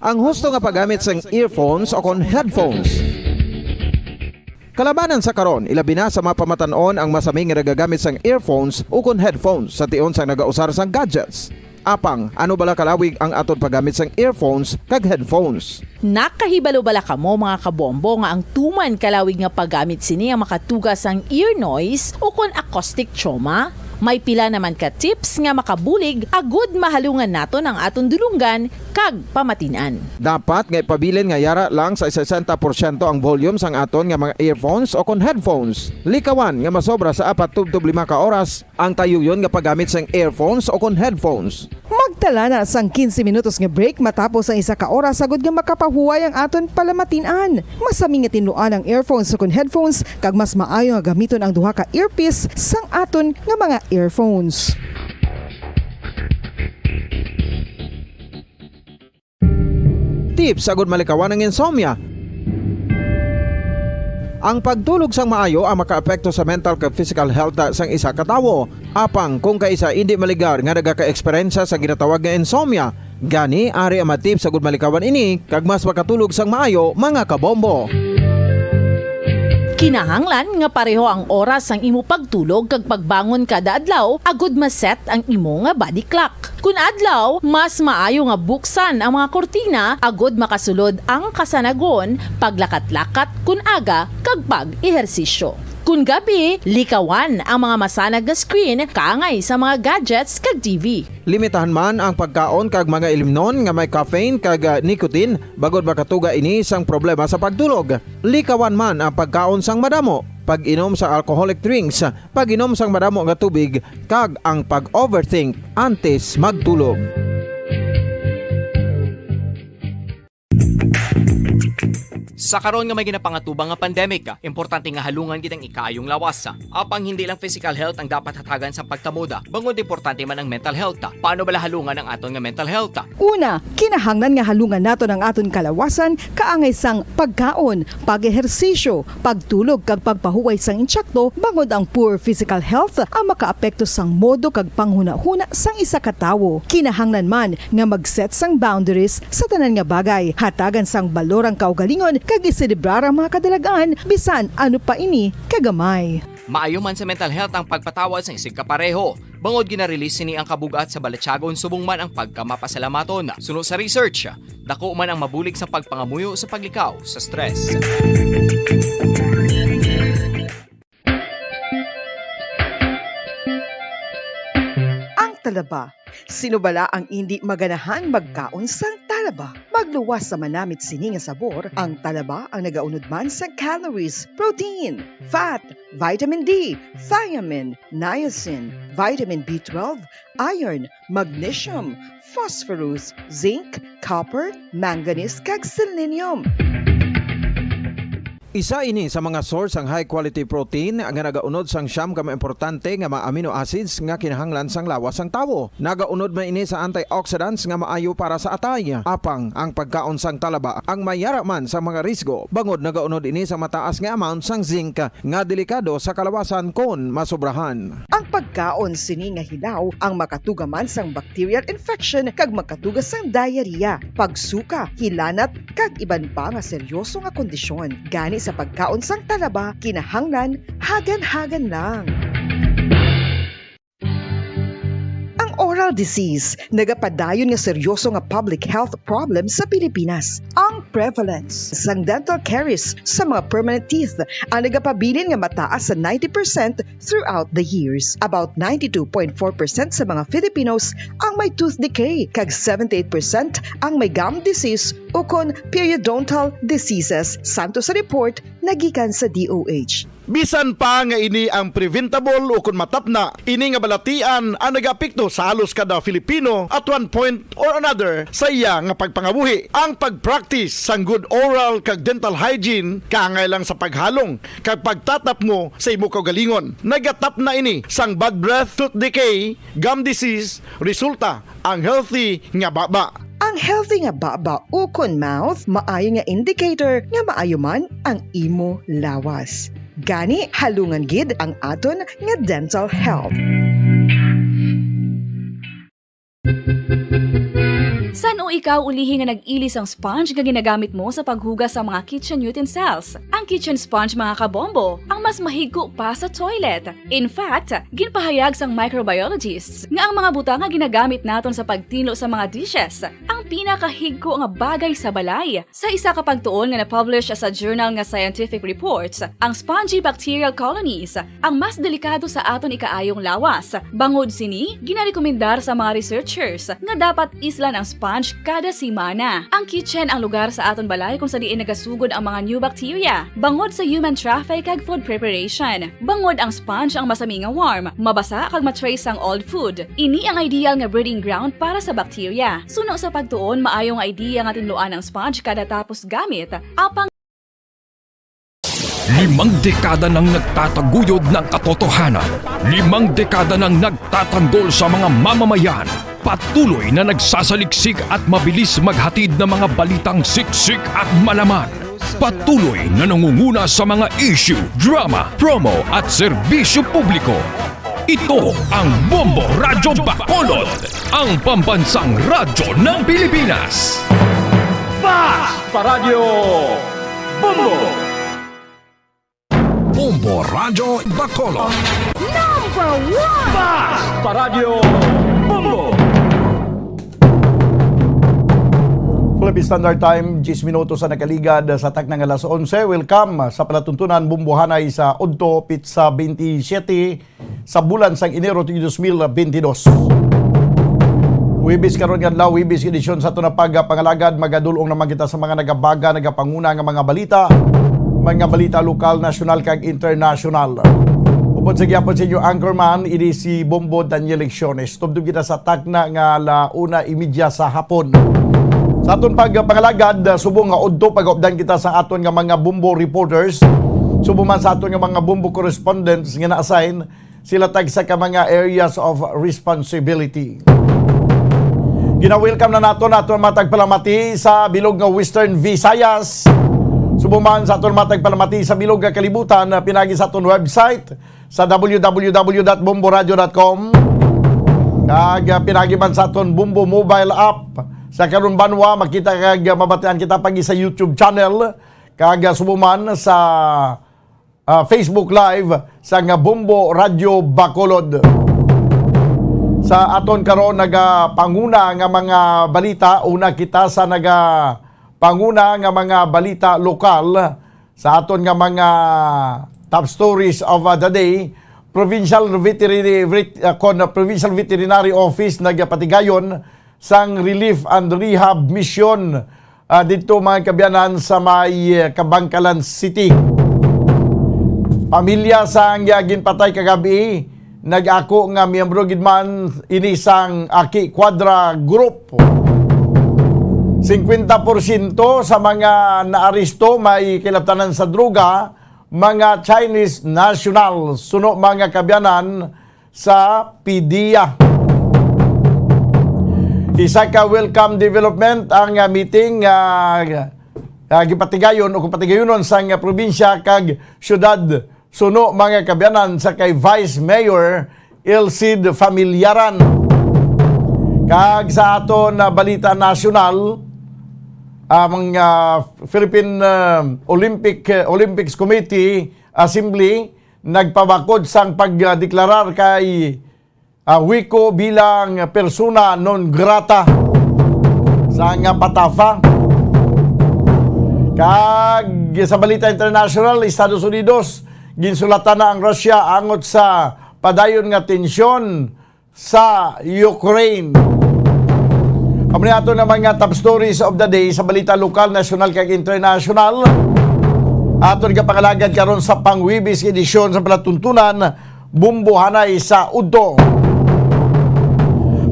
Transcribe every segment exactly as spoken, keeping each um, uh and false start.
Ang husto nga paggamit sang earphones o kon headphones. Kalabanan sa karon, ilabi na sa mga pamatan-on ang masami nga nagagamit sang earphones o kon headphones sa tion sang nagausar sang gadgets. Apang, ano bala kalawig ang aton paggamit sang earphones kag headphones? Nakahibalo bala kamo, mga kabombo, nga ang tuman kalawig nga paggamit sini ang makatuga sang ear noise o kon acoustic trauma? May pila naman ka tips nga makabulig agud mahalungan naton ang aton dulonggan kag pamatin-an. Dapat nga ipabilin nga yara lang sa sesenta porsyento ang volume sang aton nga mga earphones o kon headphones. Likawan nga masobra sa apat tubtob lima ka oras ang tayuyon nga paggamit sang earphones o kon headphones. Magtala na sang quince minutos nga break matapos ang isa ka oras agud nga makapahuway ang aton palamatin-an. Masami nga tinluan ang earphones o kon headphones, kag mas maayo nga gamiton ang duha ka earpiece sang aton nga mga earphones. Tips agud malikawan ang insomnia. Ang pagtulog sang maayo ang makaapekto sa mental kag physical health sang isa ka tawo. Apang kung kaisa indi maligar nga nagaka-eksperyensya sa ginatawag nga insomnia, gani ari ang mga tips agud malikawan ini kag mas makatulog sang maayo, mga kabombo. Kinahanglan nga pareho ang oras sang imo pagtulog kag pagbangon kada adlaw agud ma-set ang imo nga body clock. Kun adlaw, mas maayo nga buksan ang mga kurtina agud makasulod ang kasanagon, paglakat-lakat kun aga, kag pag-ehersisyo. Kun gabi, likawan ang mga masanag nga screen kaangay sa mga gadgets kag T V. Limitahan man ang pagkaon kag mga ilimnon nga may caffeine kag, ah, nicotine, bangod makatuga ini sang problema sa pagtulog. Likawan man ang pagkaon sang madamo, pag-inom sa alcoholic drinks, pag-inom sang madamo nga tubig, kag ang pag-overthink antes magtulog. Sa karon nga may ginapangatubang nga pandemic, importante nga halungan gid ang ikaayong lawas. Apang hindi lang physical health ang dapat hatagan sa pagkamoda, bangod importante man ang mental health. Paano bala halungan ang aton nga mental health? Una, kinahanglan nga halungan naton ang aton kalawasan kaangay sang pagkaon, pag-ehersisyo, pagtulog kag pagpahuway sang insakto, bangod ang poor physical health ang makaapekto sang modo kag panghunahuna sang isa ka tawo. Kinahanglan man nga mag-set sang boundaries sa tanan nga bagay, hatagan sang balor ang kaugalingon kag iselebrar ang mga kadalag-an bisan ano pa ini kagamay. Maayo man sa mental health ang pagpatawad sang isigkapareho, bangod gina-release sini ang kabug-at sa balatyagon subong man ang pagkamapasalamaton. Suno sa research, dako man ang mabulig sa pagpangamuyo sa paglikaw sa stress. Ang talaba. Sino bala ang indi maganahan magkaon sang talaba? Magluwas sa manamit sini nga sabor, ang talaba ang nagaunod man sa calories, protein, fat, vitamin D, thiamine, niacin, vitamin B twelve, iron, magnesium, phosphorus, zinc, copper, manganese, kag selenium. Isa ini sa mga source sang high-quality protein nga nagaunod sang siyam ka mga importante nga mga amino acids nga kinahanglan sang lawas sang tawo. Nagaunod man ini sa antioxidants nga maayo para sa atay. Apang ang pagkaon sang talaba ang may yara man sa mga risgo, bangod nagaunod ini sa mataas nga amount sang zinc nga delikado sa kalawasan kon masobrahan. Ang pagkaon sini nga hilaw ang makatuga man sang bacterial infection kag makatuga sang diarrhea, pagsuka, hilanat, kag iban pa nga seryoso nga kondisyon. Gani sa pagkaon sang talaba, kinahanglan hagan-hagan lang. Ang oral disease nagapadayon nga seryoso nga public health problem sa Pilipinas. Ang prevalence sang dental caries sa mga permanent teeth ang nagapabilin nga mataas sa ninety percent throughout the years. About ninety-two point four percent sa mga Filipinos ang may tooth decay, kag seventy-eight percent ang may gum disease ukon periodontal diseases, santo sa report nga gikan sa D O H. Bisan pa nga ini ang preventable ukon matapna, ini nga balatian ang nagaapekto sa halos kada Filipino at one point or another sa iya nga pagpangabuhi. Ang pag-practice sang good oral kag dental hygiene kaangay lang sa paghalong kag pagtatapngo sa imo kaugalingon. Nagatapna ini sang bad breath, tooth decay, gum disease, resulta ang healthy nga baba. Ang healthy nga baba ukon mouth maayo nga indicator nga maayo man ang imo lawas. Gani, halungan gid ang aton nga dental health. Ikaw ulihi nga nag-ili sang sponge nga ginagamit mo sa paghugas sa mga kitchen utensils. Ang kitchen sponge, mga kabombo, ang mas mahigko pa sa toilet. In fact, ginpahayag sang microbiologists nga ang mga butang nga ginagamit naton sa pagtinlo sa mga dishes ang pinakahigko nga bagay sa balay. Sa isa ka pagtuon nga na-publish sa journal nga Scientific Reports, ang spongy bacterial colonies ang mas delikado sa aton ikaayong lawas. Bangod sini, ginarekomendar sa mga researchers nga dapat islan ang sponge kada semana. Ang kitchen ang lugar sa aton balay kung sa diin nagasugod ang mga new bacteria, bangod sa human traffic kag food preparation. Bangod ang sponge ang masami nga warm, mabasa kag ma-trace ang old food. Ini ang ideal nga breeding ground para sa bacteria. Suno sa pagtuon, maayo nga idea nga tinluan ang sponge kada tapos gamit, apang Limang dekada nang nagtataguyod ng katotohanan. Limang dekada nang nagtatanggol sa mga mamamayan. Patuloy na nagsasaliksik at mabilis maghatid ng mga balitang siksik at malaman. Patuloy na nangunguna sa mga issue, drama, promo at serbisyo publiko. Ito ang Bombo Radyo Bacolod, ang pambansang radyo ng Pilipinas. Fast Paradyo Bombo! Bombo Radyo Bacolod. Number one! Fast Paradyo Bombo! Philippine Standard Time, diyes minutos sa nakaligad sa takna nga alas onse. Welcome sa palatuntunan, Bombohanay sa udto, pitsa twenty-seven sa bulan sang Enero tuig dos mil bentidós. Huwebes karon nga adlaw, Huwebes edisyon sa aton nga pagpangalagad, magadul-ong naman kita sa mga nagabaga, nagapanguna nga mga balita, mga balita lokal, nasyonal, kag internasyonal. Upod sa gihapon sa inyo anchorman, ini si Bombo Daniel Lecciones. Tubtob kita sa takna nga ala una imedya sa hapon. Sa aton pagpangalagad, subong nga udto, pagaupdan kita sa aton nga mga Bombo reporters, subong man sa aton nga mga Bombo correspondents nga na-assign, sila tagsa ka mga areas of responsibility. Gina-welcome na naton aton mga tagpalamati sa bilog nga Western Visayas. Subong man sa aton mga tagpalamati sa bilog nga kalibutan, pinagi sa aton website sa w w w dot bomboradio dot com. Kag, ah, pinagi man sa aton Bombo mobile app. Sa karon banwa, makita kag mabatian kita pagi sa YouTube channel. Kag, ah, subong man sa ah, Facebook Live sang Bombo Radyo Bacolod. Sa aton karon nagapanguna nga mga balita, una kita sa nagapanguna nga mga balita lokal sa aton nga mga top stories of, ah, the day. Provincial Veterinary, Vet-, ah, kon Provincial Veterinary Office nagapatigayon sang Relief and Rehab Mission, ah, didto, mga kaabyanan, sa may, eh, Kabankalan City. Pamilya sang, ah, ginpatay kagabi nag-ako nga miyembro gid man ini sang Aki Quadra Group. Singkwenta porsyento sa mga naaresto may kilabtanan sa droga, mga Chinese national, suno, mga kaabyanan, sa PDEA. Isa ka welcome development ang, ah, meeting nga, ah, gipatigayon o gipatigayonon sang, ah, probinsya kag syudad suno, mga kaabyanan, sa kay Vice Mayor Elcid Familiaran. Kag sa aton, ah, balita nasyonal, ang, ah, Philippine, ah, Olympic, ah, Olympics Committee Assembly nagpabakod sang pagdeklarar kay, ah, Wico bilang persona non grata sa nga patafa. Kag sa balita international, Estados Unidos, ginsulatan na ang Russia angot sa padayon nga tensyon sa Ukraine. Amo ni ato na mga top stories of the day sa balita lokal, nasyonal, kag international. Aton ka pangalagad karon sa pang-Huwebes edisyon sa palatuntunan, Bombohanay sa Udto.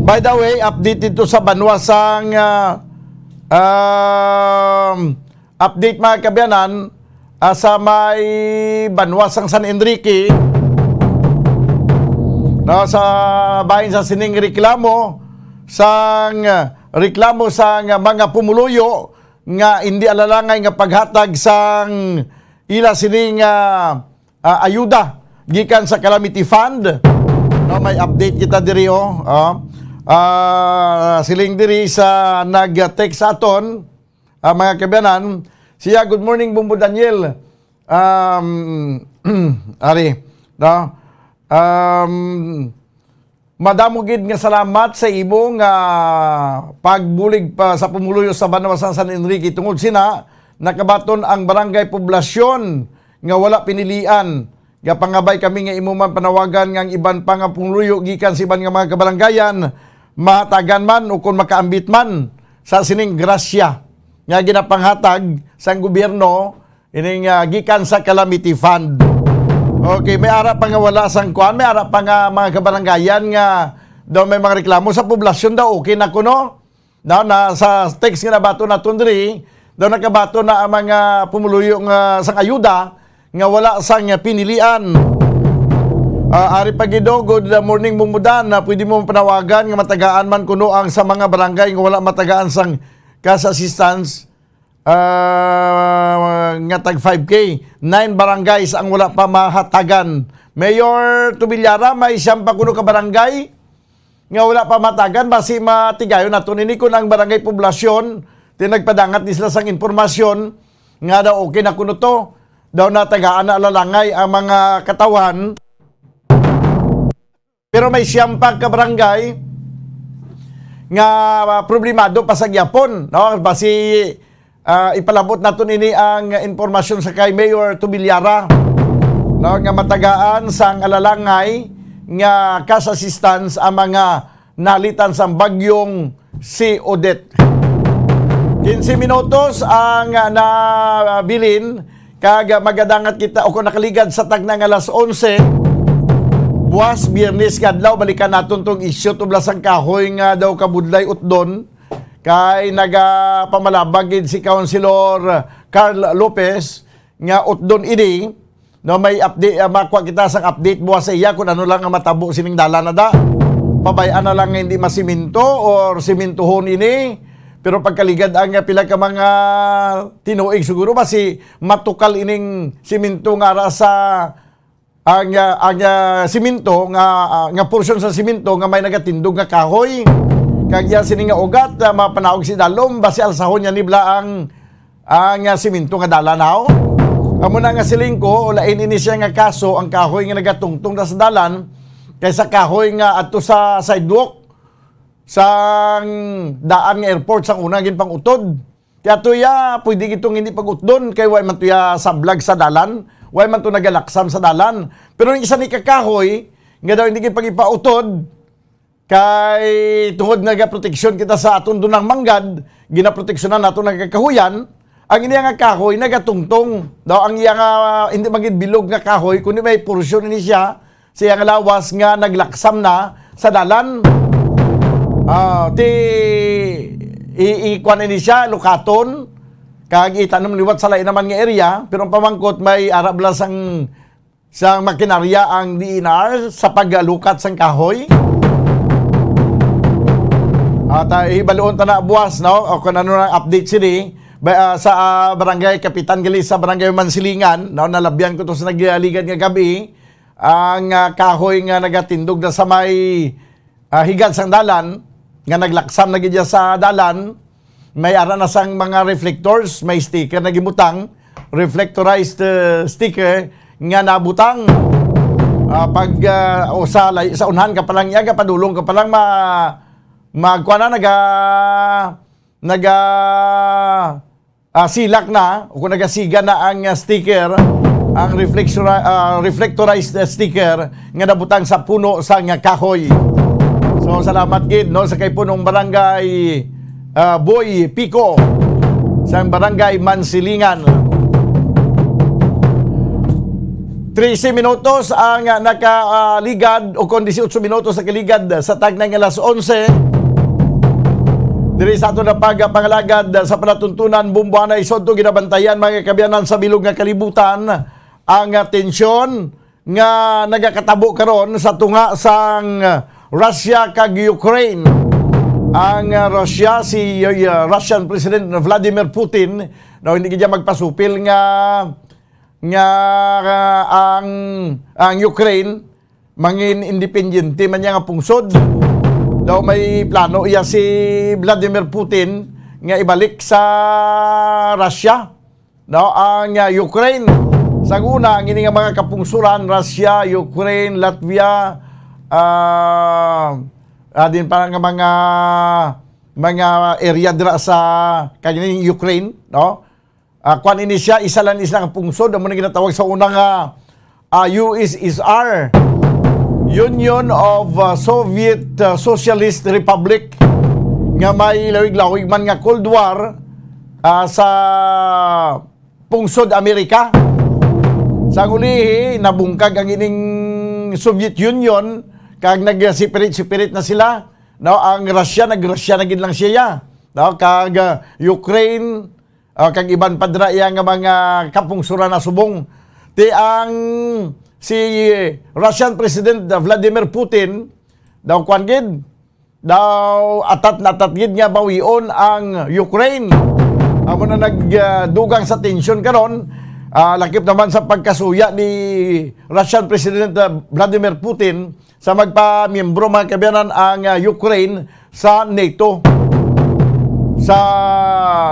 By the way, update dito sa banwa sang, ah, um, update, mga kaabyanan, ah, sa may banwa sang San Enrique, no, sa bahin sa sining reklamo sang, reklamo sang mga pumuluyo nga hindi alalangay nga paghatag sang ila sining, ah, ah, ayuda gikan sa Calamity Fund. No, may update kita diri, oh. Ah. Ah, siling diri sa nag-text sa aton, ah, mga kaabyanan, siya, "Good morning, Bumbo Daniel." Um, ari, no? Um, madamo gid nga salamat sa imo nga pagbulig pa sa pumuluyo sa banwa sang San Enrique. Tungod sina, nakabaton ang barangay poblasyon nga wala pinilian. Gapangabay kami nga imo man panawagan nga ang iban pa nga pumuluyo gikan sa iban nga mga kabaranggayan mahatagan man o kon makaambit man sa sining grasya nga ginapanghatag sang gobyerno ining, ah, gikan sa calamity fund. Okay, may ara pa nga wala sang kuan, may ara pa nga mga kabaranggayan nga daw may mga reklamo sa poblasyon daw, okay na kuno. Daw na sa text nga nabato naton diri, daw nakabato na ang mga pumuluyo nga sang ayuda nga wala sang pinilian. Ah, ari pa gid, oh, good morning, Bumbo Dan. Ah, pwede mo panawagan nga matagaan man kuno ang sa mga barangay nga wala matagaan sang cash assistance, ah, nga tag five K. Nine barangays ang wala pa mahatagan. Mayor Tubilara, may siyam pa kuno ka barangay nga wala pa matagan, basi matigayon nato nini kun ang barangay poblasyon, ti nagpadangat ni sila sang impormasyon nga daw okay na kuno to, daw natagaan na alalangay ang mga katawhan. Pero may siyam pa ka barangay nga, ah, problemado pa sa gyapon, no? Basi, ah, ipalabot naton ini ang impormasyon sa kay Mayor Tubilara, no, nga matagaan sang alalangay nga cash assistance ang mga nalitan sang bagyong si Odette. Quince minutos ang nabilin kag magadangat kita o kung nakaligad sa tagna nga alas onse. Buwas, Biyernes nga adlaw, balikan naton tong isyu tubla sang kahoy nga daw kabudlay utdon. Kay nagapamalabag gid si Councilor Carl Lopez nga utdon ini, no, may update, ah, makuha kita sang update buwas sa iya kung ano lang ang matabo sining dalan na da. Pabay-an na lang nga hindi masiminto or simintuhon ini. Pero pagkaligad ang, ah, pila ka mga tinuig siguro ba si matukal ining siminto nga ara sa ang, ah, ang, ah, siminto nga, ah, nga porsyon sa siminto nga may nagatindog nga kahoy. Kag iya sini nga ugat, ah, mapanaog si Dalom, basi alsahon niya nibla ang, ang, ah, siminto nga dalan, haw? Amo na nga siling ko, lain ini siya nga kaso, ang kahoy nga nagatungtong na sa dalan, kaysa kahoy nga adto sa sidewalk, sang daan nga airport, sang una ginpang-utod. Kaya to ya, pwede gid tong hindi pag-utdon, kay way man to ya sablag sa dalan, way man to nagalaksam sa dalan. Pero yung isa ni kakahoy, nga daw hindi gid pag-ipautod, kay tungod nga proteksyon kita sa aton dunang manggad, ginaproteksyonan nato nga kakahuyan, ang iya nga kahoy nagatungtong. Daw ang iya nga hindi magid bilog nga kahoy, kundi may porsyon ini siya, sa iyang lawas nga naglaksam na sa dalan. Ah, ti, i, i, kuwan ini siya, lukaton, kag itanom liwat sa lain naman nga area, pero ang pamangkot may arab lang sang, sang makinarya ang D E N R sa paglukat sang kahoy. At, ah, hibaluon ta na buwas, no? O kung ano na update sini, ba, ah, sa, ah, barangay, kapitan gali sa barangay Mansilingan, no? Nalabyan ko to sa nagligad nga gabi. Ang, ah, kahoy nga nagatindog na sa may, ah, higad sang dalan, nga naglaksam na gid siya sa dalan, may ara na sang mga reflectors, may sticker na gibutang, reflectorized, uh, sticker nga nabutang. Ah, pag, ah, o sa lay-, sa unhan ka pa lang, iya, padulong ka pa lang, ma-, magkuha na, naga-, naga-, ah, silak na o kung nagasiga na ang, ah, sticker, ang reflectiori-, ah, reflectorized sticker nga nabutang sa puno sang kahoy. So, salamat gid, no, sa kay punong barangay, ah, Boy Pico, sang barangay Mansilingan. Trese minutos ang, ah, nakaligad, o kon dieciocho minutos nakaligad sa tagnay nga alas onse. Diri sa aton na pagpangalagad sa palatuntunan, Bumbuanay Sodto, ginabantayan, mga kaabyanan, sa bilog nga kalibutan ang, ah, tensyon nga nagakatabo karon sa tunga sang Russia kag Ukraine. Ang, ah, Russia, si, ah, Russian President Vladimir Putin, daw hindi gid magpasupil nga, nga, ah, ang, ang Ukraine mangin independiente man niya nga pungsod. Daw may plano iya si Vladimir Putin nga ibalik sa Russia, no, ang, ah, Ukraine. Sa una, ang ini nga mga kapungsuran, Russia, Ukraine, Latvia, ah, ah, din pa nga mga, mga area dira sa kagini Ukraine, no? Ah, kwan ini siya, isa lang, isa nga pungsod, amo na ginatawag sa una nga, ah, U S S R, Union of, ah, Soviet, ah, Socialist Republic, nga may lawig-lawig man nga Cold War, ah, sa pungsod Amerika. Sa ulihi, nabungkag ang ining Soviet Union, kag nag-separate-separate na sila, no? Ang Russia, nag-Russia na gid lang siya, no? Kag, ah, Ukraine, ah, kag iban pa dira iya nga mga kapungsuran na subong. Ti ang si Russian President Vladimir Putin, daw kwan gid, daw atat na atat gid nga bawion ang Ukraine. Amo na nagdugang sa tensyon karon, ah, lakip naman sa pagkasuya ni Russian President, ah, Vladimir Putin sa magpamiyembro, mga kaabyanan, ang, ah, Ukraine sa NATO, sa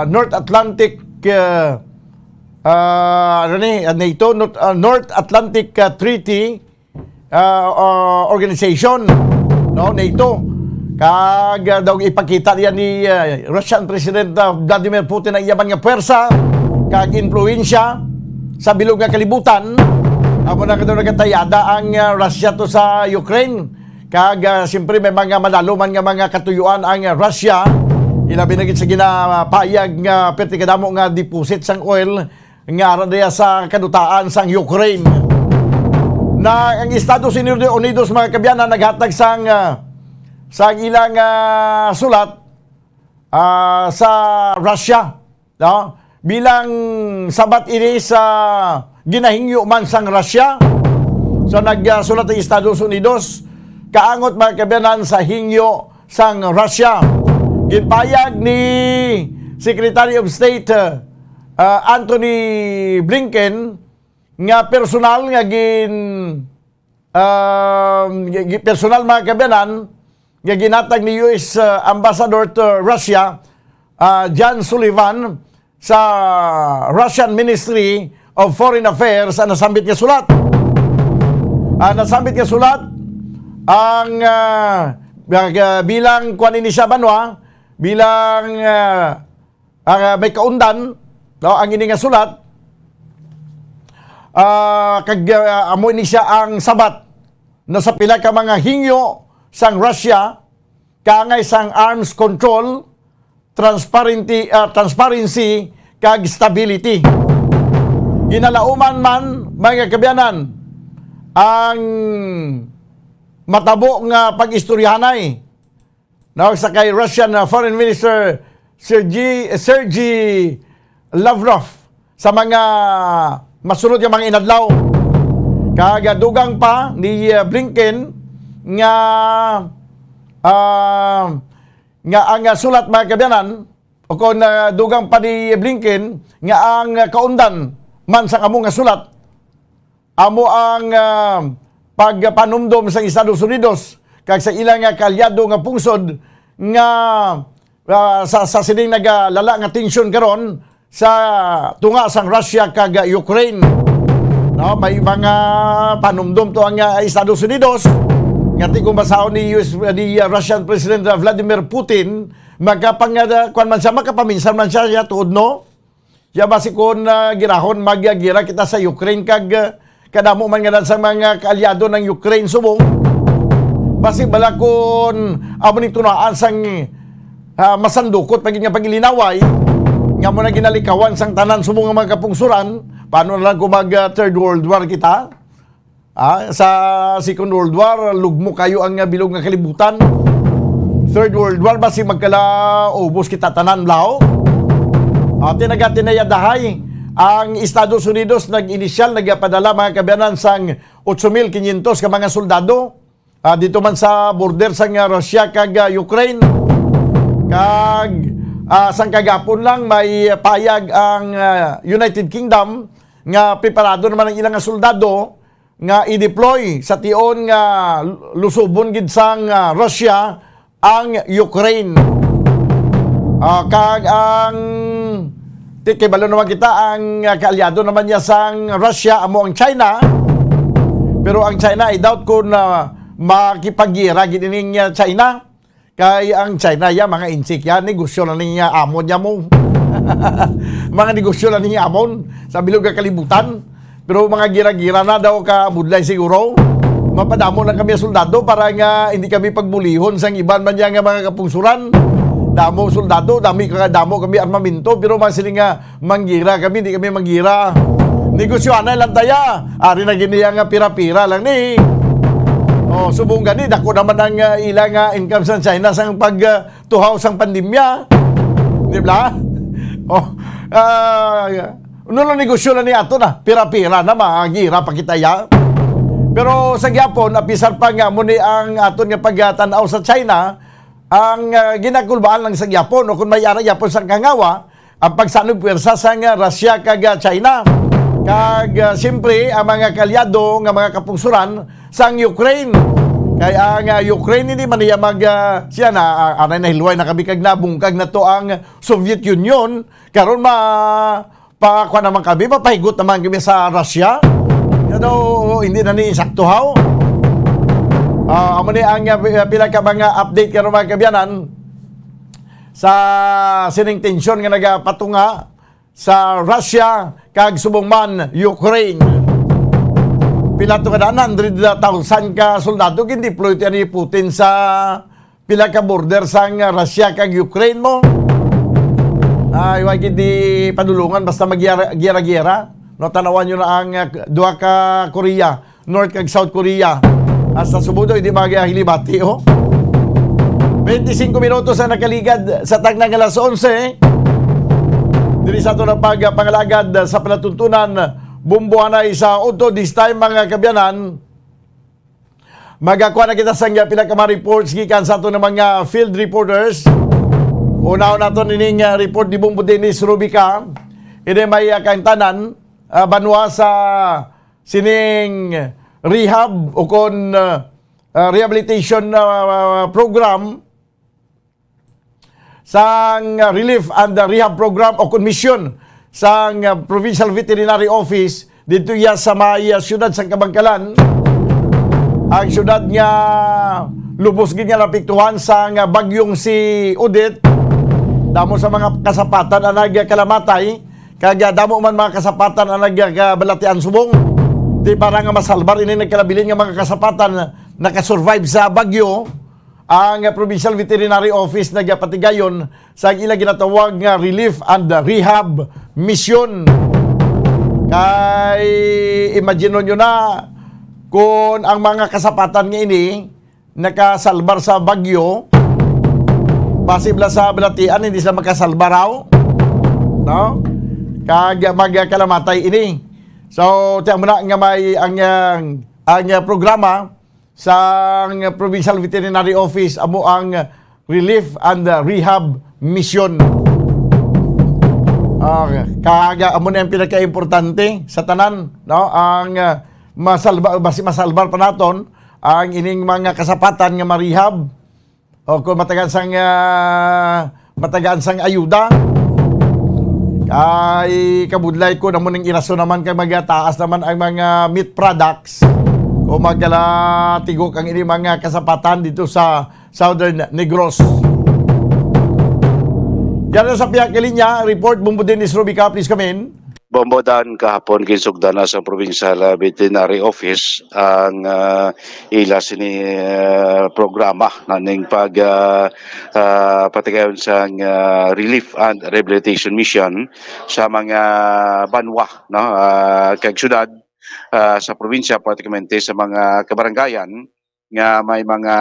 North Atlantic, ah, ah, ano ni, ah, NATO, North, ah, North Atlantic, ah, Treaty, ah, ah, Organization, no, NATO. Kag, ah, daw ipakita niya ni, ah, Russian President, ah, Vladimir Putin ang iya man nga puwersa kag impluwensya sa bilog nga kalibutan. Amo na kadto nagatayada ang, ah, Russia to sa Ukraine. Kag, ah, siyempre, may mga madalo man nga mga katuyuan ang, ah, Russia. Ilabi na gid sa ginapayag nga perti kadamo nga deposit sang oil nga ara diya sa kadutaan sang Ukraine. Na ang Estados Unidos, mga kaabyanan, naghatag sang, ah, sang ilang, ah, sulat, ah, sa Russia, no? Bilang sabat ini sa ginahingyo man sang Russia. So, nagsulat ang Estados Unidos, kaangot, mga kaabyanan, sa hingyo sang Russia. Ginpayag ni Secretary of State, uh, uh, Antony Blinken nga personal nga gin, um, gi-, gi-, personal, mga kaabyanan, nga ginhatag ni U S, uh, Ambassador to Russia, uh, John Sullivan, sa Russian Ministry of Foreign Affairs ang nasambit nga sulat. Ang nasambit nga sulat ang, ah, ah, bilang kuan ini siya, banwa, bilang, ah, ah, may kaundan, no, ang ini nga sulat, ah, kag, ah, amo ini siya ang sabat na sa pila ka mga hingyo sang Russia kaangay sang arms control, transparency, ah, transparency, kag stability. Ginalauman man, mga kaabyanan, ang matabo nga pag-istoryahanay, no, sa kay Russian, ah, Foreign Minister Sergei, Sergei Lavrov sa mga masunod nga mga inadlaw. Kag, ah, dugang pa ni, ah, Blinken nga, ah, nga ang, ah, sulat, mga kaabyanan, o kon, ah, dugang pa ni Blinken nga ang, ah, kaundan man sang amo nga sulat, amo ang, ah, pagpanumdom sang Estados Unidos kag sa ila nga kaalyado nga pungsod nga, ah, sa, sa sining nagalala nga tensyon karon sa tunga sang Russia kag, ah, Ukraine. No, may mga panumdom to ang, ah, Estados Unidos nga ti kung basahon ni U S, ni, ah, Russian President, ah, Vladimir Putin, makapang-, ah, kuwan man siya, makapaminsan man siya, siya tuod, no? Ya, basi kon, ah, girahon, magyagira kita sa Ukraine kag, ah, kadamo man nga sa mga kaalyado ng Ukraine subong. Basi bala kon amo ning tunaan sang, ah, masandukot pa gid nga paglinaway, nga mo na ginalikawan sang tanan subong nga mga kapungsuran, paano na lang kung mag, ah, Third World War kita? Ah, sa Second World War, lugmo kayo ang, ah, bilog nga kalibutan. Third World War, basi magkalaubos kita tanan, lao. Ah, tinaga-tinayadahay, ang Estados Unidos nag-inisyal, nagpadala, mga kaabyanan, sang otso mil kinyentos ka mga soldado, ah, dito man sa border sang, ah, Russia kag, ah, Ukraine. Kag, ah, sang kagapon lang, may payag ang, ah, United Kingdom nga preparado naman ang ilang nga soldado nga i-deploy sa tion nga lusubon gid sang, ah, Russia ang Ukraine. Ah, kag ang, ti-, kay balo naman kita, ang, ah, kaalyado naman niya sang Russia amo ang China. Pero ang China, I doubt kung, ah, makipaggira gid ining, ah, China. Kay ang China, ya, mga insik yan, negosyo na niya amon niya mo. Mga negosyo na niya amon sa bilog nga kalibutan. Pero mga gira-gira na daw ka budlay siguro. Mapadamo na kami soldado para nga hindi kami pagbulihon sang iban man niya nga mga kapungsuran. Damo soldado, dami ka damo kami armamento, pero mga siling nga manggira kami, hindi kami manggira. Negosyohanay lang taya. Ari na gini ang, ah, pira-pira lang ni. Oh, subong gani, dako naman ang, ah, ila nga income sa China sang pag, ah, tuhaw sang pandemya. Di ba? Oh, ah, nulo negosyo na ni ato na. Pira-pira na, magira pa kita ya. Pero sa gyapon, apisar pa nga mo ni ang aton nga pagtanaw sa China, ang, ah, ginakulbaan lang sa gyapon, o kung may ara gyapon sa kangawa, ang pagsanug pwersa sang, ah, Russia kag, ah, China. Kag, ah, siyempre, ang mga kalyado nga mga kapungsuran sang Ukraine. Kay ang, ah, Ukraine hindi man niya mag, ah, siya na, ah, anay na hilway na kami kag nabungkag na to ang Soviet Union. Karon ma-, pa, kuwan naman kami, mapahigot naman kami sa Russia. Ano, hindi na ni sakto, haw? Ah, amo ni ang, ah, pila ka mga update karon, mga kabyanan, sa sining tensyon nga nagapatunga sa Russia kag subong man Ukraine. Pila to ka daan, hundred thousand ka soldado gindeploy to ni Putin sa pila ka border sang Russia kag Ukraine mo. Ay, wa gid di padulungan basta magyara-gyara. No, tanawan nyo na ang, ah, duha ka Korea, North kag South Korea. Hasta subong daw, hindi magahilibati, oh. Twenty-five minutos ang nakaligad sa tagna nga alas onse. Diri sa ato na pagpangalagad sa palatuntunan, bumbuhanay sa Udto This Time, mga kabyanan. Magakuha na kita sa nga pila ka mga reports gikan sa ato nga mga field reporters. Unahon nato nining, ah, report ni Bombo Dennis Rubica. Ini may, ah, kaintanan, ah, banwa sa sining rehab o kon, ah, ah, rehabilitation, ah, program sang, ah, Relief and, ah, Rehab Program o kon misyon sang, ah, Provincial Veterinary Office dito iya sa may, ah, siyudad sang Kabangkalan. Ang siyudad nga lubos gid nga napiktuhan sang, ah, bagyong si Odette. Damo sa mga kasapatan ang nagkalamatay, kag, ah, damo man mga kasapatan ang nagkabalatian subong. Di para nga masalbar ini nagkalabilin nga mga kasapatan nakasurvive sa bagyo. Ang Provincial Veterinary Office nagapatigayon sa ila ginatawag nga Relief and Rehab Mission. Kay imagine nyo na, kung ang mga kasapatan nga ini nakasalbar sa bagyo, basi bala sa balatian, hindi sila makasalbar, aw? No? Kag magkalamatay ini. So, tiyan mo na nga may ang, ang, ang programa sang Provincial Veterinary Office amo ang Relief and Rehab Mission. Ah, kag amo na ang pinakaimportante sa tanan, no? Ang, ah, masalba, basi masalbar pa naton ang ining mga kasapatan nga marehab o kung matagaan sang, ah, matagaan sang ayuda. Kay kabudlay ko naman ning irason naman kay magataas naman ang mga meat products o magkalatigok ang ini mga kasapatan dito sa Southern Negros. Yan ang sa pihak nga linya. Report, Bombo Dennis Rubica, please come in. Bombo Dan, kahapon ginsugdan na sa Provincial, ah, Veterinary Office ang, ah, ila sini, ah, programa na ning pag, ah, ah, patigayon sang, ah, Relief and Rehabilitation Mission sa mga banwa, no, ah, kag syudad, ah, sa probinsya, pratikamente sa mga kabarangayan nga may mga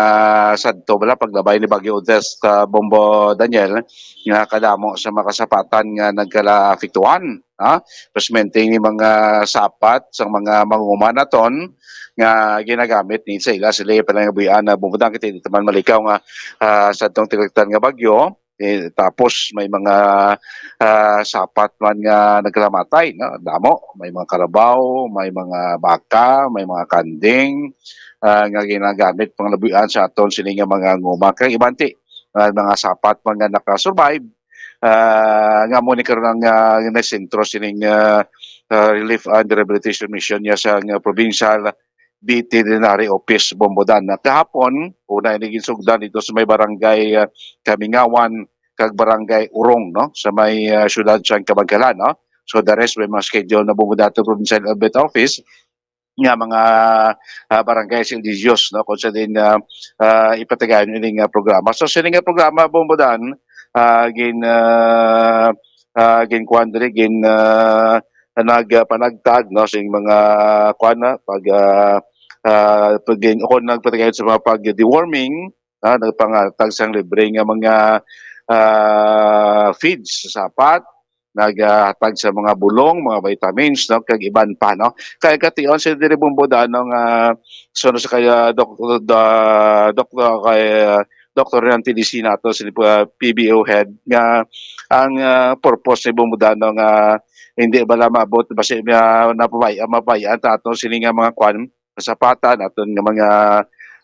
sadto bala paglabay ni Bagyo Odette, ah, Bombo Daniel, nga kadamo sa mga kasapatan nga nagkalaapektuhan, ha? Precisamente ni mga sapat sa mga manguma naton nga ginagamit ni sa ila sila palangabuhian na bumuda kita dito man malikaw nga, ah, sadtong tinagtan nga bagyo. Eh, tapos may mga, ah, sapat man nga nagkalamatay, no? Damo, may mga karabaw, may mga baka, may mga kanding, ah, nga ginagamit panglabuyan sa aton sini nga mga nguma. Kag iban ti, ah, mga sapat man nga naka-survive, ah, nga mo ni karon ang, ah, nasentro sining, ah, ah, Relief and Rehabilitation Mission niya sa, ah, Provincial Veterinary Office, Bombodan. Na kahapon, una ini ginsugdan dito sa may barangay, ah, Kamingawan kag barangay Urong, no, sa may, ah, siyudad sa Kabankalan, no. So the rest may mga schedule na, Bombodan, to Provincial Health Office nga mga, ah, barangay sa Indios, no, kung sa din, ah, ah, ipatigayon ini nga programa. So sini nga programa, Bombodan, ah, gin, ah, ah, ginkuan diri, gin, ah, nagpanagtag, no, sing mga kuan na pag, ah, ah, pag, o kung nagpatigayon sa mga pag-deworming, ah, nagpangatag sang libre nga mga, ah, feeds, sapat, naghatag sa mga bulong, mga vitamins, no, kag iban pa, no. Kay kation sa diri, Bombodan, no, nga so, no, sa kay, ah, Doc-, da-, Doc-, ah, kay, ah, Doctor Rian T D C nato, si, ah, P B O head, nga ang, ah, purpose ni, Bombodan, no, nga hindi bala maabot basi nga napabay-, mabayaan ta ato sini nga mga kwan, kasapatan, aton nga mga,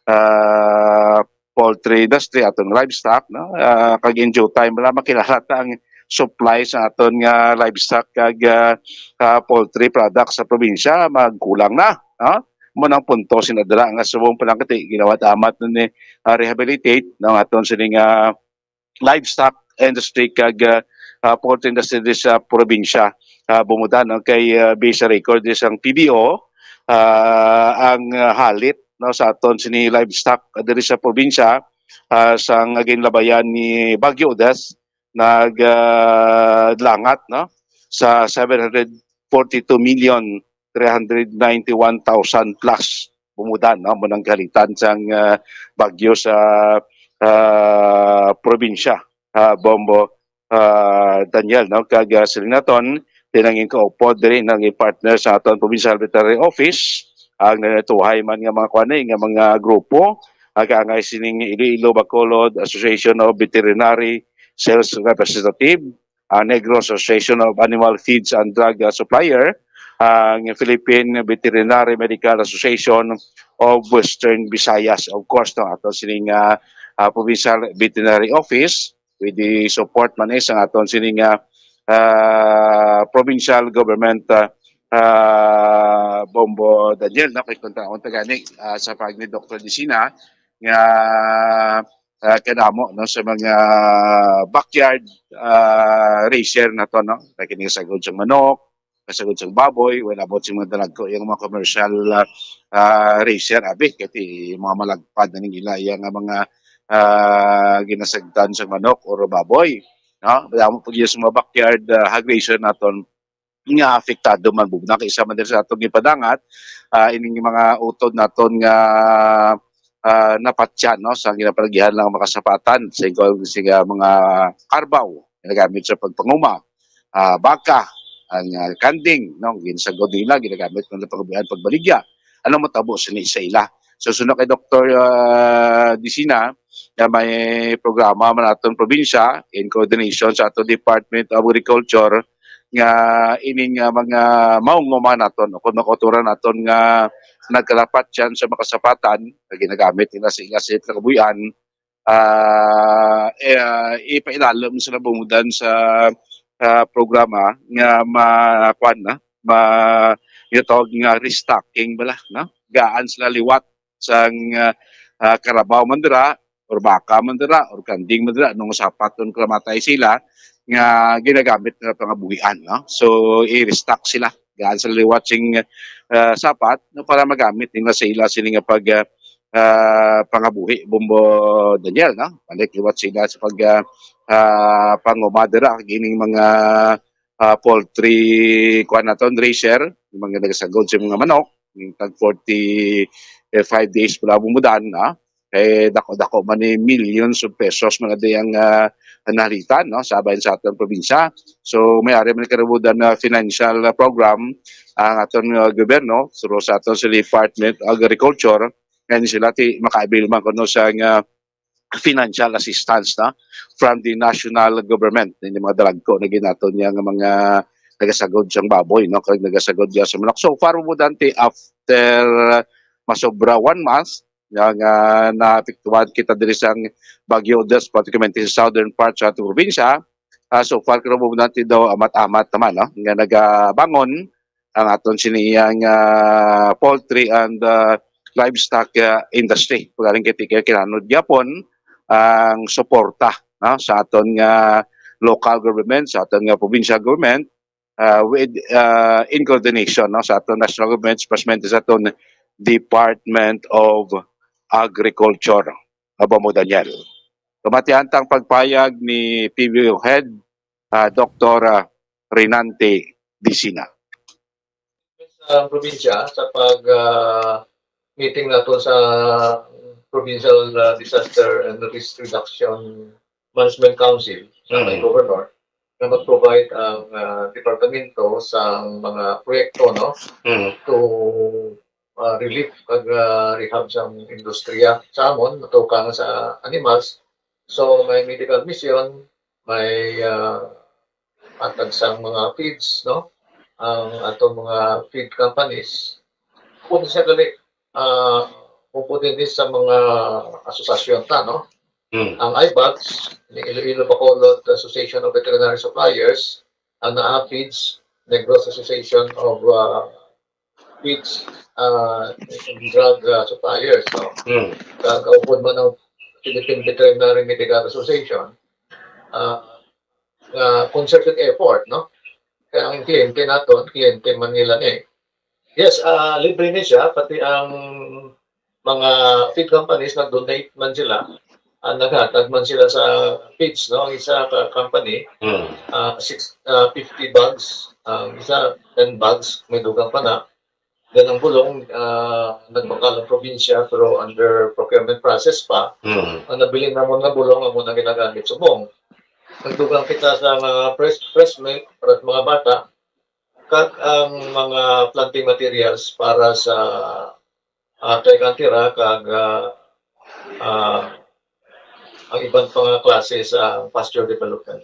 ah, poultry industry, aton livestock, no? Ah, kag in due time, wala makilala ta ang supply sa aton nga livestock kag, ah, ah, poultry products sa probinsya, magkulang na, no? Mo nang punto sinadra nga subong pa lang kati ginawa amat ni, ah, rehabilitate, no, aton sini nga livestock industry kag, ah, ah, poultry industry diri sa probinsya. Ah, Bombodan, no, kay, ah, base sa record diri sang P B O, ah, ang, ah, halit, no, sa aton sini livestock diri sa probinsya, ah, sang ginlabayan ni Bagyo Odette, nag, ah, langat, no, sa seven hundred forty-two million three hundred ninety-one thousand plus, Bombodan, no, mo nang kahalitan sang, ah, bagyo sa, ah, probinsya, ah, Bombo, ah, Daniel, no, kag, ah, siling naton, tinangin kaupod diri nang partner sa aton Provincial Veterinary Office, ang nanatuhay man nga mga kuan, eh, nga mga grupo, ang kaangay sining Iloilo Bacolod Association of Veterinary Sales Representative, ang Negros Association of Animal Feeds and Drug, uh, Supplier, ang Philippine Veterinary Medical Association of Western Visayas, of course, no, ato sining, uh, uh, Provincial Veterinary Office, with the support man, eh, sa aton sining, uh, uh, provincial government, uh, uh, Bombo Daniel, no, kay kontra-, kontra gani, uh, sa pag ni Doctor Dicina, nga, ah, kadamo, no, sa mga backyard, ah, raiser nato, no, like ini kasagod sang manok, kasagod sang baboy, wala about sa mga dalagko, yung mga commercial, ah, ah, raiser, abi, kati mga malagpad na ning ila, yung mga, ah, ginasagdan sang manok or baboy, no, damo po sa mga backyard, ah, hog raiser naton nga apektado man, Bombodan, kay isa man diri sa atong gipadangat, ah, ining mga utod naton nga, ah, napatyan, no, sa ginapalagihan lang makasapatan sa ikaw, sa mga karbaw ginagamit sa pagpanguma, ah, baka, ang, ah, kanding, no, ginsagod nila, ginagamit nila pagbuhian, pagbaligya. Ano matabo sini sa ila? So, sunod kay Doktor, ah, Dicina, nga may programa man aton probinsya in coordination sa aton Department of Agriculture, nga ining, ah, mga maunguma naton o kung makauturan naton nga nagkalapatyan sa makasapatan nga ginagamit nila sa ila sa kabuhian, ah, eh, ah, ipailalom sila, Bombodan, sa, ah, programa nga ma-, kuwan na, ma-, ginatawag nga restocking bala, no? Gaan sila liwat sang, ah, ah, karabaw man dira, or baka man dira, or kanding man dira, nung sapat nung kalamatay sila, nga ginagamit nga pangabuhian, no? So, i-restock sila. Gaan sila liwat sing, ah, sapat, no, para magamit nila sa ila sini nga pag, ah, ah, pangabuhi, Bombo Daniel, no? Balik liwat sila sa pag, ah, ah, panguma dira, kag ining mga, ah, poultry, kuwan naton, raiser, yung mga nagasagod sa mga manok, yung tag forty, eh, five days pala, Bombodan, no? Eh, dako-dako man ni millions of pesos man na diyang, ah, nalitan, no, sa bayan sa aton probinsya. So, may ari man karabudan na financial, ah, program ang aton, ah, gobyerno, through sa aton sa Department of Agriculture, nga ni sila ti maka-avail man kuno sa nga, financial assistance, no, from the national government. Ini mga dalagko na ginaton niya nga mga nagasagod sang baboy, no, kag nagasagod niya sa manok. So far, Bumudante, after masobra one month nga, nga naapektuhan kita diri sang Bagyo Odette, particularmente sa southern part sa ating probinsya, ah, so far, Bumudante, daw amat-amat naman, no, nga nagabangon ang aton siniyang, ah, poultry and, ah, livestock, ah, industry. Pagaling kay tikay kinanod gyapon ang suporta, no, sa aton nga local government, sa aton nga provincial government, ah, with, ah, in coordination, no, sa aton national government, especially sa aton Department of Agriculture. Aba mo, Daniel. Kamatian tang pagpayag ni P V O Head, ah, Doktor, ah, Renante Dicina. Sa probinsya, sa pag, ah, meeting nato sa Provincial, ah, Disaster and Risk Reduction Management Council, sa Mm. kay Governor, na mag-provide ang, ah, departamento sa mga proyekto, no, Mm. to, ah, relief kag, ah, rehab sa industriya sa amon, matukangan sa animals. So, may medical mission, may, ah, hatag sang mga feeds, no? Ang atong mga feed companies. Kung sa gali, ah, kung pwede din sa mga asosasyon ta, no? Hmm. Ang I BAGS, ni Iloilo Bacolod Association of Veterinary Suppliers, ang naa feeds, Negros Association of, ah, feeds, ah, drug, ah, suppliers, no? Hmm. Kag kaupod man ang Philippine Veterinary Medical Association, ah, nga concerted effort, no? Kaya ang kliyente nato, ang kliyente man nila ni. Yes, ah, libre ni siya, pati ang mga feed companies nag-donate man sila, ah, naghatag man sila sa feeds, no? Ang isa ka company, Hmm. ah, six, ah, fifty bags, ang isa ten bags, may dugang pa na. Then ang bulong, ah, nagbakal ang probinsya, pero under procurement process pa. Hmm. Ang nabilin namon nga bulong, amo na ginagamit subong. Nagdugang kita sa mga fresh, fresh milk para sa mga bata, kag ang mga planting materials para sa, ah, kay kantira kag, ah, ah, ang iban pa nga klase sa pasture development.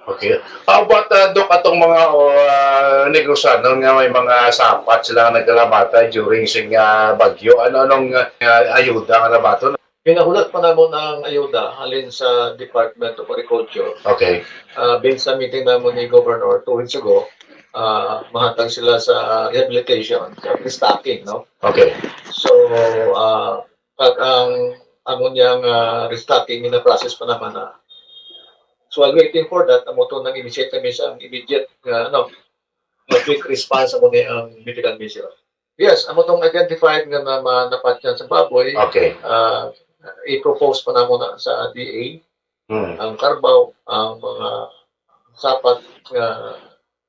Okay. How about, ah, Doc, atong mga, ah, negosyanon nga may mga sapat sila nga nagkalamatay during sing, ah, bagyo? Ano-anong, ah, ayuda nga nabaton? Ginahulat pa namon ang ayuda halin sa Department of Agriculture. Okay. Ah, based sa meeting namon ni Governor two weeks ago, ah, mahatag sila sa rehabilitation, sa restocking, no? Okay. So, ah, pag ang amon yang, ah, restocking, gina-process pa naman na. So, while waiting for that, amo to nang-initiate kami sa immediate nga, ano, nga quick response amo ni ang medical mission. Yes, amo tong identified nga na ma-, napatyan sa baboy. Okay. Ah, i-propose pa namo na sa D A Hmm. ang karbaw, ang mga sapat nga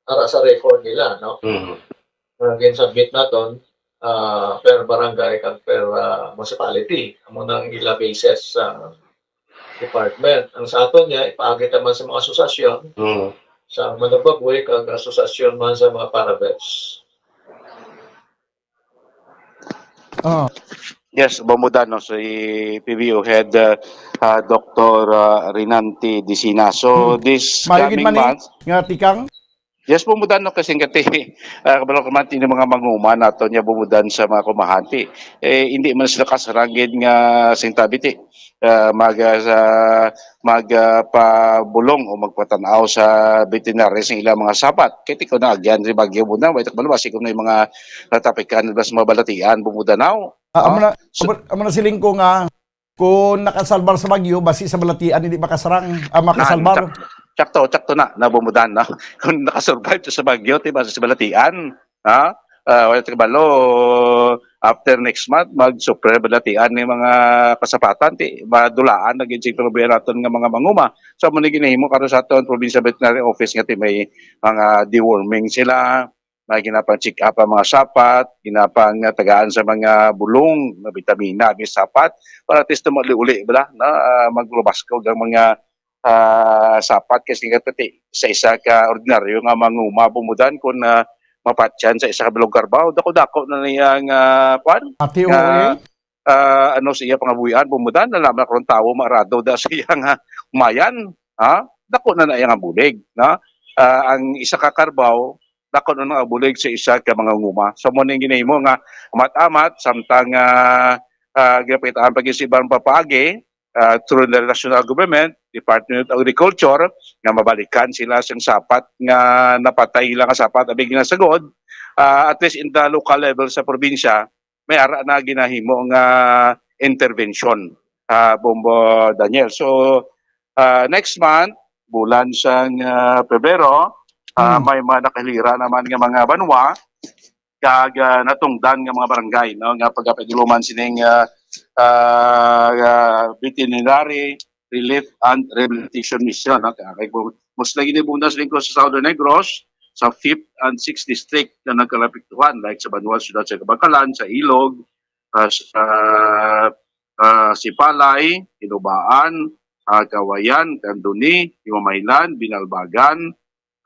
ara sa record nila, no? Hmm. Nga gin-submit naton, ah, per barangay kag per, ah, municipality. Amo nang ila basis sa department. Ang sa aton niya, ipaagi ta man sa mga asosasyon, Hmm. sa managbaboy, kag asosasyon man sa mga para-vets. Oh. Yes, Bumudante, no, si P V O head, uh, uh, Doctor, uh, Renante Dicina. So, Hmm. this Maayo gid coming man, eh, month, nga tikang? Yes, Bumudante, no, kasi nga ti, uh, kabalo ka man, ini mga manguma nato niya, Bumudante, sa mga kumahanti. Eh, hindi man sila kasarang gid nga sing tabi ti, uh, mag, uh, sa, mag, uh, pabulong o magpatan-aw sa veterinary sa ilang mga sapat. Kay ti ko na agyan ri bagyo mo na, wait, kabalo, basi kung may mga natapikan ba sa mga balatian, Bumudante, no? Ah, amo na, So, amo, amo na siling ko nga kung nakasalbar sa bagyo, basi sa balatian hindi makasarang, ah, makasalbar. Nan, tsak-, tsakto, tsakto na, na Bumudante, no? Kung nakasurvive to sa bagyo, ti basi sa balatian, ha? Ah, wala ti kabalo, after next month, mag-super balatian ni mga kasapatan, ti madulaan na gid sing kalubuyan naton nga mga manguma. So, amo ni ginahimo karon sa aton provincial veterinary office nga ti may mga deworming sila, may ginapang check up ang mga sapat, ginapang, ah, tagaan sa mga bulong, mga bitamina, may sapat, para at least uli-uli, bala, na, ah, maglubaskog ang mga, ah, sapat, kasi nga ti sa isa ka ordinaryo nga manguma, Bumudante, kung, ah, mapatyan sa isa ka bilog karbaw, dako-dako na niya nga, kwan, Ati, nga, oo, eh. ah, ano sa iya pangabuhian, Bombo Dan, na lamang karon tawo maarado da sa iya nga mayan, ha? Dako na na iya nga bulig, no? Ah, ang isa ka karbaw, dako na ang bulig sa isa ka mangunguma. So, mo ning ginahimo nga amat-amat, samtang, ah, ah, ginapangitaan pa gyud sa iban papaagi, ah, through the national government, Department of Agriculture, nga mabalikan sila sang sapat nga napatay nila nga sapat, abi ginasagod, ah, at least in the local level sa probinsya, may ara na ginahimo nga intervention, ah, Bombo Daniel. So, ah, next month, bulan sang, ah, Pebrero, ah, Hmm. may mga nakahalira naman nga mga banwa, kag, ah, natungdan nga mga barangay, no, nga pagapagduluman sining, ah, ah, ah, veterinary relief and rehabilitation mission, no? Kaya kay bu-, mas lagi ni bunda sa lingkod sa Southern Negros, sa fifth and sixth district na nagkalapiktuhan, like sa Banwal, Siyudad sa Kabacalan, sa Ilog, ah, sa, ah, Sipalay, Hinubaan, ah, Kawayan, Candoni, Himamaylan, Binalbagan,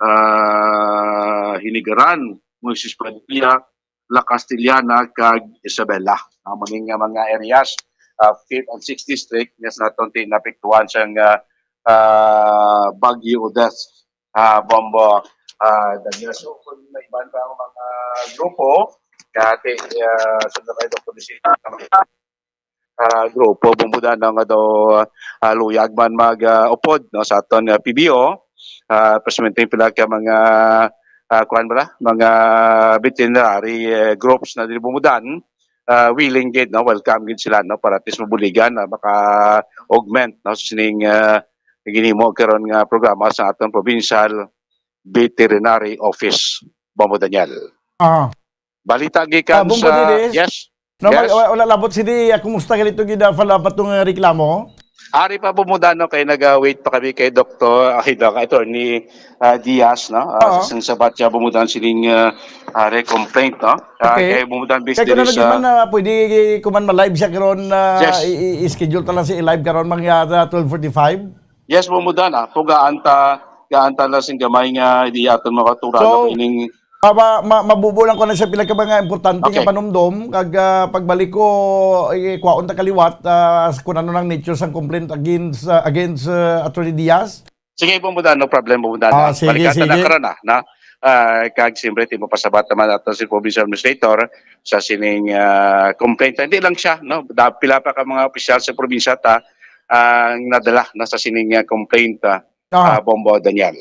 ah, Hinigaran, Moises Padilla, La Castellana, kag Isabela. Amo ni nga mga areas, ah, fifth and sixth district, yes, naton ti napiktuhan sang, ah, ah, Bagyo Odette, ah, Bombo, ah, Daniel. So, kung may iban pa ang mga grupo, kaya ti, ah, sunod na kayo, Doktor Luisito, ah, grupo, Bombo Dan, nga daw, ah, luyag man mag, ah, upod, no, sa aton, ah, P B O, ah, precisamente pila ka mga, ah, kuwan bala, mga veterinary, eh, groups na diri, Bombo Dan, ah, willing gid, no, welcome gid sila, no, para at least mabuligan na maka-augment, no, sa sining, ah, ginhimo karon nga programa sa aton provincial veterinary office, Bombo Daniel. Ah. Balita gikan Ah, Bombo sa Dilis? Yes. No, Yes. wala, wala labot sini, ah, kumusta ka dito gid, ah, follow up atong, ah, reklamo? Ari pa, Bombo Dan, no, kay naga-wait pa kami kay Doktor, ay, Doc, Attorney, ah, Diaz, no? Ah, Oo. Sa isang sabat siya, Bombo Dan, sining, ah, ah, re-complaint, no? Ah, Okay. Kay Bombo Dan, Kay kung ano diri sa man, ah, pwede ko man ma-live siya karon, ah, Yes. i-, i-, i-schedule ta lang siya i-live karon mga, ah, twelve forty-five? Yes, Bombo Dan, ah. Kung gaan ta, gaan ta lang sing gamay nga di aton makatura So, na ining ah, ma-, ma-, mabubo lang ko na siya pila ka mga importante Okay. nga panumdom, kag, ah, pagbalik ko, eh, kwaon ta kaliwat, ah, kung ano nang nature sang complaint against, ah, against, ah, Attorney Diaz. Sige, Bombo Dan, no problem, Bombo Dan, Ah, ah. sige, Balikan ta na sige. karon, ah, na, ah, kag siyempre, ti mo pasabat naman ato si provincial administrator sa sining, ah, complaint. Hindi lang siya, no? Da-, pila pa ka mga opisyal sa probinsya ta ang nadala na sa sining, ah, complaint, ah, Ah. ah, Bombo Daniel.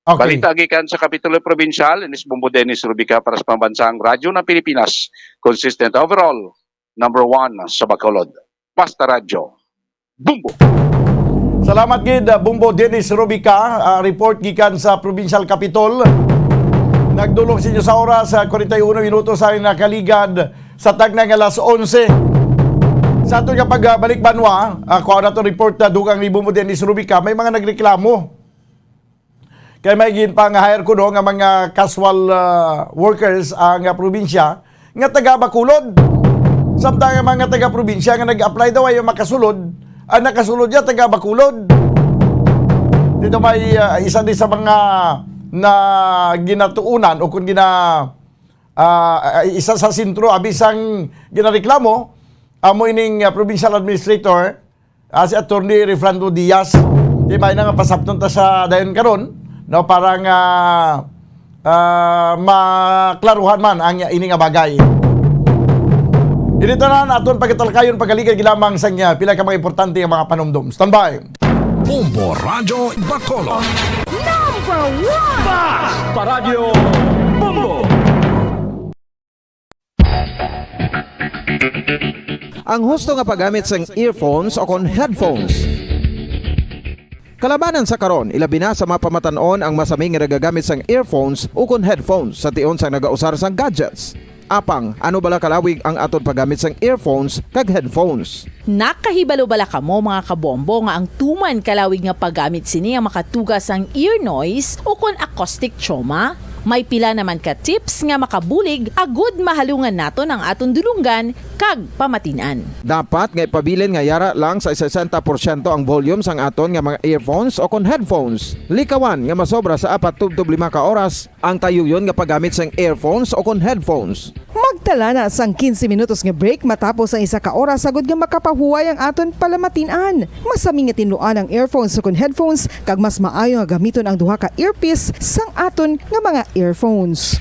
Okay. Balita gikan sa Kapitulo Probinsyal, inis Bombo Dennis Rubica para sa Pambansang Radyo ng Pilipinas. Consistent overall, number one sa Bacolod. Basta Radyo, Bombo! Salamat gid, uh, Bombo Dennis Rubica. Uh, report gikan sa Provincial Capitol. Nagdulong sa inyo sa oras, uh, kwarenta y uno minutos ang nakaligad sa tagna nga alas onse. Sa aton nga pagbalik banwa, uh, kuha na to report na dugang ni Bombo Dennis Rubica, may mga nagreklamo. Kay may gin-, pang-hire kuno nga mga casual, ah, workers ang, ah, probinsya nga taga Bacolod. Samtang ang mga taga probinsya nga nag-apply daw ay makasulod, ang nakasulod niya taga Bacolod. Dito may, ah, isa din sa mga na ginatuunan o kung gina-, ah, isa sa sentro abi sang ginareklamo, amo ining, ah, provincial administrator, ah, si Attorney Refrando Diaz. Di ba, ina nga pasapton ta sa dayon karon, no, para nga, ah, maklaruhan man ang ini nga bagay. Ini tanan aton pagatalakayon, pagaligad lamang sa nga pila ka mga importante nga mga panumdom. Standby. Bombo Radyo Bacolod. Number one! Basta Radyo Bombo! Ang husto nga paggamit sang earphones o kon headphones. Kalabanan sa karon, ilabi na sa mga pamatan-on ang masami nga nagagamit sang earphones ukon headphones sa tion sang nagausar sang gadgets. Apang, ano bala kalawig ang aton paggamit sang earphones kag headphones? Nakahibalo bala kamo, mga kabombo, nga ang tuman kalawig nga paggamit sini ang makatuga sang ear noise ukon acoustic trauma? May pila naman ka tips nga makabulig agud mahalungan naton ang aton dulonggan kag pamatin-an. Dapat nga ipabilin nga yara lang sa sesenta porsyento ang volume sang aton nga mga earphones o kon headphones. Likawan nga masobra sa apat tubtob lima ka oras ang tayuyon nga paggamit sang earphones o kon headphones. Magtala na sang quince minutos nga break matapos ang isa ka oras agud nga makapahuway ang aton palamatin-an. Masami nga tinluan ang earphones o kon headphones, kag mas maayo nga gamiton ang duha ka earpiece sang aton nga mga earphones.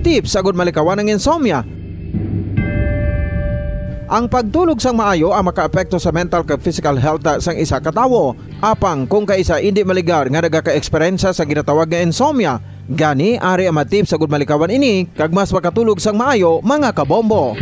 Tips agud malikawan ang insomnia. Ang pagtulog sang maayo ang makaapekto sa mental kag physical health sang isa ka tawo. Apang kung kaisa indi maligar nga nagaka-eksperyensya sa ginatawag nga insomnia, gani ari ang mga tips agud malikawan ini kag mas makatulog sang maayo, mga kabombo.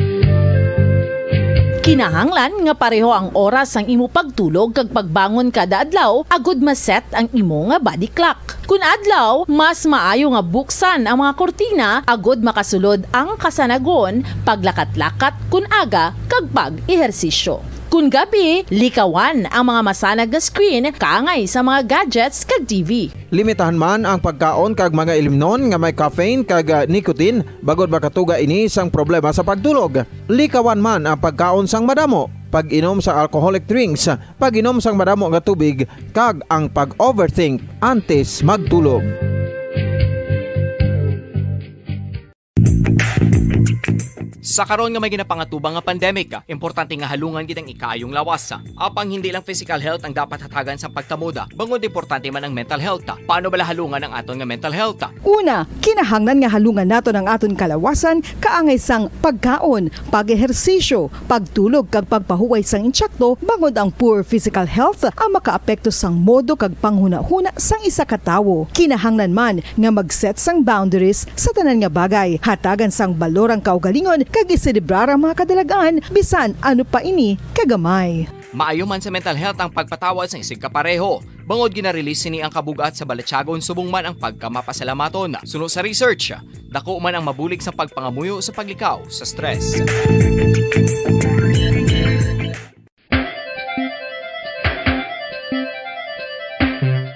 Kinahanglan nga pareho ang oras sang imo pagtulog kag pagbangon kada adlaw agud ma-set ang imo nga body clock. Kun adlaw, mas maayo nga buksan ang mga kurtina agud makasulod ang kasanagon, paglakat-lakat kun aga, kag pag-ehersisyo. Kun gabi, likawan ang mga masanag nga screen kaangay sa mga gadgets kag T V. Limitahan man ang pagkaon kag mga ilimnon nga may caffeine kag, ah, nicotine, bangod makatuga ini sang problema sa pagtulog. Likawan man ang pagkaon sang madamo, pag-inom sa alcoholic drinks, pag-inom sang madamo nga tubig, kag ang pag-overthink antes magtulog. Sa karon nga may ginapangatubang nga pandemic, importante nga halungan gid ang ikaayong lawas. Apang hindi lang physical health ang dapat hatagan sang pagtamod, bangod importante man ang mental health. Paano bala halungan ang aton nga mental health? Una, kinahanglan nga halungan naton ang aton kalawasan kaangay sang pagkaon, pag-ehersisyo, pagtulog kag pagpahuway sang intsakto, bangod ang poor physical health ang makaapekto sang modo kag panghunahuna sang isa ka tawo. Kinahanglan man nga mag-set sang boundaries sa tanan nga bagay, hatagan sang balor ang kaugalingon kag iselebrar ang mga kadalag-an bisan ano pa ini kagamay. Maayo man sa mental health ang pagpatawad sang isigkapareho, bangod gina-release sini ang kabug-at sa balatyagon subong man ang pagkamapasalamaton. Suno sa research, dako man ang mabulig sa pagpangamuyo sa paglikaw sa stress.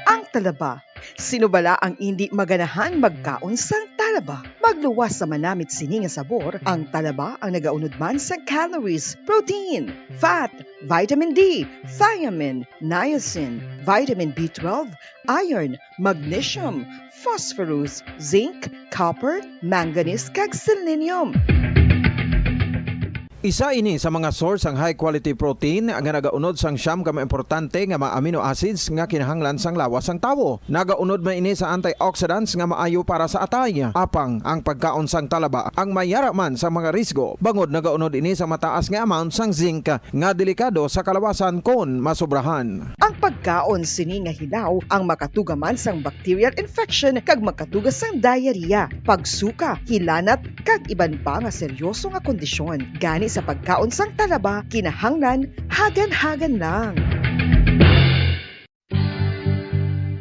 Ang talaba. Sino bala ang indi maganahan magkaon sang talaba? Magluwas sa manamit sini nga sabor, ang talaba ang nagaunod man sa calories, protein, fat, vitamin D, thiamine, niacin, vitamin B twelve, iron, magnesium, phosphorus, zinc, copper, manganese, kag selenium. Isa ini sa mga source sang high quality protein nga nagaunod sang siyam ka mga importante nga mga amino acids nga kinahanglan sang lawas sang tawo. Nagaunod man ini sa antioxidants nga maayo para sa atay. Apang ang pagkaon sang talaba ang mayara man sa mga risgo, bangod nagaunod ini sa mataas nga amount sang zinc nga delikado sa kalawasan kon masobrahan. Ang pagkaon sini nga hilaw ang makatuga man sang bacterial infection kag makatuga sang diarrhea, pagsuka, hilanat, kag iban pa nga seryoso nga kondisyon. Gani sa pagkaon sang talaba, kinahanglan hagan-hagan lang.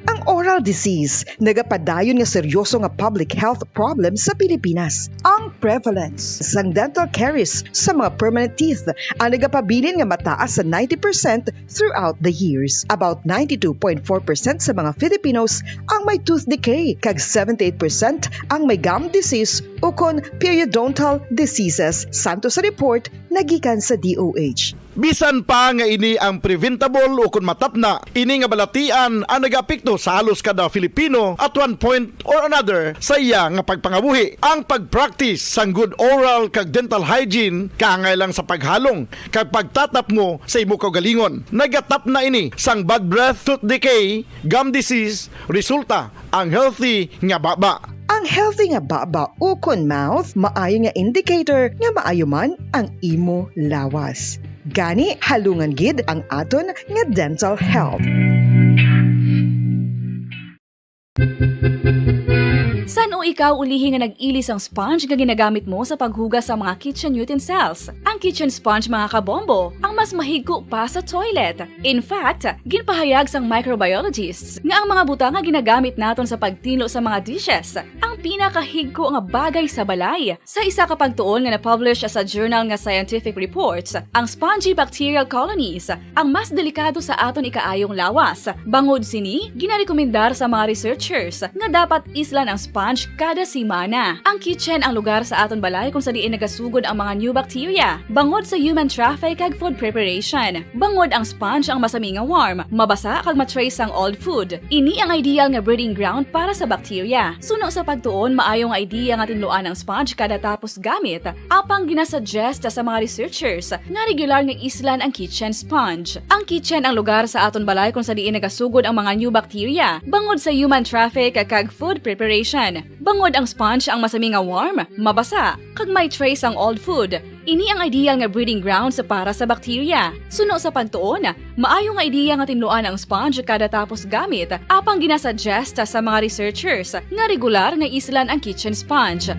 Ang oral disease nagapadayon nga seryoso nga public health problem sa Pilipinas. Ang prevalence sang dental caries sa mga permanent teeth ang nagapabilin nga mataas sa ninety percent throughout the years. About ninety-two point four percent sa mga Filipinos ang may tooth decay, kag seventy-eight percent ang may gum disease ukon periodontal diseases, santo sa report nagikan sa D O H. Bisan pa nga ini ang preventable ukon matapna, ini nga balatian ang nagaapekto sa halos kada Filipino at one point or another sa iya nga pagpangabuhi. Ang pag-practice sang good oral kag dental hygiene, kaangay lang sa paghalong kag pagtatapngo sa imo kaugalingon. Nagatapna ini sang bad breath, tooth decay, gum disease, resulta ang healthy nga baba. Ang healthy nga baba ukon mouth maayo nga indicator nga maayo man ang imo lawas. Gani, halungan gid ang aton nga dental health. San-o ikaw ulihi nga nag-ili sang sponge nga ginagamit mo sa paghugas sa mga kitchen utensils? Ang kitchen sponge, mga kabombo, ang mas mahigko pa sa toilet. In fact, ginpahayag sang microbiologists nga ang mga butang nga ginagamit naton sa pagtinlo sa mga dishes, ang pinakahigko nga bagay sa balay. Sa isa ka pagtuon nga na-publish sa journal nga Scientific Reports, ang spongy bacterial colonies ang mas delikado sa aton ikaayong lawas. Bangod sini, ginarekomendar sa mga researchers nga dapat islan ang sponge kada semana. Ang kitchen ang lugar sa aton balay kung sa diin nagasugod ang mga new bacteria. Bangod sa human traffic kag food preparation. Bangod ang sponge ang masami nga warm, mabasa kag ma-trace ang old food. Ini ang ideal nga breeding ground para sa bacteria. Suno sa pagtuon, maayo nga idea nga tinluan ang sponge kada tapos gamit. Apang ginasuggest sa mga researchers nga regular nga islan ang kitchen sponge. Ang kitchen ang lugar sa aton balay kung sa diin nagasugod ang mga new bacteria, bangod sa human traffic kag food preparation. Bangod ang sponge ang masami nga warm, mabasa, kag may trace ang old food. Ini ang ideal nga breeding grounds para sa bacteria. Suno sa pagtuon, maayo nga ideya nga tinluan ang sponge kada tapos gamit, apang ginasuggest sa mga researchers nga regular nga islan ang kitchen sponge.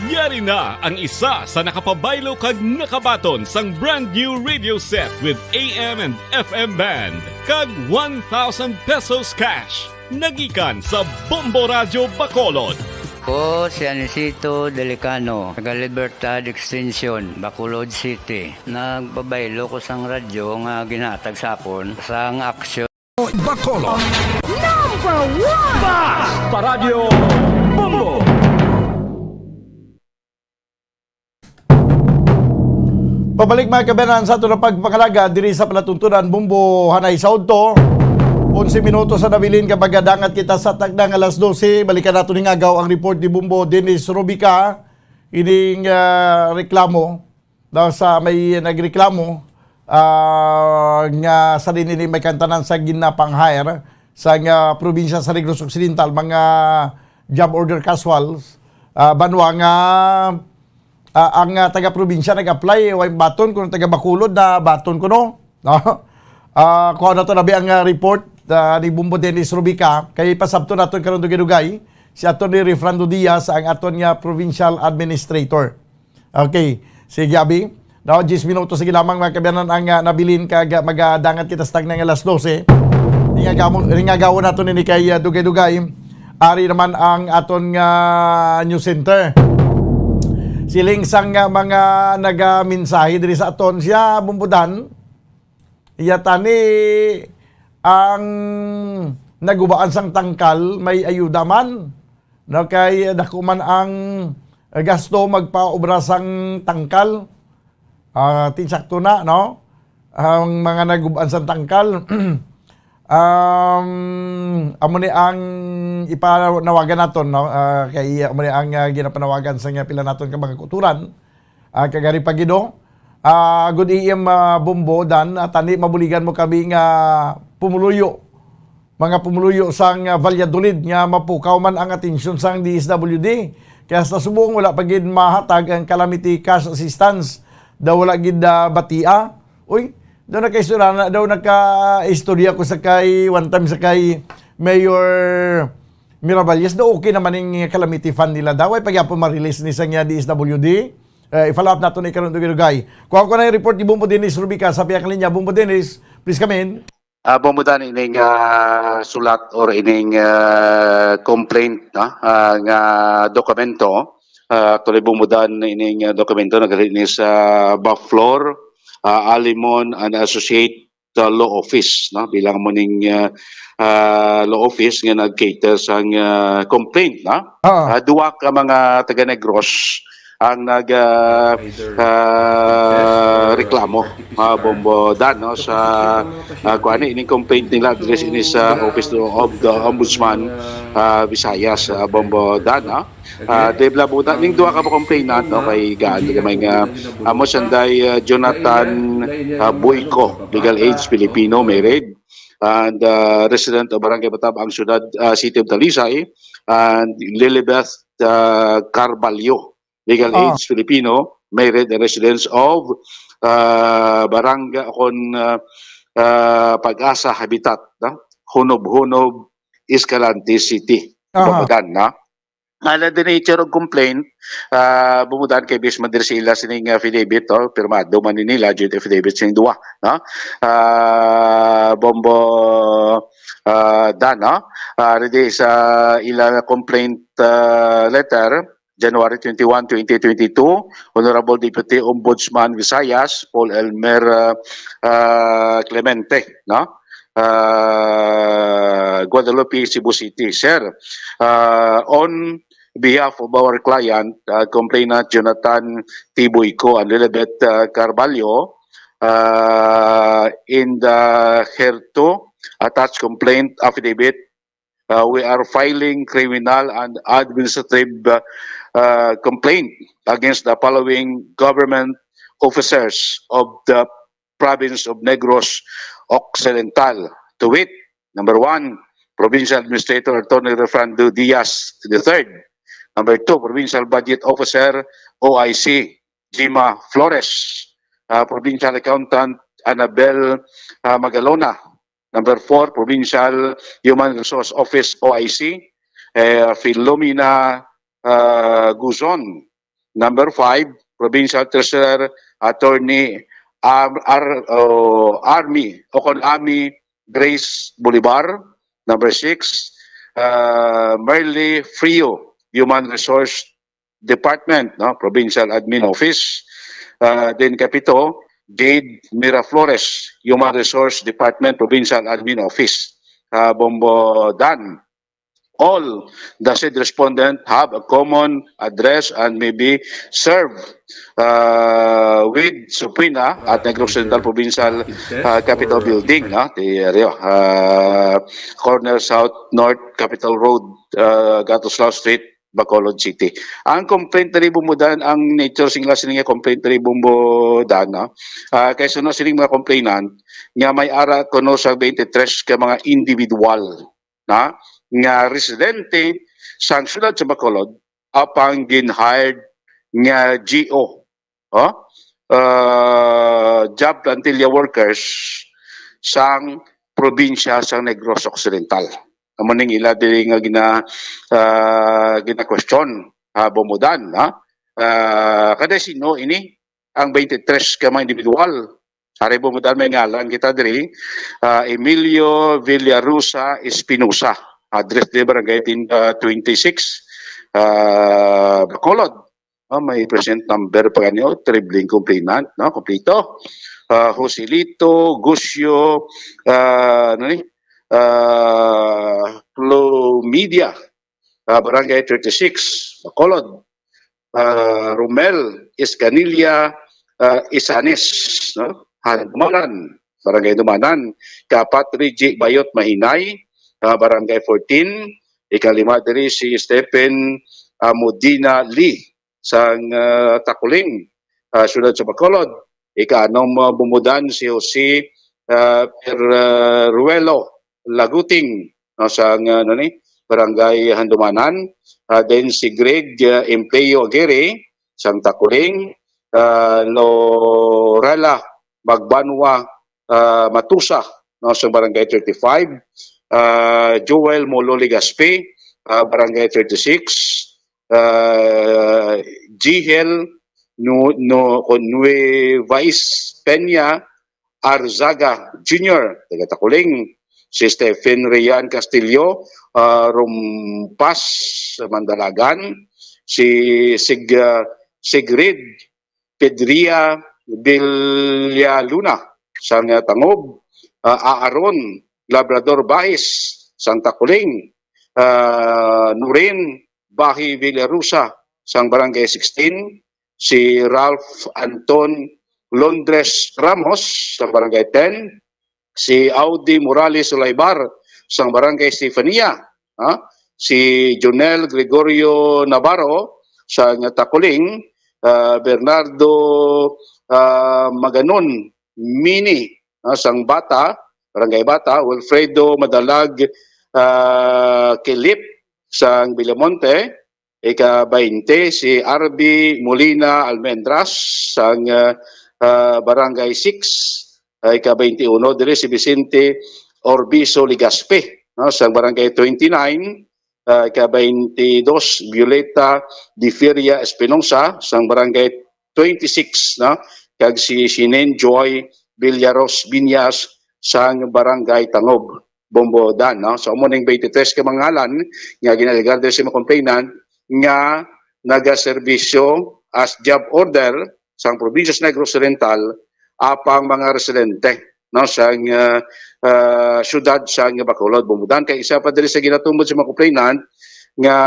Yari na ang isa sa nakapabaylo kag nakabaton sang brand new radio set with A M and F M band kag one thousand pesos cash nagikan sa Bombo Radyo Bacolod. Ko si Anisito Delicano, taga Libertad Extension, Bacolod City. Nagpabaylo ko sang radyo nga ginhatag sa akon sang aksyon. Bacolod. Number one! Basta Radyo Bombo! Pabalik, mga kabanan, sa aton nga pagpangalaga diri sa palatuntunan, Bombo Hanay sa Udto. Onse minutos sa nabilin kag magadangat kita sa takna nga alas dose. Balikan nato ning agaw ang report ni Bombo Dennis Rubica. Ining ah, reklamo daw sa may nagreklamo ah, nga sa din ini may kantanan sa ginapang-hire sa nga probinsya sa Negros Occidental, mga job order casuals, ah, banwa nga ah, ang ah, taga-probinsya nag-apply, way baton kuno, taga Bacolod na baton kuno, no? Ah, kuha na to nabi ang ah, report ah, ni Bombo Dennis Rubica, kay pasabton naton karon dugay-dugay si Attorney Refrando Diaz, ang aton nga provincial administrator. Okay, sige, abi. No, diyes minutos sige lamang, mga kabayanan, ang ah, nabilin kag ah, magadangat kita sa takna nga alas dose. Ringagamo- ringagawon nato nini kay ah, dugay-dugay. Ari naman ang aton nga news center. Siling sang ah, mga nagamensahe diri sa aton, siya, Bombo Dan, iya tani ang nagubaan sang tangkal may ayuda man. No, kay dako man ang gasto magpaobra sang tangkal. Ah, tinsakto na, no? Ang mga nagub-an sang tangkal. um, amo ni ang ipanawagan naton, no? Ah, kay amo ni ang ah, ginapanawagan sa nga pila naton ka mga kauturan. Ah, kagari pa gido. Ah, good A M, ah, Bombo, Dan, ah, tani mabuligan mo kami nga pumuluyo, mga pumuluyo sang ah, Valladolid nga mapukaw man ang atensyon sang D S W D. Kaya sa subong wala pa gid mahatag ang calamity cash assistance. Daw wala gid ah, batia. Uy, daw nakaistorya na, daw nakaistorya ko sa kay one time sa kay Mayor Miravalles, daw okay naman ning calamity fund nila daw. Ay pagyapon ma-release ni sa niya D S W D. Eh, i-follow up nato ni karon dugay-dugay. Kuha ko na yung report ni Bombo Dennis Rubica sa pihak linya. Bombo Dennis, please come in. Ah, Bombo Dan, ining ah, sulat or ining ah, complaint, no? Ah, nga dokumento. Ah, actually, Bombo Dan, ining ah, dokumento nagali ni sa Baflor, ah, Alimon and Associate ah, Law Office, no? Bilang mo ning ah, ah, Law Office nga nag-cater sang ah, complaint, no? Ah, Ah, duwa ka mga taga Negros ang nag ah, ah, reklamo, ah, Bombo Dan, no, sa ah, kuan, ining complaint nila address ini sa Office of the Ombudsman, ah, Visayas, ah, Bombo Dan, no? Ah, Dave Labuta, ning duha ka complainant, no, kay gaan, may nga amo sanday ah, Jonathan ah, Boyco, legal age Filipino, married, and ah, resident of Barangay Batabang, Siyudad, ah, City of Talisay, and Lilibeth ah, Carbalho, legal Ah. age Filipino, married and residents of ah, Barangay kon ah, ah, Pag-asa Habitat, no? Hunob-Hunob, Escalante City. Aha. Babagan, no? Ala the nature of complaint, ah, bumudan kay bis man diri sa ila sining affidavit, oh, pirmado man ni nila, joint affidavit sining duwa, no? Ah, Bombo, ah, Dan, no? Ah, ready sa ila complaint, ah, letter, January twenty-one, twenty twenty-two, Honorable Deputy Ombudsman Visayas, Paul Elmer, ah, ah, Clemente, no? Ah, Guadalupe, Cebu City. Sir, ah, on behalf of our client, uh, complainant Jonathan T. Boyco and Lilibet, uh, Carvalho, uh, in the hereto attached complaint affidavit, uh, we are filing criminal and administrative, uh, uh, complaint against the following government officers of the province of Negros Occidental, to wit, number one, Provincial Administrator Attorney Refrando Diaz the third. Number two, Provincial Budget Officer, O I C, Jima Flores. Uh, Provincial Accountant, Annabel, uh, Magalona. Number four, Provincial Human Resource Office, O I C, uh, Filomena, uh, Guzon. Number five, Provincial Treasurer Attorney Ar Ar oh, Army Okonami Grace Bolivar. Number six, uh, Merly Frio, Human Resource Department, no, Provincial Admin Office. Uh, then kapito, Jade Miraflores, Human Resource Department, Provincial Admin Office. Uh, Bombo Dan. All the said respondent have a common address and may be served, uh, with subpoena at Negros Occidental Provincial, uh, Capitol Building, no? The area, uh, corner South North Capitol Road, uh, Gatos Lao Street, Bacolod City. Ang complaint diri, Bombo Dan, ang nature sing last nga complaint diri, Bombo Dan, no? Ah, kay suno sining mga complainant nga may ara kuno sa twenty-three ka mga individual na nga residente sang siyudad sa Bacolod apang gin-hired nga G O, oh? Uh, job plantilla workers sang probinsya sang Negros Occidental. Amo ning ila diri nga gina uh, gina-question, uh, Bombo Dan, ha? Uh, kada sino ini ang twenty-three ka mga individual? Ari, Bombo Dan, may ngalan kita diri, ah, Emilio Villarosa Espinosa, address di Barangay tin-, ah, twenty-six, ah, Bacolod. Ah, may present number pa kanyo, tribling complainant, no? Kompleto. Ah, Joselito Gusio, ah, ano ni? Ah, Plumidia, ah, Barangay thirty-six, Bacolod. Ah, Romel Escanilla, ah, Isanes, no? Handumanan, Barangay Dumanan. Kapat, Reggie Bayot Mahinay, ah, Barangay fourteen. Ikalima diri si Stephen, ah, Modina Lee sang, ah, Takuling, ah, siyudad sa Bacolod. Ika-anom, ah, Bombo Dan si Jose, ah, Perruelo Laguting, no, sang, ah, ano ni, Barangay Handumanan. Ah, then si Greg, ah, Empeyo Aguirre sang Takuling, ah, Lorela Magbanwa, ah, Matusa, no, sang Barangay thirty-five, ah, Joel Molo Legaspi, ah, Barangay thirty-six, ah, Jihel Nu-, Nu-, Nuevais Peña Arzaga Junior, taga Takuling, si Stephen Rian Castillo, ah, Rumpas, Mandalagan, si Sig-, ah, Sigrid Pedria Villaluna sang Tangob, ah, Aaron Labrador Bahis sang Takuling, ah, Nurin Bahi Villarosa sang Barangay sixteen, si Ralph Anton Londres Ramos sang Barangay ten, si Audi Morales Olaybar sang Barangay Stefania, ha? Si Jonel Gregorio Navarro sang Takuling, ah, Bernardo, ah, Maganon Mini, ah, sang Bata, Barangay Bata, Wilfredo Madalag, ah, Kilip sang Villamonte, ika-twenty, si R B Molina Almendras sang, ah, ah, Barangay six, ah, ika-twenty-one diri si Vicente Orbizo Legaspi, no, sang Barangay twenty-nine, ah, ika twenty-dos, Violeta de Feria Espinosa, sang Barangay twenty-six, no? Kag si Shinen Joy Villaros Binyas, sang Barangay Tangob, Bombodan, no? So, amo ning twenty-three ka mga ngalan nga ginaalegar diri sa mga complainant nga nagaserbisyo as job order sang probinsya sa Negros Oriental apang mga residente, no, sang, ah, ah, siyudad sang Bacolod, Bombodan. Kay isa pa diri sa ginatumod sa mga complainant nga,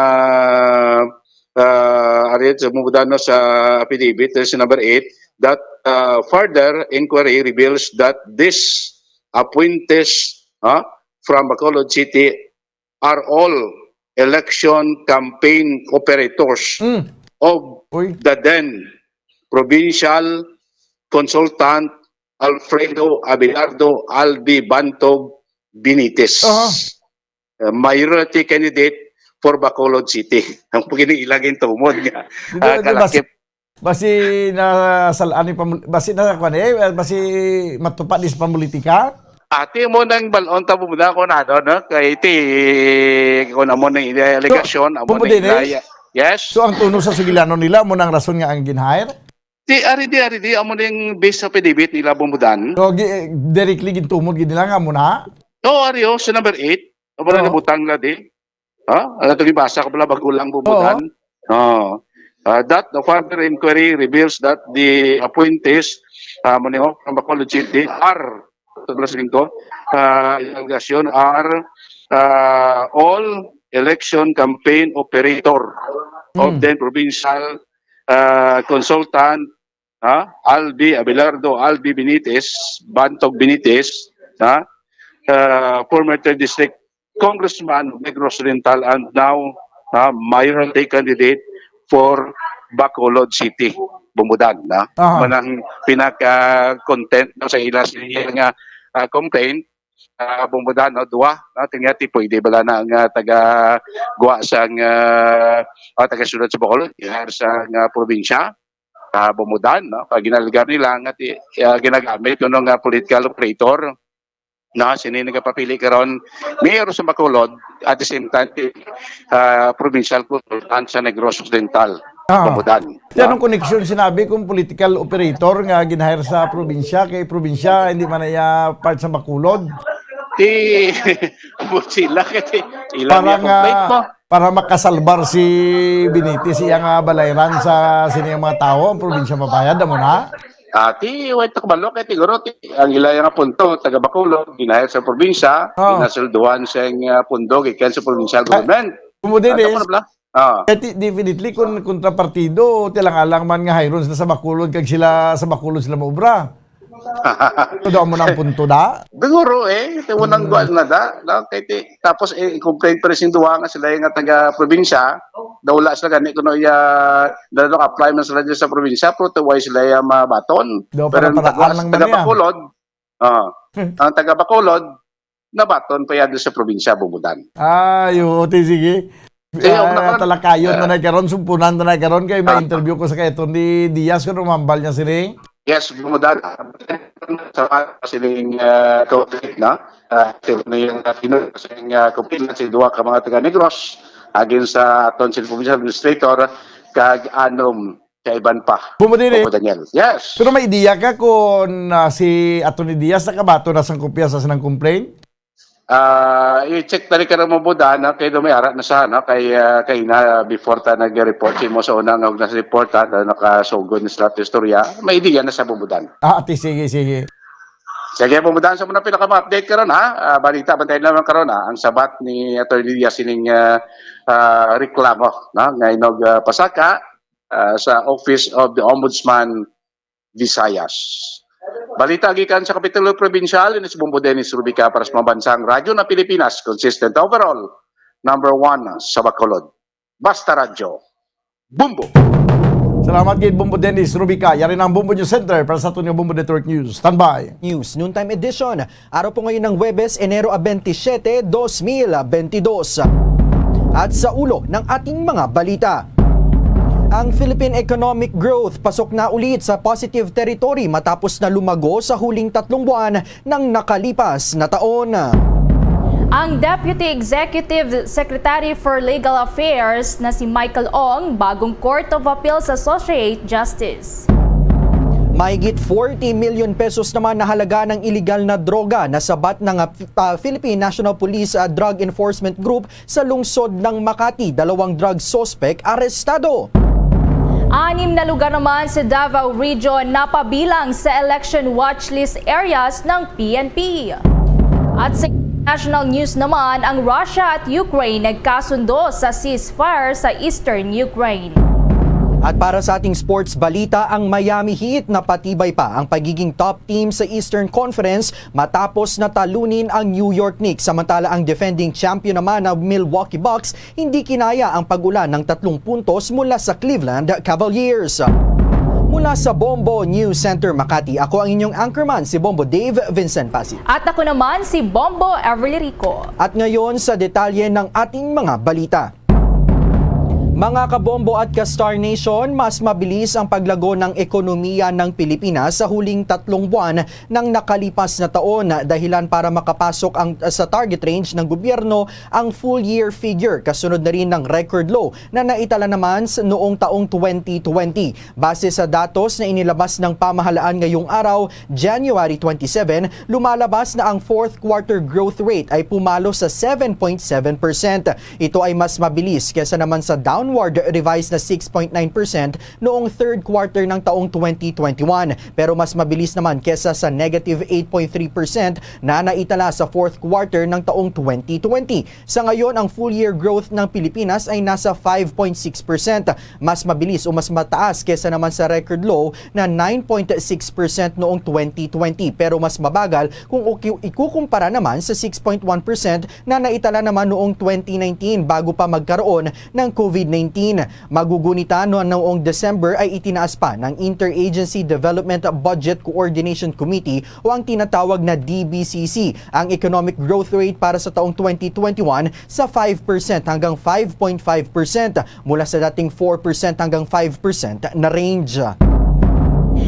ah, ari sa Bombodan, no, sa affidavit, diri sa number eight, that, ah, further inquiry reveals that these appointees, ah, from Bacolod City are all election campaign operators Mm. of Uy. the then provincial consultant Alfredo Abelardo Albi Bantog Benitez. Aha. Uh, majority candidate for Bacolod City. Ang pagkini ilang tumod nga, Dito, ah, dito, bas- kalakip. Basi na sal-, ani pamul-, basi na kwan eh, basi matupad is pamulitika? Ati mo nang balon ta mo na ko na, no? Kay ti, kung amo nang ila-, alegasyon, amo Bumbo nang Dennis? ilaya. Yes? So, ang tono sa sugilanon nila, mo nang rason nga ang ginhire? Ti, ari di, ari di, amo ning base sa affidavit nila, Bumbudan. So, gi-, directly gintumod gid nila nga mo na? No, ari, oh, sa number eight. Amo na Oo. nabutang nila di. Ha? Ano itong ibasa ko pala, bago lang, Bumbudan? Oo. Oh. Uh, that the further inquiry reveals that the appointees, uh, mo ni, oh, from Bacolod City are, ito pala sa linggo, uh, alegasyon are, uh, all election campaign operator of Mm. then provincial, uh, consultant, ha? Albi Abelardo, Albi Benitez, Bantog Benitez, ha? Uh, former third District Congressman of Negros Oriental and now, ah, mayoralty candidate for Bacolod City, Bumbudan, na Aha. manang pinaka-content, no, sa ila sa iya nga, ah, complaint, ah, Bumbudan, no, duwa, no, tingati pwede bala na nga taga guwa sang, ah, ah, taga siyudad sa Bacolod, hire sa nga probinsya, ah, Bumbudan, no, pag ginaligar nila nga ti-, ah, ginagamit kuno nga political operator, no, sini nagapapili karon mayor sa Bacolod, at the same time, ah, provincial consultant sa Negros Occidental, Ah. Bumbudan. Yan ang koneksyon sinabi kung political operator nga ginhire sa probinsya, kay probinsya hindi man iya part sa Bacolod. Ti, ambot sila, kasi ilang Para niya nga, complaint mo. para makasalbar si Benitez, iya nga balayran sa sini nga mga tawo, ang probinsya mabayad, amo na? Ah, ti, wait, kabalo kay siguro, ti, ang ila nga punto, taga Bacolod, ginahir sa probinsya, Ah. ginasulduhan sa, ah, pundo, gikan sa provincial Ah, government. Kumo din Ah, eh. tama na pala. Ah. Eh, ti-, definitely, kung kontrapartido, tilang-alang man nga hayron sila sa Bacolod, kag sila sa Bacolod sila maubra. Ito daw mo na ang punto da? Siguro eh, ito mo nang Hmm. kuwan na da, no? Kay ti-, tapos eh, i-complain pa rin sing duha nga sila yung nga taga-probinsya, daw wala sila gani kuno iya, daw apply man sila dyan sa probinsya, pero tuway sila iya mabaton. Daw Pero ang para-paraan taga, lang man taga niya. Bacolod, ah, Hmm. ang taga Bacolod, nabaton pa yan sa probinsya, Bumbudan. Ay, oo, ti, sige. Sige, Ah, una ka lang. Talakayon na Ah. na karon, sumpunan na na karon, kay Ah. ma-interview ko sa kay Attorney Diaz, kung umambal niya sini. Yes, Bumbudan. Sa sining, ah, conflict, no? Ah, sino na yung, ah, sino sa yung, ah, complainant, si duha ka mga taga Negros, agin sa aton city provincial administrator, kag anom kaiban pa. Bumbo din eh. Bumbo Daniel. Yes. Pero may ideya ka kung, ah, si Attorney Diaz nakabato na sang kopya sa sinang complaint? Ah, i-check tali ka ng mabuda, no? Kay do may ara na sa, no? Kay, ah, kay na before ta nag-report si mo sa una nga nasa report, ha? Na nakasugod na sa istorya. May ideya na sa bumbudan. Ah, ati, sige, sige. Sige, bumbudan sa muna pinaka-update karon, ha? Ah, balita, bantayan naman karon, ha? Ang sabat ni Attorney Diaz sining, ah, ah, reklamo, no? Nga inog, ah, pasaka, ah, sa Office of the Ombudsman Visayas. Balita gikan sa Kapitulo Probinsyal, ini si Bumbo Dennis Rubica para sa Pambansang Radyo ng Pilipinas, consistent overall, number one sa Bacolod. Basta Radyo, Bumbo! Salamat gid, Bumbo Dennis Rubica. Yari na ang Bumbo News Center para sa aton nga Bumbo Network News. Standby. News Noontime Edition. Araw po ngayon ng Huwebes, Enero a twenty-seven, dos mil twenty-dos. At sa ulo ng ating mga balita. Ang Philippine economic growth pasok na ulit sa positive territory matapos na lumago sa huling tatlong buwan ng nakalipas na taon. Ang Deputy Executive Secretary for Legal Affairs na si Michael Ong, bagong Court of Appeals Associate Justice. Mahigit forty million pesos naman na halaga ng iligal na droga nasabat ng ah, Philippine National Police ah, Drug Enforcement Group sa lungsod ng Makati. Dalawang drug suspect arestado. Anim na lugar naman sa Davao Region napabilang sa election watch list areas ng P N P. At sa national news naman, ang Russia at Ukraine nagkasundo sa ceasefire sa eastern Ukraine. At para sa ating sports balita, ang Miami Heat napatibay pa ang pagiging top team sa Eastern Conference matapos na talunin ang New York Knicks. Samantala, ang defending champion naman na Milwaukee Bucks hindi kinaya ang pag-ulan ng tatlong puntos mula sa Cleveland Cavaliers. Mula sa Bombo News Center Makati, ako ang inyong anchorman, si Bombo Dave Vincent Pasi. At ako naman si Bombo Everly Rico. At ngayon sa detalye ng ating mga balita. Mga kabombo at ka-Star Nation, mas mabilis ang paglago ng ekonomiya ng Pilipinas sa huling tatlong buwan ng nakalipas na taon, dahilan para makapasok ang, sa target range ng gobyerno ang full year figure, kasunod na rin ng record low na naitala naman s- noong taong twenty twenty. Base sa datos na inilabas ng pamahalaan ngayong araw, January twenty-seven, lumalabas na ang fourth quarter growth rate ay pumalo sa seven point seven percent. Ito ay mas mabilis kesa naman sa downward revised na six point nine percent noong third quarter ng taong twenty twenty-one, pero mas mabilis naman kesa sa negative eight point three percent na naitala sa fourth quarter ng taong twenty twenty. Sa ngayon, ang full year growth ng Pilipinas ay nasa five point six percent, mas mabilis o mas mataas kesa naman sa record low na nine point six percent noong twenty twenty, pero mas mabagal kung uki- ikukumpara naman sa six point one percent na naitala naman noong twenty nineteen bago pa magkaroon ng COVID nineteen. Magugunita no noong December ay itinaas pa ng Interagency Development Budget Coordination Committee o ang tinatawag na D B C C ang economic growth rate para sa taong twenty twenty-one sa five percent hanggang five point five percent, mula sa dating four percent hanggang five percent na range.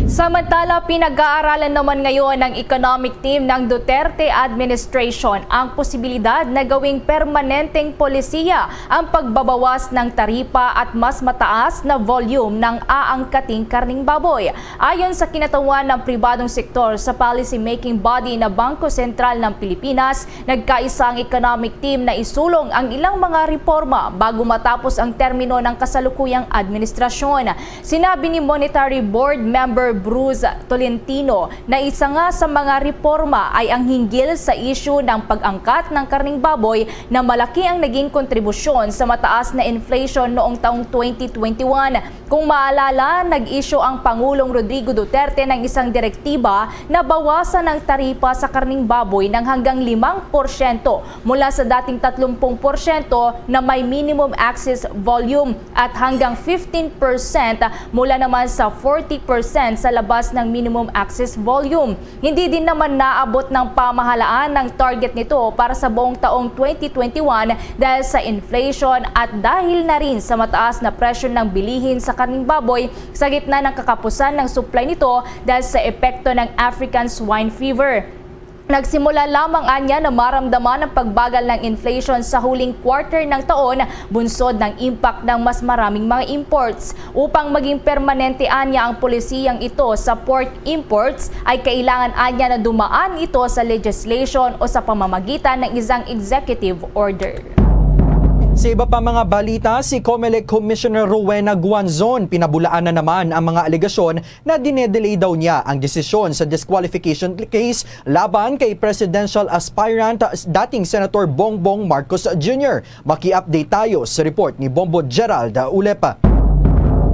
Samantala, pinag-aaralan naman ngayon ng economic team ng Duterte administration ang posibilidad na gawing permanenteng polisiya ang pagbabawas ng taripa at mas mataas na volume ng aangkating karning baboy. Ayon sa kinatawan ng pribadong sektor sa policy-making body na Bangko Sentral ng Pilipinas, nagkaisa ang economic team na isulong ang ilang mga reporma bago matapos ang termino ng kasalukuyang administrasyon. Sinabi ni Monetary Board member Bruce Tolentino na isa nga sa mga reporma ay ang hinggil sa isyu ng pag-angkat ng karning baboy na malaki ang naging kontribusyon sa mataas na inflation noong taong twenty twenty-one. Kung maalala, nag-issue ang Pangulong Rodrigo Duterte ng isang direktiba na bawasan ang taripa sa karning baboy ng hanggang limang porsyento mula sa dating tatlong porsyento na may minimum access volume at hanggang fifteen percent mula naman sa forty percent sa labas ng minimum access volume. Hindi din naman naabot ng pamahalaan ang target nito para sa buong taong twenty twenty-one dahil sa inflation at dahil na rin sa mataas na presyo ng bilihin sa karning baboy sa gitna ng kakapusan ng supply nito dahil sa epekto ng African Swine Fever. Nagsimula lamang anya na maramdaman ang pagbagal ng inflation sa huling quarter ng taon, bunsod ng impact ng mas maraming mga imports. Upang maging permanente anya ang polisiyang ito sa pork imports, ay kailangan anya na dumaan ito sa legislation o sa pamamagitan ng isang executive order. Sa iba pa mga balita, si Comelec Commissioner Rowena Guanzon pinabulaan na naman ang mga alegasyon na dinedelay daw niya ang desisyon sa disqualification case laban kay presidential aspirant, dating Senator Bongbong Marcos Junior. Maki-update tayo sa report ni Bombo Gerald Ulepa.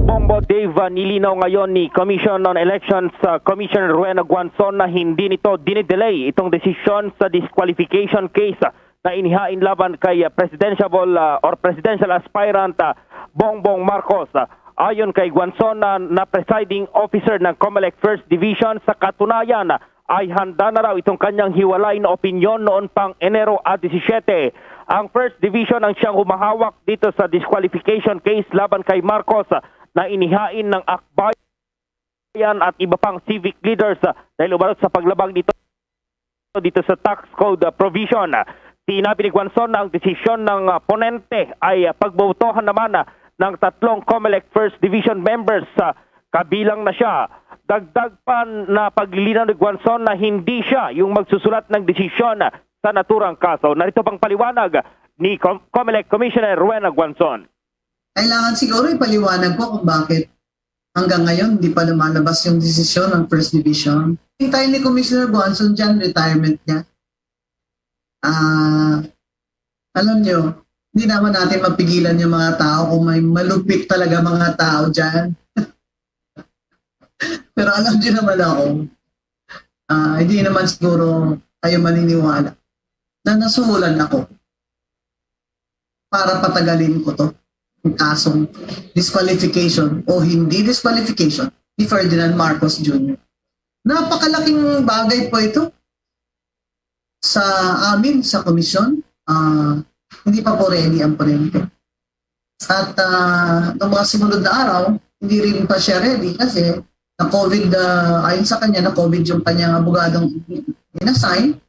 Bombo Dave, nilinaw ngayon ni Commission on Elections uh, Commissioner Rowena Guanzon na hindi nito dinidelay itong desisyon sa disqualification case na inihain laban kay uh, presidential uh, or presidential aspirant uh, Bongbong Marcos. Uh, ayon kay Guanzon na, na presiding officer ng Comelec First Division, sa katunayan ay handa na raw itong kanyang hiwalay na opinyon noon pang Enero a disisyete. Ang First Division ang siyang humahawak dito sa disqualification case laban kay Marcos na inihain ng akbayan at iba pang civic leaders dahil umarot sa paglabag nito dito sa tax code provision. Sinabi ni Guanzon na ang desisyon ng, ah, ponente ay, ah, pagbobotohan naman, ah, ng tatlong Comelec First Division members, ah, kabilang na siya. Dagdag pa na paglilinaw ni Guanzon na hindi siya yung magsusulat ng desisyon sa naturang kaso. Narito pang paliwanag ni Com-, Comelec Commissioner Rowena Guanzon. Kailangan siguro ipaliwanag ko kung bakit hanggang ngayon hindi pa lumalabas yung desisyon ng First Division. Hintayin ni Commissioner Guanzon dyan, retirement niya. Ah, alam nyo, hindi naman natin mapigilan yung mga tao kung may malupit talaga mga tao dyan. Pero alam nyo naman ako, ah, hindi naman siguro kayo maniniwala na nasuhulan ako para patagalin ko to, ang kasong disqualification o hindi disqualification ni Ferdinand Marcos Junior. Napakalaking bagay po ito sa amin, sa komisyon. Ah, hindi pa po ready ang ponente. At, ah, noong mga sumunod na araw, hindi rin pa siya ready kasi na-COVID, ah, ayon sa kanya, na-COVID yung kanyang abogadong in-assign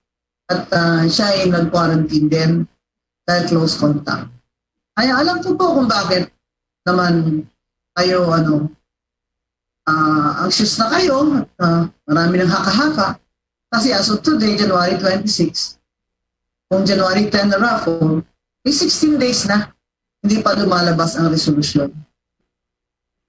at, ah, siya ay nag-quarantine din dahil close contact. Kaya alam ko po kung bakit naman kayo, ano, ah, anxious na kayo, at, ah, marami ng haka-haka. Kasi as of today, January twenty-six, kung January ten na raffle, may sixteen days na, hindi pa lumalabas ang resolusyon.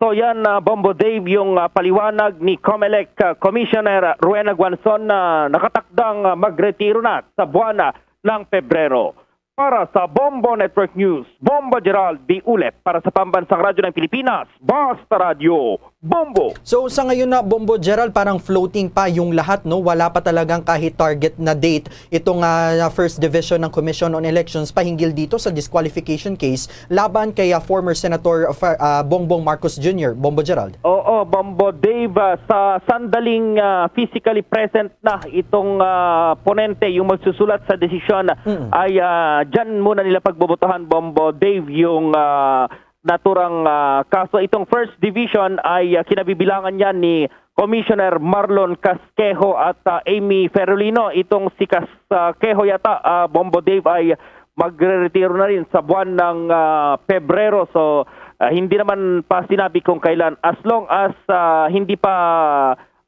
So yan, ah, Bombo Dave, yung, ah, paliwanag ni Comelec, ah, Commissioner Rowena Guanzon na nakatakdang, ah, magretiro na sa buwan, ah, ng Pebrero. Para sa Bombo Network News, Bombo Gerald B. Ulep para sa Pambansang Radyo ng Pilipinas, Basta Radyo, Bombo! So, sa ngayon na, Bombo Gerald, parang floating pa yung lahat, no? Wala pa talagang kahit target na date itong, ah, First Division ng Commission on Elections pahinggil dito sa disqualification case laban kay, ah, former Senator, ah, Fer-, ah, Bongbong Marcos Junior. Bombo Gerald. Oo, Bombo Dave, ah, sa sandaling, ah, physically present na itong, ah, ponente, yung magsusulat sa desisyon, Mm. ay, ah, dyan muna nila pagbobotohan, Bombo Dave, yung, ah, naturang, ah, kaso. Itong First Division ay, ah, kinabibilangan niya ni Commissioner Marlon Casquejo at, ah, Amy Ferolino. Itong si Casquejo yata, ah, Bombo Dave, ay magreretiro na rin sa buwan ng, ah, Pebrero. So, ah, hindi naman pa sinabi kung kailan. As long as, ah, hindi pa,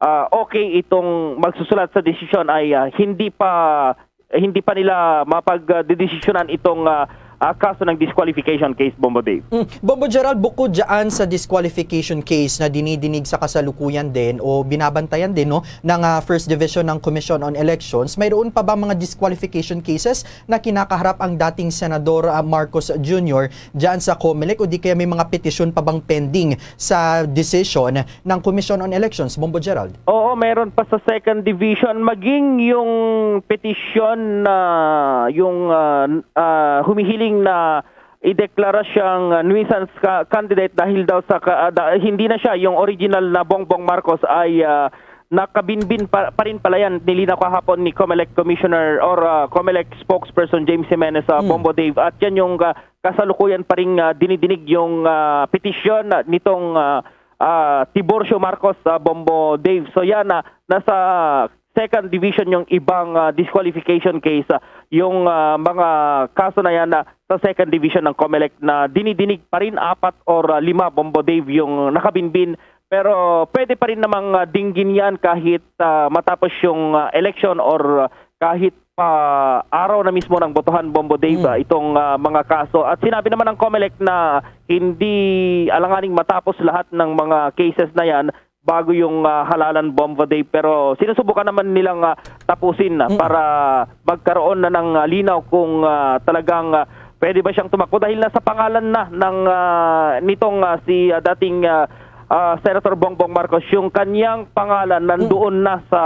ah, okay itong magsusulat sa desisyon, ay, ah, hindi pa, hindi pa nila mapagdedesisyonan itong, ah, ah, kaso ng disqualification case, Bombo Dave. Mm. Bombo Gerald, bukod dyan sa disqualification case na dinidinig sa kasalukuyan din o binabantayan din, no, ng, ah, First Division ng Commission on Elections, mayroon pa ba mga disqualification cases na kinakaharap ang dating Senador, ah, Marcos Junior dyan sa Comelec, o di kaya may mga petisyon pa bang pending sa decision ng Commission on Elections, Bombo Gerald? Oo, meron pa sa Second Division, maging yung petisyon na yung, ah, ah, humihiling na ideklara siyang, ah, nuisance ka-, candidate dahil daw sa ka-, ah, da-, hindi na siya yung original na Bongbong Marcos ay, ah, nakabinbin pa, pa rin pala yan, nilinaw kahapon ni Comelec Commissioner or, ah, Comelec spokesperson James Jimenez, ah, Mm. Bombo Dave. At yan yung, ah, kasalukuyan pa rin, ah, dinidinig yung, ah, petisyon, ah, nitong, ah, ah, Tiburcio Marcos, ah, Bombo Dave. So yan, ah, nasa Second Division yung ibang, ah, disqualification case, ah, yung, ah, mga kaso na yan, ah, sa Second Division ng Comelec na dinidinig pa rin apat or, ah, lima, Bombo Dave, yung nakabinbin. Pero pwede pa rin namang, ah, dinggin yan kahit, ah, matapos yung, ah, election or, ah, kahit pa araw na mismo ng botohan, Bombo Dave, Mm. ah, itong, ah, mga kaso. At sinabi naman ng Comelec na hindi alanganing matapos lahat ng mga cases na yan bago yung, ah, halalan, Bombo Dave. Pero sinusubukan naman nilang, ah, tapusin, ah, Mm. para magkaroon na ng, ah, linaw kung, ah, talagang, ah, pwede ba siyang tumakbo dahil nasa pangalan na ng, ah, nitong, ah, si, ah, dating, ah, ah, Senator Bongbong Marcos, yung kanyang pangalan nandoon na sa,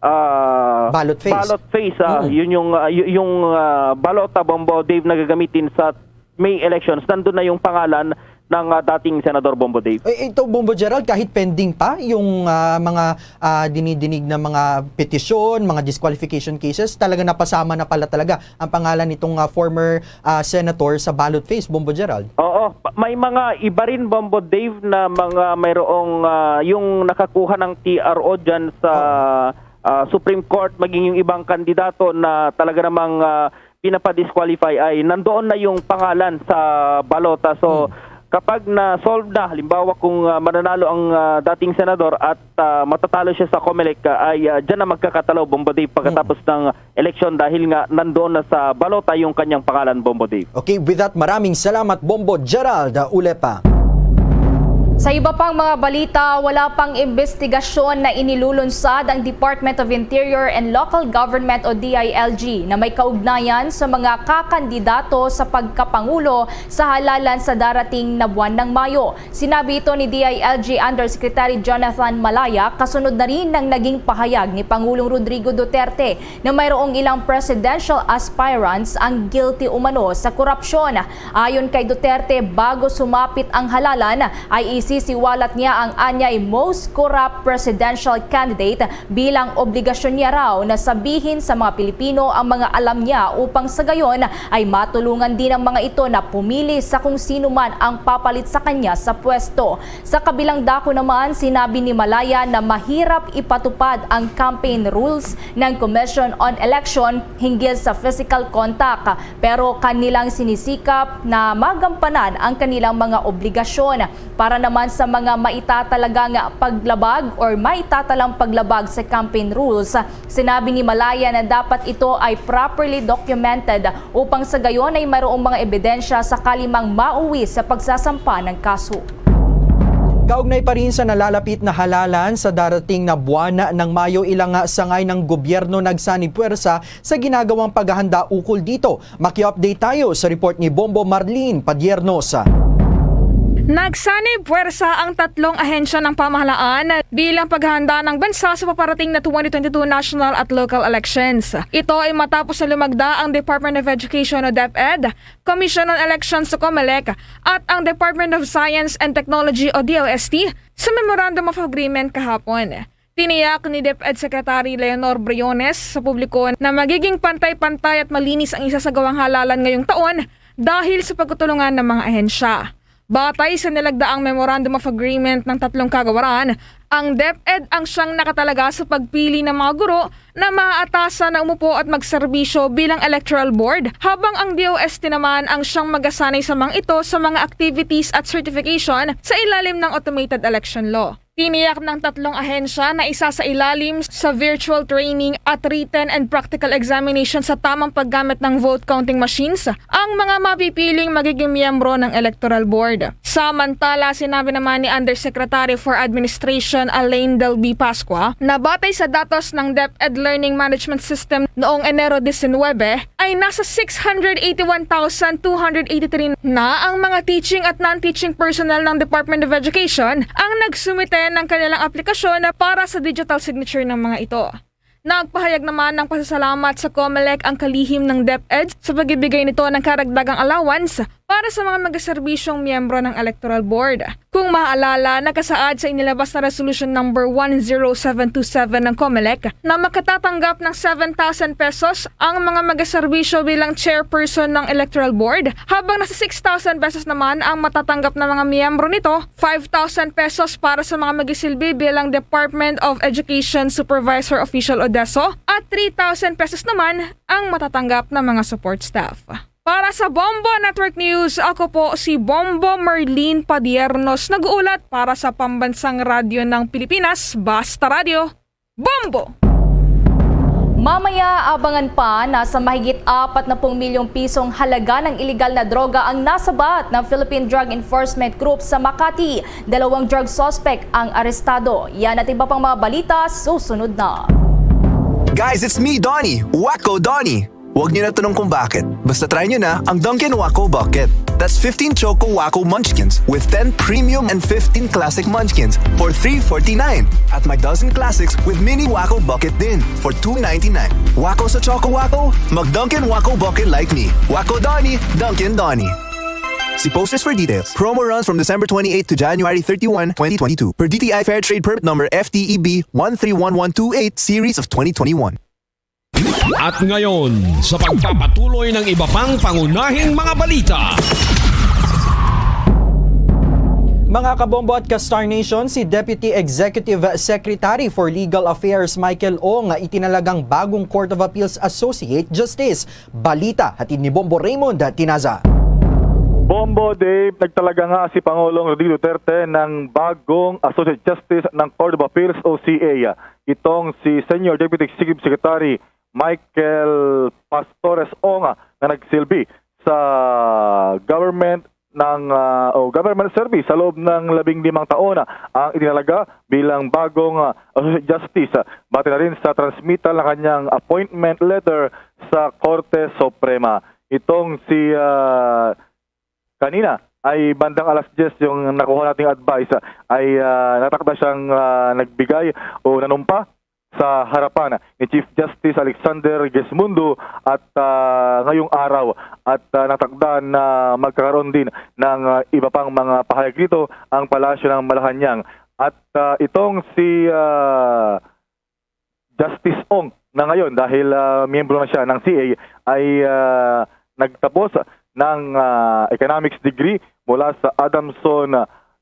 ah, Ballot phase. ballot phase, ah, Mm. yun yung, ah, y-, yung, ah, balota, Bombo Dave, na gagamitin sa May elections, nandun na yung pangalan ng, ah, dating Senador Bombo Dave. Eh, ito, Bombo Gerald, kahit pending pa yung, ah, mga, ah, dinidinig na mga petisyon, mga disqualification cases, talaga napasama na pala talaga ang pangalan nitong, ah, former, ah, senator sa ballot phase, Bombo Gerald. Oo, pa-, may mga iba rin, Bombo Dave, na mga mayroong, ah, yung nakakuha ng T R O dyan sa, Oo. ah, Supreme Court, maging yung ibang kandidato na talaga namang, ah, pinapa-disqualify ay nandoon na yung pangalan sa balota. So, kapag na-solve na, halimbawa kung, ah, mananalo ang, ah, dating senador at, ah, matatalo siya sa Comelec, ah, ay, ah, diyan na magkakatalo, Bombo Dave, pagkatapos ng eleksyon dahil nga nandoon na sa balota yung kanyang pangalan, Bombo Dave. Okay, with that, maraming salamat, Bombo Gerald, ah, Ulepa. Sa iba pang mga balita, wala pang imbestigasyon na inilulunsad ang Department of Interior and Local Government o D I L G na may kaugnayan sa mga kakandidato sa pagkapangulo sa halalan sa darating na buwan ng Mayo. Sinabi ito ni D I L G Undersecretary Jonathan Malaya, kasunod na rin ng naging pahayag ni Pangulong Rodrigo Duterte na mayroong ilang presidential aspirants ang guilty umano sa korupsyon. Ayon kay Duterte, bago sumapit ang halalan, ay isisiwalat niya ang anyay most corrupt presidential candidate bilang obligasyon niya raw na sabihin sa mga Pilipino ang mga alam niya upang sa gayon ay matulungan din ang mga ito na pumili sa kung sino man ang papalit sa kanya sa pwesto. Sa kabilang dako naman, sinabi ni Malaya na mahirap ipatupad ang campaign rules ng Commission on Election hinggil sa physical contact, pero kanilang sinisikap na magampanan ang kanilang mga obligasyon. Para naman sa mga maitatalagang paglabag or maitatalang paglabag sa campaign rules, sinabi ni Malaya na dapat ito ay properly documented upang sa gayon ay mayroong mga ebidensya sakali mang mauwi sa pagsasampa ng kaso. Kaugnay pa rin sa nalalapit na halalan sa darating na buwan ng Mayo, ilang sangay ng gobyerno nagsanib puwersa sa ginagawang paghahanda ukol dito. Maki-update tayo sa report ni Bombo Marlene Padiernos. Nagsanib puwersa ang tatlong ahensya ng pamahalaan bilang paghahanda ng bansa sa paparating na twenty twenty-two national at local elections. Ito ay matapos na lumagda ang Department of Education o DepEd, Commission on Elections o Comelec, at ang Department of Science and Technology o D O S T sa Memorandum of Agreement kahapon. Tiniyak ni DepEd Secretary Leonor Briones sa publiko na magiging pantay-pantay at malinis ang isasagawang halalan ngayong taon dahil sa pagtutulungan ng mga ahensya. Batay sa nilagdaang Memorandum of Agreement ng tatlong kagawaran, ang DepEd ang siyang nakatalaga sa pagpili ng mga guro na maaatasan na umupo at magserbisyo bilang electoral board, habang ang D O S T naman ang siyang magasanay sa mga ito sa mga activities at certification sa ilalim ng automated election law. Tiniyak ng tatlong ahensya na isa sa ilalim sa virtual training at written and practical examination sa tamang paggamit ng vote counting machines ang mga mapipiling magiging miyembro ng Electoral Board. Samantala, sinabi naman ni Undersecretary for Administration Alain Del B Pascua na batay sa datos ng DepEd Learning Management System noong Enero diecinuebe, ay nasa six hundred eighty-one thousand two hundred eighty-three na ang mga teaching at non-teaching personnel ng Department of Education ang nagsumite ng kanilang aplikasyon para sa digital signature ng mga ito. Nagpahayag naman ng pasasalamat sa Comelec ang kalihim ng DepEd sa pagbibigay nito ng karagdagang allowance para sa mga magaserbisyong miyembro ng Electoral Board. Kung maaalala, nakasaad sa inilabas na Resolution Number one zero seven two seven ng Comelec na makatatanggap ng seven thousand pesos ang mga magaserbisyo bilang chairperson ng Electoral Board, habang nasa six thousand pesos naman ang matatanggap ng mga miyembro nito, five thousand pesos para sa mga magisilbi bilang Department of Education Supervisor Official o DESO, at three thousand pesos naman ang matatanggap ng mga support staff. Para sa Bombo Network News, ako po si Bombo Marlene Padiernos, nag-uulat para sa Pambansang Radyo ng Pilipinas, Basta Radyo, Bombo! Mamaya, abangan pa, nasa mahigit apat na pung milyong pisong halaga ng iligal na droga ang nasabat ng Philippine Drug Enforcement Group sa Makati. Dalawang drug suspect ang arestado. Yan at iba pang mga balita, susunod na. Guys, it's me, Donnie. Wacko Donnie. Huwag niyo na tanong kung bakit. Basta try niyo na ang Dunkin' Wacko Bucket. That's fifteen Choco Wacko Munchkins with ten premium and fifteen classic munchkins for three forty-nine. At may dozen classics with mini Wacko Bucket din for two ninety-nine. Wacko sa Choco Wacko? Mag Dunkin' Wacko Bucket like me. Wacko Donnie, Dunkin' Donnie. See posters for details. Promo runs from December twenty-eighth to January thirty-one, twenty twenty-two. Per D T I Fair Trade Permit Number F T E B one three one one two eight, series of twenty twenty-one. At ngayon, sa pagpapatuloy ng iba pang pangunahing mga balita. Mga kabombo at ka-Star Nation, si Deputy Executive Secretary for Legal Affairs Michael Ong itinalagang bagong Court of Appeals Associate Justice. Balita hatid ni Bombo Raymond Tinaza. Bombo Dave, nagtalaga nga si Pangulong Rodrigo Duterte ng bagong Associate Justice ng Court of Appeals o C A. Itong si Senior Deputy Executive Secretary Michael Pastores Ong na nagsilbi sa government ng, ah, o government service sa loob ng labing limang taon ang itinalaga bilang bagong, ah, Associate Justice. Base na rin sa transmittal ng kanyang appointment letter sa Korte Suprema. Itong si, ah, kanina ay bandang alas diyes yung nakuha nating advice, ah, ay, ah, natakda siyang, ah, nagbigay o nanumpa sa harapan ni Chief Justice Alexander Gesmundo at, ah, ngayong araw at, ah, natakda na magkakaroon din ng, ah, iba pang mga pahayag dito ang Palasyo ng Malacañang. At, ah, itong si, ah, Justice Ong na ngayon, dahil, ah, miyembro na siya ng C A, ay, ah, nagtapos ng, ah, economics degree mula sa Adamson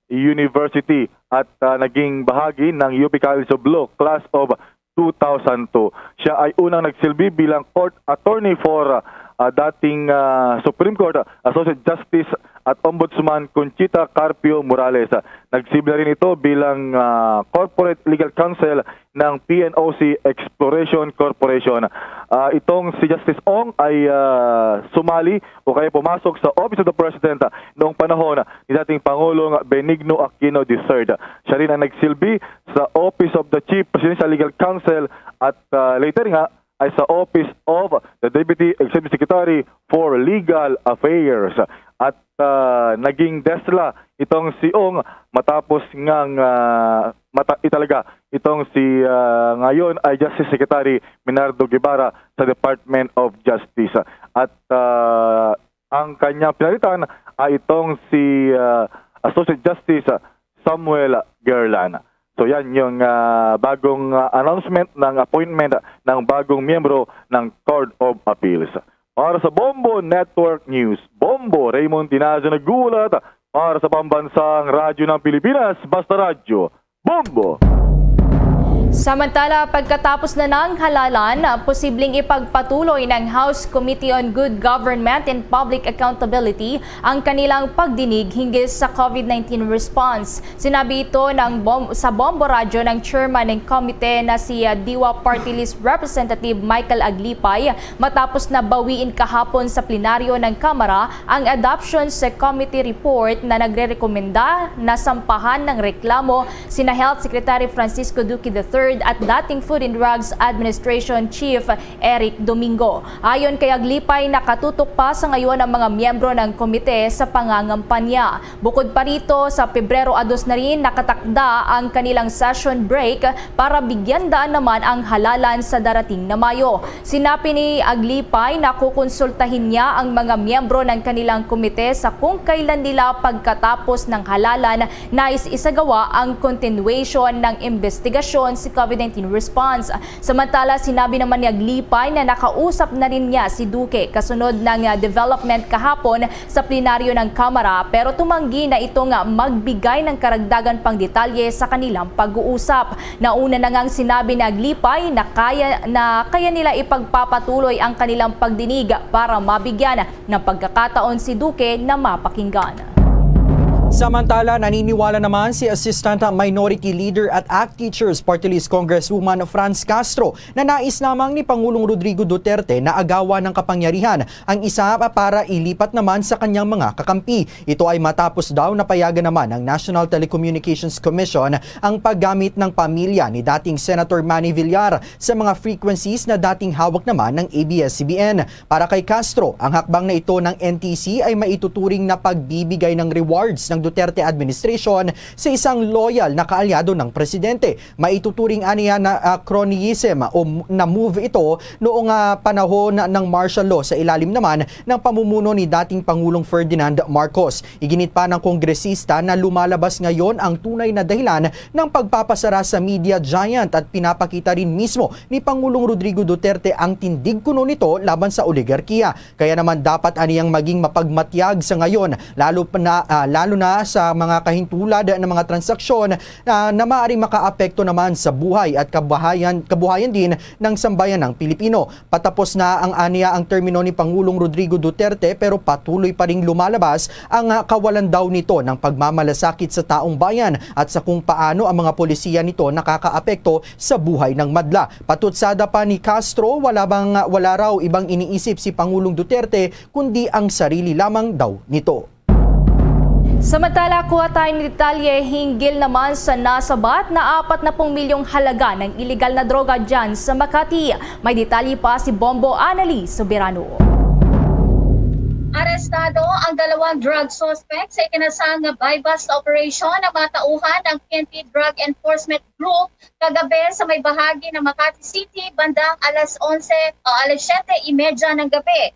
University at, ah, naging bahagi ng U P College of Law Class of two thousand two. Siya ay unang nagsilbi bilang court attorney for, ah, dating, ah, Supreme Court Associate Justice at Ombudsman Conchita Carpio Morales. Nagsilbi na rin ito bilang, ah, corporate legal counsel ng P N O C Exploration Corporation. Ah, itong si Justice Ong ay, ah, sumali o kaya pumasok sa Office of the President, ah, noong panahon ni dating Pangulong Benigno Aquino the third. Siya rin ang nagsilbi sa Office of the Chief Presidential Legal Counsel at, ah, later nga ay sa Office of the Deputy Executive Secretary for Legal Affairs. At, ah, naging DESLA itong si Ong matapos ngang, ah, mata-, italaga itong si, ah, ngayon ay Justice Secretary Menardo Guevara sa Department of Justice. At, ah, ang kanyang pinalitan ay itong si, ah, Associate Justice Samuel Guerlan. So yan yung, ah, bagong, ah, announcement ng appointment ng bagong miyembro ng Court of Appeals. Para sa Bombo Network News, Bombo Raymond Tinazo nag-uulat para sa Pambansang Radyo ng Pilipinas, Basta Radyo, Bombo! Samantala, pagkatapos na ng halalan, posibleng ipagpatuloy ng House Committee on Good Government and Public Accountability ang kanilang pagdinig hinggil sa COVID nineteen response. Sinabi ito ng Bom-, sa Bombo Radyo ng chairman ng komite na si, ah, Diwa Party List Representative Michael Aglipay matapos na bawiin kahapon sa plenaryo ng Kamara ang adoption sa committee report na nagrerekomenda na sampahan ng reklamo sina Health Secretary Francisco Duque the third at dating Food and Drugs Administration Chief Eric Domingo. Ayon kay Aglipay, nakatutok pa sa ngayon ang mga miyembro ng komite sa pangangampanya. Bukod pa rito, sa Pebrero a dos na rin nakatakda ang kanilang session break para bigyan daan naman ang halalan sa darating na Mayo. Sinabi ni Aglipay na kukonsultahin niya ang mga miyembro ng kanilang komite sa kung kailan nila pagkatapos ng halalan nais isagawa ang continuation ng investigasyon sa COVID nineteen response. Samantala, sinabi naman ni Aglipay na nakausap na rin niya si Duque kasunod ng, ah, development kahapon sa plenaryo ng Kamara, pero tumanggi na itong, ah, magbigay ng karagdagan pang detalye sa kanilang pag-uusap. Nauna na ngang sinabi ni Aglipay na kaya, na kaya nila ipagpapatuloy ang kanilang pagdinig para mabigyan ng pagkakataon si Duque na mapakinggan. Samantala, naniniwala naman si Assistant Minority Leader at ACT Teachers Party List Congresswoman Franz Castro na nais lamang ni Pangulong Rodrigo Duterte na agawan ng kapangyarihan ang isa para ilipat naman sa kanyang mga kakampi. Ito ay matapos daw na payagan naman ng National Telecommunications Commission ang paggamit ng pamilya ni dating Senator Manny Villar sa mga frequencies na dating hawak naman ng A B S C B N. Para kay Castro, ang hakbang na ito ng N T C ay maituturing na pagbibigay ng rewards ng Duterte administration sa isang loyal na kaalyado ng presidente. Maituturing aniya na, ah, cronyism o m-, na move ito noong, ah, panahon ng martial law sa ilalim naman ng pamumuno ni dating Pangulong Ferdinand Marcos. Iginit pa ng kongresista na lumalabas ngayon ang tunay na dahilan ng pagpapasara sa media giant at pinapakita rin mismo ni Pangulong Rodrigo Duterte ang tindig kuno nito laban sa oligarkiya. Kaya naman dapat aniyang maging mapagmatyag sa ngayon, lalo pa na, ah, lalo na sa mga kahintulad ng mga transaksyon na, na maaaring makaapekto naman sa buhay at kabuhayan, kabuhayan din ng sambayanang Pilipino. Patapos na ang aniya ang termino ni Pangulong Rodrigo Duterte, pero patuloy pa ring lumalabas ang, ah, kawalan daw nito ng pagmamalasakit sa taong bayan at sa kung paano ang mga polisiya nito nakakaapekto sa buhay ng madla. Patutsada pa ni Castro, wala bang, wala raw ibang iniisip si Pangulong Duterte kundi ang sarili lamang daw nito. Samantala, kuha tayo ng detalye hinggil naman sa nasabat na apat na pung milyong halaga ng iligal na droga dyan sa Makati. May detalye pa si Bombo Anali Soberano. Arestado ang dalawang drug suspect sa ikinasang nga buy-bust operation ng mga tauhan ng P N P Drug Enforcement Group kagabi sa may bahagi ng Makati City bandang alas onse o alas siyete y media ng gabi.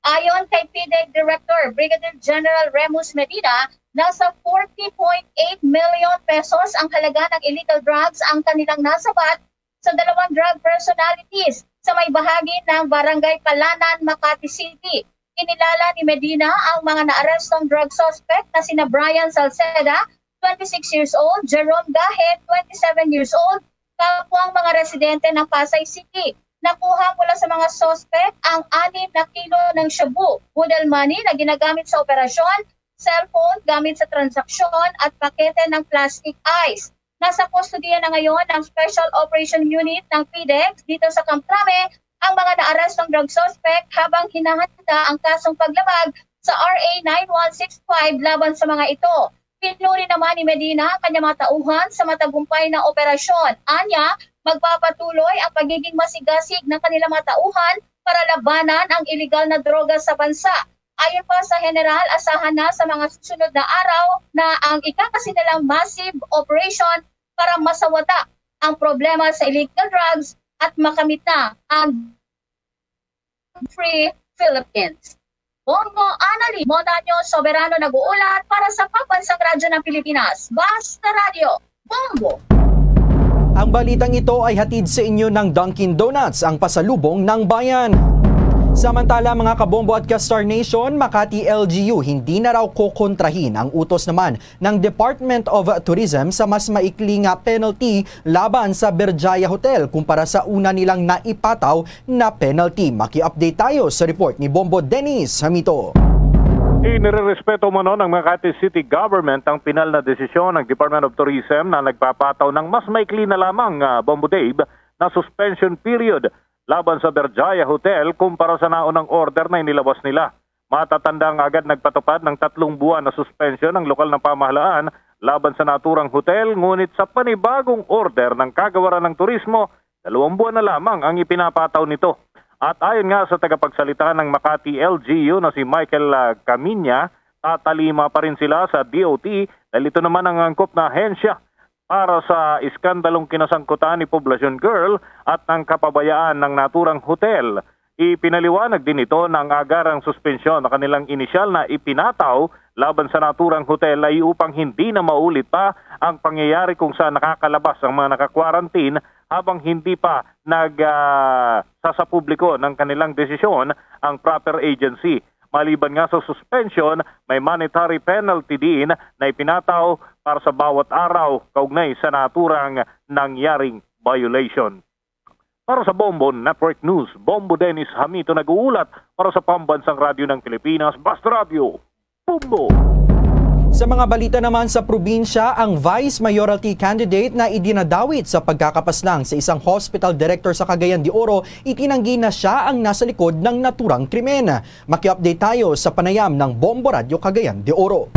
Ayon kay PDEG Director Brigadier General Remus Medina, nasa forty point eight million pesos ang halaga ng illegal drugs ang kanilang nasabat sa dalawang drug personalities sa may bahagi ng Barangay Palanan, Makati City. Kinilala ni Medina ang mga naarestong drug suspect na sina Brian Salceda, twenty-six years old, Jerome Gahe, twenty-seven years old, kapwang mga residente ng Pasay City. Nakuha mula sa mga suspect ang anim na kilo ng shabu, boodle money na ginagamit sa operasyon, cellphone gamit sa transaksyon at pakete ng plastic ice. Nasa kustodiya na ngayon ng Special Operation Unit ng PDEG dito sa Camprame ang mga naarestong drug suspect habang hinahanda ang kasong paglabag sa R A nine one six five laban sa mga ito. Pinuri naman ni Medina ang kanyang mga tauhan sa matagumpay na operasyon. Anya, magpapatuloy ang pagiging masigasig ng kanilang mga tauhan para labanan ang iligal na droga sa bansa. Ayon pa sa General, asahan na sa mga susunod na araw na ang ikakasinalang massive operation para masawata ang problema sa illegal drugs at makamit na ang Free Philippines. Bombo Anali Montaño Soberano nag-uulat para sa Pambansang Radyo ng Pilipinas, Basta Radyo, Bombo. Ang balitang ito ay hatid sa inyo ng Dunkin' Donuts, ang pasalubong ng bayan. Samantala, mga kabombo at ka-Star Nation, Makati L G U hindi na raw kokontrahin ang utos naman ng Department of Tourism sa mas maikli nga penalty laban sa Berjaya Hotel kumpara sa una nilang naipataw na penalty. Maki-update tayo sa report ni Bombo Dennis Hamito. Inirerespeto umano ng Makati City Government ang pinal na desisyon ng Department of Tourism na nagpapataw ng mas maikli na lamang, ah, Bombo Dave, na suspension period laban sa Berjaya Hotel kumpara sa naunang order na inilawas nila. Matatanda nga agad nagpatupad ng tatlong buwan na suspension ang lokal na pamahalaan laban sa naturang hotel, ngunit sa panibagong order ng Kagawaran ng Turismo, dalawang buwan na lamang ang ipinapataw nito. At ayon nga sa tagapagsalita ng Makati L G U na si Michael, ah, Camiña, tatalima pa rin sila sa D O T dahil ito naman ang angkop na ahensya para sa iskandalong kinasangkutan ni Poblacion Girl at ng kapabayaan ng naturang hotel. Ipinaliwanag din nito na ang agarang suspensyon na kanilang inisyal na ipinataw laban sa naturang hotel ay upang hindi na maulit pa ang pangyayari kung saan nakakalabas ang mga naka-quarantine habang hindi pa nag, ah, sasapubliko ng kanilang desisyon ang proper agency. Maliban nga sa suspension, may monetary penalty din na ipinataw para sa bawat araw kaugnay sa naturang nangyaring violation. Para sa Bombo Network News, Bombo Dennis Hamito nag-uulat para sa Pambansang Radyo ng Pilipinas, Basta Radyo, Bombo. Sa mga balita naman sa probinsya, ang vice mayoralty candidate na idinadawit sa pagkakapaslang sa isang hospital director sa Cagayan de Oro, itinanggi na siya ang nasa likod ng naturang krimen. Maki-update tayo sa panayam ng Bombo Radyo Cagayan de Oro.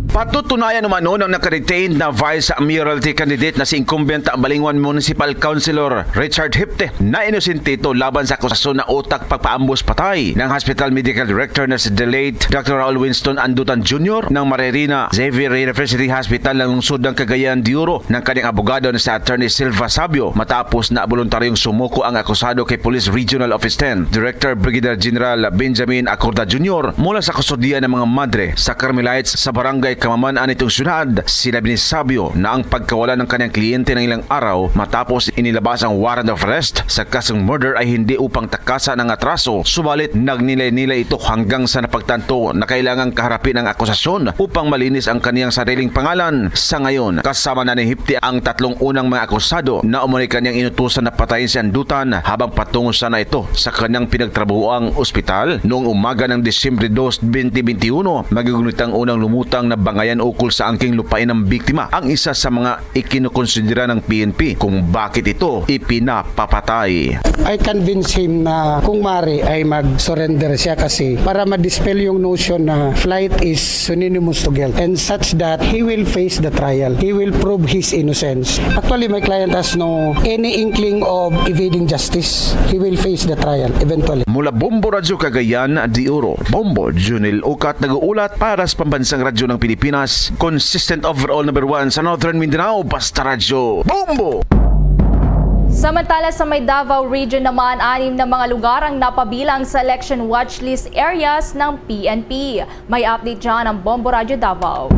Patutunayan umano ng naka-retained na vice mayoralty candidate na si incumbent Balinguan Municipal Councilor Richard Hipte na inosente ito laban sa akusasyon na utak pagpaambos patay ng hospital medical director na si the late Doctor Raul Winston Andutan Junior ng Maririna Xavier University Hospital ng lungsod ng Cagayan de Oro ng kanyang abogado na si Attorney Silva Sabio matapos na voluntaryong sumuko ang akusado kay Police Regional Office ten Director Brigadier General Benjamin Acorda Junior mula sa kustodiya ng mga madre sa Carmelites sa Barangay Maman-an nitong syudad, sinabi ni Sabio na ang pagkawala ng kanyang kliyente ng ilang araw matapos inilabas ang warrant of arrest sa kasong murder ay hindi upang takasan ang atraso, subalit nagnilay-nilay ito hanggang sa napagtanto na kailangang kaharapin ang akusasyon upang malinis ang kaniyang sariling pangalan. Sa ngayon, kasama na ni Hipti ang tatlong unang mga akusado na umano'y kaniyang inutusan na patayin si Andutan habang patungo sana ito sa kanyang pinagtrabahoang ospital. Noong umaga ng Disyembre dos, twenty twenty-one, magigunitan ang unang lumutang na bangayan ukol sa angking lupain ng biktima, ang isa sa mga ikinukonsidera ng P N P kung bakit ito ipinapapatay. I convince him na kung mari ay mag-surrender siya kasi para ma-dispel yung notion na flight is synonymous to guilt and such that he will face the trial. He will prove his innocence. Actually, my client has no any inkling of evading justice. He will face the trial eventually. Mula Bombo Radyo Cagayan de Oro, Bombo Junel Ukat nag-uulat para sa Pambansang Radyo ng Pilipinas, consistent overall number one sa Northern Mindanao, basta radyo, Bombo! Samantala, sa may Davao Region naman, anim na mga lugar ang napabilang sa election watch list areas ng P N P. May update dyan ang Bombo Radyo Davao.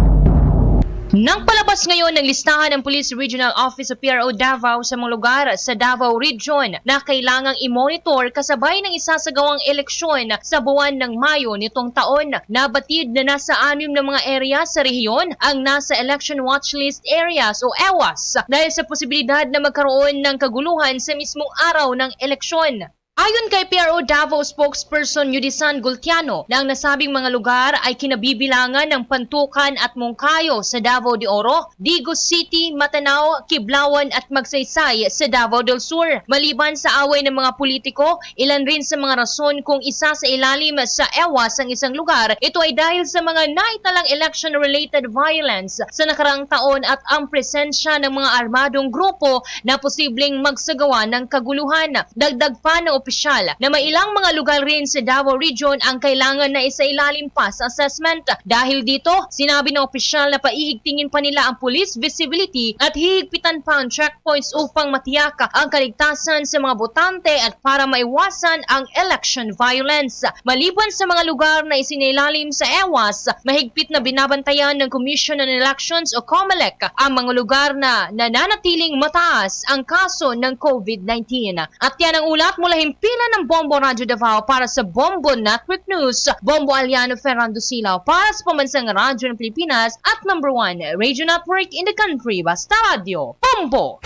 Nang palabas ngayon ng listahan ng Police Regional Office o P R O Davao sa mga lugar sa Davao Region na kailangang i-monitor kasabay ng isasagawang eleksyon sa buwan ng Mayo nitong taon, nabatid na nasa anim na mga area sa rehiyon ang nasa Election Watch List Areas o EWAS dahil sa posibilidad na magkaroon ng kaguluhan sa mismong araw ng eleksyon. Ayon kay P R O Davao spokesperson Yudisan Gultiano na ang nasabing mga lugar ay kinabibilangan ng Pantukan at Monkayo sa Davao de Oro, Digos City, Matanao, Kiblawan at Magsaysay sa Davao del Sur. Maliban sa away ng mga politiko, ilan rin sa mga rason kung isa sa ilalim sa EWAS ang isang lugar, ito ay dahil sa mga naitalang election-related violence sa nakaraang taon at ang presensya ng mga armadong grupo na posibleng magsagawa ng kaguluhan. Dagdag pa ng opisyal na may ilang mga lugar rin sa Davao Region ang kailangan na isailalim pa sa assessment. Dahil dito, sinabi ng opisyal na paihigtingin pa nila ang police visibility at hihigpitan pa ang checkpoints upang matiyak ang kaligtasan sa mga botante at para maiwasan ang election violence. Maliban sa mga lugar na isinailalim sa EWAS, mahigpit na binabantayan ng Commission on Elections o COMELEC ang mga lugar na nananatiling mataas ang kaso ng COVID nineteen. At yan ang ulat mula himpilan ng Bombo Radyo Davao para sa Bombo Network News. Bombo Aliano, Fernando Silaw para sa Pambansang Radyo ng Pilipinas at number one radio network in the country, Basta Radyo, Bombo!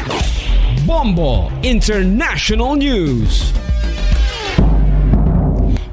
Bombo International News.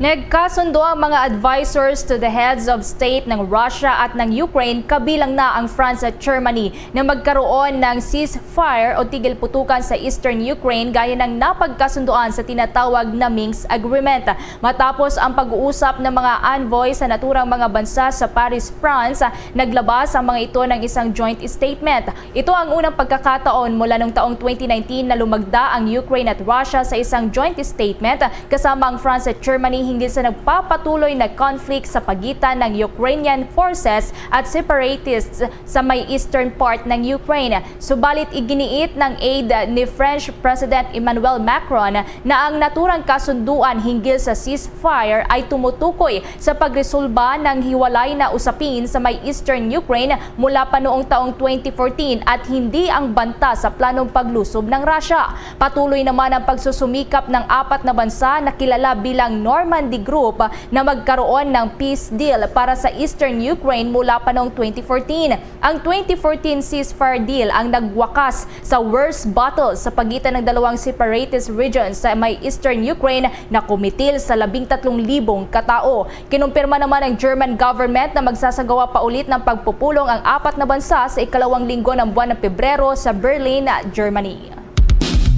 Nagkasundo ang mga advisors to the heads of state ng Russia at ng Ukraine, kabilang na ang France at Germany, na magkaroon ng ceasefire o tigil putukan sa eastern Ukraine gaya ng napagkasunduan sa tinatawag na Minsk Agreement. Matapos ang pag-uusap ng mga envoy sa naturang mga bansa sa Paris, France, naglabas ang mga ito ng isang joint statement. Ito ang unang pagkakataon mula nung taong twenty nineteen na lumagda ang Ukraine at Russia sa isang joint statement kasama ang France at Germany hinggil sa nagpapatuloy na conflict sa pagitan ng Ukrainian forces at separatists sa may eastern part ng Ukraine. Subalit iginiit ng aide ni French President Emmanuel Macron na ang naturang kasunduan hinggil sa ceasefire ay tumutukoy sa pagresolba ng hiwalay na usapin sa may eastern Ukraine mula pa noong taong twenty fourteen at hindi ang banta sa planong paglusob ng Russia. Patuloy naman ang pagsusumikap ng apat na bansa na kilala bilang Normandy Group na magkaroon ng peace deal para sa eastern Ukraine mula pa noong twenty fourteen. Ang twenty fourteen ceasefire deal ang nagwakas sa worst battle sa pagitan ng dalawang separatist regions sa may eastern Ukraine na kumitil sa labing tatlong libong katao. Kinumpirma naman ng German government na magsasagawa pa ulit ng pagpupulong ang apat na bansa sa ikalawang linggo ng buwan ng Pebrero sa Berlin, Germany.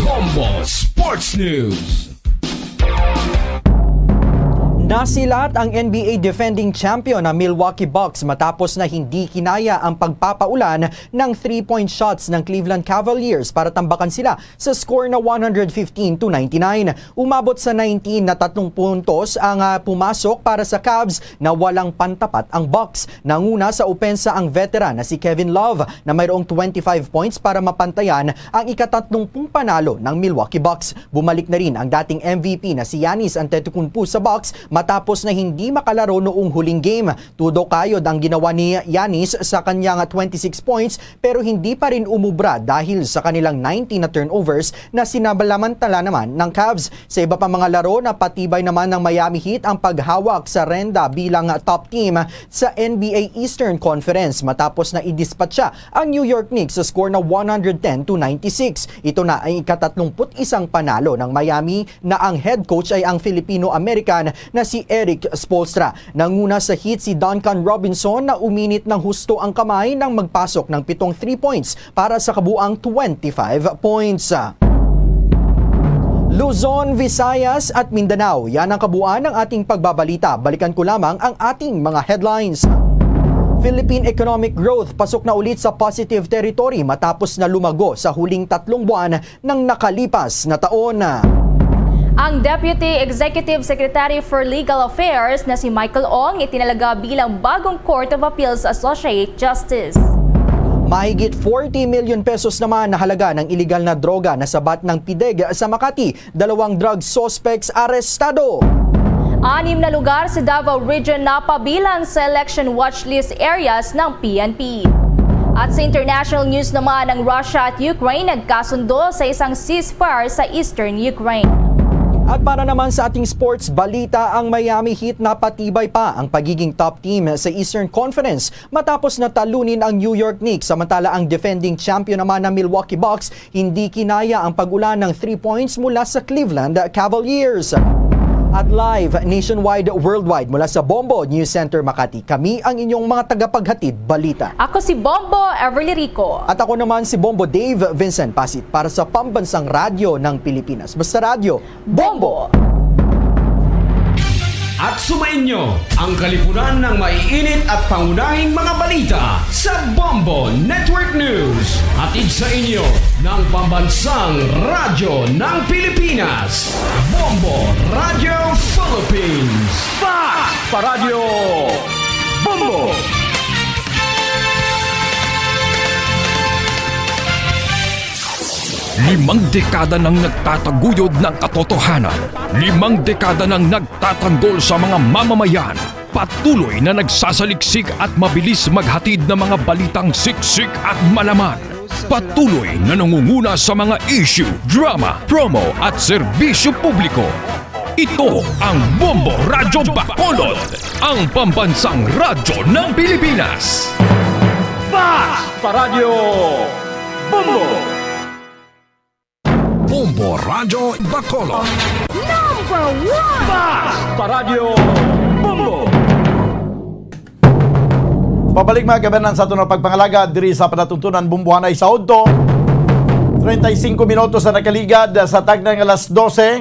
Bombo Sports News. Nasilat ang N B A defending champion na Milwaukee Bucks matapos na hindi kinaya ang pagpapaulan ng three-point shots ng Cleveland Cavaliers para tambakan sila sa score na one hundred fifteen to ninety-nine. Umabot sa nineteen na tatlong puntos ang, ah, pumasok para sa Cavs na walang pantapat ang Bucks. Nanguna sa opensa ang veteran na si Kevin Love na mayroong twenty-five points para mapantayan ang ikatatlumpung panalo ng Milwaukee Bucks. Bumalik na rin ang dating M V P na si Giannis Antetokounmpo sa Bucks Tapos na hindi makalaro noong huling game. Tudo kayod ang ginawa ni Giannis sa kanyang twenty-six points, pero hindi pa rin umubra dahil sa kanilang nineteen na turnovers na sinabalamantala naman ng Cavs. Sa iba pa mga laro, napatibay naman ng Miami Heat ang paghawak sa renda bilang top team sa N B A Eastern Conference matapos na idispatsa ang New York Knicks sa score na one hundred ten to ninety-six. Ito na ang ikatatlumput-isang panalo ng Miami na ang head coach ay ang Filipino-American na si Erik Spoelstra. Nanguna sa Heat si Duncan Robinson na uminit ng husto ang kamay nang magpasok ng pitong three points para sa kabuang twenty-five points. Luzon, Visayas at Mindanao, yan ang kabuuan ng ating pagbabalita. Balikan ko lamang ang ating mga headlines. Philippine economic growth pasok na ulit sa positive territory matapos na lumago sa huling tatlong buwan ng nakalipas na taon. Ang Deputy Executive Secretary for Legal Affairs na si Michael Ong itinalaga bilang bagong Court of Appeals Associate Justice. Mahigit forty million pesos naman na halaga ng iligal na droga na sabat ng pideg sa Makati, dalawang drug suspects arestado. Anim na lugar sa Davao Region napabilang sa election watch list areas ng P N P. At sa international news naman, ang Russia at Ukraine nagkasundo sa isang ceasefire sa eastern Ukraine. At para naman sa ating sports balita, ang Miami Heat napatibay pa ang pagiging top team sa Eastern Conference matapos na talunin ang New York Knicks, samantala ang defending champion naman na Milwaukee Bucks hindi kinaya ang pag-ulan ng three points mula sa Cleveland Cavaliers. At live nationwide, worldwide, mula sa Bombo News Center Makati, kami ang inyong mga tagapaghatid balita. Ako si Bombo Everly Rico. At ako naman si Bombo Dave Vincent Pasit para sa Pambansang Radyo ng Pilipinas. Basta Radyo, Bombo! At sumainyo ang kalipunan ng maiinit at pangunahing mga balita sa Bombo Network News. Hatid sa inyo ng Pambansang Radyo ng Pilipinas, Bombo Radio Philippines. Fast pa Radyo Bombo! Limang dekada nang nagtataguyod ng katotohanan. Limang dekada nang nagtatanggol sa mga mamamayan. Patuloy na nagsasaliksik at mabilis maghatid ng mga balitang siksik at malaman. Patuloy na nangunguna sa mga issue, drama, promo at serbisyo publiko. Ito ang Bombo Radyo Bacolod, ang pambansang radyo ng Pilipinas. Fast pa Radyo Bombo! Bombo Radyo Bacolod. Number one! Fast pa Radyo Bombo! Pabalik, mga kabanan, sa aton nga pagpangalaga diri sa panatuntunan Bombohanay sa udto. Treinta y cinco minutos na nakaligad sa tagna nga alas dose.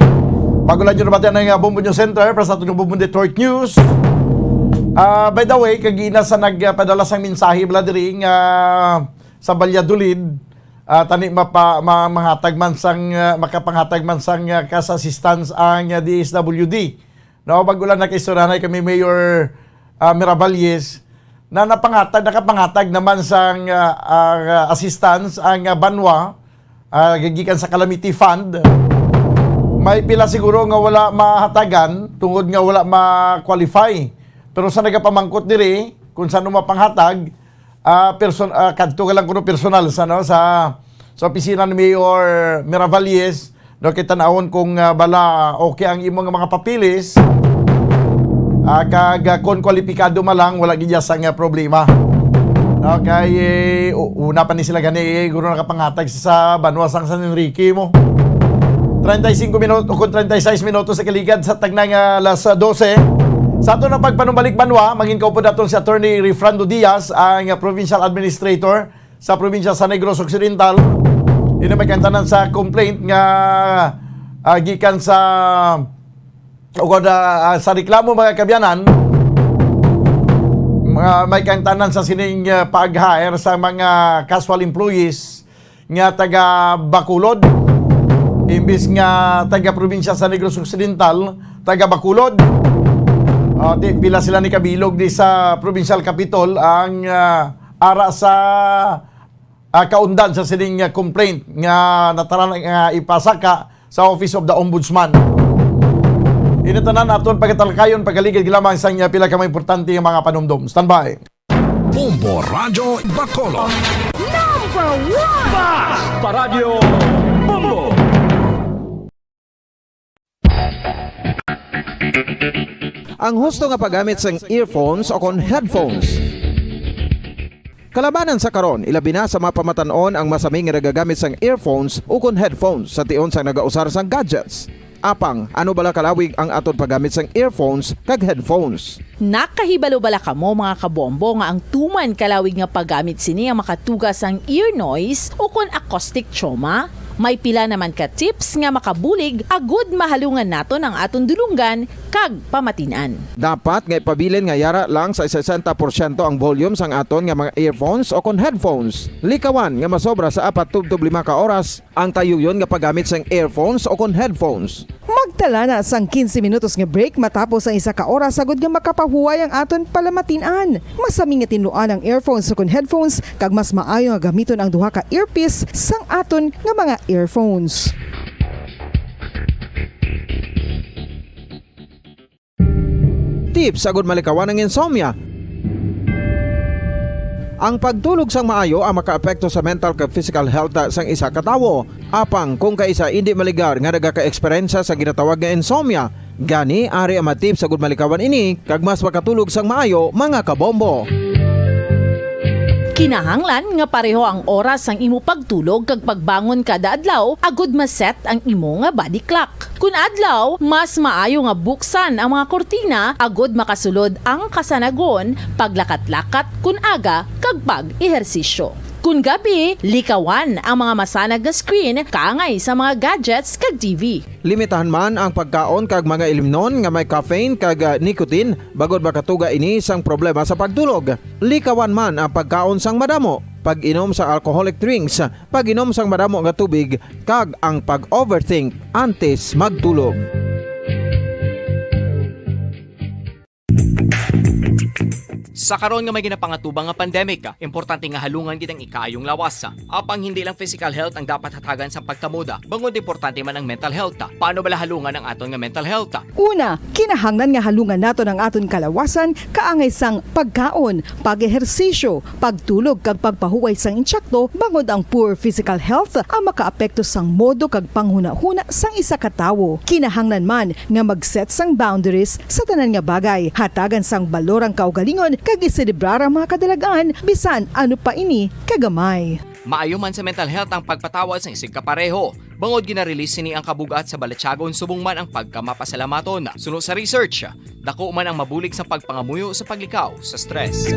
Bago lang yun naman ang, uh, Bombo News Center para sa aton nga Bombo Network News. Ah, by the way, kagina sa nagpadala sang mensahe bala diri nga sa Valladolid, ah, tani mapa-, ma-, manghatag man sang, ah, makapanghatag man sang, ah, cash assistance ang, ah, D S W D. No, bago lang nakaistoryahanay kami Mayor, ah, Miravalles, na napanghatag, nakapanghatag naman sang, ah, ah, assistance ang, ah, banwa, ah, gikan sa Calamity Fund. May pila siguro nga wala mahatagan tungod nga wala ma-qualify. Pero sa nagapamangkot diri kung saan mapanghatag, ah, person-, ah, kadto ka lang kuno personal sa, no, sa, sa opisina ni Mayor Miravalles, no, kay tan-awon kung, ah, bala okay ang imong mga papeles. Ah, kag, ah, kon kwalipikado man lang, wala gid sang, ah, problema. No, kay, eh, u-, una pa ni sila gani, eh, guro nakapanghatag sa, sa banwa sang San Enrique mo. Treinta y cinco minutos o kon treinta y seis minutos sa kaligad sa tagna nga alas dose. Sa aton nga pagpanumbalik banwa, mangin kaupod naton si Attorney Refrando Diaz, ang Provincial Administrator sa probinsya sa Negros Occidental. Ini may kaangtanan sa complaint nga, ah, gikan sa, o kon, ah, ah, sa reklamo, mga kaabyanan, mga may kaangtanan sa sining, ah, pag-hire sa mga casual employees nga taga Bacolod, imbis nga taga probinsya sa Negros Occidental, taga Bacolod. Ah, ti-, pila sila ni kabilog di sa provincial capitol ang, ah, ara sa, ah, kaundan sa sining, ah, complaint nga nataran nga ipasaka sa Office of the Ombudsman. Ini tanan aton pagatalakayon pagaligid lamang sa iya pila ka mga importante nga mga panumdom. Standby. Bombo Radyo Bacolod. Number one! Basta Radyo Bombo! Ang husto nga paggamit sang earphones o kon headphones. Kalabanan sa karon, ilabi na sa mga pamatan-on ang masami nga nagagamit sang earphones ukon headphones sa tion sang nagausar sang gadgets. Apang, ano bala kalawig ang aton paggamit sang earphones kag headphones? Nakahibalo bala kamo, mga kabombo, nga ang tuman kalawig nga paggamit sini ang makatuga sang ear noise ukon acoustic trauma? May pila naman ka tips nga makabulig agud mahalungan naton ang aton dulonggan kag pamatin-an. Dapat nga ipabilin nga yara lang sa sesenta porsyento ang volume sang aton nga mga earphones o kon headphones. Likawan nga masobra sa apat tubtob lima ka oras ang tayuyon nga paggamit sang earphones o kon headphones. Magtala na sang quince minutos nga break matapos ang isa ka oras, agud nga makapahuway ang aton palamatin-an. Masami nga tinluan ang earphones o kon headphones, kag mas maayo nga gamiton ang duha ka earpiece sang aton nga mga earphones. Tips agud malikawan ang insomnia. Ang pagtulog sang maayo ang makaapekto sa mental kag physical health sang isa ka tawo. Apang kung kaisa indi maligar nga nagaka-eksperyensya sa ginatawag nga insomnia, gani ari ang mga tips agud malikawan ini kag mas makatulog sang maayo, mga kabombo. Kinahanglan nga pareho ang oras sang imo pagtulog kag pagbangon kada adlaw agud ma-set ang imo nga body clock. Kun adlaw, mas maayo nga buksan ang mga kurtina agud makasulod ang kasanagon, paglakat-lakat kun aga, kag pag-ehersisyo. Kun gabi, likawan ang mga masanag nga screen kaangay sa mga gadgets kag T V. Limitahan man ang pagkaon kag mga ilimnon nga may caffeine kag, ah, nicotine, bangod makatuga ini sang problema sa pagtulog. Likawan man ang pagkaon sang madamo, pag-inom sa alcoholic drinks, pag-inom sang madamo nga tubig, kag ang pag-overthink antes magtulog. Sa karon nga may ginapangatubang nga pandemic, importante nga halungan gid ang ikaayong lawas. Apang hindi lang physical health ang dapat hatagan sang pagtamod, bangod importante man ang mental health. Paano bala halungan ang aton nga mental health? Una, kinahanglan nga halungan naton ang aton kalawasan kaangay sang pagkaon, pag-ehersisyo, pagtulog kag pagpahuway sang insakto, bangod ang poor physical health ang makaapekto sang modo kag panghunahuna sang isa ka tawo. Kinahanglan man nga mag-set sang boundaries sa tanan nga bagay, hatagan sang balor ang kaugalingon kag iselebrar ang mga kadalag-an, bisan ano pa ini kagamay. Maayo man sa mental health ang pagpatawad sang isigkapareho, bangod gina-release sini ang kabug-at sa balatyagon subong man ang pagkamapasalamaton. Suno sa research, dako man ang mabulig sa pagpangamuyo sa paglikaw sa stress.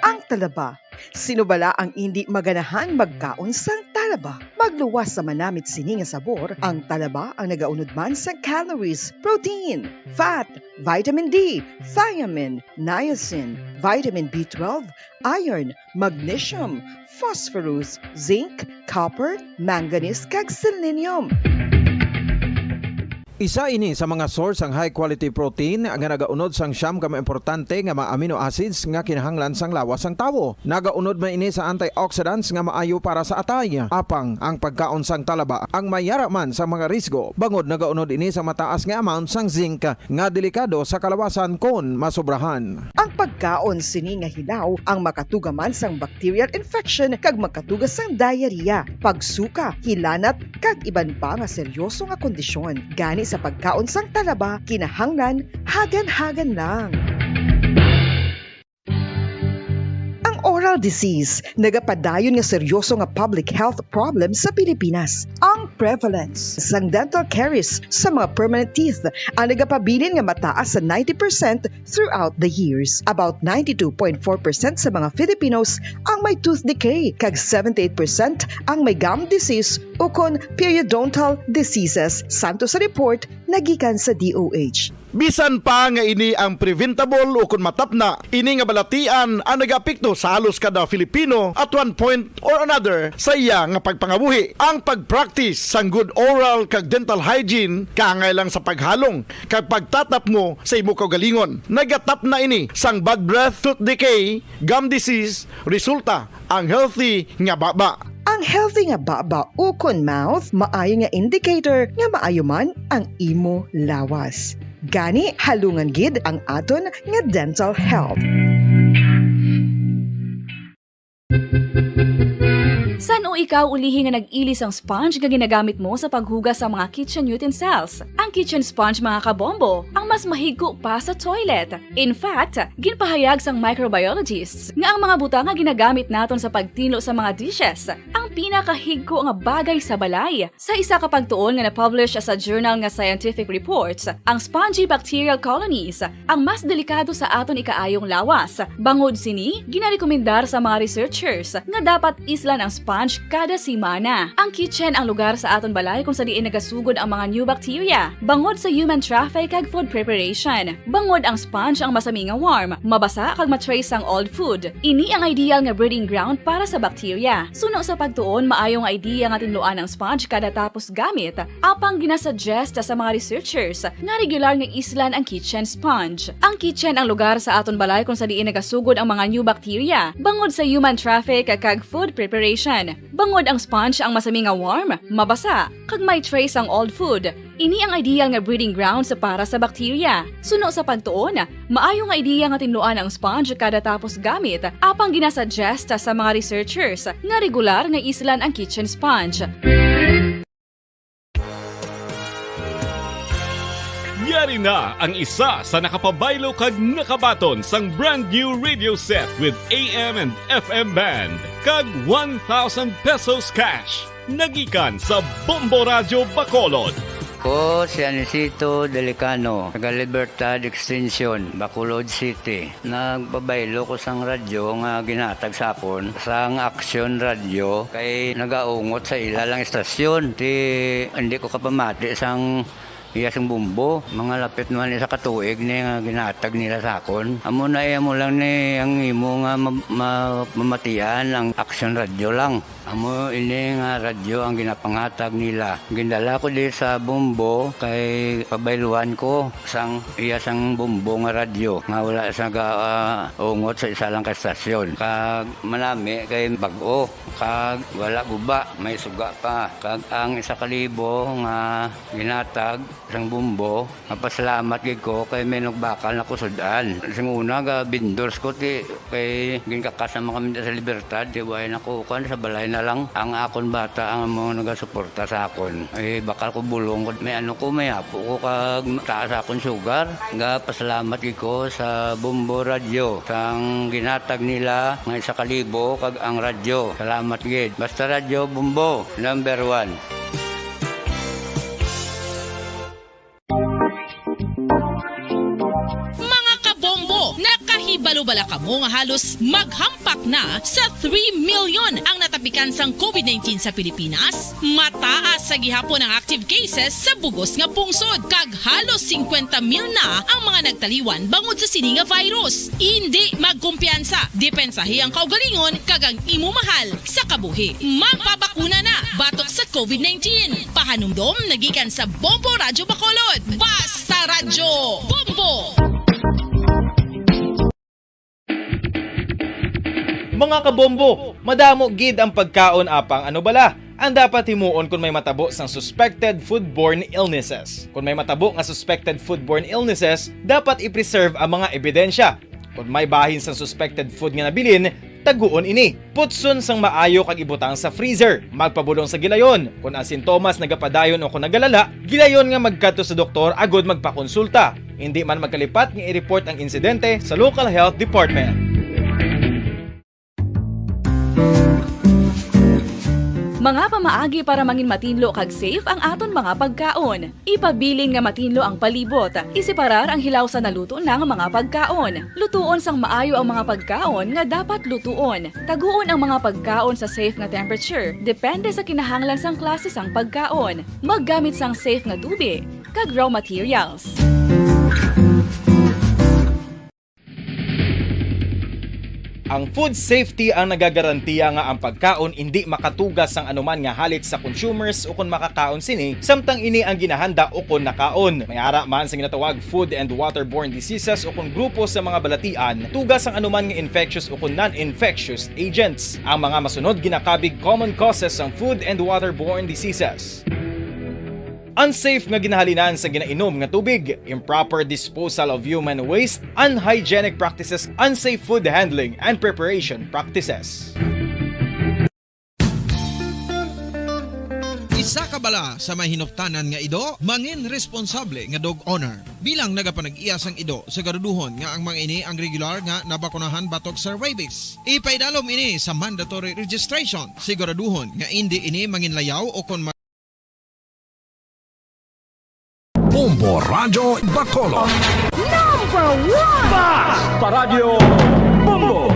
Ang talaba. Sino bala ang indi maganahan magkaon sang talaba? Magluwas sa manamit sini nga sabor, ang talaba ang nagaunod man sang calories, protein, fat, vitamin D, thiamine, niacin, vitamin B twelve, iron, magnesium, phosphorus, zinc, copper, manganese, kag selenium. Isa ini sa mga source sang high quality protein nga nagaunod sang siyam ka mga importante nga mga amino acids nga kinahanglan sang lawas sang tawo. Nagaunod man ini sa antioxidants nga maayo para sa atay. Apang ang pagkaon sang talaba ang may yara man sa mga risgo, bangod nagaunod ini sa mataas nga amount sang zinc nga delikado sa kalawasan kon masobrahan. Ang pagkaon sini nga hilaw ang makatuga man sang bacterial infection kag makatuga sang diarrhea, pagsuka, hilanat, kag iban pa nga seryoso nga kondisyon. Gani sa pagkaon sang talaba, kinahanglan hagan-hagan lang. Ang oral disease nagapadayon nga seryoso nga public health problem sa Pilipinas. Ang prevalence sang dental caries sa mga permanent teeth ang nagapabilin nga mataas sa ninety percent throughout the years. About ninety-two point four percent sa mga Filipinos ang may tooth decay, kag seventy-eight percent ang may gum disease ukon periodontal diseases, santo sa report nagikan sa D O H. Bisan pa nga ini ang preventable ukon matapna, ini nga balatian ang nagaapekto sa halos kada Filipino at one point or another sa iya nga pagpangabuhi. Ang pag-practice sang good oral kag dental hygiene kaangay lang sa paghalong kag pagtatapmo sa imo kaugalingon. Nagatapna ini sang bad breath, tooth decay, gum disease, resulta ang healthy nga baba. Ang healthy nga baba ukon mouth maayo nga indicator nga maayo man ang imo lawas. Gani, halungan gid ang aton nga dental health. San-o ikaw ulihi nga nag-ili sang sponge nga ginagamit mo sa paghugas sa mga kitchen utensils? Ang kitchen sponge, mga kabombo, ang mas mahigko pa sa toilet. In fact, ginpahayag sang microbiologists nga ang mga butang nga ginagamit naton sa pagtinlo sa mga dishes ang pinakahigko nga bagay sa balay. Sa isa ka pagtuon nga na-publish sa journal nga Scientific Reports, ang spongy bacterial colonies ang mas delikado sa aton ikaayong lawas. Bangod sini, ginarekomendar sa mga researchers nga dapat islan ang sponge kada semana. Ang kitchen ang lugar sa aton balay kung sa diin nagasugod ang mga new bacteria, bangod sa human traffic kag food preparation. Bangod ang sponge ang masami nga warm, mabasa kag ma-trace sang old food. Ini ang ideal nga breeding ground para sa bacteria. Suno sa pagtuon, maayo nga idea nga tinluan ang sponge kada tapos gamit, apang ginasuggest sa mga researchers nga regular nga islan ang kitchen sponge. Ang kitchen ang lugar sa aton balay kung sa diin nagasugod ang mga new bacteria, bangod sa human traffic kag food preparation. Bangod ang sponge ang masami nga warm, mabasa, kag may trace ang old food. Ini ang ideal nga breeding grounds para sa bacteria. Suno sa pagtuon, maayo nga ideya nga tinluan ang sponge kada tapos gamit, apang ginasuggest sa mga researchers nga regular nga islan ang kitchen sponge. Yari na ang isa sa nakapabaylo kag nakabaton sang brand new radio set with A M and F M band kag one thousand pesos cash. Nagikan sa Bombo Radyo Bacolod. Ko si Anisito Delicano, taga Libertad Extension, Bacolod City. Nagpabaylo ko sang radyo nga ginhatag sa akon sang Action Radyo, kay nagaungot sa ila lang istasyon. Ti, hindi ko kapamati sang iya sang bumbo. Mga lapit naman isa ka tuig ni nga ginhatag nila sa akon. Amo na iya mo lang ni ang imo nga ma-, ma-, mamatian ang Action Radyo lang. Amo ini nga radyo ang ginapanghatag nila. Gindala ko di sa Bombo kay pabayluan ko sang iya sang Bombo nga radyo nga wala sa ga-, ah, ungot sa isa lang ka estasyon. Kag manami kay bag-o, kag wala guba, may suga pa. Kag ang isa ka libo nga ginhatag sang Bombo, mapasalamat gid ko kay may nagbakal na ko sud-an. Sing una, ga vendors ko, ti, kay ginkakas naman kami sa Libertad, ti, way na ko, kuwan, sa balay na lang. Ang akon bata ang mga nagasuporta sa akon. Eh, bakal ko bulong ko, may ano ko, may apo ko, kag taas akon sugar. Ga pasalamat gid ko sa Bombo Radyo, sang ginhatag nila nga isa ka libo, kag ang radyo. Salamat gid. Basta Radyo Bombo, number one. Mga kabombo, nakahibalo bala kamo nga halos maghampak na sa three million ang natapikan sang COVID nineteen sa Pilipinas? Mataas sa gihapon ang active cases sa bugos nga pungsod, kag halos singkwenta mil na ang mga nagtaliwan bangod sa sini nga virus. Indi magkumpiyansa, depensahi ang kaugalingon kag ang imo mahal sa kabuhi. Magpabakuna na batok sa COVID nineteen. Pahanumdom nagikan sa Bombo Radyo Bacolod. Basta Radyo Bombo! Mga kabombo, madamo gid ang pagkaon, apang ano bala ang dapat himuon kon may matabo sang suspected foodborne illnesses? Kon may matabo nga suspected foodborne illnesses, dapat i-preserve ang mga ebidensya. Kon may bahin sang suspected food nga nabilin, taguon ini. Putson sang maayo kag ibutang sa freezer. Magpabulong sa gilayon. Kon ang sintomas nagapadayon o kon nagalala, gilayon nga magkadto sa doktor agud magpakonsulta. Indi man magkalipat nga i-report ang insidente sa local health department. Mga pamaagi para mangin matinlo kag safe ang aton mga pagkaon. Ipabilin nga matinlo ang palibot. Iseparar ang hilaw sa naluto na nga mga pagkaon. Lutuon sang maayo ang mga pagkaon nga dapat lutuon. Taguon ang mga pagkaon sa safe nga temperature, depende sa kinahanglan sang klase sang pagkaon. Maggamit sang safe nga tubig kag raw materials. Ang food safety ang nagagarantiya nga ang pagkaon indi makatuga sang anuman nga halit sa consumers ukon makakaon sini, samtang ini ang ginahanda ukon nakaon. May ara man sa ginatawag food and waterborne diseases ukon grupo sa mga balatian, tuga sang anuman nga infectious ukon non-infectious agents. Ang mga masunod ginakabig common causes sang food and waterborne diseases. Unsafe nga ginahalinan sa ginainom nga tubig, improper disposal of human waste, unhygienic practices, unsafe food handling, and preparation practices. Isa ka bala sa may hinuptanan nga ido, mangin responsable nga dog owner. Bilang nagapanag-iya sang ido, siguraduhon nga ang mga ini ang regular nga nabakunahan batok sa rabies. Ipaidalom ini sa mandatory registration. Siguraduhon nga indi ini manginlayaw o kon Bombo Radyo Bacolod. Number one! Basta Radyo Bombo!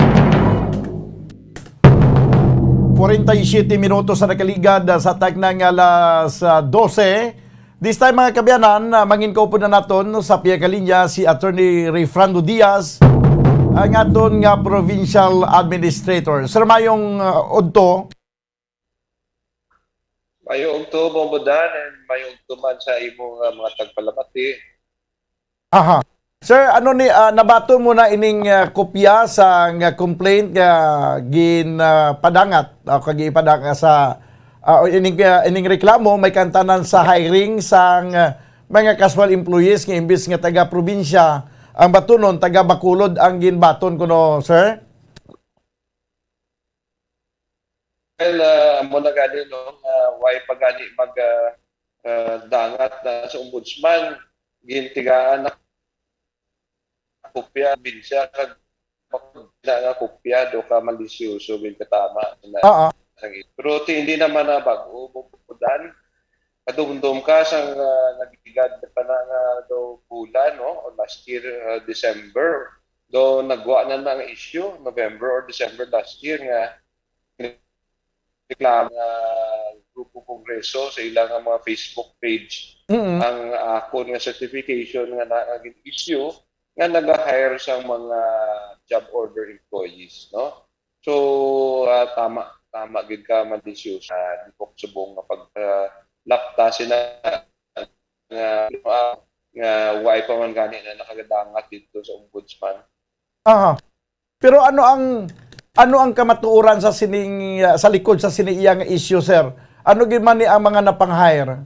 Forty-siyete minutos sa nakaligad sa takna nga alas, ah, dose. This time, mga kaabyanan, ah, mangin kaupod na naton sa pihak nga linya si Attorney Rayfrando Diaz, ang aton nga provincial administrator. Sir, mayong, ah, udto. Mayo ugto, Bombo Dan, and mayo ugto man sa imong, ah, mga tagpalamati. Aha. Sir, ano ni, ah, nabaton mo na ining, ah, kopya sa nga complaint nga gin, ah, padangat, ah, kag ipadangat sa, ah, o ining, ah, ining reklamo may kantanan sa hiring sang, ah, mga casual employees nga imbis nga taga-probinsya ang batunon, taga-Bacolod ang ginbaton kuno, sir? Well, ah, amo na gani, no, nga way pa gani mag, ah, ah, dangat na sa ombudsman, gintigaan na kopya, binsya, kag na nga kopya, do ka malisyoso, gid katama na. Oo. Pero ti, hindi naman na bag-o, Bombo Dan. Kadumdom ka sang, ah, nagligad pa na nga daw bulan, no? O last year, ah, December. Do nagwa na na ang issue, November or December last year, nga reklamo nga Grupo Kongreso sa ila nga mga Facebook page Mm. ang akon nga certification nga na, nga gin-issue nga naga-hire sang mga job order employees, no? So, ah, tama, tama gid ka, malisyoso, ah, di ko subong nga pag, ah, lapta sina nga, ah, nga way pa man gani na nakagadangat dito sa ombudsman. Aha. Pero ano ang, ano ang kamatuoran sa sining, ah, sa likod sa sini iya nga issue, sir? Ano gid man ni ang mga napang-hire?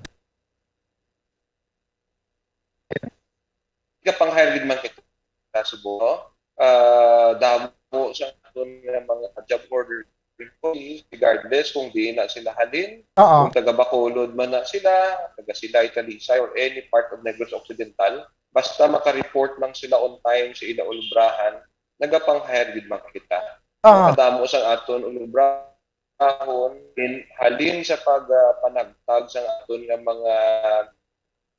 Kapang-hire gid man kita, Subo. Ah, damo sa aton nga mga job order employees, regardless kung diin na sila halin, Oo. kung taga Bacolod man na sila, taga Silay, Talisay, or any part of Negros Occidental, basta maka-report lang sila on time sa ila ulubrahan, nagapang-hire gid man kita. Aha. Kadamo sang aton ulubrahon, in, halin sa pag, ah, panagtag sang aton nga mga,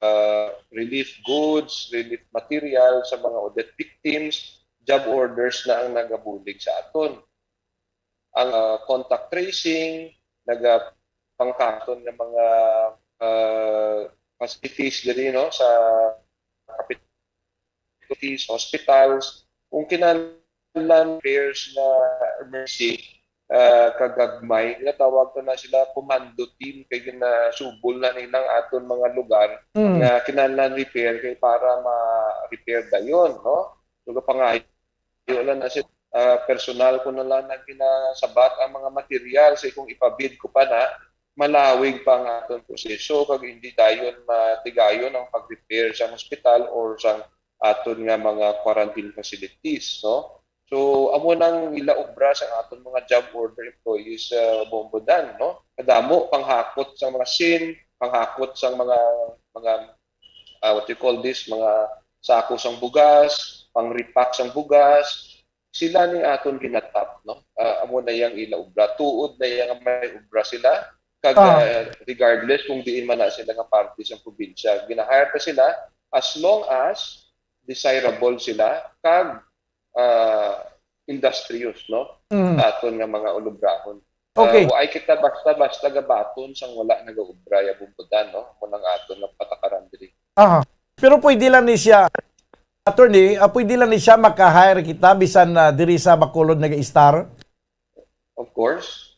ah, relief goods, relief material sa mga Odette victims, job orders na ang nagabulig sa aton. Ang, ah, contact tracing, nagapangkaton nga mga, ah, facilities diri, no, sa kapit-, facilities, hospitals, kung kinahanglan repairs nga emergency, ah, kagagmay, ginatawag ko na sila commando team, kay ginasubol na nilang aton mga lugar Mm. nga kinahanglan repair kay para ma-repair dayon, no? So, kapangayo lang na sila, ah, personal ko na lang na ginasabat ang mga material sa kung ipabid ko pa na, malawig pa ang aton proseso kag hindi dayon matigayon ang pag-repair sa hospital or sa aton nga mga quarantine facilities, no? So, amo nang ila obra sa aton mga job order employees sa Bombo Dan, no? Kadamo panghakot sa mga sin, panghakot sa mga, mga, ah, what you call this, mga sako sang bugas, pang-repack sang bugas, sila ni aton ginatap, no? Ah, amo na yang ila obra. Tuod na yang may obra sila. Kag, Ah. ah, regardless kung diin man na sila nga parte sa probinsya, gina-hire ta sila as long as desirable sila kag, ah, industrious, no? Mm. Aton nga mga ulubrahon. Okay. Ah, wa ay kita basta-basta gabaton sang wala nagaobra ya Bombo Dan, no? Mo nang aton nga patakaran diri. Aha. Pero pwede lang ni siya, Attorney, ah, pwede lang ni siya maka-hire kita bisan, ah, diri sa Bacolod nag-i-star? Of course.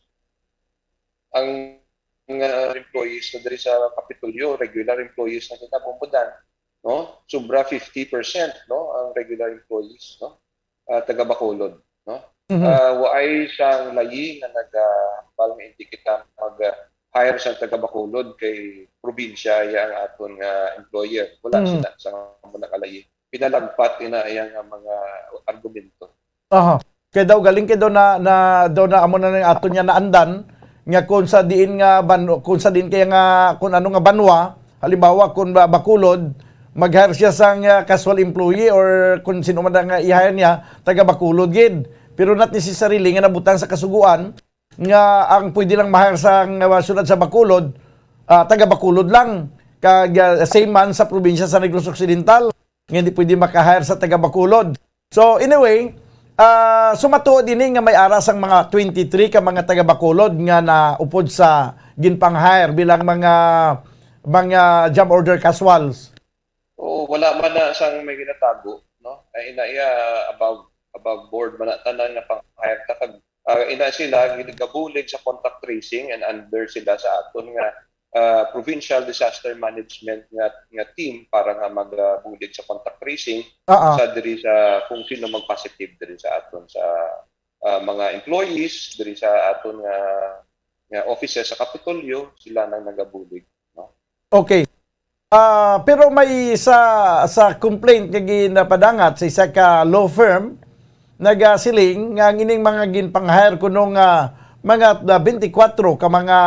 Ang, ang, ah, employees na diri sa Kapitolyo, regular employees na kita, Bombodan, no? Sobra fifty percent, no, ang regular employees, no? Ah, taga Bacolod, no? Mhm. Ah, waay sang layi nga nagahambal nga hindi kita mag, ah, hire sang taga Bacolod kay probinsya ya ang aton nga employer. Wala Mm. sila sa mga kalayi. Pinalagpat ina iya nga mga argumento. Aha. Kay daw galing kay daw na, na daw na amo na ang aton niya naandan nga kung sa diin nga ban-, kung sa diin kaya nga kung ano nga banwa, halimbawa kung ba-, Bacolod, mag-hire siya sang, ah, casual employee or kung sino man ang, ah, i-hire niya, taga Bacolod gid. Pero not necessarily nga nabutang sa kasuguan nga ang pwede lang ma-hire sa, ah, siyudad sa Bacolod, ah, taga Bacolod lang. Kag, ah, same man sa probinsya sa Negros Occidental, nga hindi pwede maka-hire sa taga Bacolod. So, anyway, ah, sumatuod ini nga may ara sang mga twenty-three ka mga taga Bacolod nga naupod sa ginpang-hire bilang mga, mga job order casuals. Oo, wala man na sang may ginatago, no? Ay, ina iya, above, above board man na tanan nga pang-hire ta kag, ah, ina sila gin-, gabulig sa contact tracing and under sila sa aton nga, ah, provincial disaster management nga, nga team para nga magabulig sa contact tracing Oo. sa diri sa kung sino mag-positive diri sa aton sa, ah, mga employees diri sa aton nga, nga offices sa Kapitolyo, sila nang nagabulig, no? Okay. Ah, pero may isa sa complaint nga ginapadangat sa isa ka law firm, nagasiling nga ang ining mga ginpang-hire kuno nga mga twenty-four ka mga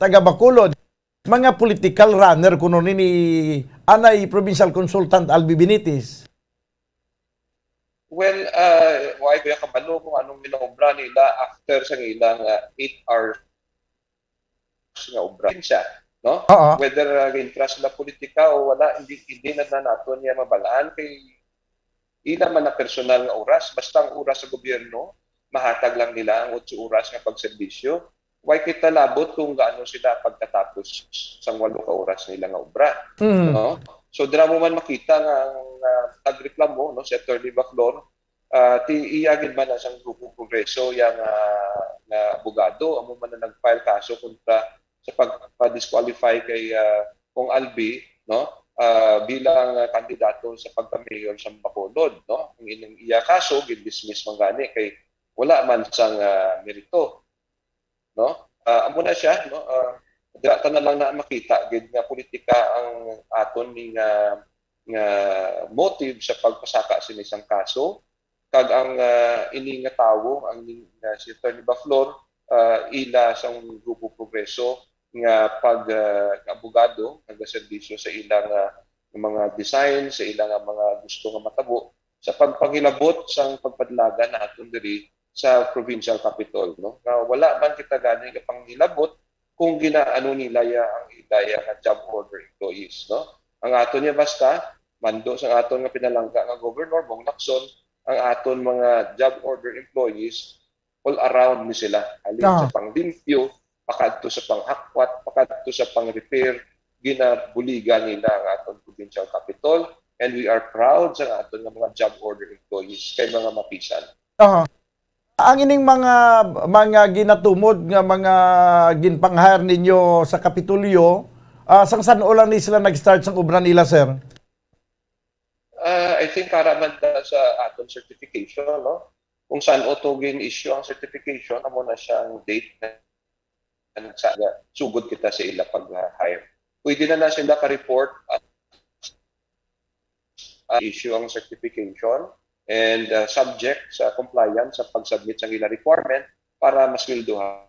taga Bacolod, mga political runner kuno ni, ni anay provincial consultant Albi Benitez. Well, ah, wa ko ya kabalo kung anong ginaobra nila after sa ilang, ah, eight hours nga obra siya, no? Oo. Whether, ah, gintra sila politika o wala, hindi, hindi na, na naton niya mabalaan kay ila man ang personal nga oras. Basta ang oras sa gobyerno, mahatag lang nila ang otso oras nga pagserbisyo. Way kita labot kung gaano sila pagkatapos sang walo ka oras nila nga obra, Mm. no? So, dira mo man makita nga ang, ah, nagreklamo, no, si Attorney Baclor, ah, ti-, iya gid man na sang Grupo Progreso yang, ah, nga abogado, amo man na nag-file kaso kontra sa pagpa-disqualify kay, ah, Cong Albi, no? Ah, bilang, ah, kandidato sa pagka-mayor sa Bacolod, no? Ang ining iya kaso, gin-dismiss man gani kay wala man sang, ah, merito, no? Ah, amo na siya, no? Ah, dira ta na lang na makita gid nga politika ang aton ni nga, nga motive sa pagpasaka sini sang kaso. Kag ang, ah, ini nga tawo, ang ning-, nga si Attorney Baclor, ah, ila sang Grupo Progreso nga pag, ah, abogado, nagaserbisyo sa ila nga mga design, sa ila nga mga gusto nga matabo sa pagpangilabot sang pagpadalagan naton diri sa provincial capitol, no? Nga wala man kita gani nga pangilabot kung ginaano nila ya ang ila ya nga job order employees, no? Ang aton niya basta, mando sa aton nga pinalangga nga Governor Bong Lacson, ang aton mga job order employees, all around ni sila. Halin Ah. sa panglimpyo, pakadto sa panghakwat, pakadto sa pang-repair, ginabuligan nila ang aton provincial capitol. And we are proud sa aton nga mga job order employees kay mga mapisan. Aha. Ang ining mga, mga ginatumod nga mga ginpang-hire ninyo sa Kapitolyo, ah, sang san-o lang ni sila nag-start sang obra nila, sir? Ah, I think para man ta sa aton certification, no? Kung san-o to gin-issue ang certification, amo na siya ang date na, na sa, sugod kita sa ila pag-hire. Pwede na na sila ka-report at, ah, issue ang certification and, ah, subject sa compliance sa pag-submit sa ila requirement para masweldohan.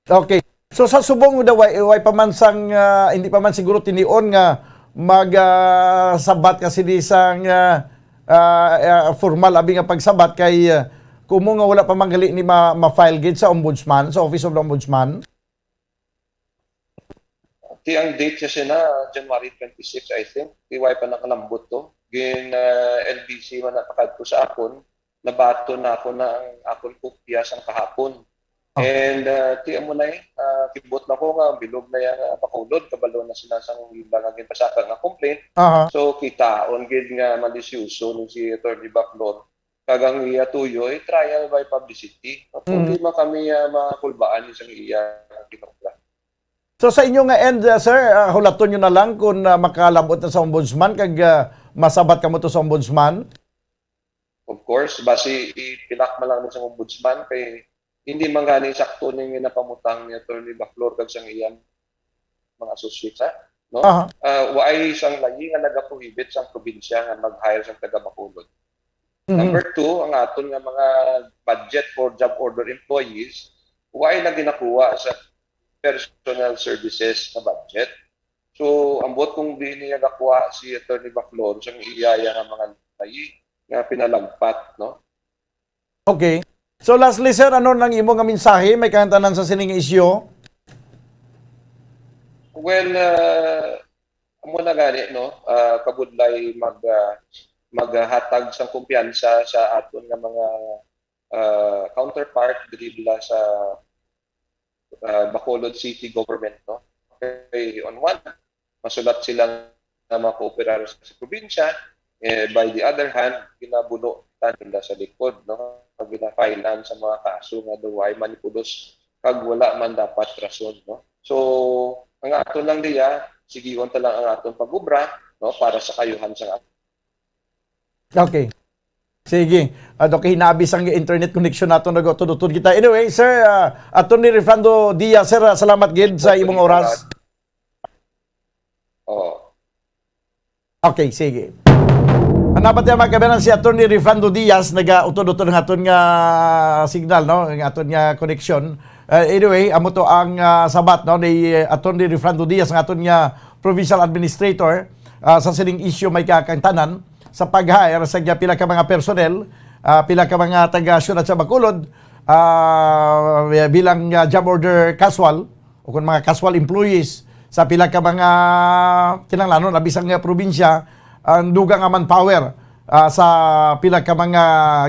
Okay. So, sa subong daw, way, way pa man sang, ah, hindi pa man siguro tinion nga mag, ah, sabat ka sini sang, ah, ah, ah, formal abi nga pagsabat kay, ah, kumo nga wala pa man gali ni ma-, ma-file gid sa ombudsman, sa Office of the Ombudsman? Ti ang date siya na January twenty-six, I think. Ti way pa nakalambot to. Gin, ah, L B C man na pakadto sa akon, nabaton na ako na ang akon kopya sang kahapon. Oh. And, ah, ti amo na eh, ah, kibot na ko nga bilog na yang, ah, Bacolod, kabalo na sila sang ila nga ginpasaka nga complaint. Aha. So, kitaon gid nga malisyoso ni si Attorney Baclor, kag ang iya tuyo ay trial by publicity. Kung Mm. di man kami, ah, makulbaan sa iya ginobra. So, sa inyo nga end, ah, sir, ah, hulaton nyo na lang kung, ah, makalabot na sa ombudsman kag, ah, masabat kamo to sa ombudsman? Of course, basi ipilak man lang sa ombudsman kay hindi man gani sakto ning napamutang ni Attorney Baclor kag sang iya mga associates, ha? No? Aha. Ah, waay sang layi nga nagaprohibit sang probinsya nga mag-hire sang taga Bacolod. Mhm. Number two, ang aton nga mga budget for job order employees, waay na ginakuha sa personal services nga budget. So, ambot kung di niya gakuha si Attorney Baclor sang iya, iya nga mga layi nga pinalagpat, no? Okay. So, lastly, sir, ano nang imo nga mensahe may kahantanan sa sining isyu? Well, ah, amo na gani, no? Ah, kabudlay mag, ah, maghatag sang kumpiyansa sa aton nga mga, ah, counterpart diri bala sa, ah, Bacolod City Government, no? Okay, on one, masulat sila nga makooperar sa probinsya. Eh, by the other hand, ginabuno ta nila sa likod, no? Pag gina-finance sa mga kaso nga daw ay manipulos kag wala man dapat rason, no? So, ang aton lang diya, sigion ta lang ang aton pag-obra, no, para sa kayuhan sa Okay. Sige. Ah, okay, hinabis ang internet connection nato, nag-utod-utod kita. Anyway, sir, ah, Attorney Refrando Diaz, sir, ah, salamat gid sa imong oras. Oo. Okay, sige. Ang dapat niya magkabanan si Attorney Refrando Diaz, nag-utod-utod ang aton nga signal, no? Ang aton nga connection. Uh, anyway, amo to ang, ah, sabat, no, ni, eh, Attorney Refrando Diaz, ang aton nga provincial administrator, ah, sa sining issue may kakangtanan sa pag-hire sa pila ka mga personnel, ah, pila ka mga taga siyudad sa Bacolod, ah, bilang, ah, job order casual o kung mga casual employees sa pila ka mga kinahanglanon, abi sang, ah, probinsya, ang dugang nga manpower, ah, sa pila ka mga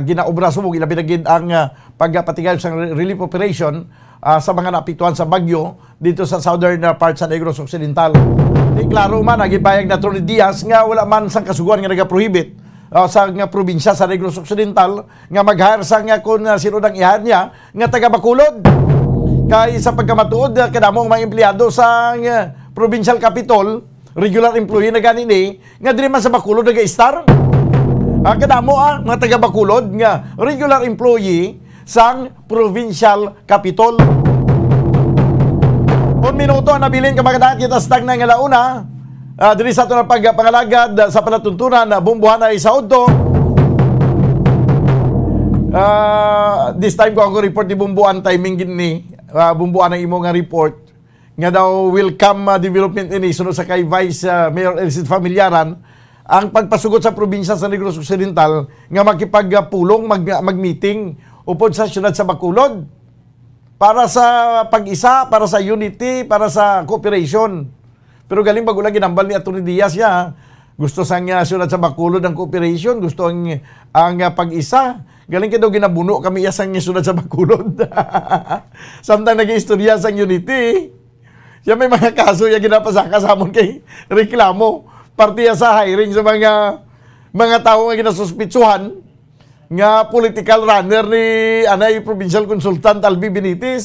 ginaobra subong, ilabi na gid ang, ah, pagpatigayab sang re-, relief operation, ah, sa mga naapektuhan sa bagyo dito sa southern, ah, part sa Negros Occidental. Di klaro man, nagipayag na Attorney Diaz nga wala man sang kasugoan nga nagaprohibit, ah, sa nga probinsya sa Negros Occidental nga mag-hire sa nga kung, ah, sino nang ihan niya nga taga Bacolod. Kay sa pagkamatuod, ah, kadamo ang mga empleyado sa, ah, provincial capitol, regular employee na gani ni, nga diri man sa Bacolod nag-istar. Ah, kadamo, ah, mga taga Bacolod nga regular employee sang provincial capitol. Un minuto ang nabilin ka mga daan kita sa tagna nga launa. Ah, diri sa aton ang pagpangalagad sa palatuntunan, ah, Bumbuhanay sa udto. Ah, this time ko ako report ni Bumbuan, timing gid ni, ah, Bumbuan ang imo nga report. Nga daw welcome, ah, development ini sunod sa kay Vice, ah, Mayor Elcid Familiaran ang pagpasugot sa probinsya sa Negros Occidental nga makipagpulong, mag-, mag-meeting upod sa siyudad sa Bacolod para sa pag-isa, para sa unity, para sa cooperation. Pero galing bag-o lang ginambal ni Attorney Diaz ya, gusto sang, ah, siyudad sa Bacolod ang cooperation, gusto ang, ang, ah, pag-isa. Galing kay daw ginabuno kami iya sang siyudad sa Bacolod. Samtang nag-iistorya sang unity. Siya may mga kaso ya ginapasaka sa amon kay reklamo. Parte ya sa hiring sa mga, mga tawo nga ginasuspitsuhan nga political runner ni anay provincial consultant Albi Benitez.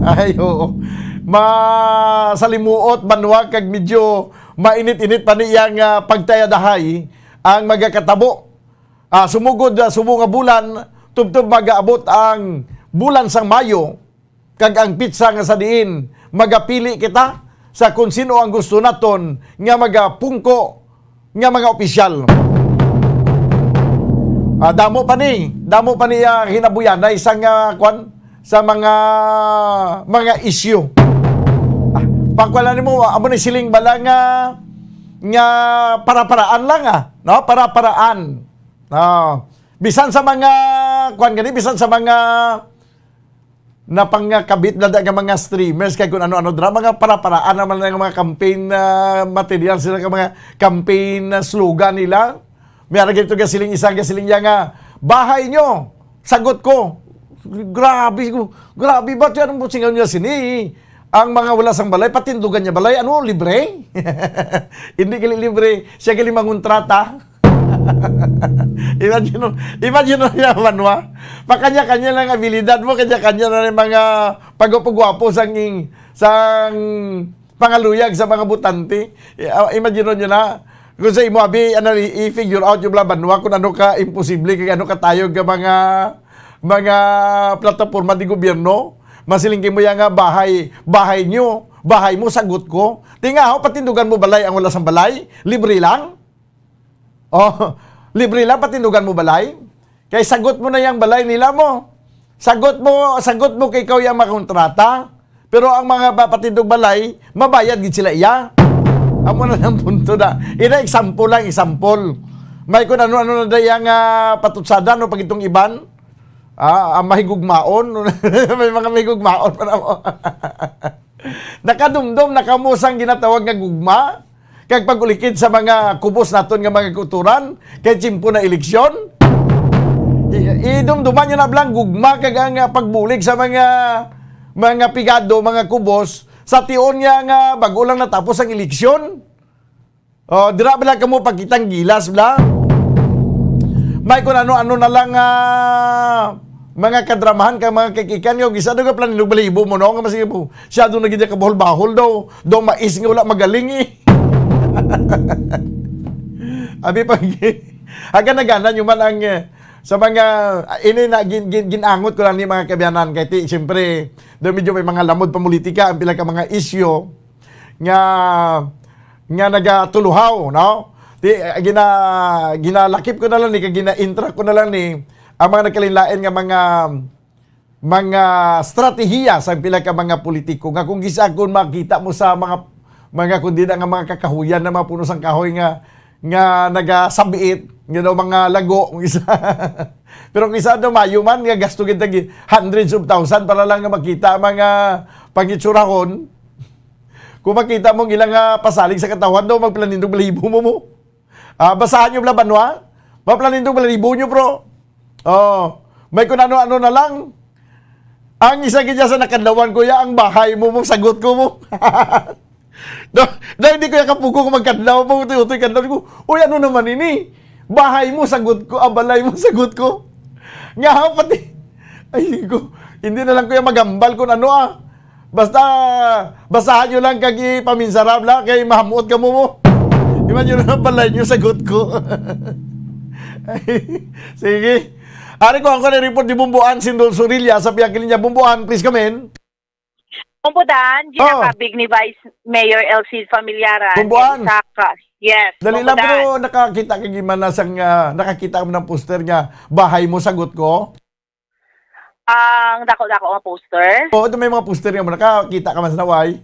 Ay, oo. Masalimuot, banwa, kag medyo mainit-init pa niya nga pagtayadahay ang magakatabo. Ah, sumugod, ah, subong nga bulan, tubtob magaabot ang bulan sang Mayo, kag ang pitsa nga sa diin magapili kita sa kung sino ang gusto naton nga magapungko nga mga opisyal. Ah, damo pa ni, damo pa ni, ah, hinabuyanay sa nga, kwan, sa mga, mga issue. Ah, pagwala nimo, amo ni siling bala nga, nga para-paraan lang, ah, no? Para-paraan. Ah, bisan sa mga, kwan gani, bisan sa mga napangkabit na da nga mga streamers kay kung ano-ano dira, mga para-paraan naman nga mga campaign, ah, material sila, ka mga campaign, ah, slogan nila. May ara gito gasiling, isang gasiling niya nga, "Bahay nyo, sagot ko." Grabe ko. Grabe ba? Tiyan mo singaw niya sini. Ang mga wala sang balay, patindugan niya balay. Ano, libre? Hindi gali libre. Siya gali mangontrata. Imagine mo, imagine mo niya, Manwa. Pakanya-kanya lang abilidad mo, kanya-kanya na yung mga pagwapo-gwapo sang, sang pangaluyag sa mga butante. I-, ah, imagine nyo na, kung sa imo, abi, ano, i-, i-figure out yung mga Banwa kung ano ka imposible, kay ano ka tayog ka mga, mga plataporma di gobyerno. Masiling kay mo yan nga, "Bahay, bahay nyo, bahay mo, sagot ko." Tinga, ho, patindugan mo balay ang wala sang balay, libre lang. Oh, libre lang, patindugan mo balay. Kay sagot mo na yung balay nila mo. Sagot mo, sagot mo kay ikaw yung makontrata. Pero ang mga ba-, patindog balay, mabayad gid sila iya. Amo na ang punto na. Ina, example lang, example. May kung ano-ano na daya nga patutsada, no, pag itong iban, ah, ang mahigugmaon. May mga mahigugmaon pa na mo. Nakadumdom na kamo sang ginatawag nga gugma, kag pag-ulikid sa mga kubos naton nga mga kautoran, kay tiyempo na eleksyon. I-, idumduman nyo na blang gugma kag ang, ah, pagbulig sa mga, mga pigado, mga kubos, sa tion nga, nga bago lang natapos ang eleksyon. Oh, dira bala kamo pagkitang gilas bla. May kun ano-ano na lang, ah, mga kadramahan kag mga kakikan nga, isa daw ka planilog balahibo mo, no? Nga masige po, siya daw naging kabahol-bahol daw, daw mais nga wala magaling, eh. Abi pa, aga nagana nyo man ang, eh, sa mga, ah, ini na gin-, gin-, ginangot ko lang ni mga kabiyanan kay ti, siyempre, daw medyo may mga lamod pa politika, ang pila ka mga isyu, nga, nga nagatuluhaw, no? Di, eh, gina-, ginalakip ko na lang ni, kag gina-intra ko na lang ni, ang mga nagkalain-lain nga mga, mga stratehiya sa pila ka mga politiko, nga kung gisa, kung makita mo sa mga, mga, kung di na nga mga kakahuyan na mga puno sang kahoy nga, nga nagasabiit, you know, mga lago, kung isa. Pero kung isa, ano, mayo man, nga gasto kita gi-, hundreds of thousand para lang nga makita ang mga pangitsurahon. Kung makita mo ang ilang, ah, pasalig sa katawhan daw, magplanindog balahibo mo mo. Ah, basahan nyo bala, banwa? Maplanindog balahibo nyo, bro. Oh, may kung ano-ano na lang. Ang isa gid sa nakadlawan ko, ya, ang bahay mo, mo, sagot ko mo. No, na hindi ko yung kapugo kung magkadlaw mo, utoy-utoy kadlaw ko. Uy, ano naman ini? Bahay mo, sagot ko. Ah, balay mo, sagot ko. Nga, ha, pati. Ay, ko, hindi na lang ko yung magambal kung ano, ah. Basta, basahan nyo lang kag ipaminsara lang kay mahamuot ka mo mo. Imagine na balay nyo, sagot ko. Sige. Ari ko, ang ko report ni Bumbuan Sindol Surilla sa pihak linya. Bumbuan, please come in. Bumbudan, Oh. ginakabig ni Vice Mayor Elsie Familiaran. Bumbuan. Isa ka. Yes, Dali lang, Bumbudan. Pero nakakita ka gimana sang, ah, nakakita ka man ng poster nga, "Bahay mo, sagot ko"? Ang dako-dako nga poster? Oo, ito may mga poster nga mo. Nakakita ka man sa naway?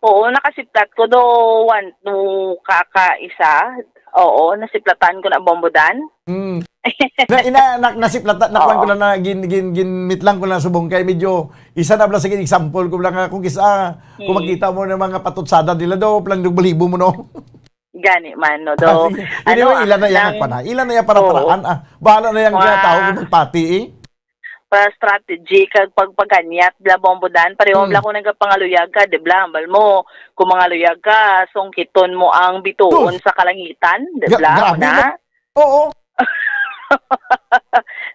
Oo, nakasiplat ko do one, two, ka, ka isa. Oo, nasiplatan ko na, Bumbudan. Mm. Na, ina, na, nasiplatan, nakuan ko Oo. lang na gin-, gin-, ginmit lang ko lang subong kay medyo isa na bala sa example ko lang nga kung kisa, kung Hmm. makita mo na mga patutsada nila do, planindog balahibo mo, no? Gani man, no, do. Ah, sige. Ano, Anyway, ah, ilan na yan nang ang pana-, ilan na yan para Oo. paraan, ah. Bahala na yung Wa- tao kung magpati, eh. Para strategy, kag pagpaganyat, bla, Bumbudan. Pareho Hmm. bla kung nagapangaluyag ka, di bla? Hambal mo, kung mangaluyag ka, sungkiton mo ang bituon Sus! sa kalangitan, di Ga-, bla? grabe Na? na. Oo.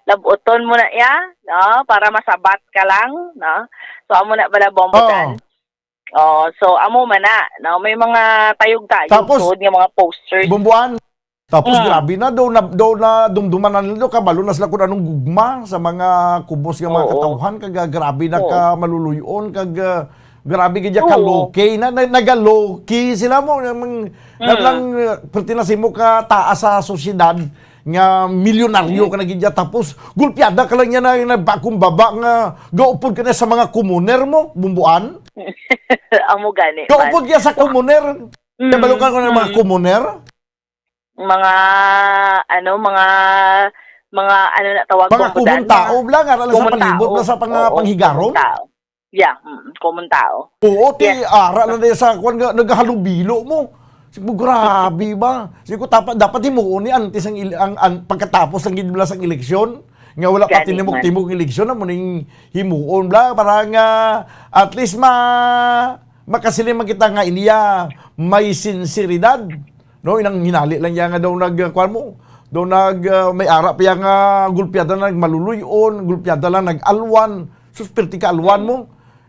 Labuton mo na iya, no? Para masabat ka lang, no? So, amo na bala, Bumbudan. Oo. Oh, so, amo man na, no? May mga tayog-tayog Tapos, suod nga mga posters. Bumbuan. Tapos, Mm. grabe na, daw na, daw na dumduman na nila, kabalo na sila kung anong gugma sa mga kubos nga mga Oo. katawhan, kag, ah, grabe na Oo. ka maluluy-on, kag, ah, grabe gid ya Oo. ka-low-key na, na, naga-low-key sila mo, na mang, na Mm. lang, ah, perti na simo ka taas sa sosyedad, nga milyonaryo Mm. ka na gid ya, tapos gulpiada ka lang niya na, na bakong baba nga gaupod ka na sa mga kumuner mo, Bumbuan. Amo gani man. Gaupod ka sa kumuner. Mm. Kabalo ka ko ng mga Mm. kumuner? Mga, ano, mga, mga, ano na tawag, Mga Bumbudan? kumun tao Mga bla, nga ara lang sa kumun palibot tao. bla sa panga-, Oo, panghigaron? kumun tao. Yeah, mm, kumun tao. Oo, ti, Yes. ara lang na sa kwan nga, naghalubilo mo. Sige mo, grabe ba? Sige ko, tapa-, dapat himuon ni antes ang il-, ang, ang pagkatapos ng gid bla sang eleksyon. Nga wala pa tinimok-timok eleksyon, amo ning himuon bla, para nga at least ma-, makasiling man kita nga iniya may sinseridad, no? Inang hinali lang iya nga daw nag, kuwan mo, daw nag, ah, may ara pa iya nga gulpiada lang nagmaluloy-on, gulpiada lang nag-alwan. Sus, pirti ka alwan mo.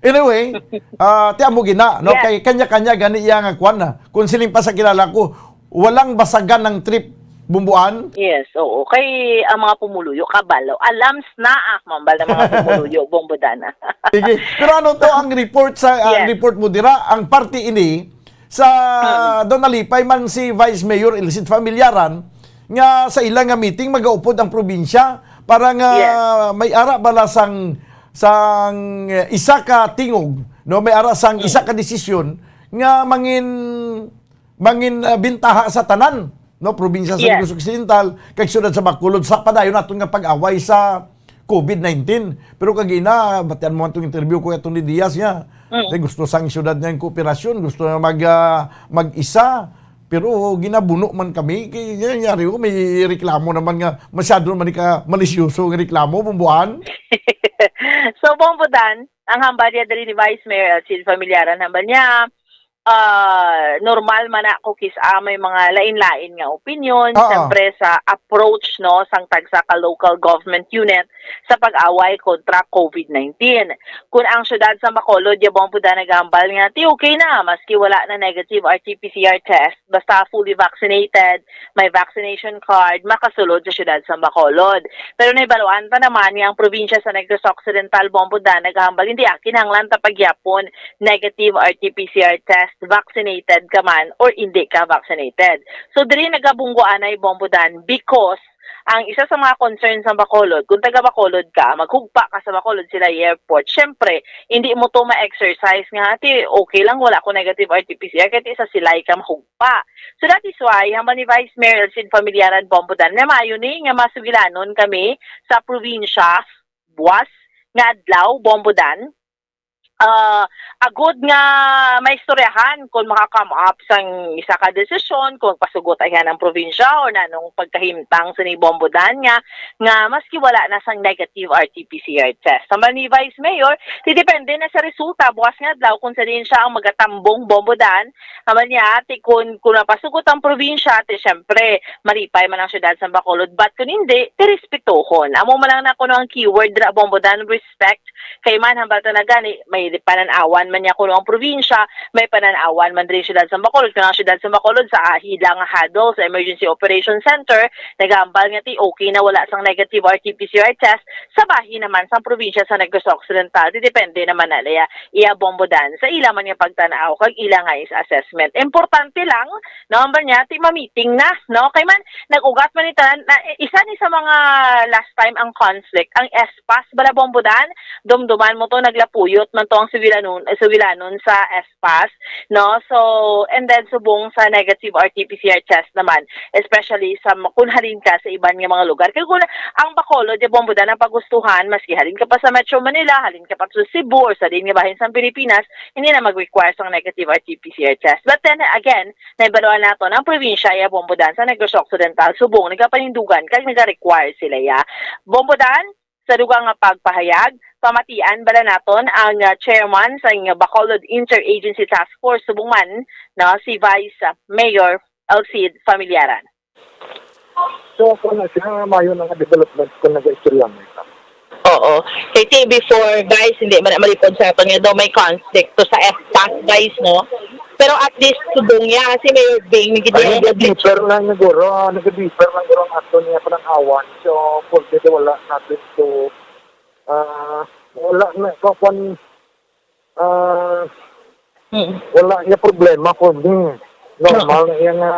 Anyway, ah, ti amo gina, no? Yes. Kay kanya-kanya gani iya nga kuwan na. Kung siling pa sa kilala ko, walang basagan ng trip, Bumbuan? Yes, oo. Kay ang mga pumuluyo, kabalo. Alams na, ah, mambal ng mga pumuluyo, Bombo Dana. Sige. Pero ano to ang report sa, ang Yes. report mo dira? Ang party ini, sa Mm. daw nalipay man si Vice Mayor Elcid Familiaran, nga sa ilang nga meeting, magaupod ang probinsya para nga Yes. may ara bala sang, sang, eh, isa ka tingog, no? May ara sang Mm. isa ka desisyon nga mangin mangin, ah, bintaha sa tanan, no, probinsya sa Yes. Negros Occidental, kag siyudad sa Bacolod, sa padayon naton nga pag-away sa covid nineteen. Pero kagina, batian mo atong interview ko atong ni Diaz niya. Mm. Kay gusto sang siyudad niya ang kooperasyon, gusto na mag, ah, mag-isa. Pero ginabuno man kami, kay nangyari ko, may reklamo naman nga, masyado naman ka malisyoso nga reklamo, Bumbuan. So, Bombo Dan, ang hambal niya diri ni Vice Mayor Elcid Familiaran, hambal niya, ah, normal man na kung kis-a may mga lain-lain nga opinion, Oo. siyempre sa approach, no, sang tagsa ka local government unit sa pag-away kontra covid nineteen. Kung ang siyudad sa Bacolod, ya Bombo Dan, nagahambal nga, ti okay na, maski wala na negative R T P C R test, basta fully vaccinated, may vaccination card, makasulod sa siyudad sa Bacolod. Pero nahibaluan pa naman nga ang probinsya sa Negros Occidental, Bombo Dan, nagahambal, hindi, ah, kinahanglan ta pagyapon negative R T P C R test, vaccinated ka man or hindi ka vaccinated. So, diri nagabunggo anay, Bombo Dan, because ang isa sa mga concern sa Bacolod, kung taga Bacolod ka, maghugpa ka sa Bacolod Silay Airport, syempre, hindi mo to ma-exercise nga, "Ati, okay lang, wala ko negative R T P C R," kahit isa silay ka mahugpa. So, that is why, hambal ni Vice Mayor Elcid Familiaran, Bombo Dan, na maayo ni nga masugilanon kami sa probinsya, buwas nga adlaw, Bombo Dan, ah, agod nga maistoryahan kung maka-come up sang isa ka desisyon, kung pasugot ayan ang probinsya or nanong pagkahimtang sa ni Bombo Dan nga, nga maski wala na sang negative R T P C R test. Hambal ni Vice Mayor, ti depende na sa resulta bukas nga adlaw kung sa diin siya ang magatambong, Bombo Dan. Hambal niya, ti kun, kun mapasugot ang probinsya, ti syempre, malipay man ang syudad sa Bacolod. But kun hindi, ti respetuhon. Amo man lang na kuno ang keyword dira, Bombo Dan, respect. Kay man, hambal ta na gani, may panan-awan man niya kuno ang probinsya, may panan-awan man diri ang syudad sa Bacolod. Kung ang syudad sa Bacolod, sa, ah, ila nga huddle sa Emergency Operation Center, nagahambal nga ti okay na wala sang negative R T P C R test sa bahin naman sang probinsya sa Negros Occidental. Ti depende naman na iya, iya, Bombo Dan, sa ila man nga pagtan-aw kag ila nga is assessment. Importante lang, no, hambal niya, ti ma-meeting na, no? Kay man, nag-ugat man ni tanan, na, isa ni sa mga last time ang conflict, ang S PAS bala, Bombo Dan, dumduman mo to, naglapuyot man to ang Sugilanon, eh, Sugilanon sa S PAS, no? So, and then subong sa negative R T P C R test naman, especially sa ma-, kung halin ka sa iban nga mga lugar. Kay kung ang Bacolod, ya Bombo Dan, ang pagustuhan, maski halin ka pa sa Metro Manila, halin ka pa sa Cebu, or sa diin nga bahin sa Pilipinas, hindi na mag-require sang negative R T P C R test. But then again, nahibaluan naton, ang probinsya, ya Bombo Dan, sa Negros Occidental, subong nagapanindugan kag naga-require sila, ya Bombo Dan. Sa dugang nga pagpahayag, pamatian bala naton ang, ah, chairman sa Bacolod Interagency Task Force, subong man, no, si Vice, ah, Mayor Elcid Familiaran. So, kung na siya, mayo na nga development kung nag-istorya mo ito. Oo. Kay ti before, guys, hindi man na malipod sa aton nga daw may conflict to sa S PAS, guys, no? Pero at least, subong niya, si Mayor Bing, may Ay, gid-, nag-differ lang siguro, nag-differ lang siguro ang ato niya pananawan. So, pwede wala natin to, ah, wala na, kung, ah, Mm. wala niya problema for me. Normal Oo. na iya nga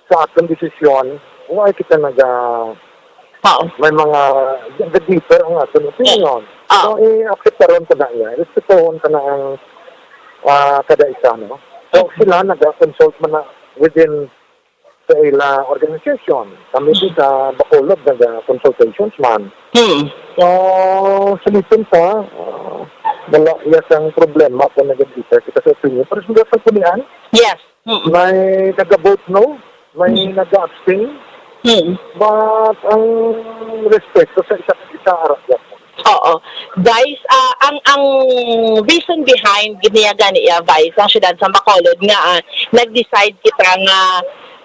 sa aton desisyon, wala kita naga-, Oo. may mga nag-differ ang aton opinion. Oo. So, i-acceptaron ka na niya, respetuhon ka na ang, ah, kada isa, no? So, Mm. sila naga-consult man na within sa ila organization. Kami din sa Bacolod, naga-consultations man. Hmm. So, sa listen pa, ah, wala iya sang problema kung nag-agree kita sa opinion. Pero sa pagpunian, Yes. Hmm. may nag-vote no, may Hmm. nag-abstain. Hmm. But ang respeto sa isa't isa, ara gyapon. Oo. Vice, ah, ang, ang reason behind gid niya gani, ah, Vice, ang siyudad sa Bacolod nga, ah, nag-decide kita nga,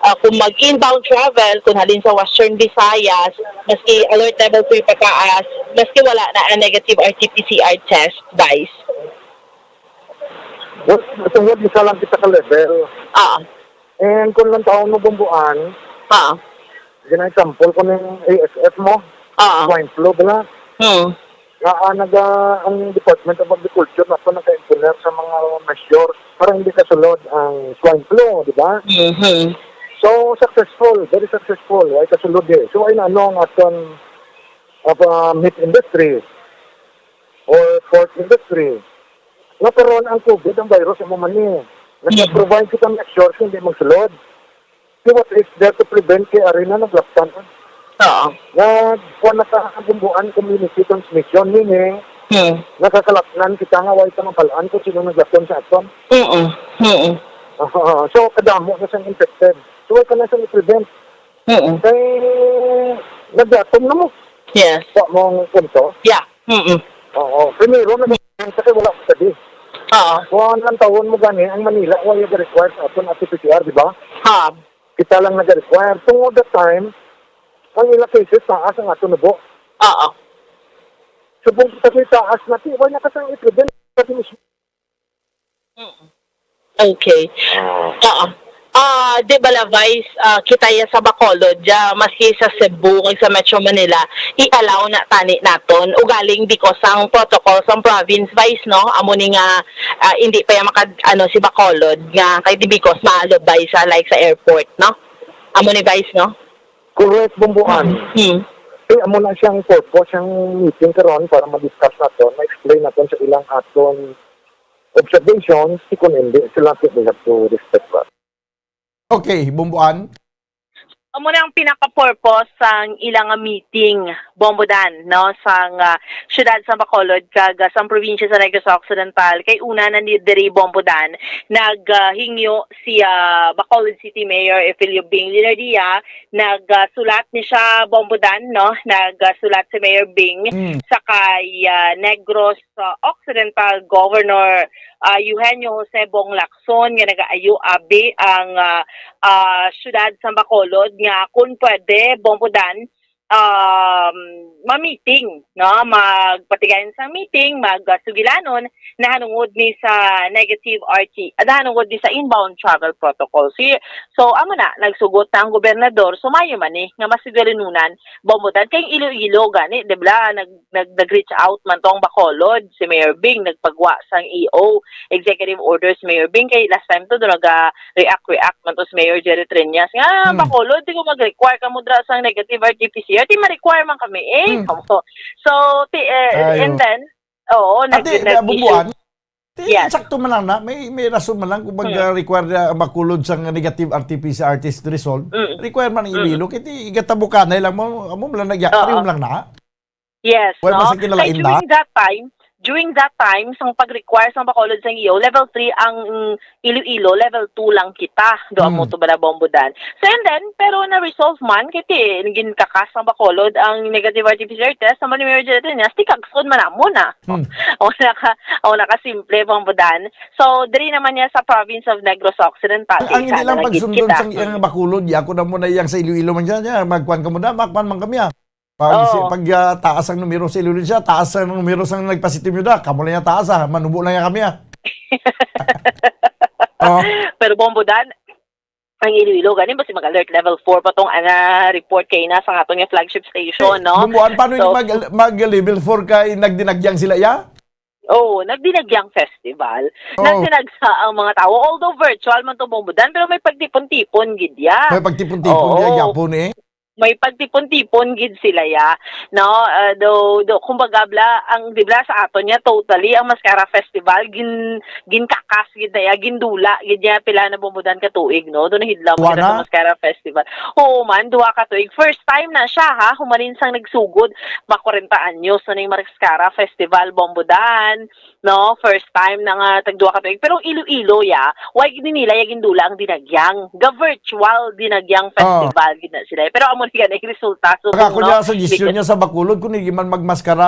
ah, kung mag-inbound travel, kung halin sa Western Visayas, maski alert level three pataas, maski wala na ang negative R T P C R test, Vice. Well, tungod isa lang kita ka level. Ah. And kung lang taon mo bumbuan, Ah. Gina-example ko ning A S F mo, Ah. swine flu, bala. Hmm. Nga, ah, naga-, ang Department of Agriculture na po nagka-imponer sa mga measures para hindi kasulod ang swine flu, di ba? Mhm. So, successful, very successful. Ay kasulod eh. So, ay na ano ang aton, ah, pa-, meat industry or pork industry. Nga karon ang COVID, ang virus, amo man ni. Nag-provide kita ng measures, hindi magsulod. So what is there to prevent kay ari na naglaptan? Oo. Nagkuha na sa bumbuan community transmission, meaning Hmm. nakakalapnan kita nga way ta mabalaan kung sino naglaptan sa aton. Mm. Mm. Ah, so, kadamo na siyang infected. So, way ka na siyang i-prevent. Mm. Kay, naglatom na mo. Yes. Wa mo ang punto. Yeah. Mm. Oo. Primero, nag-, sa kay wala ko sabi. Oo. Kung ang tawon mo gani, ang Manila, wala yung require sa aton at P C R, di ba? Ha. Kita lang nag-require. Tungod the time, ang ilang cases, taas ang ato nubo. Oo. Subong kita kay taas na, di, wala na kasang i-prevent. Kasi mismo. Mm. Okay. Ah. Oo. Ah, di bala, Vice, ah, kita ya sa Bacolod, ya, maski sa Cebu, kag sa Metro Manila, i-allow na tani naton. Ugaling because ang protocol sa province, Vice, no? Amo ni nga, ah, hindi pa ya maka-, ano, si Bacolod, nga, kay di because maalobay sa, like, sa airport, no? Amo ni, Vice, no? Correct, Bumbuan. Hmm. Eh, amo na siyang purpose, siyang meeting karon para ma-discuss naton, ma-explain naton sa ilang aton observations, si kun hindi, sila, we have to respect that. Okay, Bumbuan. Amo na ang pinaka-purpose sang ilang nga meeting, Bombodan, no, sang, ah, siyudad sa Bacolod kag, ah, sang probinsya sa Negros Occidental. Kay una na ni diri, Bombodan, nag, ah, hingyo si, ah, Bacolod City Mayor Efelio Bing Leonardia, nag, ah, sulat ni siya, Bombodan, no, nag, ah, sulat si Mayor Bing Mm. sa kay, ah, Negros, ah, Occidental Governor, ah, Eugenio Jose Bong Lacson nga nagaayo abi ang, ah, ah, siyudad sa Bacolod nga kung pwede, Bombodan, um, ma-meeting, no? Magpatigayon sa meeting, magsugilanon, nahanungod ni sa negative R T, ah, nahanungod ni sa inbound travel protocol. Si, so, amo na, nagsugot na ang gobernador, so maayo man ni, nga mas galinunan, Bombodan, kay Iloilo gani, di ba, nag-, nag-, nag-reach out man to ang Bacolod, si Mayor Bing, nagpagwa sang E O, executive orders, Mayor Bing, kay last time to, doon naga-react-react man to si Mayor Jerry Treñas. Nga, Hmm. Bacolod, di ko mag-require kamo dra sang negative R T P C R, di ma-require man kami, eh. Hmm. So, so, ti-, eh, Ayo. and then, oo, Ate, nag-, nag-issue. Bumbuan, ti-, Yes. sakto man lang na, may, may rason man lang kung Hmm. mag-require na ang Bacolod sang negative R T P C R test result. Mm. Require man ang Mm. Iloilo, kay ti, igatabukanay lang mo, amo man lang nagya-, Oo. pareho lang na. Yes, Wala no? man sa kinalain Kay na? during that time, during that time, sang pag-require sang Bacolod sang E O, level three ang, mm, Iloilo, level two lang kita. Do amo Hmm. to bala, Bombodan. So, and then, pero na-resolve man, kay ti, ginkakas sang Bacolod ang negative R T P C R test, sa Mayor Jerry Treñas, ti kagson man amo na. Hmm. O naka, o nakasimple, Bombodan. So, diri naman niya sa province of Negros Occidental, Ang, ang hindi lang pagsundon kita. Sang iyang Bacolod, ya, ako na muna iyang sa Iloilo man siya, ya, magkuan ka muna, magkuan man kami, ah. Pag, Oo. si, pag, ah, taas ang numero sa Iloilo siya, taas ang numero sa nagpositive yun, ah. Kamo lang yung taas, ah. Manubo lang yan kami, ah. Oh. Pero Bombodan, ang Iloilo, gani ba si mag-alert level four pa tong ana report kay na sa aton nga flagship station, Eh, no? Bumbuan, paano So, yung mag-, mag-level four kay nagdinagyang sila, ya? Oo, nagdinagyang festival. Oo. Nagdinagsa ang mga tao. Although virtual man to, Bombodan, pero may pagtipon-tipon gid ya. May pagtipon-tipon Oo. ya, gyapon eh. May pagtipon-tipon gid sila ya. No, ah, do, do, kumbaga, bla, ang, di bla, sa aton niya, totally, ang Mascara Festival, gin-, ginkakas gid na ya, gindula gid niya, pila na, Bombodan, ka tuig, no? Doon nahidlaw Wa kita sa na? Mascara Festival. Oo man, duha ka tuig. First time na siya, ha? Humanin sang nagsugod, ma-kwarenta anyos na ning Mascara Festival, Bombodan, no? First time na nga tagduha ka tuig. Pero Iloilo, ya, why gid nila ya gindula ang dinagyang? Ga virtual dinagyang Oh. festival gid na sila. Pero ang mo ni ganay resulta. So, Baka kung, ako no, niya suggestion because niya sa Bacolod, kung hindi man magmaskara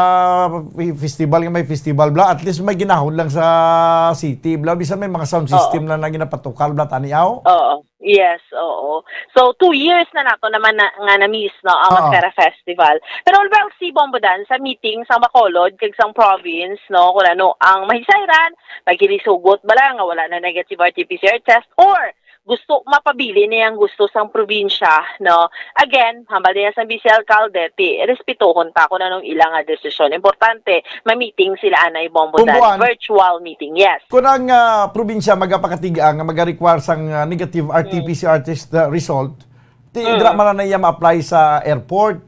fi-, festival nga may festival, bla, at least may ginahon lang sa city, bla, bisan may mga sound Oo. system na, na ginapatukar, bla, tani, aw? Oo. Yes, oo. So, two years na nato naman na, nga na-miss, no, ang Oo. Maskara Festival. Pero, well, si Bombo Dan, sa meeting sa Bacolod, kag sang province, no, kung ano ang mahisayran, maghinisugot ba lang nga wala na negative R T P C R test, or gusto mapabilin niya ang gusto sang probinsya, no? Again, hambal niya sa vice alcalde, ti, respetohon ta kung anong ilang nga desisyon. Importante, ma-meeting sila anay Bombo Dan. Bumbuan. Virtual meeting, yes. Kung ang, ah, probinsya magapakatiga nga maga-require sang, ah, negative Mm. R T P C R test, ah, result, ti, Mm. dira man na iya ma-apply sa airport.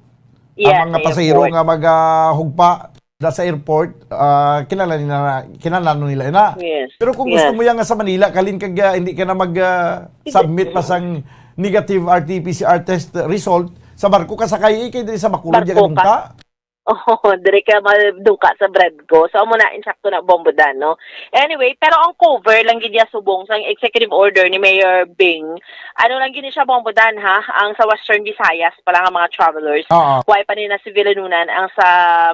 Yes, Ang mga sa pasahero airport. nga magahugpa da sa airport, ah, kinahanglan nila, kinahanglan nila ina. Yes. Pero kung gusto Yes. mo yan nga sa Manila, kalin kag, ah, hindi ka na mag, ah, Hindi. submit pa sang negative R T P C R test result, sa barko ka sakay, eh, kay diri sa Bacolod, Barko di ka ka. dungka. Oo, diri ka madungka sa Bredco. So, amo na, insakto na, Bombo Dan, no? Anyway, pero ang cover lang gid niya subong sang executive order ni Mayor Bing. Ano lang gid ni siya, Bombo Dan, ha? Ang sa Western Visayas pa lang ang mga travelers. Oo. Why pa ni na sa Villanunan ang sa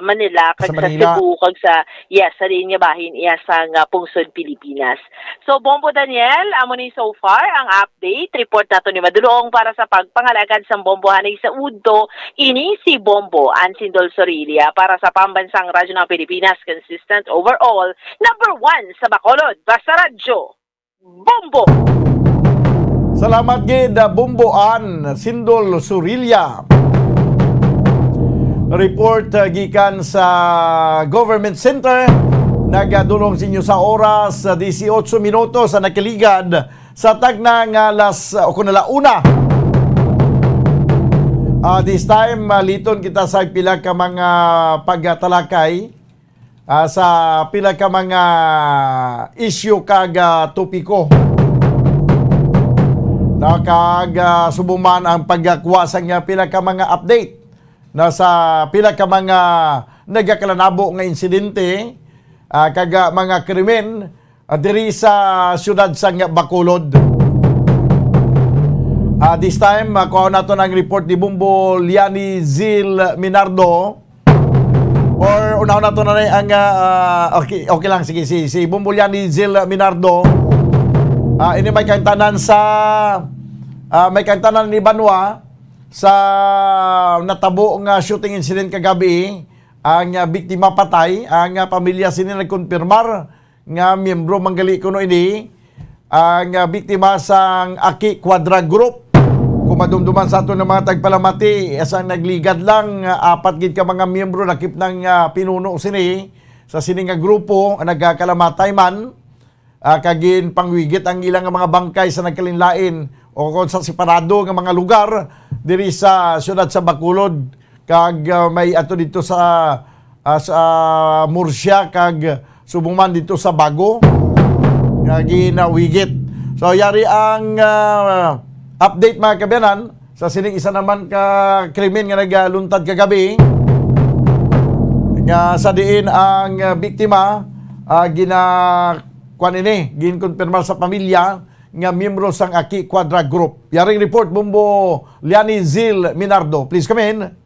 Manila, kag Sa sa Manila. Cebu, kag sa, yes, sa diin nga bahin iya sa nga pungsod Pilipinas. So, Bombo Daniel, amo ni so far ang update. Report nato ni Madulong para sa pagpangalagad sang Bombo hanay sa udto. Ini si Bombo Ansindol Sorilla para sa Pambansang Radyo ng Pilipinas, consistent overall, number one sa Bacolod. Basta Radyo, Bombo! Salamat gid, ah, Bombo An Sindol Surilla. Report, ah, gikan sa Government Center. Nagadulong sa inyo sa oras, ah, disiotso minutos sa nakaligad sa tagna nga alas, ah, o kung ala una. Ah, this time, ah, liton kita sa pila ka mga pagtalakay, ah, sa pila ka mga isyu kag, ah, topiko. Na kag, ah, subong man ang pagkuha sa nga pila ka mga update na sa pila ka mga nagakalanabo nga insidente, ah, kag, ah, mga krimen, ah, diri sa siyudad sang Bacolod. Ah, this time, ah, kuha nato ang report ni Bombo Liani Zil Minardo. Or unahon nato na ni ang, ah, ah, okay, okay lang, sige, si, si Bombo Liani Zil Minardo. Ah, ini may kaangtanan sa, ah, may kaangtanan ni Banwa sa natabo nga shooting incident kagabi. Ang, ah, biktima patay, ang, ah, pamilya sini nagkonfirmar nga miyembro man gali kuno ini ang, ah, biktima sang Aki Quadra Group. Kung madumduman sa aton nga mga tagpalamati, sa nagligad lang, ah, apat gid ka mga miyembro lakip nang, ah, pinuno sini sa sini nga grupo, nagakalamatay man, ah, kag ginpanggigit ang ilang mga bangkay sa nagkalainlain o kon sa separado nga mga lugar diri sa siyudad sa Bacolod. Kag, ah, may ato dito sa, ah, sa Murcia kag subong man dito sa Bago nga ginawigit. So, yari ang, ah, update, mga kaabyanan, sa sining isa naman ka krimen nga nagaluntad kagabi, nga sa diin ang, ah, biktima, ah, gina-, kuwan ini, ginkonfirmar sa pamilya nga miyembro sang Aki Quadra Group. Yaring report, Bombo Liani Zil Minardo. Please come in.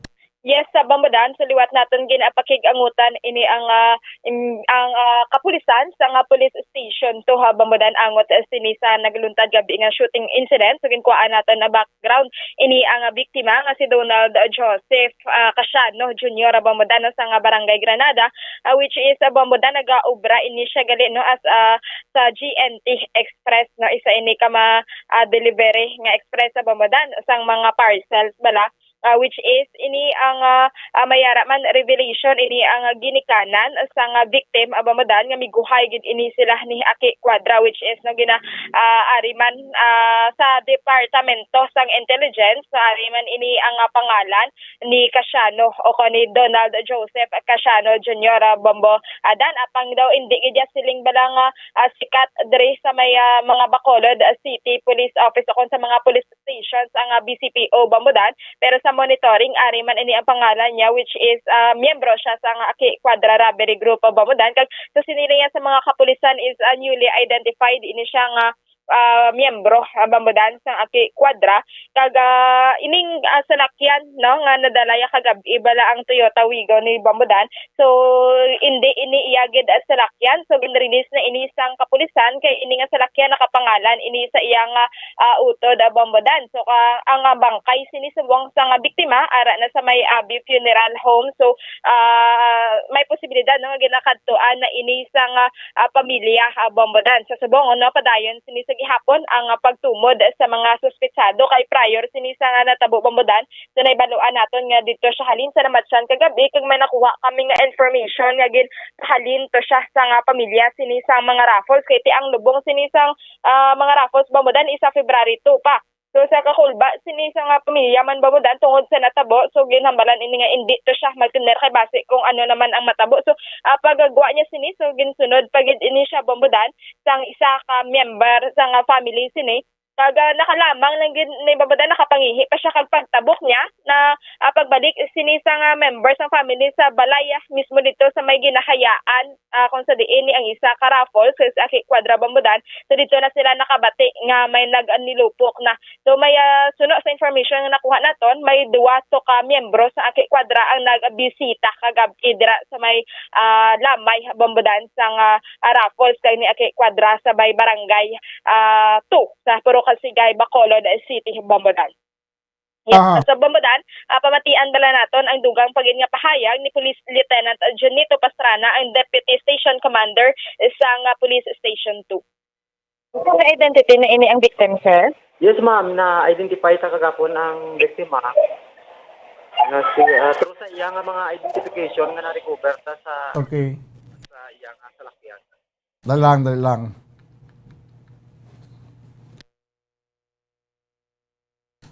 Yes, sa Bombo Dan, sa liwat naton ginapakig-angutan ini ang, ah, im-, ang, ah, kapulisan sa nga police station to ha Bombo Dan angot, ah, sini sa nagluntad gabi nga shooting incident. So, ginkuhaan naton na background ini ang, ah, biktima nga si Donald Joseph, ah, Casiano Junior, ah, Bombo Dan, no, sa nga Barangay Granada, ah, which is, ah, Bombo Dan, nagaobra ini siya gali, no, as, ah, sa G N T Express, no, isa ini ka ma-, ah, delivery nga express sa Bombo Dan sang mga parcels bala, ah, which is ini ang, ah, ah, mayara man revelation, ini ang, ah, ginikanan sang, ah, victim, ah, Bombo Dan, nga miguhay gid ini sila ni Aki Quadra, which is, no, gina-, ah, ari man, ah, sa departamento sang intelligence, so ari man ini ang, ah, pangalan ni Casiano o ko ni Donald Joseph Casiano Junior, ah, Bombo, ah, Dan, apang daw indi gid siling bala nga, ah, sikat diri sa may, ah, mga Bacolod, ah, City Police Office o kon sa mga police stations ang, ah, B C P O Bombo Dan, pero sa monitoring, ari man ini ang pangalan niya, which is, ah, miyembro siya sa nga Aki Quadra Robbery Group, ah, Bombo Dan. Kag sa sinili niya sa mga kapulisan is, ah, newly identified ini siya nga ah, miyembro, ah, Bambodan, sang Aki Quadra, kag, ah, ining, ah, salakyan, no, nga nadala ya kagab-i bala ang Toyota Wigo ni Bambodan. So, indi ini iya gid, ah, salakyan. So, ginrelease na ini sang kapulisan kay ini nga salakyan nakapangalan ini sa iya nga, ah, utod, ah, Bambodan. So, ka, ang, ah, bangkay sini subong sang, ah, biktima ara na sa may Abi Funeral Home. So, ah, may posibilidad, no, nga ginakadtuan na ini sang, ah, ah, pamilya, ah, Bambodan. Sa subong, no, padayon sini sa gihapon ang, ah, pagtumod sa mga suspetsado kay prior sini sa nga natabo, Bambodan. So, naibaluan naton nga dito siya halin sa namatyan kagabi kag may nakuha kami nga information nga gin halin to siya sa nga pamilya sini sa mga raffles kay ti ang lubong sini sang, ah, mga raffles, Bambodan, isa February two pa. So, sa kakulba sini sa nga pamilya man, Bambodan, tungod sa natabo, so ginhambalan ini nga indi to siya magtener kay basi kung ano naman ang matabo. So, ah, pagagwa niya sini, so ginsunod pa gid ini siya, Bambodan, sang isa ka member sa nga family sini. Kag, ah, nakalamang lang gid ni Bambodan, nakapangihi pa siya kag pagtabok niya na, ah, pagbalik sini sa nga member sang family sa balay, ah, mismo dito sa may ginahayaan, ah, kung sa diin ni ang isa ka raffles sa Aki Quadra, Bambodan. So, dito na sila nakabati nga may nag-, nilupok na. So, may, ah, suno sa information nga nakuha naton, may duwa to ka miyembro sa Aki Quadra ang nagbisita kagab-i dira sa may, ah, lamay, Bambodan, sang, ah, ah, raffles kay ni Aki Quadra sa may barangay, ah, two sa Purok Kasigay, Bacolod City, Bambodan. Yes, Aha. Sa Bambodan, ah, pamatian bala naton ang dugang pa gid nga pahayag ni Police Lieutenant Junito Pastrana, ang Deputy Station Commander sang, ah, Police Station two. Kung na-identity na ini ang victim, sir? Yes, ma'am. Na-identify ta kagapon ang biktima. Na si, ah, through sa iya nga mga identification nga na-recover ta sa Okay. sa iya nga salakyan. Dali lang, dali lang.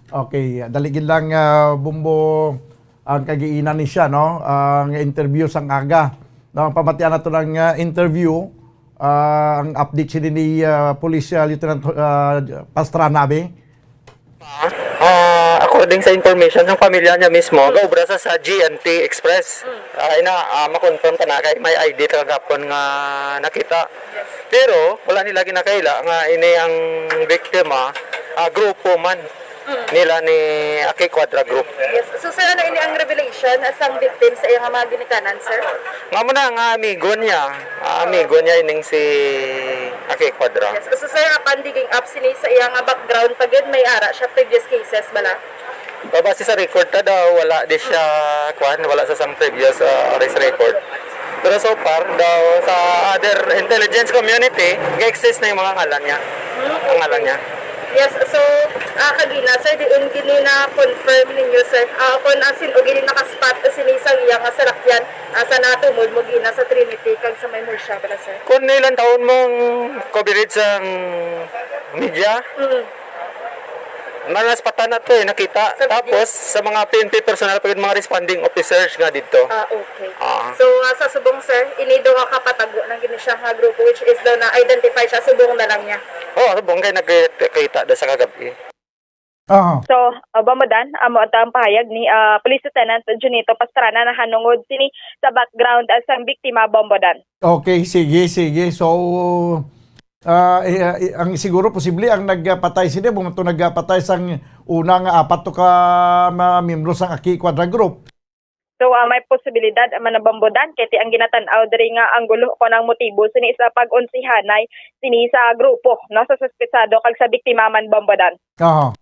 Okay, dali gid lang, ah, Bumbo, ang kagiinan ni siya, no? Ang interview sang aga. No, pamatian nato ng, ah, interview, ah, ang update sini ni, ah, Police, ah, Lieutenant, ah, Pastrana, abi. Ah, according sa information ng pamilya niya mismo, gaobra sa, sa G N T Express. Ah, ina, ah, ma-confirm ka na kay may I D ta kagapon nga nakita. Pero wala nila ginakaila nga ini ang biktima, ah, grupo man nila ni Aki Quadra Group. Yes. So, sir, ano ini ang revelation sang victim sa iyang mga ginikanan, sir? Nga mo na nga amigo niya, ah, amigo niya ining si Aki Quadra. Yes. So, sir, apan digging up sini sa iyang background pa gid, may ara siya previous cases bala? Babase sa record ta daw, wala di siya, kwan, wala sa sang previous, ah, arrest record. Pero so far, daw, sa other intelligence community, ga-exist na yung mga ngalan niya. Ang ngalan niya. Yes, so, ah, kagina, sir, diin gini na-confirm ninyo, sir? Ah, kung asin o gini nakaspot o sini sa iya nga salakyan, ah, sa natumod mo gina sa Trinity, kag sa may Murcia, bala, sir? Kung ilang taon mong coverage sa media, Mm. Mga naspatan na to eh, nakita. Sa video? Tapos, sa mga P N P personnel, pag mga responding officers nga dito. Ah, okay. Ah. So, ah, sa subong, sir, ini daw nga kapatago ng gini siya nga grupo, which is daw na-identify siya, subong na lang niya. Oo, subong kay nagkita daw sa kagabi. Aha. So, ah, Bombodan, amo ang pahayag ni, ah, Police Lieutenant Junito Pastrana nahanungod sini sa background, ah, sang biktima, Bombodan. Okay, sige, sige. So, ah, eh, ah, eh, ang siguro posible ang nagpatay sini, bumato nagpatay sang una nga apat to ka mga miyembro sang Aki Quadra Group. So, ah, may posibilidad, ah, man, Bombodan, kay ti ang ginatan-aw diri nga anggulo kon ang motibo sini sa pag-unsihanay sini sa grupo, no, sa suspetsado kag sa biktima man, Bombodan. Aha.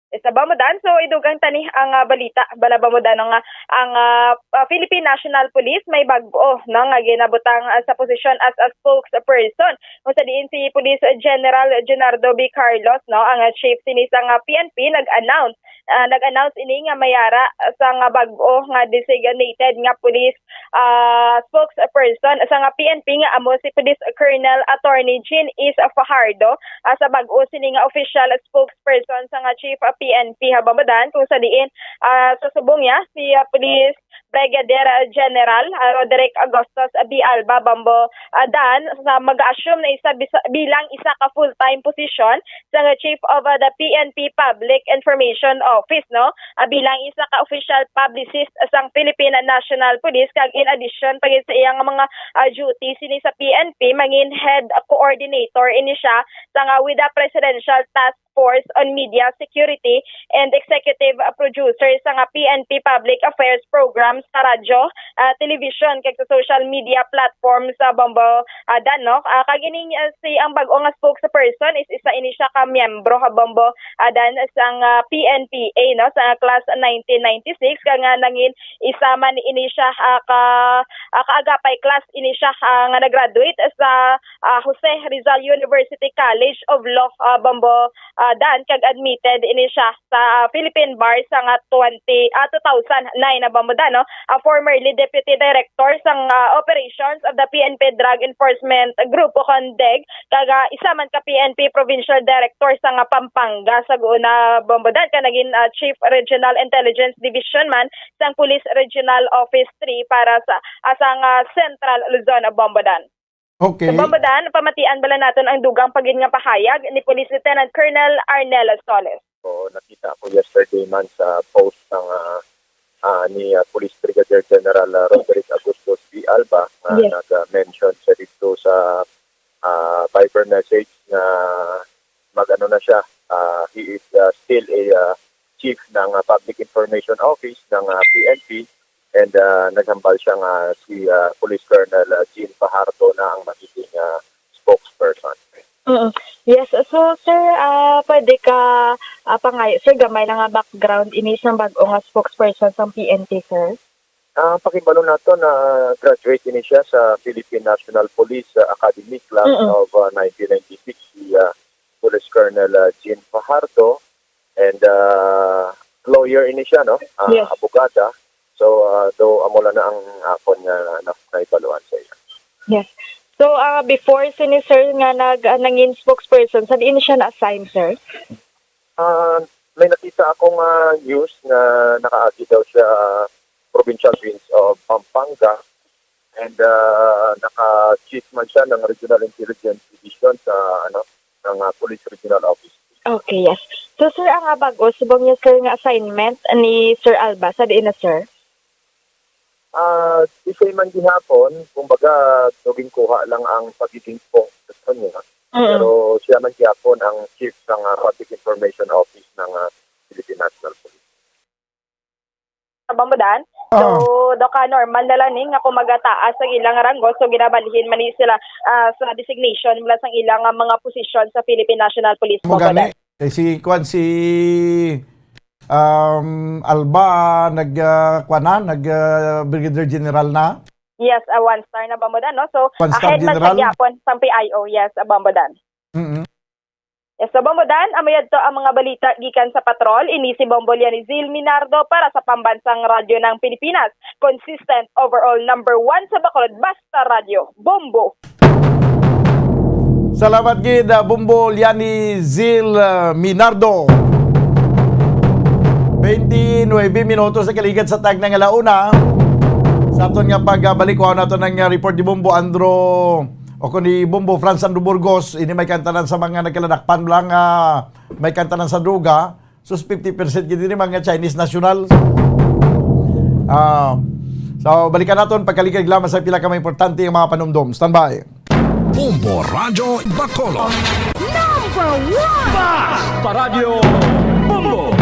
Sa Bombodan, so idugang tani ang, ah, balita, bala, Bombodan, no, nga ang, ah, ah, Philippine National Police may bag-o, no, nga ginabutang, ah, sa posisyon as a spokesperson. Kung sa diin si Police General Junardo B. Carlos, no, ang, ah, chief sini sang, ah, P N P, nag-announce, ah, nag-announce ini nga may ara sang, ah, bag-o nga designated nga police, ah, spokesperson sang, ah, P N P nga amo si Police Colonel Attorney Jean Is Fajardo, ah, sa bag-o sini nga official spokesperson sang, ah, chief, ah, P N P ha Bombodan, kung sa diin, ah, susubong niya si, ah, Police Brigadier General, ah, Roderick Augustus B. Alba, Bombo, ah, Dan, sa mag-assume na isa bisa, bilang isa ka full-time position sa nga Chief of, ah, the P N P Public Information Office, no? Ah, bilang isa ka official publicist sang Philippine National Police, kag in addition pa gid sa iyang mga, ah, duties sini sa P N P, mangin head coordinator ini siya sa nga with the Presidential Task Force on Media Security and executive, uh, producer sa nga P N P Public Affairs Program sa radyo, uh, television, kag sa social media platform sa Bombo, uh, Dan, no? Uh, kag ining, uh, si ang bag-o nga spokesperson is isa ini siya ka miyembro ha Bombo, uh, Dan, sang, uh, P N P A, no? Sa class nineteen ninety-six, kag nga nangin isa man ini siya, uh, ka, uh, kaagapay class ini siya, uh, nga nag-graduate sa, uh, Jose Rizal University College of Law, uh, Bombo, ah, Dan, kag admitted ini siya sa, ah, Philippine Bar sa nga twenty, ah, two thousand nine na Bombo Dan, no? Ah, formerly Deputy Director sang, ah, Operations of the P N P Drug Enforcement Group o kon DEG, kag, ah, isa man ka P N P Provincial Director sa nga Pampanga sa guna Bombo Dan, kag naging, ah, Chief Regional Intelligence Division man sang Police Regional Office three para sa, ah, sang, ah, Central Luzon, ah, Bombo Dan. Okay. Sa Bombo Dan, pamatian bala naton ang dugang pa gid nga pahayag ni Police Lieutenant Colonel Arnel Soles. Oo, nakita ko yesterday man sa post ng, ah, ah, ni, ah, Police Brigadier General, ah, Roderick Augustus B. Alba nga Yes. nag-mention siya dito sa, ah, Viber message na mag-ano na siya, ah, he is, ah, still a, ah, chief ng, ah, Public Information Office ng, ah, P N P, and, ah, naghambal siya nga si, ah, Police Colonel, ah, Jean Fajardo na ang magiging, ah, spokesperson. Mm. Yes, so, sir, ah, pwede ka, ah, pangayo, sir, gamay lang nga background ini sang bag-o nga spokesperson sang P N P, sir? Ah, pakibalo nato na graduate ini siya sa Philippine National Police, ah, Academy Class Mm-mm. of, ah, nineteen ninety-six, si, ah, Police Colonel, ah, Jean Fajardo, and, ah, lawyer ini siya, no? Ah, Yes. abogada. So, ah, do amo lang na ang akon nga na-, naibaluan sa iya. Yes. So, ah, before sini, sir, nga nag-, ah, nangin spokesperson, sa diin siya na-assign, sir? Ah, may nakita akong, ah, news nga nakaagi daw siya provincial range of Pampanga, and, ah, naka-chief man siya ng Regional Intelligence Division sa, ano, ng, ah, Police Regional Office. Okay, yes. So, sir, ang, ah, bag-o, subong niya, sir, nga assignment ni Sir Alba, sa diin na, sir? Ah, di siya man gihapon, kumbaga, naging kuha lang ang pagiging spokesperson niya. Mm. Pero siya man gihapon ang chief ng, ah, Public Information Office ng, ah, Philippine National Police. Sa Bombo Dan. Ah. So, do ka normal na lang ni nga kung magataas ang ilang ranggo, so ginabalhin man ni sila, ah, sa designation mula sa ilang, ah, mga posisyon sa Philippine National Police. Mo Bombo gani, Dan. Eh, si kwan, si, um, Alba, nag, ah, kwan na, nag, ah, Brigadier General na? Yes, ah, one star na Bombo Dan, no? So, One star ahead man sa general? gyapon sang P I O, yes, ah, Bombo Dan. Mm-mm. Yes, so Bombo Dan, amo yadto ang mga balita gikan sa patrol. Ini si Bombo Lianizil Minardo para sa Pambansang Radyo ng Pilipinas. Consistent overall number one sa Bacolod, basta radyo. Bombo! Salamat gid, ah, Bombo Lianizil, ah, Minardo. Twenty-nine minutos na kaligad sa tag na nga launa. Sa aton nga pagbalik, kuha nato ng, ah, report ni Bombo Andro o kung ni Bombo Franz Andro Burgos. Ini may kantanan sa mga nagkaladakpan lang, ah, may kantanan sa droga. Sus, fifty percent gid ini mga Chinese national. Ah, so, balikan naton pagkaligad lamang sa pila ka mga importante nga mga panumdom. Standby. Bombo Radyo Bacolod. Number one! Basta Radyo Bombo!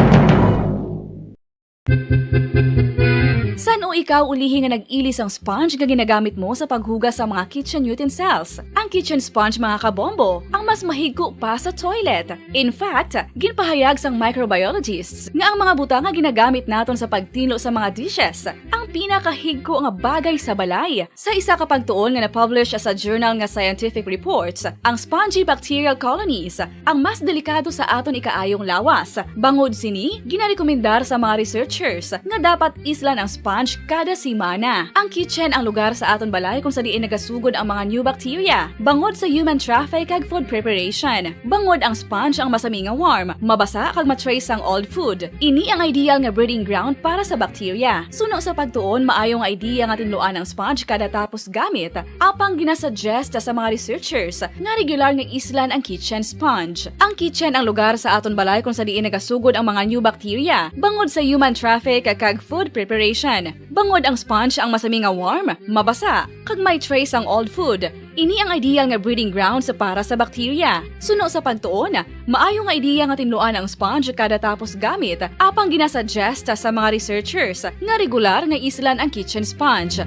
San-o ikaw ulihi nga nag-ili sang sponge nga ginagamit mo sa paghugas sa mga kitchen utensils? Ang kitchen sponge, mga kabombo, ang mas mahigko pa sa toilet. In fact, ginpahayag sang microbiologists nga ang mga butang nga ginagamit naton sa pagtinlo sa mga dishes ang pinakahigko nga bagay sa balay. Sa isa ka pagtuon nga na-publish sa journal nga Scientific Reports, ang spongy bacterial colonies ang mas delikado sa aton ikaayong lawas. Bangod sini, ginarekomendar sa mga researchers nga dapat islan ang sponge kada semana. Ang kitchen ang lugar sa aton balay kung sa diin nagasugod ang mga new bacteria, bangod sa human traffic kag food preparation. Bangod ang sponge ang masami nga warm, mabasa kag ma-trace ang old food. Ini ang ideal nga breeding ground para sa bacteria. Suno sa pagtuon, maayo nga idea nga tinluan ang sponge kada tapos gamit, apang ginasuggest sa mga researchers nga regular nga islan ang kitchen sponge. Ang kitchen ang lugar sa aton balay kung sa diin nagasugod ang mga new bacteria, bangod sa human traffic kag food preparation. Bangod ang sponge ang masami nga warm, mabasa, kag may trace ang old food. Ini ang ideal nga breeding ground sa para sa bacteria. Suno sa pagtuon, maayo nga idea nga tinluan ang sponge kada tapos gamit, apang ginasuggest sa mga researchers nga regular nga islan ang kitchen sponge.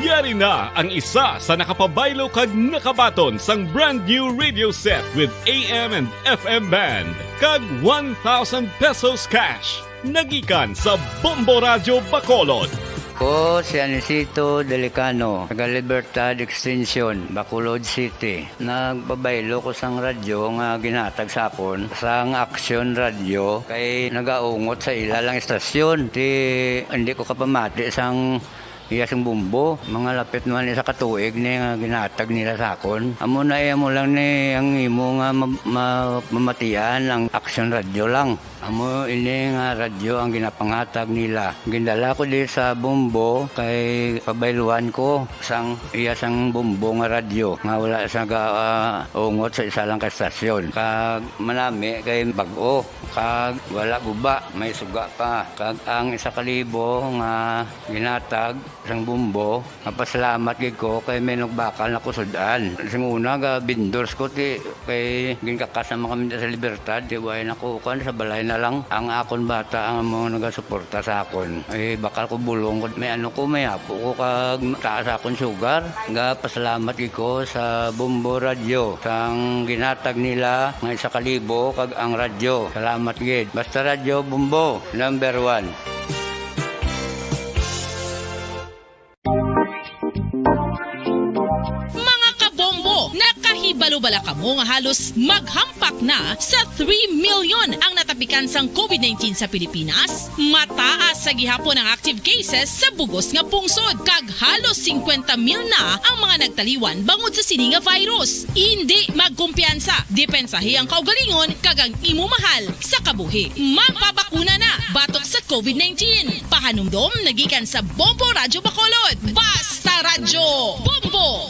Yari na ang isa sa nakapabaylo kag nakabaton sang brand new radio set with A M and F M band kag one thousand pesos cash. Nagikan sa Bombo Radyo Bacolod. Ko si Anisito Delicano, taga Libertad Extension, Bacolod City. Nagpabaylo ko sang radyo nga ginhatag sa akon sang Action Radio kay nagaungot sa ila lang istasyon. Ti hindi ko kapamati sang iya sing bumbo. Mga lapit naman isa ka tuig ni nga ginhatag nila sa akon. Amo na iya mo lang ni ang imo nga ma- ma- mamatian ang Action Radio lang. Amo ini nga radyo ang ginapanghatag nila. Gindala ko di sa Bombo kay pabayluhan ko sang iya sang Bombo nga radyo nga wala sa gaungot sa isa lang ka estasyon. Kag manami kay bag-o kag wala guba, may suga pa. Kag ang isa ka libo nga ginatag sang Bombo, mapasalamat gid ko kay may nagbakal na ko sud-an. Sing una ga vendors ko ti kay ginkakas naman kami sa Libertad, ti way na ko kan sa balay na lang ang akon bata ang mga nagasuporta sa akon. Eh bakal ko bulong ko may ano ko may apo ko kag taas akon sugar. Ga pasalamat gid ko sa Bombo Radio sang ginatag nila nga isa ka libo kag ang radyo. Salamat gid. Basta Radyo Bombo, number one. Mga kabombo, nakahibalo bala kamo nga halos maghampak na sa three million ang natapikan sang COVID nineteen sa Pilipinas? Mataas sa gihapon ang active cases sa bugos nga pungsod, kag halos singkwenta mil na ang mga nagtaliwan bangod sa sini nga virus. Indi magkumpiyansa, depensahi ang kaugalingon kag ang imo mahal sa kabuhi. Magpabakuna na batok sa COVID nineteen. Pahanumdom nagikan sa Bombo Radyo Bacolod. Basta Radyo Bombo!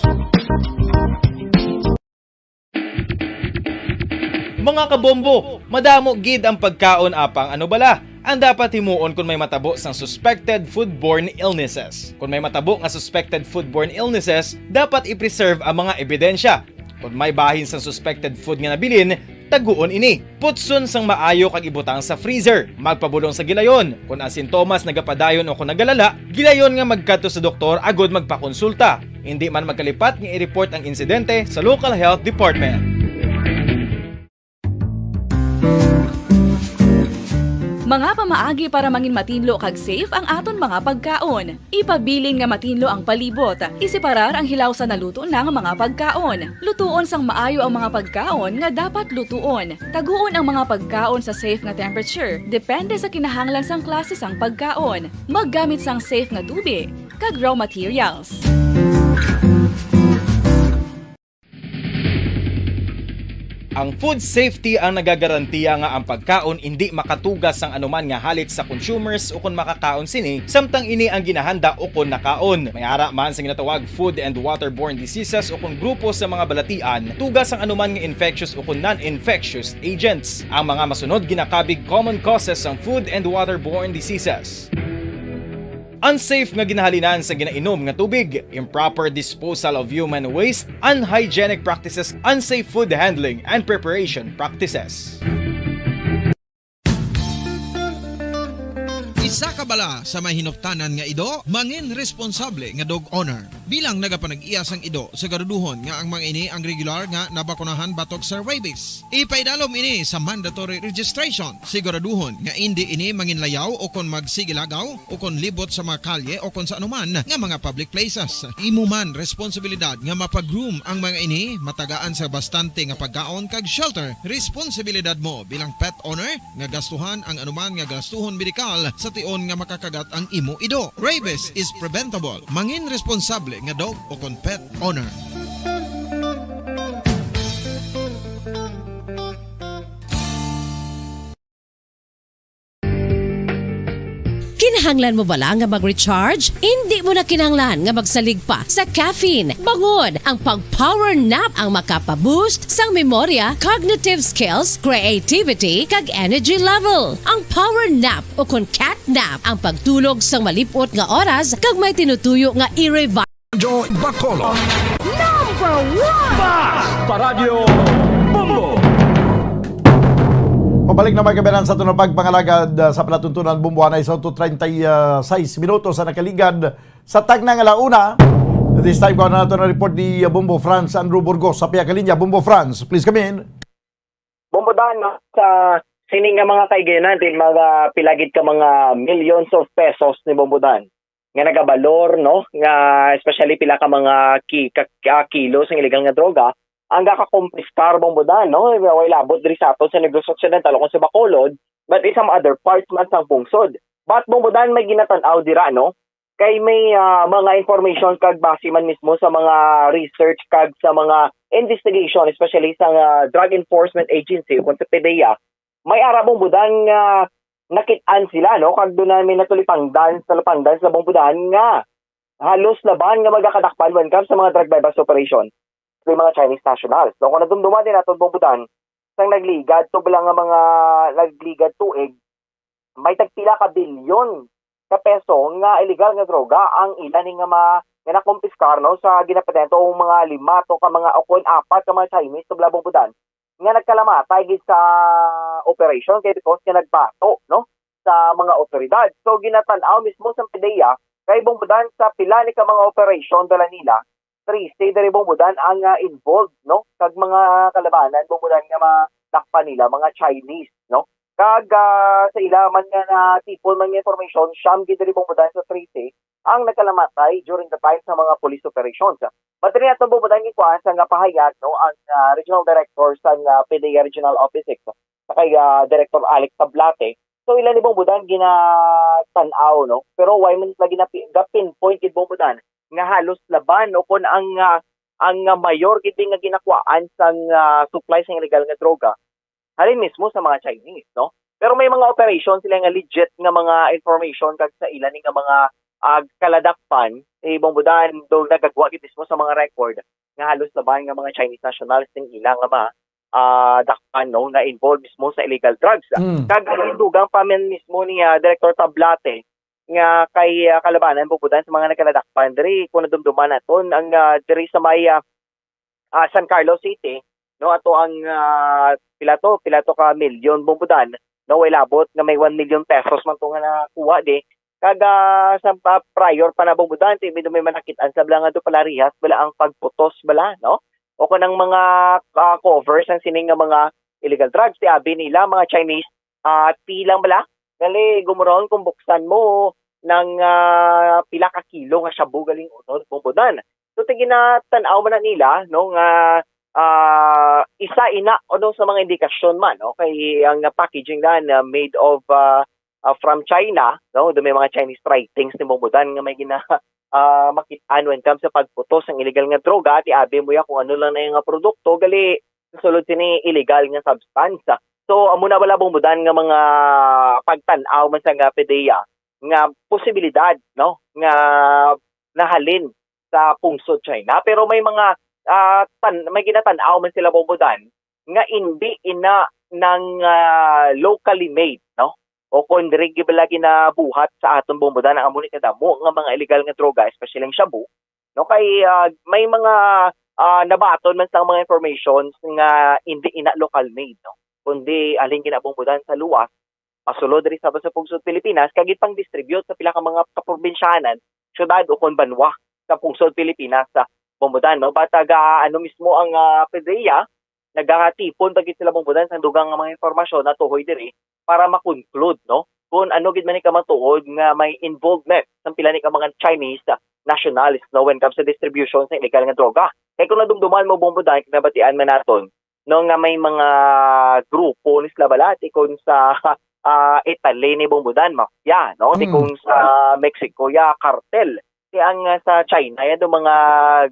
Mga kabombo, madamo gid ang pagkaon apang ano bala ang dapat himuon kon may matabo sang suspected foodborne illnesses. Kon may matabo nga suspected foodborne illnesses, dapat i-preserve ang mga ebidensya. Kon may bahin sang suspected food nga nabilin, taguon ini. Putson sang maayo kag ibutang sa freezer. Magpabulong sa gilayon. Kon ang sintomas nagapadayon o kon nagalala, gilayon nga magkadto sa doktor agud magpakonsulta. Indi man magkalipat nga i-report ang insidente sa local health department. Mga pamaagi para mangin matinlo kag safe ang aton mga pagkaon. Ipabilin nga matinlo ang palibot. Iseparar ang hilaw sa naluto na nga mga pagkaon. Lutuon sang maayo ang mga pagkaon nga dapat lutuon. Taguon ang mga pagkaon sa safe nga temperature, depende sa kinahanglan sang klase sang pagkaon. Maggamit sang safe nga tubig kag raw materials. Ang food safety ang nagagarantiya nga ang pagkaon indi makatugas sang anuman nga halit sa consumers ukon makakaon sini, samtang ini ang ginahanda ukon nakaon. May ara man sa ginatawag food and waterborne diseases ukon grupo sa mga balatian, tugas sang anuman nga infectious ukon non-infectious agents. Ang mga masunod ginakabig common causes sang food and waterborne diseases. Unsafe nga ginahalinan sa ginainom nga tubig, improper disposal of human waste, unhygienic practices, unsafe food handling and preparation practices. Sa kabala sa may hinuptanan nga ido, mangin responsable nga dog owner. Bilang nagapanag-iya sang ido, siguraduhon nga ang mga ini ang regular nga nabakunahan batok sa rabies. Ipaidalom ini sa mandatory registration. Siguraduhon nga indi ini manginlayaw o kon magsigilagaw o kon libot sa mga kalye o kon sa anuman nga mga public places. Imo man responsibilidad nga mapagroom ang mga ini, matagaan sa bastante nga pagkaon kag shelter. Responsibilidad mo bilang pet owner nga gastuhan ang anuman nga gastuhon medikal sa tion nga makakagat ang imo ido. Rabies is preventable. Mangin responsable nga dog o kon pet owner. Kinahanglan mo bala nga mag-recharge? Indi mo na kinahanglan nga magsalig pa sa caffeine. Bangod, ang pag-power nap ang makapa-boost sang memorya, cognitive skills, creativity, kag energy level. Ang power nap o kon cat nap ang pagtulog sang malip-ot nga oras kag may tinutuyo nga i-revive. Joy Bacolod. Number one! Basta Radyo Bombo! Pabalik na, mga kabayan, sa aton pagpangalagad, uh, sa palatuntunan, Bombo. Anay sa to treinta y seis minutos sa nakaligad sa tagna nga launa. This time, kuha na nato na report ni, uh, Bombo Franz Andrew Burgos sa pihak linya. Bombo Franz, please come in. Bombo Dan, no? Sa sini nga mga kaiganan, din mga pila gid ka mga millions of pesos ni Bombo Dan nga nagabalor, no? Nga especially pila ka mga ki-, ka, ka kilo sang illegal nga droga ang gakakumpiskar, Bombo Dan, no? Way labot diri sa aton sa Negros Occidental o kung sa Bacolod, but in some other parts man sang pungsod. But, Bombo Dan, may ginatan-aw dira, no? Kay may, ah, mga information kag base man mismo sa mga research kag sa mga investigation, especially sa, ah, Drug Enforcement Agency o sa PDEA, may ara, Bombo Dan, nga nakit-an sila, no? Kag doon na may natulipangdan, talipangdan sa, Bombo Dan, nga halos laban nga magakadakpan when comes sa mga drug buy-bust operation sa mga Chinese nationals. No? Kung nadumduman din natin, Bombo Dan, sang nagligad, to lang nga mga nagligad tuig, may tagpila ka bilyon ka peso nga illegal nga droga ang ila ni nga ma-, nga nakumpiskar, no, sa ginapatento o mga lima to ka mga, o kon apat ka mga Chinese, to bala, Bombo Dan, nga nagkalamatay gid sa operation kay because nga nagbato, no, sa mga otoridad. So, ginatan-aw mismo sa PDEA kay, Bombo Dan, sa pila ni ka mga operation dala nila, trese diri, Bombo Dan, ang, ah, involved, no? Kag mga kalabanan, Bombo Dan, nga madakpan nila, mga Chinese, no? Kag, ah, sa ila man nga natipon man nga information, siyam gid diri, Bombo Dan, sa trese ang nagkalamatay during the time sa mga police operations. Madiri nato, Bombo Dan, gikuhaan sa nga pahayag, no, ang, ah, regional director sa nga PDEA Regional Office Six, sa kay, ah, Director Alex Tablate. So, ila ni, Bombo Dan, ginatan-aw, no? Pero why man sila ginapi-, ga-pinpoint gid, Bombo Dan, nga halos laban o kon ang, ah, ang, ah, mayor gid nga ginakuhaan sang, ah, supply sang illegal nga droga halin mismo sa mga Chinese, no? Pero may mga operation sila nga legit nga mga information kag sa ila ni nga mga, ah, kaladakpan, eh, Bombo Dan, do nagagwa gid mismo sa mga record nga halos laban nga mga Chinese nationals ning ila nga ma-, ah, dakpan, no, na involved mismo sa illegal drugs. Mm. Kag ang dugang pa man mismo ni, ah, Director Tablate nga kay, ah, kalabanan, Bombo Dan, sa mga nagkaladakpan diri, kung nadumduman naton, ang, ah, diri sa may, ah, ah, San Carlos City, no, ato ang, ah, pila to, pila to ka milyon, Bombo Dan, no, way labot nga may one million pesos man to nga nakuha di. Kag, ah, sa, ah, prior pa na, Bombo Dan, ti may, may manakit-an sa bala nga do palarihas bala ang pagputos bala, no? O kanang mga, ah, covers ang sining nga mga illegal drugs, ti abi nila, mga Chinese, ah, ti lang bala. Gali, gumuraon kung buksan mo nang, ah, pila ka kilo nga shabu galing unod, Bombo Dan. So, ti ginatan-aw man na nila, no, nga, ah, isa ina, ano, sa mga indikasyon man, no, kay ang packaging na, na made of, ah, ah, from China, no, do may mga Chinese writings ni Bombo Dan nga may gina-, ah, makit-an when comes sa pagputos ang illegal nga droga, ti abi mo ya kung ano lang na yung nga produkto, gali, sulod sini illegal nga substance. So, amo na bala, Bombo Dan, nga mga pagtan-aw man sa nga PDEA nga posibilidad, no, nga nahalin sa pungsod China. Pero may mga, ah, tan-, may ginatan-aw man sila, Bombo Dan, nga indi ina nang, ah, locally made, no? O kon diri gid bala ginabuhat sa aton, Bombo Dan, ang amo ni kadamo nga mga illegal nga droga, especially ang shabu, no? Kay, ah, may mga, ah, nabaton man sa mga informations nga indi ina local made, no? Kundi halin gid na, Bombo Dan, sa luwas, pasulod diri sa, sa pungsod Pilipinas, kag ipang-distribute sa pila ka mga kaprobinsyanan, syudad o kon banwa sa pungsod Pilipinas sa Bombodan, no? But, ah, ga-, ano mismo ang, ah, PDEA, nagatipon pa gid sila, Bombodan, sa dugang nga mga impormasyon na tuhoy diri para ma-conclude, no, kung ano gid man ni kamatuod nga may involvement sa pila ni ka mga Chinese, ah, nationals, no, when comes sa distribution sa illegal nga droga. Kay kung nadumduman mo, Bombodan, kinabatian man naton, no, nga may mga grupo ni sila balati kon sa, ah, Italy ni, Bombodan, mafia, no? Di Mm. Kung sa Mexico, ya, cartel. Kaya ang, ah, sa China, yan yung mga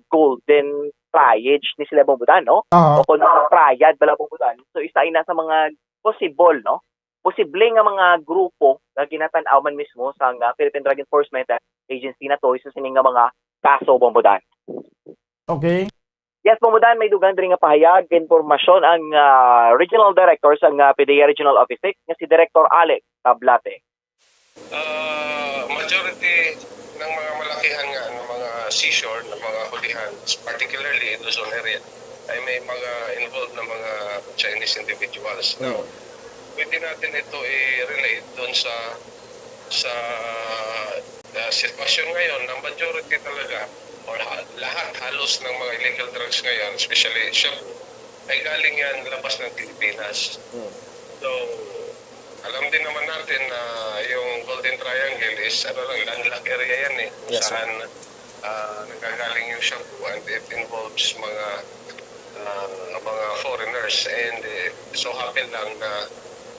golden triad ni sila, Bombodan, no? Oo. O kung mga triad bala, Bombodan. So, isa ina sa mga possible, no? Posible nga mga grupo nga ginatan-aw man mismo sa, ah, Philippine Drug Enforcement Agency na to, isa sini nga mga kaso, Bombodan. Okay. Yes, Bombodan, may dugang diri nga pahayag, impormasyon ang, ah, Regional Director sa, ah, PDEA Regional Office Six, nga si Director Alex Tablate. Ah, majority ng mga malakihan nga, ng mga seizure, ng mga hulihan, particularly in Luzon area, ay may mga involved na mga Chinese individuals. Now, Mm. Pwede natin ito i-relate doon sa, sa, ah, sitwasyon ngayon na majority talaga or ha-, lahat halos ng mga illegal drugs ngayon, especially shabu, ay galing yan labas ng Pilipinas. Mm. So, alam din naman natin na yung Golden Triangle is, ano lang, landlocked area yan eh, kung Yes, sir. saan, ah, nanggagaling yung shabu, and it involves mga, ah, mga foreigners. And, eh, so happen lang na,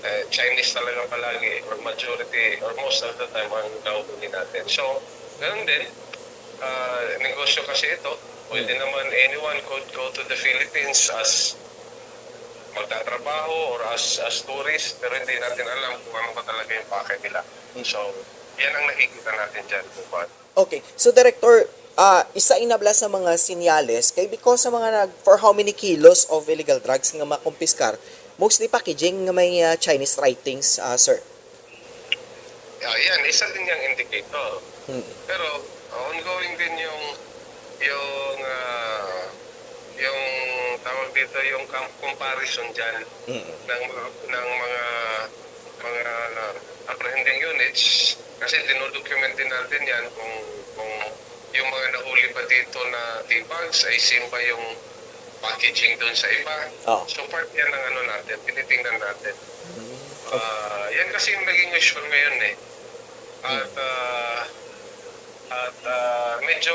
eh, Chinese talaga palagi, or majority, or most of the time, ang nahuhuli natin. So, ganun din, ah, negosyo kasi ito. Pwede Hmm. naman anyone could go to the Philippines as magtatrabaho or as, as tourist, pero hindi natin alam kung ano ba talaga yung pake nila. Hmm. So, yan ang nakikita natin dyan, Kupat. Okay. So, Director, ah, isa ina bala sa mga sinyales, kay because sa mga nag-, for how many kilos of illegal drugs nga makumpiskar, mostly packaging nga may, ah, Chinese writings, ah, sir? Ah, yan, isa din yung indicator. Hmm. Pero, ah, ongoing din yung, yung, ah, yung tawag dito, yung com-, comparison dyan Mm. ng mga, ng mga, mga apprehending units. Kasi dinodocument din natin yan kung, kung yung mga nahuli ba dito na tea bags ay same ba yung packaging doon sa iba. Oh. So, part yan ng ano natin, tinitingnan natin. Mm. Ah, yan kasi yung naging usual ngayon eh. At, Mm. ah, at, ah, medyo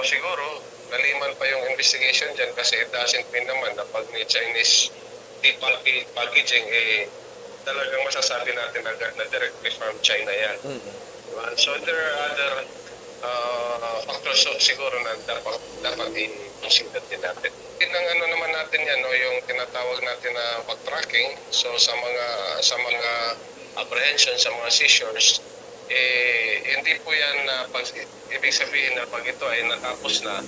siguro, laliman pa yung investigation dyan kasi it doesn't mean naman na pag may Chinese tea packi-, packaging, eh, talagang masasabi natin agad na directly from China yan. Mm. Diba? So, there are other, ah, factors so, siguro na dapat, dapat i-consider din natin. Yun ang ano naman natin yan, no, yung tinatawag natin na backtracking. So, sa mga, sa mga apprehension, sa mga seizures, eh, hindi po yan na pag, ibig sabihin na pag ito ay natapos na,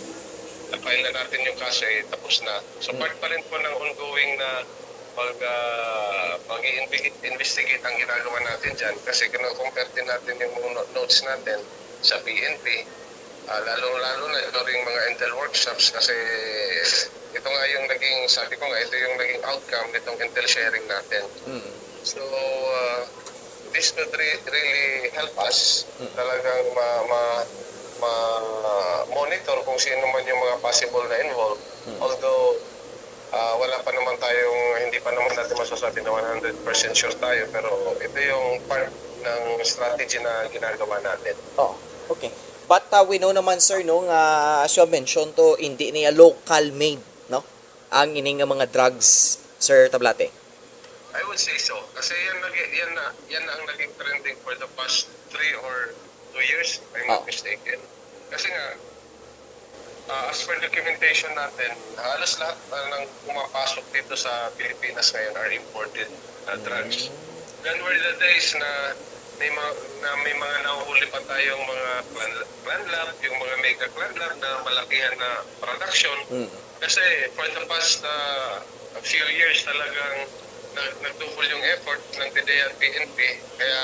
na-file na natin yung kaso, eh, tapos na. So, Mm. part pa rin po ng ongoing na pag, ah, pag-i-investigate ang ginagawa natin dyan kasi kino-compare din natin yung mga no-, notes natin sa P N P, ah, lalo-lalo na during mga intel workshops kasi ito nga yung naging, sabi ko nga, ito yung naging outcome nitong intel sharing natin. Mm. So, ah, this could re-, really help us Mm. talagang ma-, ma-, ma-monitor kung sino man yung mga possible na involved. Mm. Although, ah, wala pa naman tayong, hindi pa naman natin masasabi na one hundred percent sure tayo, pero ito yung part ng strategy na ginagawa natin. Oh, okay. But, uh, we know naman, sir, no, nga as you have mentioned to, hindi niya local made, no, ang ini nga mga drugs, Sir Tablate? I would say so. Kasi yan, nag-, yan, na, yan ang naging trending for the past three or two years, if I'm not Oh. mistaken. Kasi nga, ah, as per documentation natin, halos lahat, ah, ng pumapasok dito sa Pilipinas ngayon are imported, ah, drugs. Mm. Gone were the days na may mga, na may mga nahuhuli pa tayong mga clan, clan lab, yung mga mega clan lab na malakihan na production. Mm. Kasi for the past, ah, few years talagang nag-, nag-double yung effort ng PDEA at P N P. Kaya,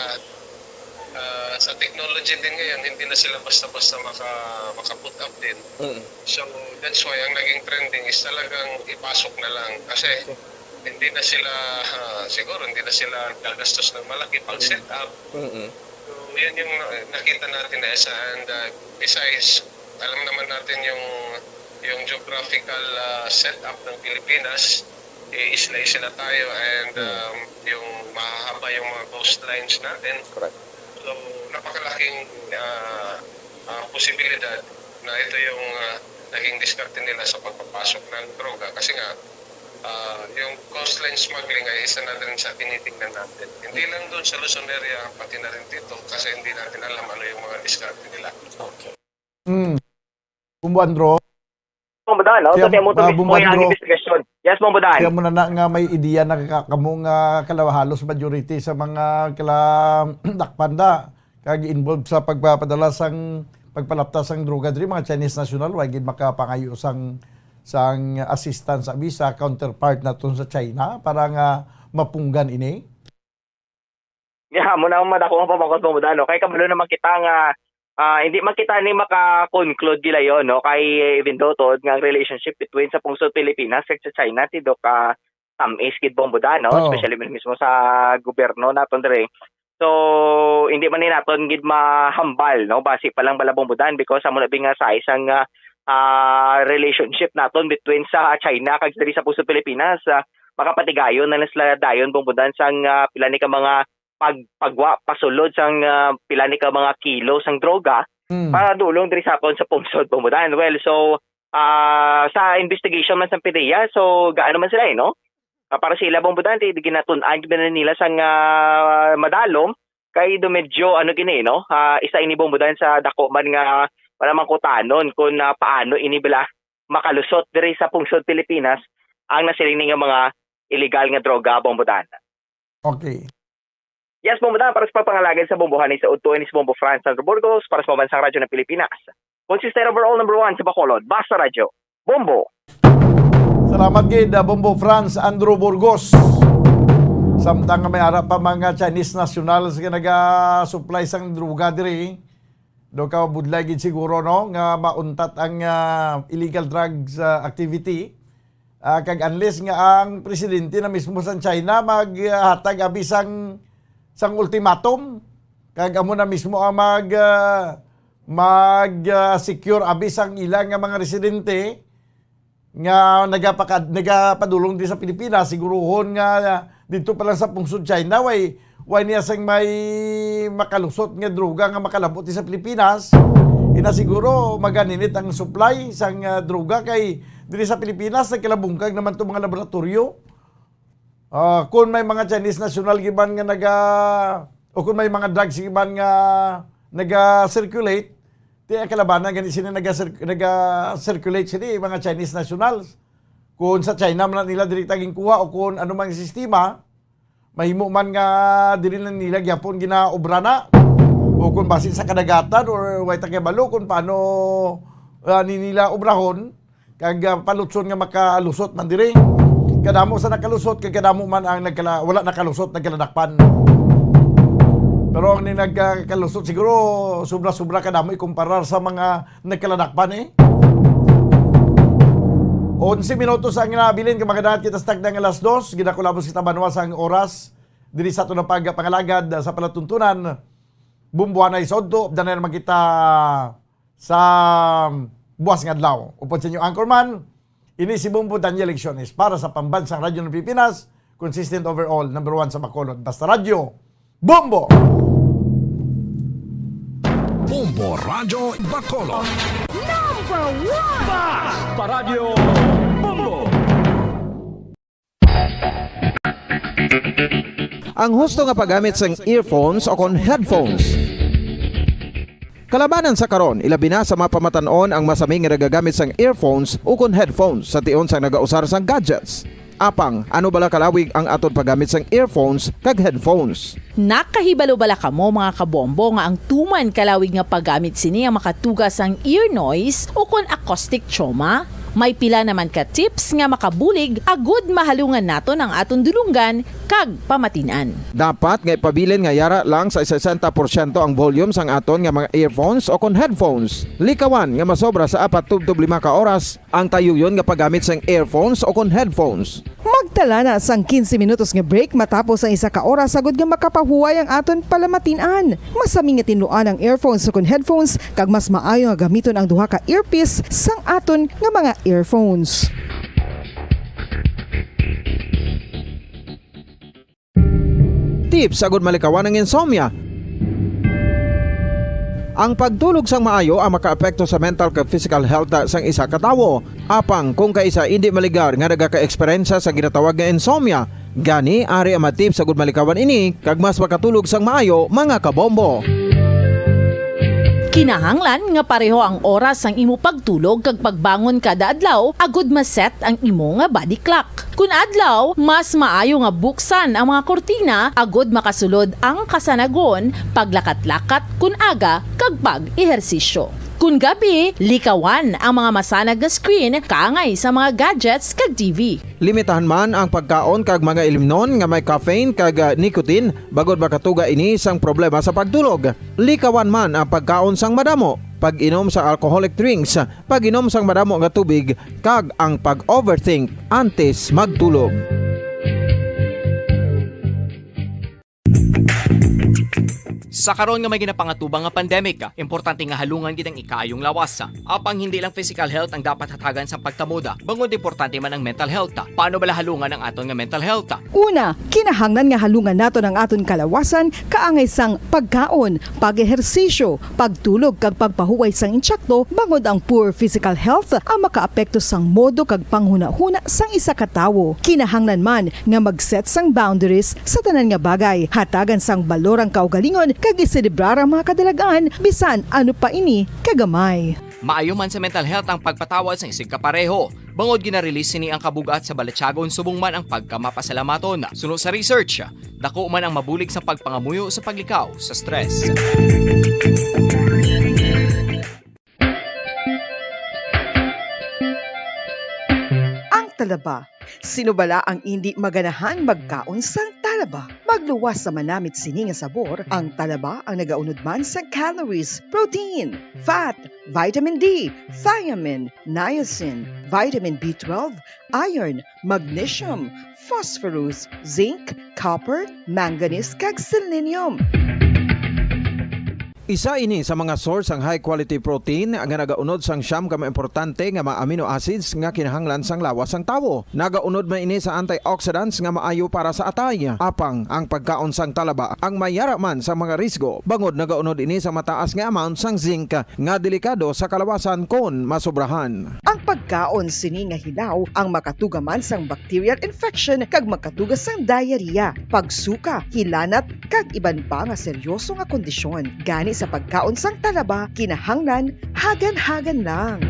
ah, sa technology din ngayon, hindi na sila basta-basta maka-, maka-put up din. Mm. So, that's why ang naging trending is talagang ipasok na lang. Kasi, Okay. hindi na sila, ah, siguro hindi na sila gagastos ng malaki pag-set up. Mm-mm. So, yun yung na- nakita natin na isa. And uh, besides, alam naman natin yung yung geographical uh, setup ng Pilipinas, eh, isla-isla tayo and um, yung mahahaba yung mga coastlines natin. Correct. So, napakalaking uh, uh, posibilidad na ito yung uh, naging diskarte nila sa pagpapasok ng droga kasi nga uh, yung coastline smuggling ay isa na rin sa tinitingnan natin. Hindi lang doon sa Luzon area, pati na rin dito kasi hindi natin alam ano yung mga diskarte nila. Okay. Hmm. Bumbo Andro, Bumbo Dan, no? Kaya, Sa tiyan mo ah, mismo Bumbo yung Andro. Investigation. Yes, Bumbo Dan. Kaya mo na, na nga may ideya na ka- kamo nga kala halos majority sa mga kala dakpanda kag involved sa pagpapadala sang pagpalapta sang droga diri, mga Chinese national, wa gid makapangayo sang sang assistance abi sa counterpart naton sa China para nga mapunggan ini. Yeah, mo na ang madako ang pamangkot, Bumbo Dan, no? Kay kabalo naman kita nga ah, hindi man kita ni maka-conclude gilayon, no? Kay even though tuod nga ang relationship between sa pungsod Pilipinas kag sa China, tidok ka tamis gid, Bumbo Dan, no? Oo. Especially mismo sa gobyerno naton diri. So, hindi man ni naton gid mahambal, no? Basi pa lang bala, Bumbo Dan, because amo na bi nga sa isang ah, ah, relationship naton between sa China kag diri sa pungsod Pilipinas, ah, makapatigayon na lang sila dayon, Bumbo Dan, sang ah, pila ni ka mga pag pagwa pasulod sang ah, pila ni ka mga kilo sang droga Hmm. para dulong diri sa aton sa pungsod, Bumbo Dan. Well, so ah, sa investigation man sa PDEA, so gaano man sila, eh, no? Ah, para sa ila, Bumbo Dan, di ginatun-an gid na nila sang ah, madalom kay do medyo ano gini, no? Ah, isa ini, Bumbo Dan, sa dako man nga wala man kutanon kung ah, paano ini bala makalusot diri sa pungsod Pilipinas ang nasiling ni nga mga illegal nga droga, Bumbo Dan. Okay. Yes, Bumbo Dan, para sa pagpangalagad sa Bumbo, hanay sa udto ini si Bumbo Franz Sandro Burgos para sa Pambansang Radyo ng Pilipinas. Consistent overall number one sa Bacolod, Basta Radyo, Bumbo. Salamat gid, ah, Bumbo Franz Andrew Burgos. Samtang nga may ara pa mga Chinese nationals nga naga-supply sang droga diri, do ka budlay gid siguro, no, nga mauntat ang ah, illegal drugs ah, activity. Ah, kag unless nga ang presidente na mismo sang China maghatag abi sang sang ultimatum, kag amo na mismo ang mag ah, mag ah, secure abi sang ila nga mga residente nga nagapaka, nagapadulong di sa Pilipinas, siguruhon nga dito pa lang sa pungsod China, way way niya sang may makalusot nga droga nga makalabot di sa Pilipinas. Ina siguro maganinit ang supply sang ah, droga kay diri sa Pilipinas nagkalabungkag naman to mga laboratoryo. Ah, kung may mga Chinese national giban nga naga o kung may mga drugs giban nga naga-circulate, ti ang kalabanan gani sini naga-cir- naga-circulate sini mga Chinese nationals. Kung sa China man nila direkta ginkuha o kung ano mang sistema, mahimo man nga dili na nila gyapon ginaobra na. O kung basin sa kadagatan or way ta kabalo kung paano ah, ni nila obrahon, kag ah, palutson nga makalusot man diri. Kadamo sa nakalusot kag kadamo man ang nagkala, wala nakalusot, nagkaladakpan. Pero ang ni nagkalusot siguro sobra-sobra kadamo ikumparar sa mga nagkaladakpan eh. Onse minutos ang nabilin kag magadaat kita sa takna nga alas dos. Ginakulabos kita banwa sang oras diri sa aton pagpangalagad sa palatuntunan. Bumbuanay sa udto, danay naman kita sa buwas nga adlaw. Upod sa inyo anchorman, ini si Bumbo Daniel Lecciones para sa Pambansang Radyo ng Pilipinas, consistent overall, number one sa Bacolod. Basta Radyo, Bumbo! Bombo Radyo Bacolod. Number one! Basta Radyo Bombo. Ang husto nga paggamit sang earphones o kon headphones. Kalabanan sa karon, ilabi na sa mga pamatan-on ang masami nga nagagamit sang earphones o kon headphones sa tion sang nagausar sang gadgets. Apang, ano bala kalawig ang aton paggamit sang earphones kag headphones? Nakahibalo bala kamo, mga kabombo, nga ang tuman kalawig nga paggamit sini ang makatuga sang ear noise o kon acoustic trauma? May pila naman ka tips nga makabulig agud mahalungan naton ang aton dulonggan kag pamatin-an. Dapat nga ipabilin nga yara lang sa sesenta porsyento ang volume sang aton nga mga earphones o kon headphones. Likawan nga masobra sa apat tubtob lima ka oras ang tayuyon nga paggamit sang earphones o kon headphones. Mag Tala na sang quince minutos nga break matapos ang isa ka oras agud nga makapahuway ang aton palamatin-an. Masami nga tinluan ang earphones ukon headphones, kag mas maayo nga gamiton ang duha ka earpiece sang aton nga mga earphones. Tips agud malikawan ang insomnia. Ang pagtulog sang maayo ang makaapekto sa mental kag physical health sang isa ka tawo. Apang kung kaisa indi maligar nga nagaka-eksperyensya sa ginatawag nga insomnia, gani ari ang mga tips agud malikawan ini kag mas makatulog sang maayo, mga kabombo. Kinahanglan nga pareho ang oras sang imo pagtulog kag pagbangon kada adlaw agud ma-set ang imo nga body clock. Kun adlaw, mas maayo nga buksan ang mga kurtina agud makasulod ang kasanagon, paglakat-lakat kun aga, kag pag-ehersisyo. Kun gabi, likawan ang mga masanag nga screen kaangay sa mga gadgets kag T V. Limitahan man ang pagkaon kag mga ilimnon nga may caffeine kag, ah, nicotine, bangod makatuga ini sang problema sa pagtulog. Likawan man ang pagkaon sang madamo, pag-inom sa alcoholic drinks, pag-inom sang madamo nga tubig, kag ang pag-overthink antes magtulog. Sa karon nga may ginapangatubang nga pandemic, importante nga halungan gid ang ikaayong lawas. Apang hindi lang physical health ang dapat hatagan sa pagtamod, bangod importante man ang mental health. Paano bala halungan ang aton nga mental health? Una, kinahanglan nga halungan naton ang aton kalawasan kaangay sang pagkaon, pag-ehersisyo, pagtulog kag pagpahuway sang insakto, bangod ang poor physical health ang makaapekto sang modo kag panghunahuna sang isa ka tawo. Kinahanglan man nga mag-set sang boundaries sa tanan nga bagay. Hatagan sang balor ang kaugalingon kag iselebrar ang mga kadalag-an, bisan ano pa ini kagamay. Maayo man sa mental health ang pagpatawad sang isigkapareho, bangod gina-release sini ang kabug-at sa balatyagon subong man ang pagkamapasalamaton. Suno sa research, dako man ang mabulig sa pagpangamuyo sa paglikaw sa stress. Ang talaba. Sino bala ang indi maganahan magkaon sang talaba? Magluwas sa manamit sini nga sabor, ang talaba ang nagaunod man sa calories, protein, fat, vitamin D, thiamine, niacin, vitamin B twelve, iron, magnesium, phosphorus, zinc, copper, manganese, kag selenium. Isa ini sa mga source sang high quality protein nga nagaunod sang siyam ka mga importante nga mga amino acids nga kinahanglan sang lawas sang tawo. Nagaunod man ini sa antioxidants nga maayo para sa atay. Apang ang pagkaon sang talaba ang may yara man sa mga risgo, bangod nagaunod ini sa mataas nga amount sang zinc nga delikado sa kalawasan kon masobrahan. Ang pagkaon sini nga hilaw ang makatuga man sang bacterial infection kag makatuga sang diarrhea, pagsuka, hilanat, kag iban pa nga seryoso nga kondisyon. Gani sa pagkaon sang talaba, kinahanglan hagan-hagan lang.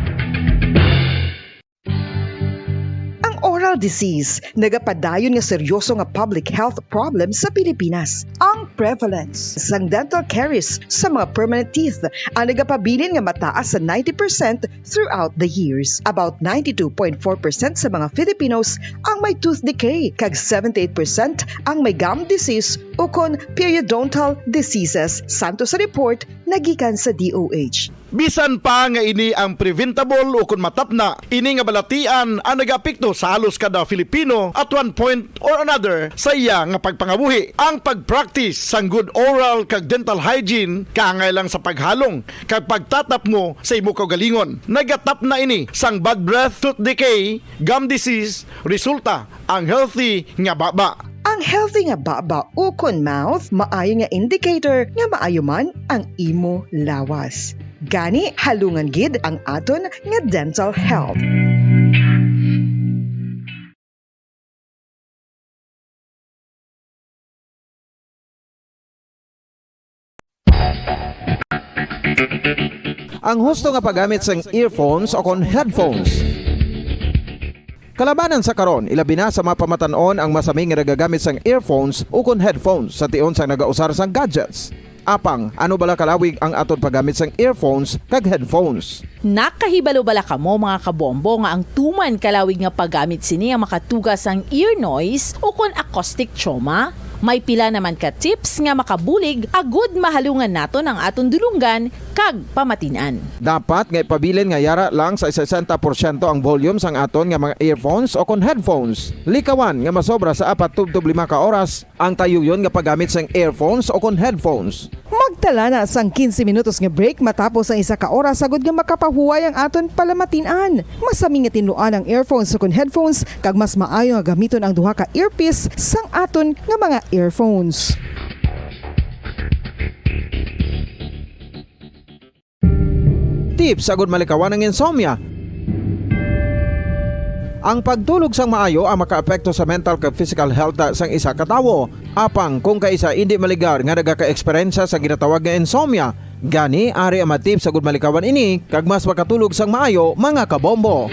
Ang oral disease nagapadayon nga seryoso nga public health problem sa Pilipinas. Ang prevalence sang dental caries sa mga permanent teeth ang nagapabilin nga mataas sa ninety percent throughout the years. About ninety-two point four percent sa mga Filipinos ang may tooth decay, kag seventy-eight percent ang may gum disease ukon periodontal diseases, santo sa report nga gikan sa D O H. Bisan pa nga ini ang preventable ukon matapna, ini nga balatian ang nagaapekto sa halos kada Filipino at one point or another sa iya nga pagpangabuhi. Ang pag-practice sang good oral kag dental hygiene kaangay lang sa paghalong kag pagtatapngo sa imo kaugalingon. Nagatapna ini sang bad breath, tooth decay, gum disease, resulta ang healthy nga baba. Ang healthy nga baba ukon mouth maayo nga indicator nga maayo man ang imo lawas. Gani, halungan gid ang aton nga dental health. Ang husto nga paggamit sang earphones o kon headphones. Kalabanan sa karon, ilabi na sa mga pamatan-on ang masami nga nagagamit sang earphones o kon headphones sa tion sang nagausar sang gadgets. Apang, ano bala kalawig ang aton paggamit sang earphones kag headphones? Nakahibalo bala kamo, mga kabombo, nga ang tuman kalawig nga paggamit sini ang makatuga sang ear noise o kon acoustic trauma? May pila naman ka tips nga makabulig agud mahalungan naton ang aton dulonggan kag pamatin-an. Dapat nga ipabilin nga yara lang sa sesenta porsyento ang volume sang aton nga mga earphones o kon headphones. Likawan nga masobra sa apat tubtob lima ka oras ang tayuyon nga paggamit sang earphones o kon headphones. Magtala na sang quince minutos nga break matapos ang isa ka oras, agud nga makapahuway ang aton palamatin-an. Masami nga tinluan ang earphones o kon headphones, kag mas maayo nga gamiton ang duha ka earpiece sang aton nga mga earphones. Tips agud malikawan ang insomnia. Ang pagtulog sang maayo ang makaapekto sa mental kag physical health sang isa ka tawo. Apang kung kaisa indi maligar nga nagaka-eksperyensya sa ginatawag nga insomnia, gani ari ang mga tips agud malikawan ini kag mas makatulog sang maayo, mga kabombo.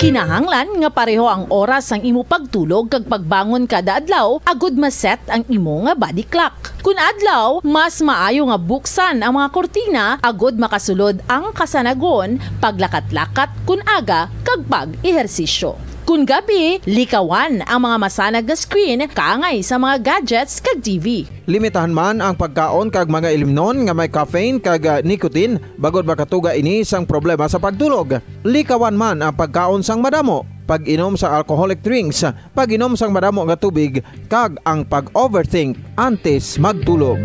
Kinahanglan nga pareho ang oras sang imo pagtulog kag pagbangon kada adlaw agud ma-set ang imo nga body clock. Kun adlaw, mas maayo nga buksan ang mga kurtina agud makasulod ang kasanagon, paglakat-lakat kun aga, kag pag-ehersisyo. Kun gabi, likawan ang mga masanag nga screen kaangay sa mga gadgets kag T V. Limitahan man ang pagkaon kag mga ilimnon nga may caffeine kag, ah, nicotine, bangod makatuga ini sang problema sa pagtulog. Likawan man ang pagkaon sang madamo, pag-inom sa alcoholic drinks, pag-inom sang madamo nga tubig, kag ang pag-overthink antes magtulog.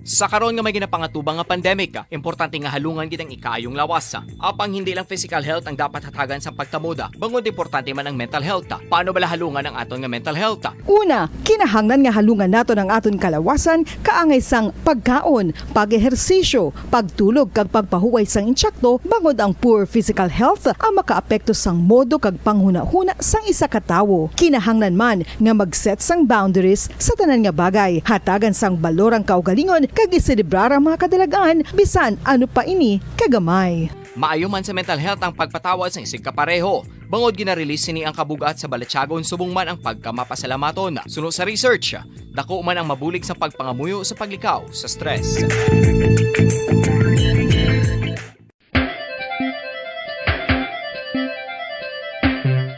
Sa karon nga may ginapangatubang nga pandemic, importante nga halungan gid ang ikaayong lawas. Apang hindi lang physical health ang dapat hatagan sa pagkamoda, bangod importante man ang mental health. Paano bala halungan ang aton nga mental health? Una, kinahanglan nga halungan naton ang aton kalawasan kaangay sang pagkaon, pag-ehersisyo, pagtulog kag pagpahuway sang insakto, bangod ang poor physical health ang makaapekto sang modo kag panghunahuna sang isa ka tawo. Kinahanglan man nga mag-set sang boundaries sa tanan nga bagay, hatagan sang balor ang kaugalingon kag iselebrar ang mga kadalag-an, bisan ano pa ini kagamay. Maayo man sa mental health ang pagpatawad sang isigkapareho, bangod gina-release sini ang kabug-at sa balatyagon subong man ang pagkamapasalamaton. Suno sa research, dako man ang mabulig sa pagpangamuyo sa paglikaw sa stress.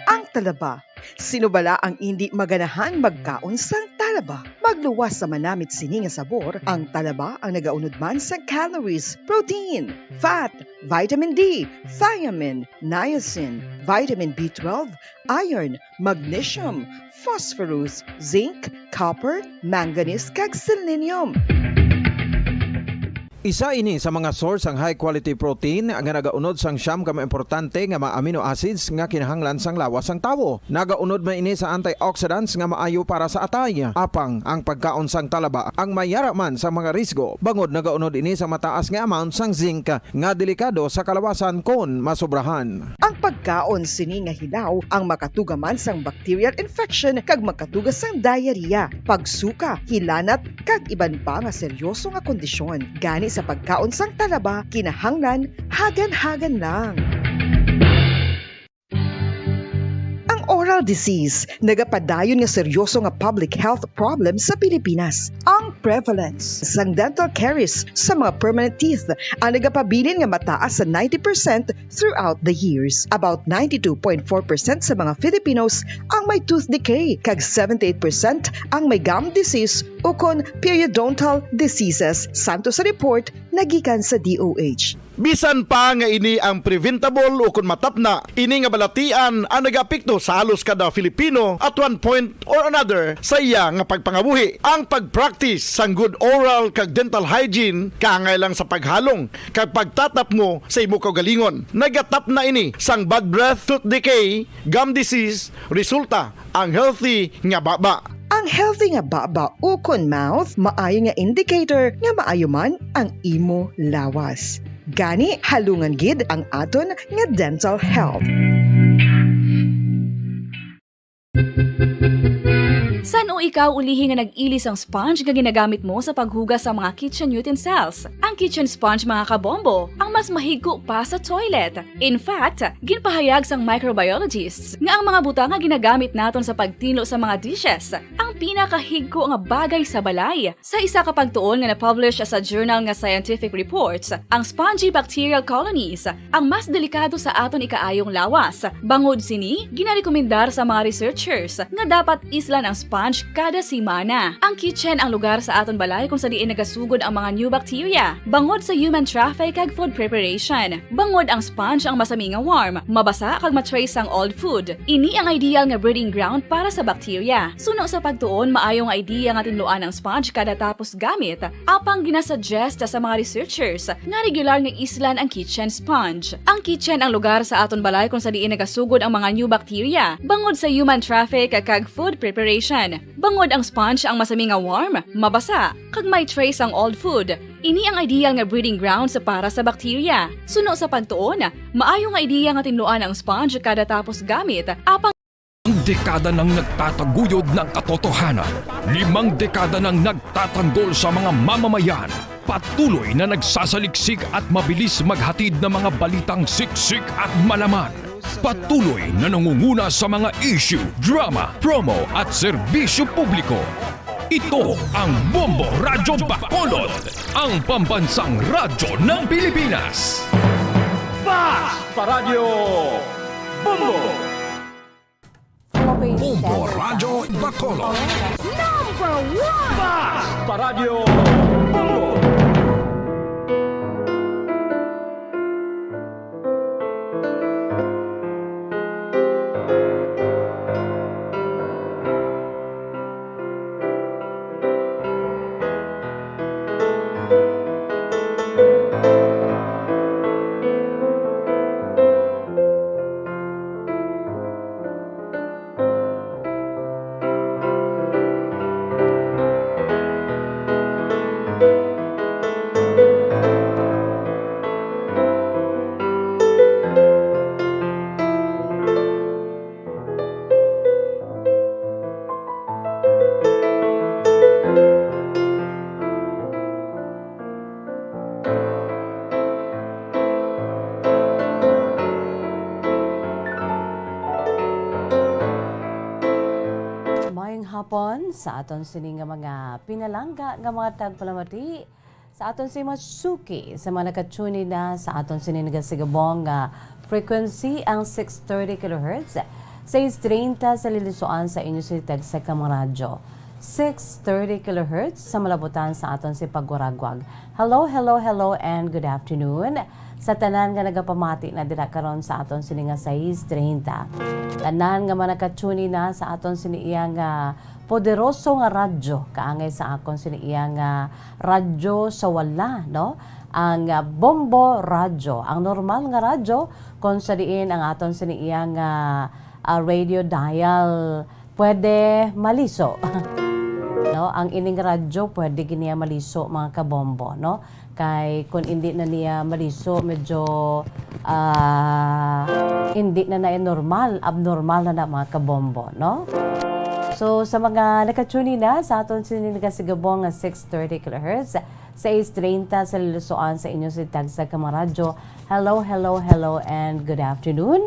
Ang talaba. Sino bala ang indi maganahan magkaon sang talaba? Magluwas sa manamit sini nga sabor, ang talaba ang nagaunod man sa calories, protein, fat, vitamin D, thiamine, niacin, vitamin B twelve, iron, magnesium, phosphorus, zinc, copper, manganese, kag selenium. Isa ini sa mga source sang high quality protein nga nagaunod sang siyam ka mga importante nga mga amino acids nga kinahanglan sang lawas sang tawo. Nagaunod man ini sa antioxidants nga maayo para sa atay. Apang ang pagkaon sang talaba ang may yara man sang mga risgo, bangod nagaunod ini sa mataas nga amount sang zinc nga delikado sa kalawasan kon masobrahan. Ang pagkaon sini nga hilaw ang makatuga man sang bacterial infection kag makatuga sang diarrhea, pagsuka, hilanat, kag iban pa nga seryoso nga kondisyon. Gani sa pagkaon sang talaba, kinahanglan hagan-hagan lang. Ang oral disease nagapadayon nga seryoso nga public health problem sa Pilipinas. Ang prevalence sang dental caries sa mga permanent teeth ang nagapabilin nga mataas sa ninety percent throughout the years. About ninety-two point four percent sa mga Filipinos ang may tooth decay, kag seventy-eight percent ang may gum disease ukon periodontal diseases, santo sa report nga gikan sa D O H. Bisan pa nga ini ang preventable ukon matapna, ini nga balatian ang nagaapekto sa halos kada Filipino at one point or another sa iya nga pagpangabuhi. Ang pag-practice sang good oral kag dental hygiene, kaangay lang sa paghalong kag pagtatapngo sa imo kaugalingon. Nagatapna ini sang bad breath, tooth decay, gum disease, resulta ang healthy nga baba. Ang healthy nga baba ukon mouth maayo nga indicator nga maayo man ang imo lawas. Gani, halungan gid ang aton nga dental health. Sa Ano ikaw ulihi nga nag-ili sang sponge nga ginagamit mo sa paghugas sa mga kitchen utensils? Ang kitchen sponge, mga kabombo, ang mas mahigko pa sa toilet. In fact, ginpahayag sang microbiologists nga ang mga butang nga ginagamit naton sa pagtinlo sa mga dishes ang pinakahigko nga bagay sa balay. Sa isa ka pagtuon nga na-publish sa journal nga Scientific Reports, ang spongy bacterial colonies ang mas delikado sa aton ikaayong lawas. Bangod sini, ginarekomendar sa mga researchers nga dapat islan ang sponge kada semana. Ang kitchen ang lugar sa aton balay kung sa diin nagasugod ang mga new bacteria, bangod sa human traffic kag food preparation. Bangod ang sponge ang masami nga warm, mabasa kag ma-trace ang old food. Ini ang ideal nga breeding ground para sa bacteria. Suno sa pagtuon, maayo nga idea nga tinluan ang sponge kada tapos gamit, apang ginasuggest sa mga researchers nga regular nga islan ang kitchen sponge. Ang kitchen ang lugar sa aton balay kung sa diin nagasugod ang mga new bacteria, bangod sa human traffic kag food preparation. Bangod ang sponge ang masami nga warm, mabasa, kag may trace ang old food. Ini ang ideal nga breeding grounds para sa bacteria. Suno sa pagtuon, maayo nga ideya nga tinluan ang sponge kada tapos gamit, apang Ang dekada nang nagtataguyod ng katotohanan. Limang dekada nang nagtatanggol sa mga mamamayan. Patuloy na nagsasaliksik at mabilis maghatid ng mga balitang siksik at malaman. Patuloy na nangunguna sa mga issue, drama, promo at serbisyo publiko. Ito ang Bombo Radyo Bacolod, ang pambansang radyo ng Pilipinas. Fast Paradyo Bombo! Philippine Bombo Standard Radyo Time. Bacolod. Number one! Fast Paradyo Bombo! Maayong hapon sa aton sini nga mga pinalangga nga mga tagpalamati, sa aton sini mga suki, sa mga nakatune in na sa aton sini nagasigabong nga frequency, ang six thirty kilohertz, sais treinta sa lilisuan sa inyo sini tagsa ka mga radyo. Six thirty kilohertz sa malabutan sa aton si pagwaragwag. Hello, hello, hello, and good afternoon sa tanan nga nagapamati na dira karon sa aton sini nga sais treinta. Tanan nga manakatune na sa aton sini iya nga poderoso nga radyo, kaangay sa akon sini iya nga radyo sa wala, no? Ang, ah, Bombo Radyo, ang normal nga radyo, kung sa diin ang aton sini iya nga, ah, radio dial pwede maliso. No, ang ining radyo pwede gid niya maliso, mga kabombo, no? Kay kung hindi na niya maliso, medyo, ah, hindi na na normal, abnormal na na, mga kabombo, no? So, sa mga nakatune in na sa aton sini nagasigabong nga six thirty kilohertz, sais treinta sa lilisuan sa inyo si tagsa ka mga radyo. Hello, hello, hello, and good afternoon.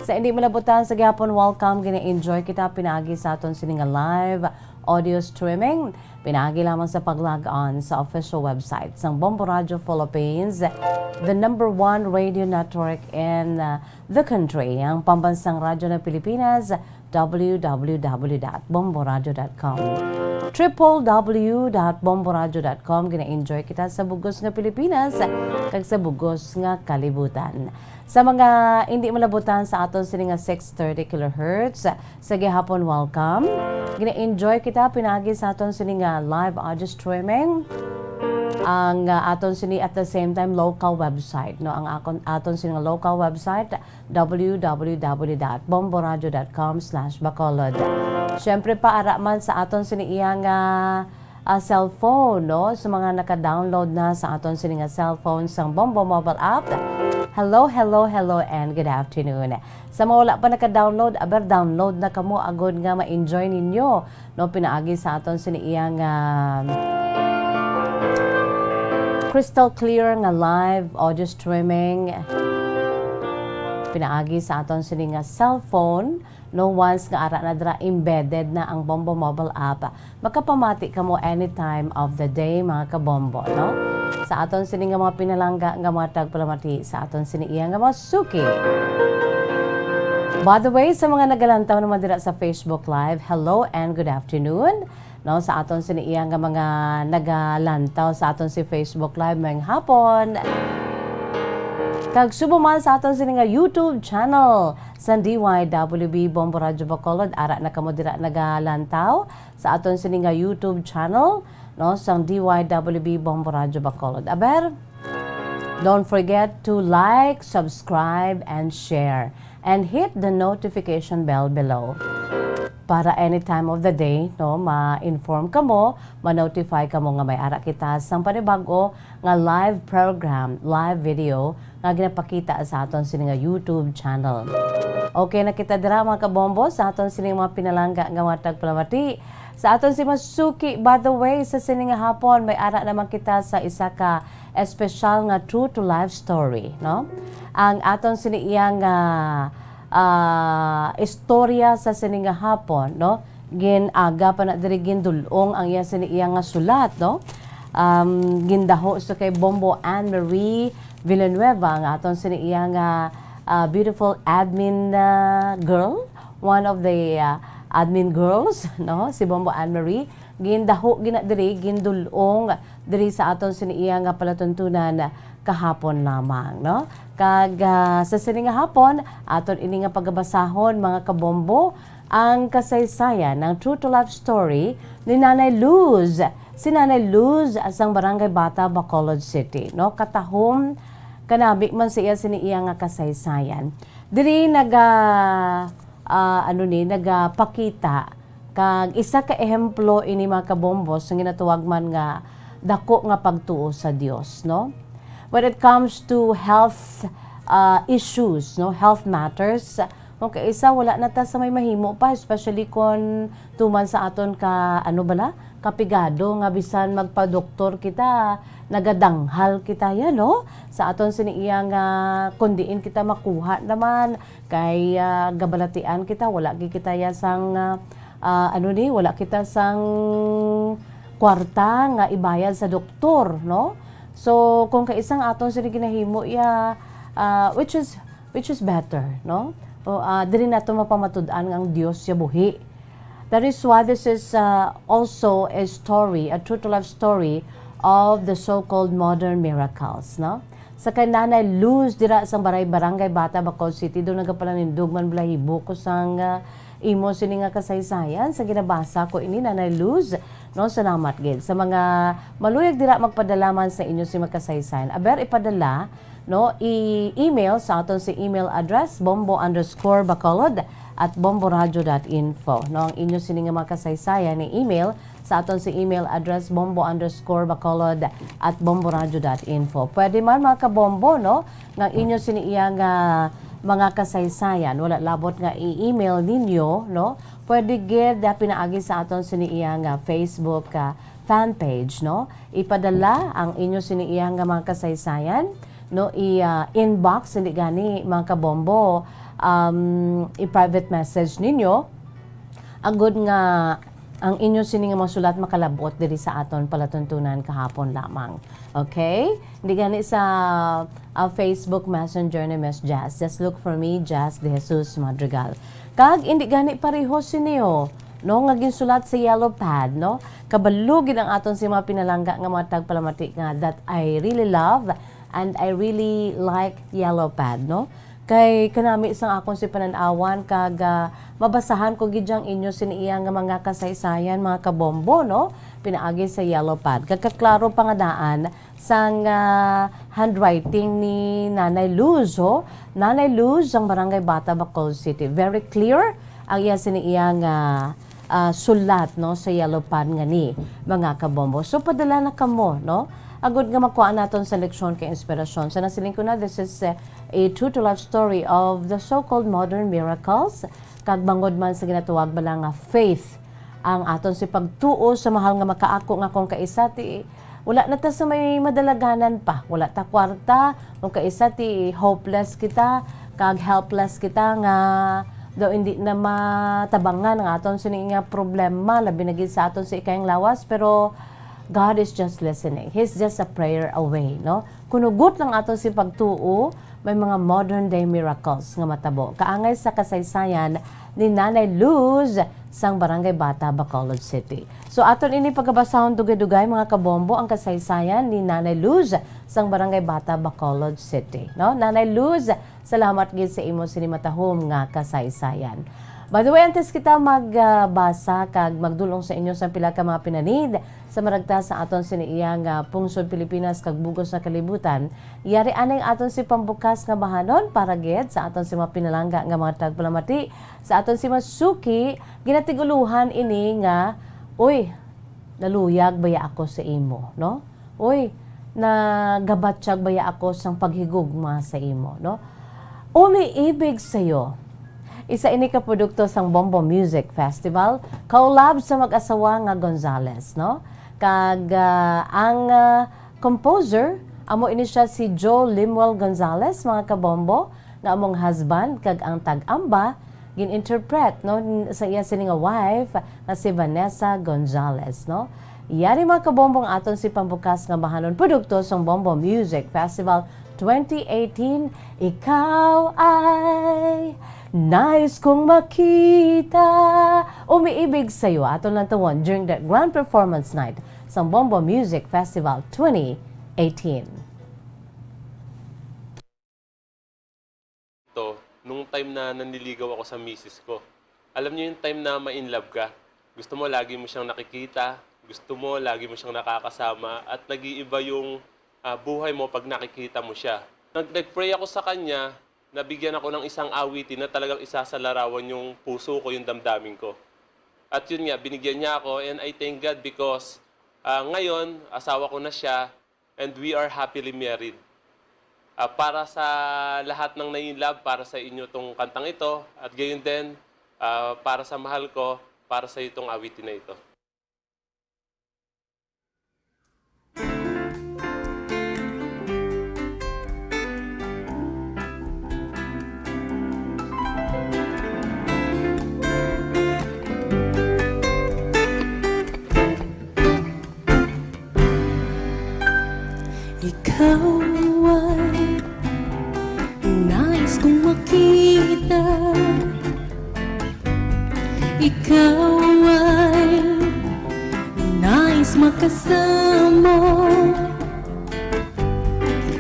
Sa hindi malabutan sa gihapon, welcome. Gina-enjoy kita pinaagi sa aton sini nga live audio streaming. Pinaagi lamang sa pag-log on sa official website sang Bombo Radio Philippines, the number one radio network in, uh, the country, ang pambansang radyo ng Pilipinas, w w w dot bomboradio dot com. Triple w dot bomboradio dot com. Gina-enjoy kita sa bugos nga Pilipinas kag sa bugos nga kalibutan. Sa mga hindi malabutan sa aton sini nga six thirty kilohertz, sa gihapon, welcome. Gina-enjoy kita pinaagi sa aton sini nga live audio streaming. Ang, ah, aton sini at the same time local website, no? Ang akon, aton sini nga local website, w w w dot bomboradio dot com slash bacolod. Siyempre pa, ara man sa aton sini iya nga, ah, cellphone, no? Sa mga naka-download na sa aton sini nga cellphone sang Bombo mobile app, Hello, hello, hello, and good afternoon. Sa mga wala pa naka-download, aber download na kamo agod nga ma-enjoy ninyo, no, pinaagi sa aton sini iyang, ah, crystal clear nga live audio streaming. Pinaagi sa aton sini nga cellphone, no, once nga ara na dira embedded na ang Bombo Mobile app, makapamati kamo anytime of the day, mga kabombo, no? Sa aton sini nga mga pinalangga nga mga tagpalamati, sa aton sini iya nga mga suki. By the way, sa mga nagalantaw naman dira sa Facebook Live, hello and good afternoon. No, sa aton sini iya nga mga nagalantaw sa aton si Facebook Live, maayong hapon. Kag subong man sa aton sini nga YouTube channel sa D Y W B Bombo Radyo Bacolod, ara na kamo dira nagalantaw sa aton sini nga YouTube channel, no, sang D Y W B Bombo Radyo Bacolod. Aber, don't forget to like, subscribe, and share, and hit the notification bell below para any time of the day, no, ma-inform kamo, ma-notify kamo nga may ara kita sang panibag-o nga live program, live video nga ginapakita sa aton sini nga YouTube channel. Okay na kita dira, mga kabombo, sa aton sini mga pinalangga nga mga tagpalamati. Sa aton si mga suki, by the way, sa sini nga hapon, may ara naman kita sa isa ka espesyal nga true to life story, no? Ang aton sini iya nga, ah, istorya sa sini nga hapon, no? Gin-aga pa na diri, gindul-ong ang iya sini iya nga sulat, no? Um, gindaho sa kay Bombo Anne Marie Villanueva, nga aton sini iya nga, ah, beautiful admin, ah, girl, one of the, ah, admin girls, no? Si Bombo Anne Marie, gindaho gina diri, gindul-ong diri sa aton sini iya nga palatuntunan kahapon lamang, no? Kag, ah, sa sini nga hapon, aton ini nga pagabasahon, mga kabombo, ang kasaysayan, ang true to life story ni Nanay Luz. Si Nanay Luz sang Barangay Bata, Bacolod City, no? Katahom, kanami man sa iya sini iya nga kasaysayan. Diri naga, ah, ano ni, nagapakita kag isa ka ehemplo ini, mga kabombo, sa ginatawag man nga dako nga pagtuo sa Dios, no? When it comes to health, ah, issues, no, health matters, kung kaisa, wala na ta sa may mahimo pa, especially kon tuman sa aton ka, ano bala, kapigado nga bisan magpadoktor kita, nagadanghal kita ya, no? Sa aton sini iya nga, kun diin kita makuha naman, kay, ah, gabalatian kita, wala gid kita ya sang, ah, ah, ano ni, wala kita sang kwarta nga ibayad sa doktor, no? So, kung kaisang aton sini ginahimo ya, ah, which is, which is better, no? O, ah, diri nato mapamatud-an nga ang Dios ya buhi. That is why this is, uh, also a story, a true to life story of the so-called modern miracles, no? Sa kay Nanay Luz dira sa Baray, Barangay Bata, Bacolod City, daw nagapalanindog man balahibo ko sang, uh, imo sini nga kasaysayan. Sa ginabasa ko ini, Nanay Luz, no, salamat gid. Sa mga maluyag dira, magpadala man sa inyo sini nga kasaysayan. Aber, ipadala, no, i-email sa aton si email address, bombo underscore bacolod at bomboradio dot info. No, ang inyo sini nga mga kasaysayan, i-email sa aton si email address, bombo underscore bacolod at bomboradio dot info. Pwede man, mga kabombo, no, nga ang inyo sini iya nga mga kasaysayan, wala labot nga i-email ninyo, no? Pwede gid, ah, pinaagi sa aton sini iya nga Facebook, ah, fan page, no? Ipadala ang inyo sini iya nga mga kasaysayan, no? I, ah, inbox, hindi gani, mga kabombo, um, i-private message ninyo, agud nga ang inyo sini nga mga sulat makalabot diri sa aton palatuntunan kahapon lamang. Okay? Hindi gani sa, ah, Facebook Messenger ni Miss Jazz. Just look for me, Jazz De Jesus Madrigal. Kag hindi gani pareho sini, oh, no, nga ginsulat sa yellow pad, no? Kabalo gid ang aton si mga pinalangga nga mga tagpalamati nga that I really love and I really like yellow pad, no? Kay kanami sang akon si panan-awan kag, ah, mabasahan ko gid ang inyo sini iya nga mga kasaysayan, mga kabombo, no? Pinaagi sa yellow pad. Kag kaklaro pa nga daan sang, ah, handwriting ni Nanay Luz, ho? Nanay Luz, ang Barangay Bata, Bacolod City. Very clear ang iya sini iya nga, ah, sulat, no, sa yellow pad nga ni, mga kabombo. So, padala na kamo, no? Agud nga makuha naton sa leksyon kay inspirasyon. Sa nasiling ko na, this is, eh, A true to life story of the so-called modern miracles, kag bangod man sa ginatawag bala nga faith, ang aton si pagtuo sa mahal nga makaako nga kung kaisa ti wala na ta sa may madalaganan pa, wala ta kwarta, kung kaisa ti hopeless kita, kag helpless kita nga daw hindi na matabangan ang aton sini nga problema, labi na gid sa aton si ikayang lawas, pero God is just listening. He's just a prayer away, no? Kun hugot lang aton si pagtuo, may mga modern day miracles nga matabo. Kaangay sa kasaysayan ni Nanay Luz sang Barangay Bata, Bacolod City. So, aton ini pagabasahon dugay-dugay, mga kabombo, ang kasaysayan ni Nanay Luz sang Barangay Bata, Bacolod City. No? Nanay Luz, salamat gid sa imo sini matahom nga kasaysayan. By the way, antes kita magbasa kag magdulong sa inyo sa pila ka mga pinanid sa maragta sa aton sini iya nga pungsod Pilipinas kag bugos nga kalibutan, yari anay aton si pambukas nga bahanon para gid sa aton si mga pinalangga nga mga tagpalamati, sa aton si mga suki, ginatig-ulohan ini nga, "Uy, naluyag baya ako sa imo," no? "Uy, nagabatyag baya ako sang paghigugma sa imo," no? Umiibig Sayo. Isa ini ka produkto sang Bombo Music Festival, collab sa mag-asawa nga Gonzales, no? Kag, ah, ang, ah, composer, amo ini siya si Joe Limuel Gonzales, mga kabombo, nga among husband, kag ang tag-amba, gin-interpret, no, n-, sa iya sini nga wife, nga si Vanessa Gonzales, no? Yari, mga kabombo, ang aton si pambukas nga bahanon produkto sang Bombo Music Festival twenty eighteen, Ikaw Ay Nais Kong Makita, Umiibig Sayo, aton lantawon during the grand performance night sang Bombo Music Festival twenty eighteen. Ito, nung time na nanliligaw ako sa misis ko. Alam niyo yung time na ma-in love ka? Gusto mo lagi mo siyang nakikita, gusto mo lagi mo siyang nakakasama, at nag-iiba yung, ah, buhay mo pag nakikita mo siya. Nag-, nag-pray ako sa kanya, nabigyan ako ng isang awitin na talagang isasalarawan yung puso ko, yung damdamin ko. At yun nga, binigyan niya ako, and I thank God because, ah, ngayon, asawa ko na siya, and we are happily married. Ah, para sa lahat ng na-in-love, para sa inyo tong kantang ito, at gayon din, ah, para sa mahal ko, para sa itong awitin na ito. Ikaw ay nais kong makita. Ikaw ay nais makasama.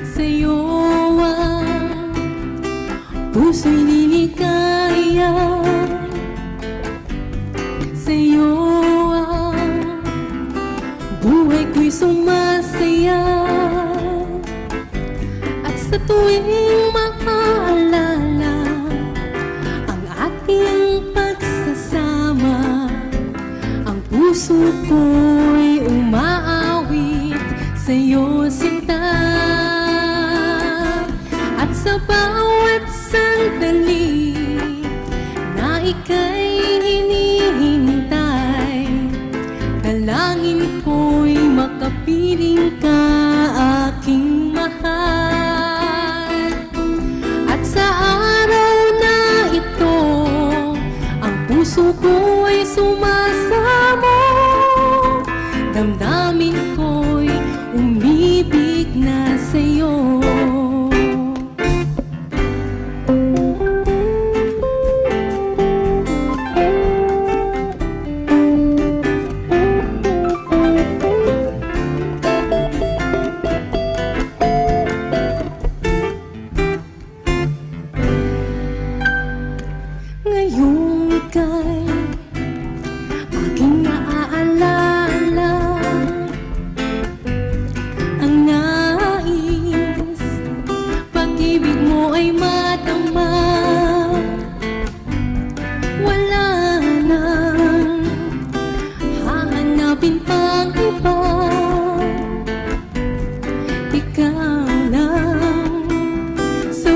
Sa'yo ang puso'y liligaya. Sa'yo ang buhay ko'y sumasaya. At sa tuwing maaalala ang ating pagsasama, ang puso ko'y umaawit sa'yo, sinta. At sa bawat sandali na ika'y hinihintay, dalangin ko'y makapiling ka, aking mahal. At sa araw na ito, ang puso ko'y sumasamo, damdamin ko'y umibig na sa'yo. Ngayong ika'y aking naaalala, ang nais, pag-ibig mo ay madama. Wala nang hahanapin pang iba. Ikaw lang sa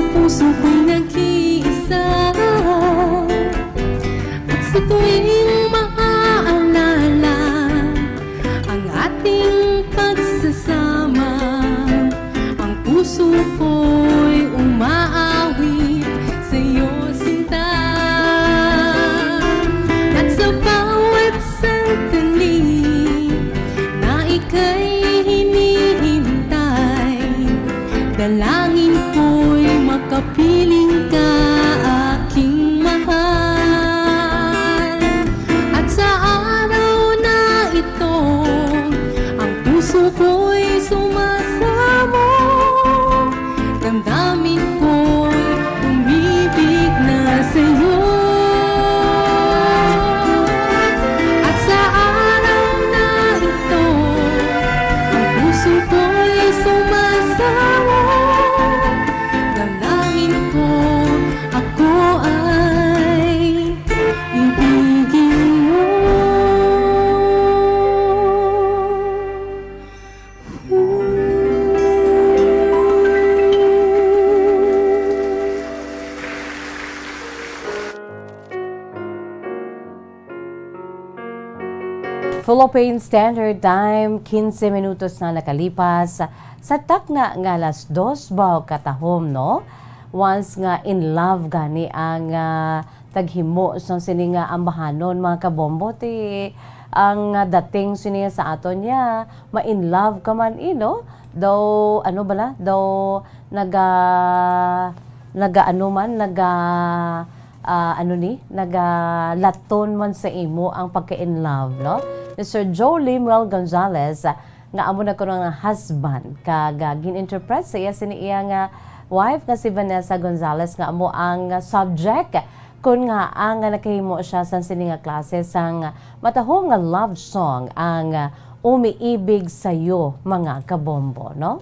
Philippine Standard Time, quince minutos na nakalipas sa takna nga alas dos baw katahom, no? Once nga in love gani ang, ah, taghimo sang sini nga ambahanon, mga kabombo, ti ang, ah, dating sini sa aton niya, ma-in love ka man, eh, no? Daw, ano bala? Daw, naga-, naga-ano man, naga-, ah, ano ni, nagalaton man sa imo ang pagka-in love, no? Mister Joe Lemuel Gonzalez, ah, nga amo na kuno nga husband, kag, ah, gin-interpret sa iya sini iya nga wife nga si Vanessa Gonzalez nga amo ang subject kun nga ang nakahimo siya sang sini nga klase sang matahom nga love song ang, ah, Umiibig Sayo, mga kabombo, no?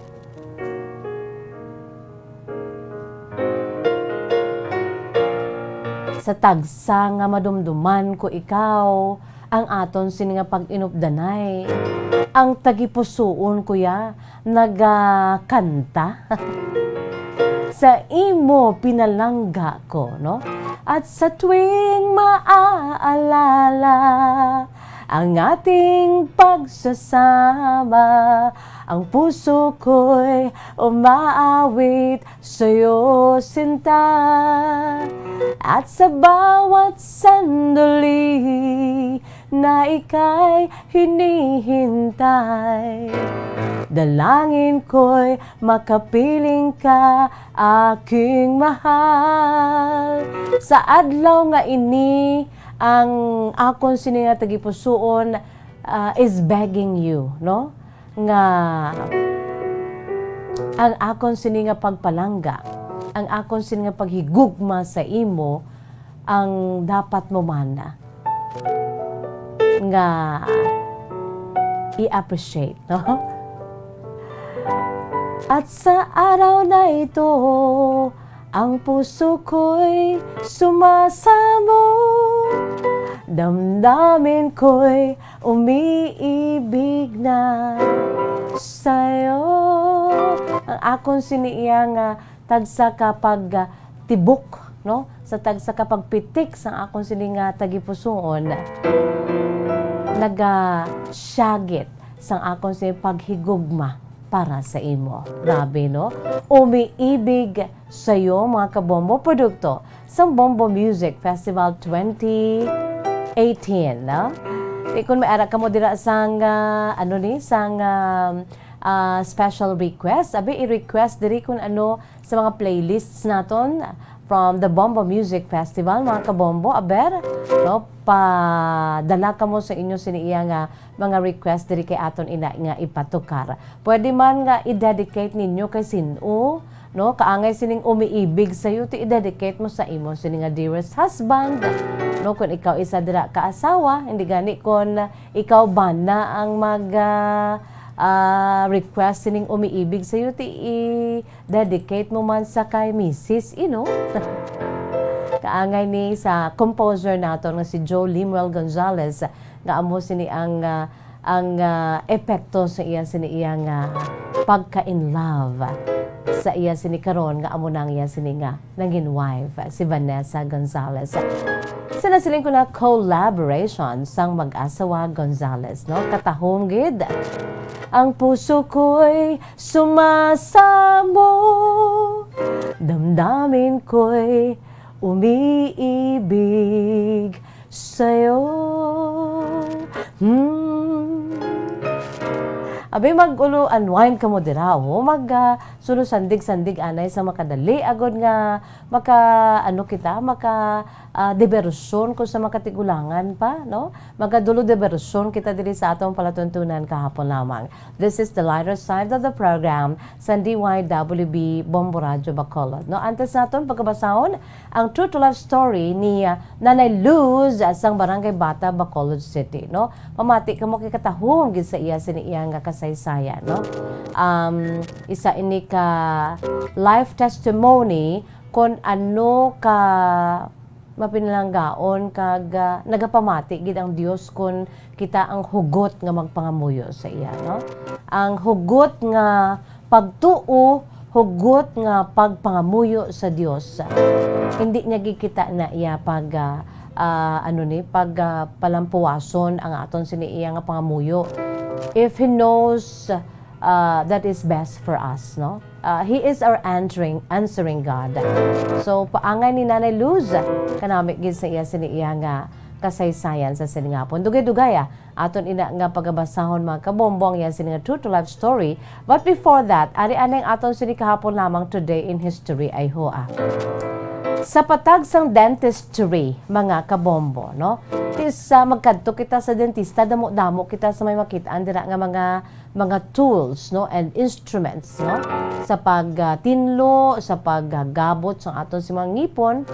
Sa tagsa nga madumduman ko ikaw, ang aton sini nga pag-inupdanay. Ang tagipusoon ko ya nagakanta. Sa imo pinalangga ko, no? At sa tuwing maaalala ang ating pagsasama, ang puso ko'y umaawit sa'yo, sinta. At sa bawat sandali na ika'y hinihintay, dalangin ko'y makapiling ka, aking mahal. Sa adlaw nga ini, ang akon sini nga tagipusoon, ah, is begging you, no? Nga ang akon sini nga pagpalangga, ang akon sini nga paghigugma sa imo, ang dapat mo man nga i-appreciate, no? At sa araw na ito, ang puso ko'y sumasamo, damdamin ko'y umiibig na sa'yo. Ang akon sini iya nga tagsa ka pag, ah, tibok, no? Sa tagsa ka pagpitik sang akon sini nga tagipusoon, nagasyagit sang akon sini paghigugma para sa imo. Grabe, no? Umiibig Sayo, mga kabombo, produkto sang Bombo Music Festival twenty eighteen, no? Di kun may ara kamo dira sang, ah, ano ni, sang, ah, ah, special request, abi, i-request diri kun ano sa mga playlists naton from the Bombo Music Festival, mga kabombo, aber, no, padala kamo sa inyo sini iya nga mga request diri kay aton ina nga ipatukar. Pwede man nga i-dedicate ninyo kay sin-o, no? Kaangay sining umiibig sayo, ti i-dedicate mo sa imo sini nga dearest husband, no? Kung ikaw isa dira ka asawa, hindi gani kung ikaw bana ang mag, ah, ah, request sining umiibig sayo, ti i-dedicate mo man sa kay misis, you know? Kaangay ni sa composer naton nga si Joe Lemuel Gonzalez, nga amo sini ang, ah, ang, ah, epekto sa iya sini iya nga pagka-in love sa iya sini karon nga amo na ang iya sini nga nangin wife, si Vanessa Gonzalez. Sa nasiling ko na collaboration sang mag-asawa Gonzalez, no? Katahom gid. Ang puso ko'y sumasamo, damdamin ko'y umiibig sa'yo. Hmm. Abi, mag-ulo unwind kamo dira, oh. Mag, ah, sulo sandig-sandig anay sa makadali, agod nga maka, ano kita, maka, ah, diversyon kung sa makatigulangan pa, no? Magadulo diversyon kita diri sa atong palatuntunan kahapon lamang. This is the lighter side of the program sa D Y W B Bombo Radyo Bacolod, no? Antes naton pagkabasahon ang true to life story ni, ah, Nanay Luz, ah, sang Barangay Bata, Bacolod City, no? Pamati kamo kay katahom gid sa iya sini iya nga kasaysayan, no? Um, isa ini ka life testimony kon ano ka mapinalanggaon kag, ah, nagapamati gid ang Dios kon kita ang hugot nga magpangamuyo sa iya, no? Ang hugot nga pagtuo, hugot nga pagpangamuyo sa Dios. Hindi niya gid kita na iya pag, ah, ah, ano ni, pag, ah, palampuwason ang aton sini iya nga pangamuyo. If he knows, ah, that is best for us, no? Ah, he is our answering, answering God. So, paangay ni Nanay Luz, kanami gid sa iya sini iya nga kasaysayan sa siningapon. Dugay-dugay, ah, aton ina nga pagabasahon, mga kabombo, ang iya sini nga true to life story. But before that, ari anay ang aton sini kahapon lamang today in history, ay ho, ah. Sa patag sang dentistry, mga kabombo, no? Tis, ah, magkadto kita sa dentista, damo-damo kita sa may makitaan dira nga mga, mga tools, no, and instruments, no, sa pag, ah, tinlo, sa paggabot sa aton si mga ngipon.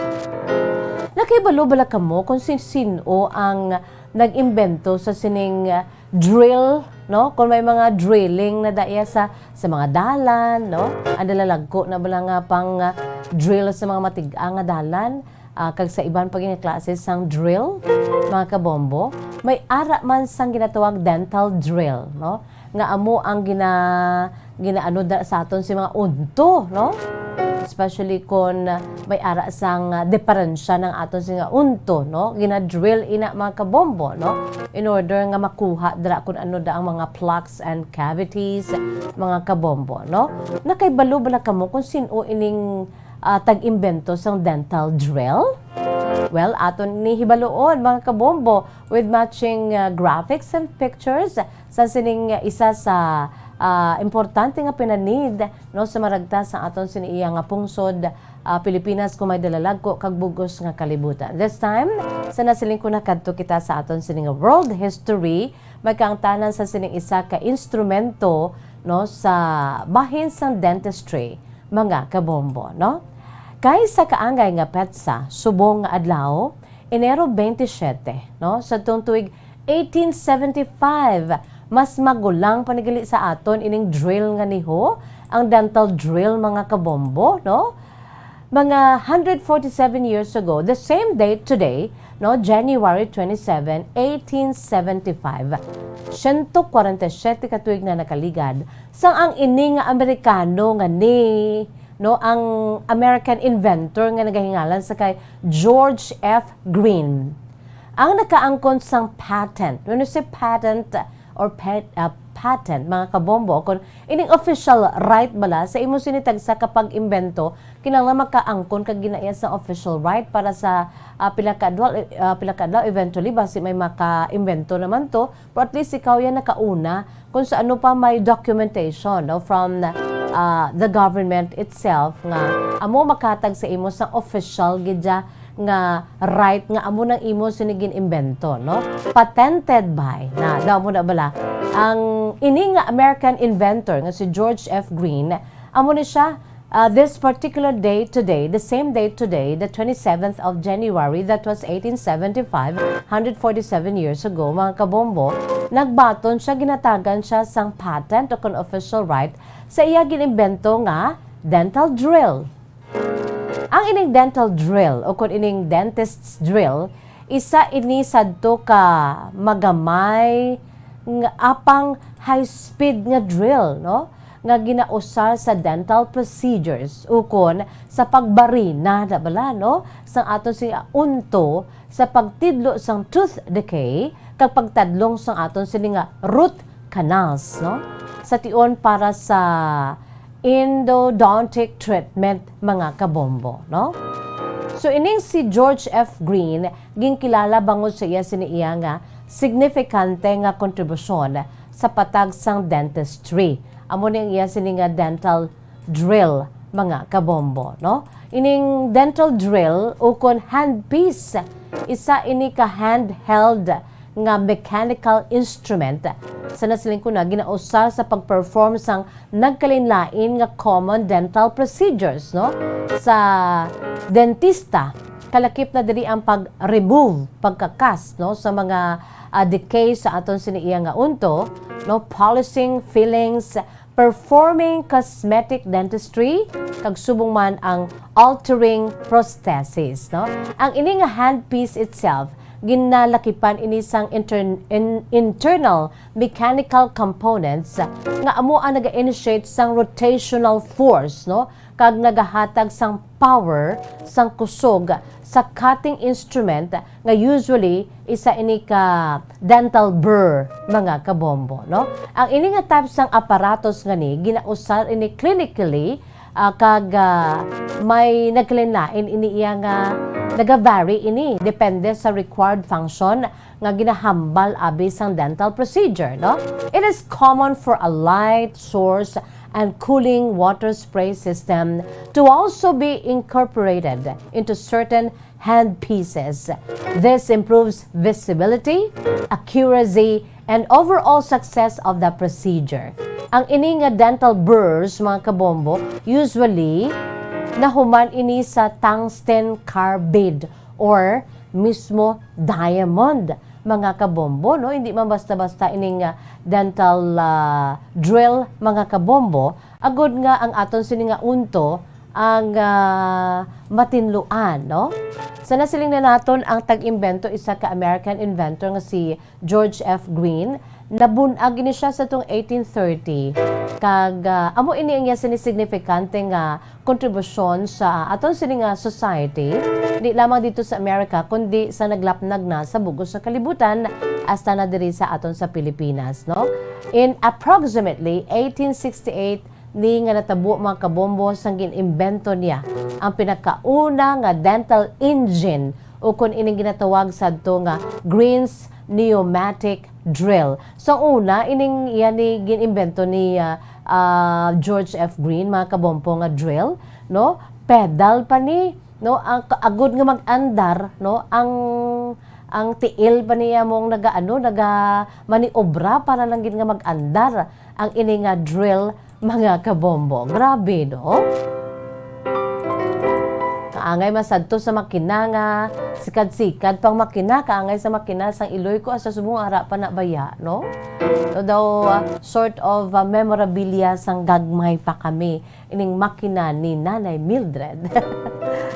Nakahibalo bala kamo kung sin-, sin-o ang nag-imbento sa sining, ah, drill, no? Kung may mga drilling na daya sa, sa mga dalan, no? Ang dalalagko na bala nga pang, ah, drill sa mga matig-a nga dalan, ah, kag sa iban pa nga klase sang drill, mga kabombo, may ara man sang ginatawag dental drill, no? Nga amo ang gina-, ginaano da sa aton si mga unto, no? Especially kon, ah, may ara sang, ah, diferensya ng aton si nga unto, no? Gina-drill ina, mga kabombo, no? In order nga makuha dira kung ano da ang mga plaques and cavities, mga kabombo, no? Nakahibalo bala kamo kung sin-o ining, ah, tag-imbento sang dental drill? Well, aton ni hibaluon, mga kabombo, with matching, ah, graphics and pictures sa sining isa sa, ah, importante nga pinanid, no, sa maragta sa aton sini iya nga pungsod, ah, Pilipinas, kung may dalalagko kag bugos nga kalibutan. This time, sa nasiling ko, nakadto kita sa aton sini nga world history, may kaangtanan sa sining isa ka instrumento, no, sa bahin sang dentistry, mga kabombo, no? Kay sa kaangay nga petsa, subong nga adlaw, Enero twenty-seven, no, sa tuong tuig eighteen seventy-five. Mas magulang pa ni gali sa aton ining drill nga niho, ang dental drill, mga kabombo, no? Mga hundred forty-seven years ago, the same date today, no, January twenty-seven, eighteen seventy-five. Siyento kwarenta y siyete ka tuig na nakaligad, sang ang ini nga Amerikano nga ni, no, ang American inventor nga nagahingalan sa kay George F. Green ang nakaangkon sang patent. When you say patent or pat-, ah, patent, mga kabombo, kung ining official right bala sa imo sini tagsa ka pag-imbento, kinahanglan makaangkon kag ginaiya sa official right para sa, ah, pila ka adlaw, ah, pila ka adlaw, eventually, basi may maka-imbento naman to, pero at least ikaw yan nakauna kung sa ano pa may documentation, no, from, ah, the government itself nga amo makatag sa imo sa official gid ya nga right nga amo nang imo sini gin-imbento, no? Patented by, na, daw mo na bala. Ang ini nga American inventor nga si George F. Green, amo ni siya, ah, this particular day today, the same day today, the twenty-seventh of January, that was eighteen seventy-five, hundred forty-seven years ago, mga kabombo, nagbaton siya, ginatagan siya sang patent o kon official right sa iya gin-imbento nga dental drill. Ang ining dental drill o kon ining dentist's drill, isa ini sadto ka magamay nga apang high speed nga drill, no? Nga ginausar sa dental procedures ukon sa pagbarina na bala, no? Sang aton sini unto sa pagtidlo sang tooth decay kag pagtadlong sang aton sini nga root canals, no? Sa tion para sa endodontic treatment, mga kabombo, no? So, ining si George F. Green, ginkilala bangod sa iya sini iya nga signifikante nga kontribusyon sa patag sang dentistry. Amo ni ang iya sini nga dental drill, mga kabombo, no? Ining dental drill ukon handpiece, isa ini ka handheld nga mechanical instrument. Sa nasiling ko na, ginausar sa pag-perform sang nagkalain-lain nga common dental procedures, no? Sa dentista, kalakip na diri ang pag-remove, pagkakas, no, sa mga, ah, decay sa aton sini iya nga unto, no? Polishing, fillings, performing cosmetic dentistry, kag subong man ang altering prosthesis, no? Ang ini nga handpiece itself, ginalakipan ini sang intern-, in-, internal mechanical components nga amo ang naga-initiate sang rotational force, no? Kag nagahatag sang power, sang kusog, sa cutting instrument nga usually isa ini ka dental burr, mga kabombo, no? Ang ini nga type sang aparatos nga ni ginausar ini clinically, ah, kag, ah, may nagkalain-lain ini iya nga nagavary ini depende sa required function nga ginahambal abi sang dental procedure, no? It is common for a light source and cooling water spray system to also be incorporated into certain handpieces. This improves visibility, accuracy, and overall success of the procedure. Ang ini nga dental burrs, mga kabombo, usually nahuman ini sa tungsten carbide or mismo diamond, mga kabombo, no? Hindi man basta-basta ining, ah, dental, ah, drill, mga kabombo, agod nga ang aton sini nga unto ang, ah, matinluan, no? Sa nasiling na naton, ang tag-imbento, isa ka American inventor nga si George F. Green. Nabun-ag ini siya sa tong eighteen thirty. Kag, ah, amo ini ang iya sini signifikante nga kontribusyon sa aton sini nga society, di lamang dito sa America, kundi sa naglapnag na sa bug-os nga kalibutan, hasta na diri sa aton sa Pilipinas, no? In approximately eighteen sixty-eight, ni nga natabo, mga kabombo, sang gin-imbento niya ang pinakauna nga dental engine, o kon ining ginatawag sadto nga Green's pneumatic drill. So, una, ining iya ni gin-imbento ni, ah, ah, George F. Green, mga kabombo, nga drill, no? Pedal pa ni, no? Ang ka-, agod nga mag-andar, no? Ang, ang tiil pa niya mong naga-, ano, naga-maniobra para lang gid nga mag-andar ang ini nga drill, mga kabombo. Grabe, no? Kaangay masadto sa makina nga sikad-sikad pang makina, kaangay sa makina sang iloy ko, asa subong ara pa na baya, no? So daw, ah, sort of, ah, memorabilia sang gagmay pa kami, ining makina ni Nanay Mildred.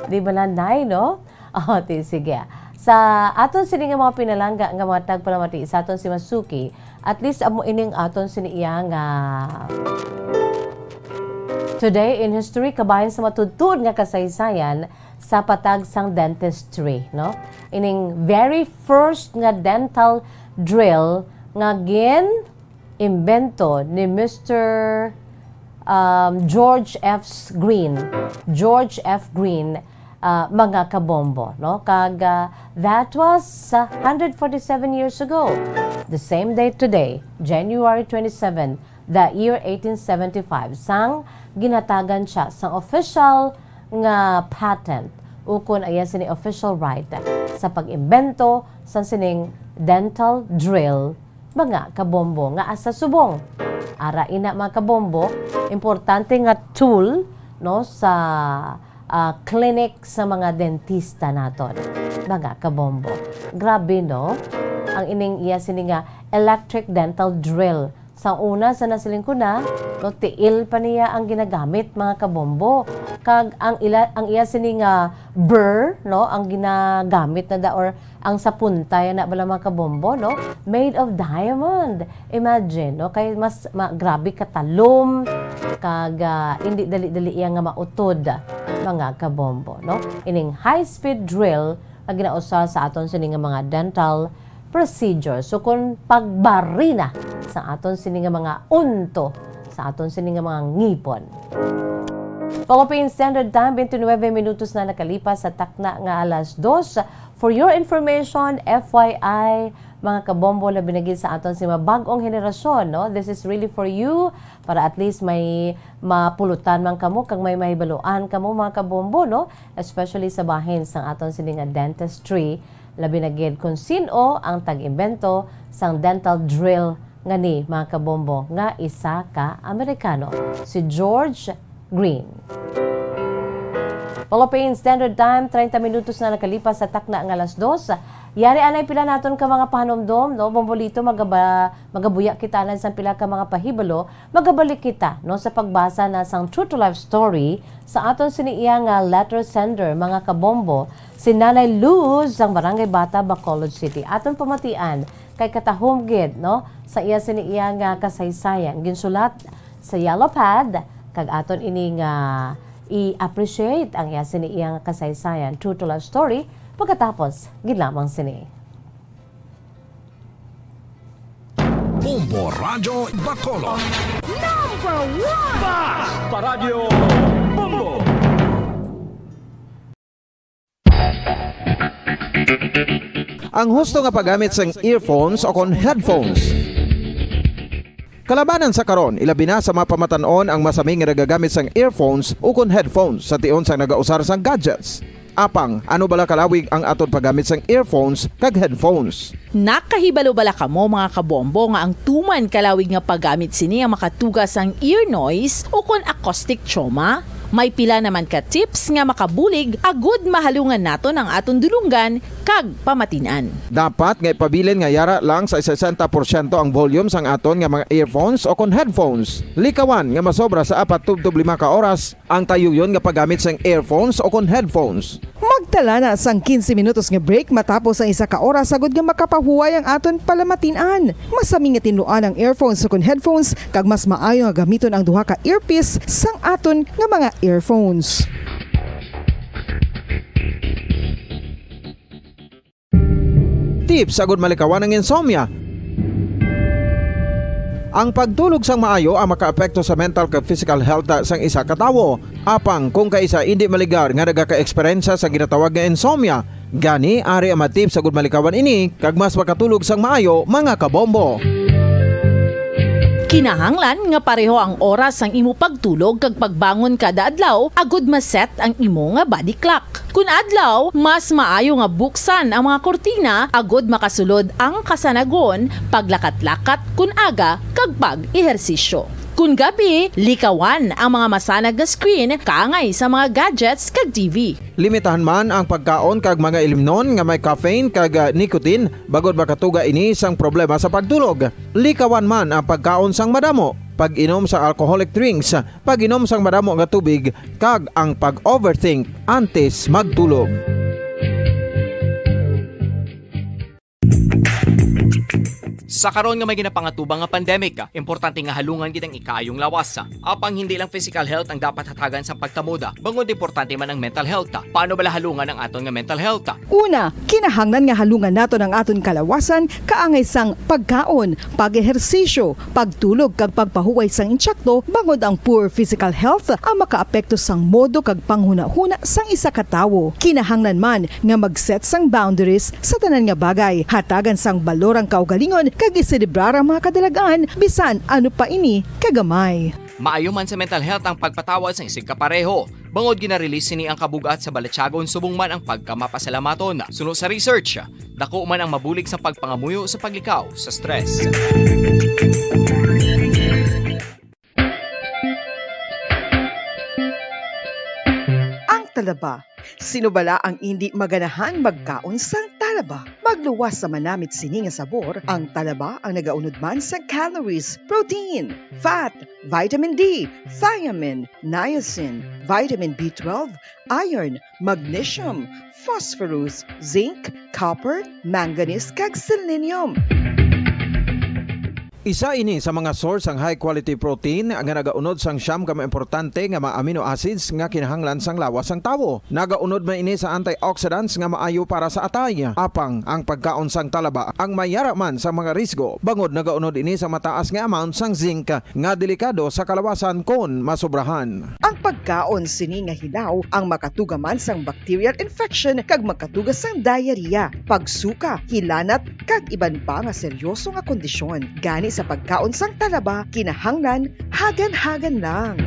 Di ba, Nanay, no? Oh, ti, sige. Sa aton sini nga mga pinalangga nga mga tagpalamati, sa aton si Masuki, at least amo ining aton sini iya nga Today in History, kabahin sa matuod-tuod nga kasaysayan sa patag sang dentistry, no? Ining very first nga dental drill nga gin imbento ni Mister, um, George F. Green. George F. Green, uh, mga kabombo, no? Kag, uh, that was, uh, hundred forty-seven years ago. The same day today, January twenty-seven, the year eighteen seventy-five, sang ginhatagan siya sang official nga patent, ukon iya sini official right sa pag-imbento sang sining dental drill, mga kabombo, nga asa subong. Ara ina, mga kabombo, importante nga tool, no, sa, ah, clinic sa mga dentista naton, mga kabombo. Grabe, no? Ang ining iya sini nga electric dental drill. Sa una, sa nasiling ko na, no, tiil pa niya ang ginagamit, mga kabombo. Kag ang ila, ang iya sini nga burr, no, ang ginagamit na da, or ang sa punta yana bala, mga kabombo, no, made of diamond. Imagine, no, kay mas ma-, grabe katalom, kag, ah, hindi dali-dali iya nga mautod, mga kabombo, no. Ining high-speed drill nga ginausar sa aton sini nga mga dental procedure. So, kung pagbarina sa aton sini nga mga unto, sa aton sini nga mga ngipon. Philippine Standard Time, twenty-nine minutos na nakalipas sa takna nga alas dos. For your information, F Y I, mga kabombo, labi na gid sa aton si mga bag-ong henerasyon, no? This is really for you, para at least may mapulutan man kamo kag may mahibaluan kamo, mga kabombo, no? Especially sa bahin sang aton sini nga dentistry, labi na gid kon sin-o ang tag-imbento sang dental drill nga ni, mga kabombo, nga isa ka Amerikano, si George Green. Philippine Standard Time, treinta minutos na nakalipas sa takna nga alas dos. Yari anay pila naton ka mga pahanumdom, no? Bombolito, magaba-, magabuya kita anay sang pila ka mga pahibalo. Magabalik kita, no, sa pagbasa na sang true to life story sa aton sini iya nga letter sender, mga kabombo, si Nanay Luz sang Barangay Bata, Bacolod City. Aton pamatian kay katahom gid, no, sa iya sini iya nga kasaysayan. Ginsulat sa yellow pad, kag aton ini nga I-appreciate ang iya sini iyang kasaysayan, true to life story, pagkatapos gid lamang sini. Bombo Radyo Bacolod. Number one! Bas Paradyo Bombo! Ang husto nga paggamit sang earphones o kon headphones. Kalabanan sa karon, ilabi na sa mga pamatan-on ang masami nga nagagamit sang earphones ukon headphones sa tion sang nagausar sang gadgets. Apang, ano bala kalawig ang aton paggamit sang earphones kag headphones? Nakahibalo bala kamo, mga kabombo, nga ang tuman kalawig nga paggamit sini ang makatuga sang ear noise ukon acoustic trauma? May pila naman ka tips nga makabulig agud mahalungan naton ang aton dulonggan kag pamatin-an. Dapat nga ipabilin nga yara lang sa sesenta porsyento ang volume sang aton nga mga earphones o kon headphones. Likawan nga masobra sa apat tubtob lima ka oras ang tayuyon nga paggamit sang earphones o kon headphones. Magtala na sang quince minutos nga break matapos ang isa ka oras agud nga makapahuway ang aton palamatin-an. Masami nga tinluan ang earphones o kon headphones kag mas maayo nga gamiton ang duha ka earpiece sang aton nga mga earphones. Tips agud malikawan ang insomnia. Ang pagtulog sang maayo ang makaapekto sa mental kag physical health sang isa ka tawo. Apang kung kaisa indi maligar nga nagakaeksperyensya sa ginatawag nga insomnia, gani ari ang mga tips agud malikawan ini kag mas makatulog sang maayo, mga kabombo. Kinahanglan nga pareho ang oras sang imo pagtulog kag pagbangon kada adlaw agud ma-set ang imo nga body clock. Kun adlaw, mas maayo nga buksan ang mga kurtina agud makasulod ang kasanagon, paglakat-lakat kun aga, kag pag-ehersisyo. Kun gabi, likawan ang mga masanag nga screen kaangay sa mga gadgets kag T V. Limitahan man ang pagkaon kag mga ilimnon nga may caffeine kag ah, nicotine bangod makatuga ini sang problema sa pagtulog. Likawan man ang pagkaon sang madamo, pag-inom sa alcoholic drinks, pag-inom sang madamo nga tubig, kag ang pag-overthink antes magtulog. Sa karon nga may ginapangatubang nga pandemic, importante nga halungan gid ang ikaayong lawas. Apang hindi lang physical health ang dapat hatagan sa pagtamod, bangod importante man ang mental health. Paano bala halungan ang aton nga mental health? Una, kinahanglan nga halungan naton ang aton kalawasan kaangay sang pagkaon, pag-ehersisyo, pagtulog kag pagpahuway sang insakto, bangod ang poor physical health ang makaapekto sang modo kag panghunahuna sang isa ka tawo. Kinahanglan man nga mag-set sang boundaries sa tanan nga bagay, hatagan sang balor ang kaugalingon kag iselebrar ang mga kadalag-an bisan ano pa ini kagamay. Maayo man sa mental health ang pagpatawad sang isigka pareho. Bangod gina-release sini ang kabug-at sa balatyagon subong man ang pagkamapasalamaton. Suno sa research, dako man ang mabulig sa pagpangamuyo sa paglikaw sa stress. Ang talaba. Sino bala ang indi maganahan magkaon sang talaba? Magluwas sa manamit sini nga sabor, ang talaba ang nagaunod man sa calories, protein, fat, vitamin D, thiamine, niacin, vitamin B twelve, iron, magnesium, phosphorus, zinc, copper, manganese, kag selenium. Isa ini sa mga source sang high quality protein nga nagaunod sang siyam ka mga importante nga mga amino acids nga kinahanglan sang lawas sang tawo. Nagaunod man ini sa antioxidants nga maayo para sa atay. Apang ang pagkaon sang talaba ang may yara man sa mga risgo, bangod nagaunod ini sa mataas nga amount sang zinc nga delikado sa kalawasan kon masobrahan. Ang pagkaon sini nga hilaw ang makatuga man sang bacterial infection kag makatuga sang diarrhea, pagsuka, hilanat, kag iban pa nga seryoso nga kondisyon. Gani sa pagkaon sang talaba, kinahanglan hagan-hagan lang.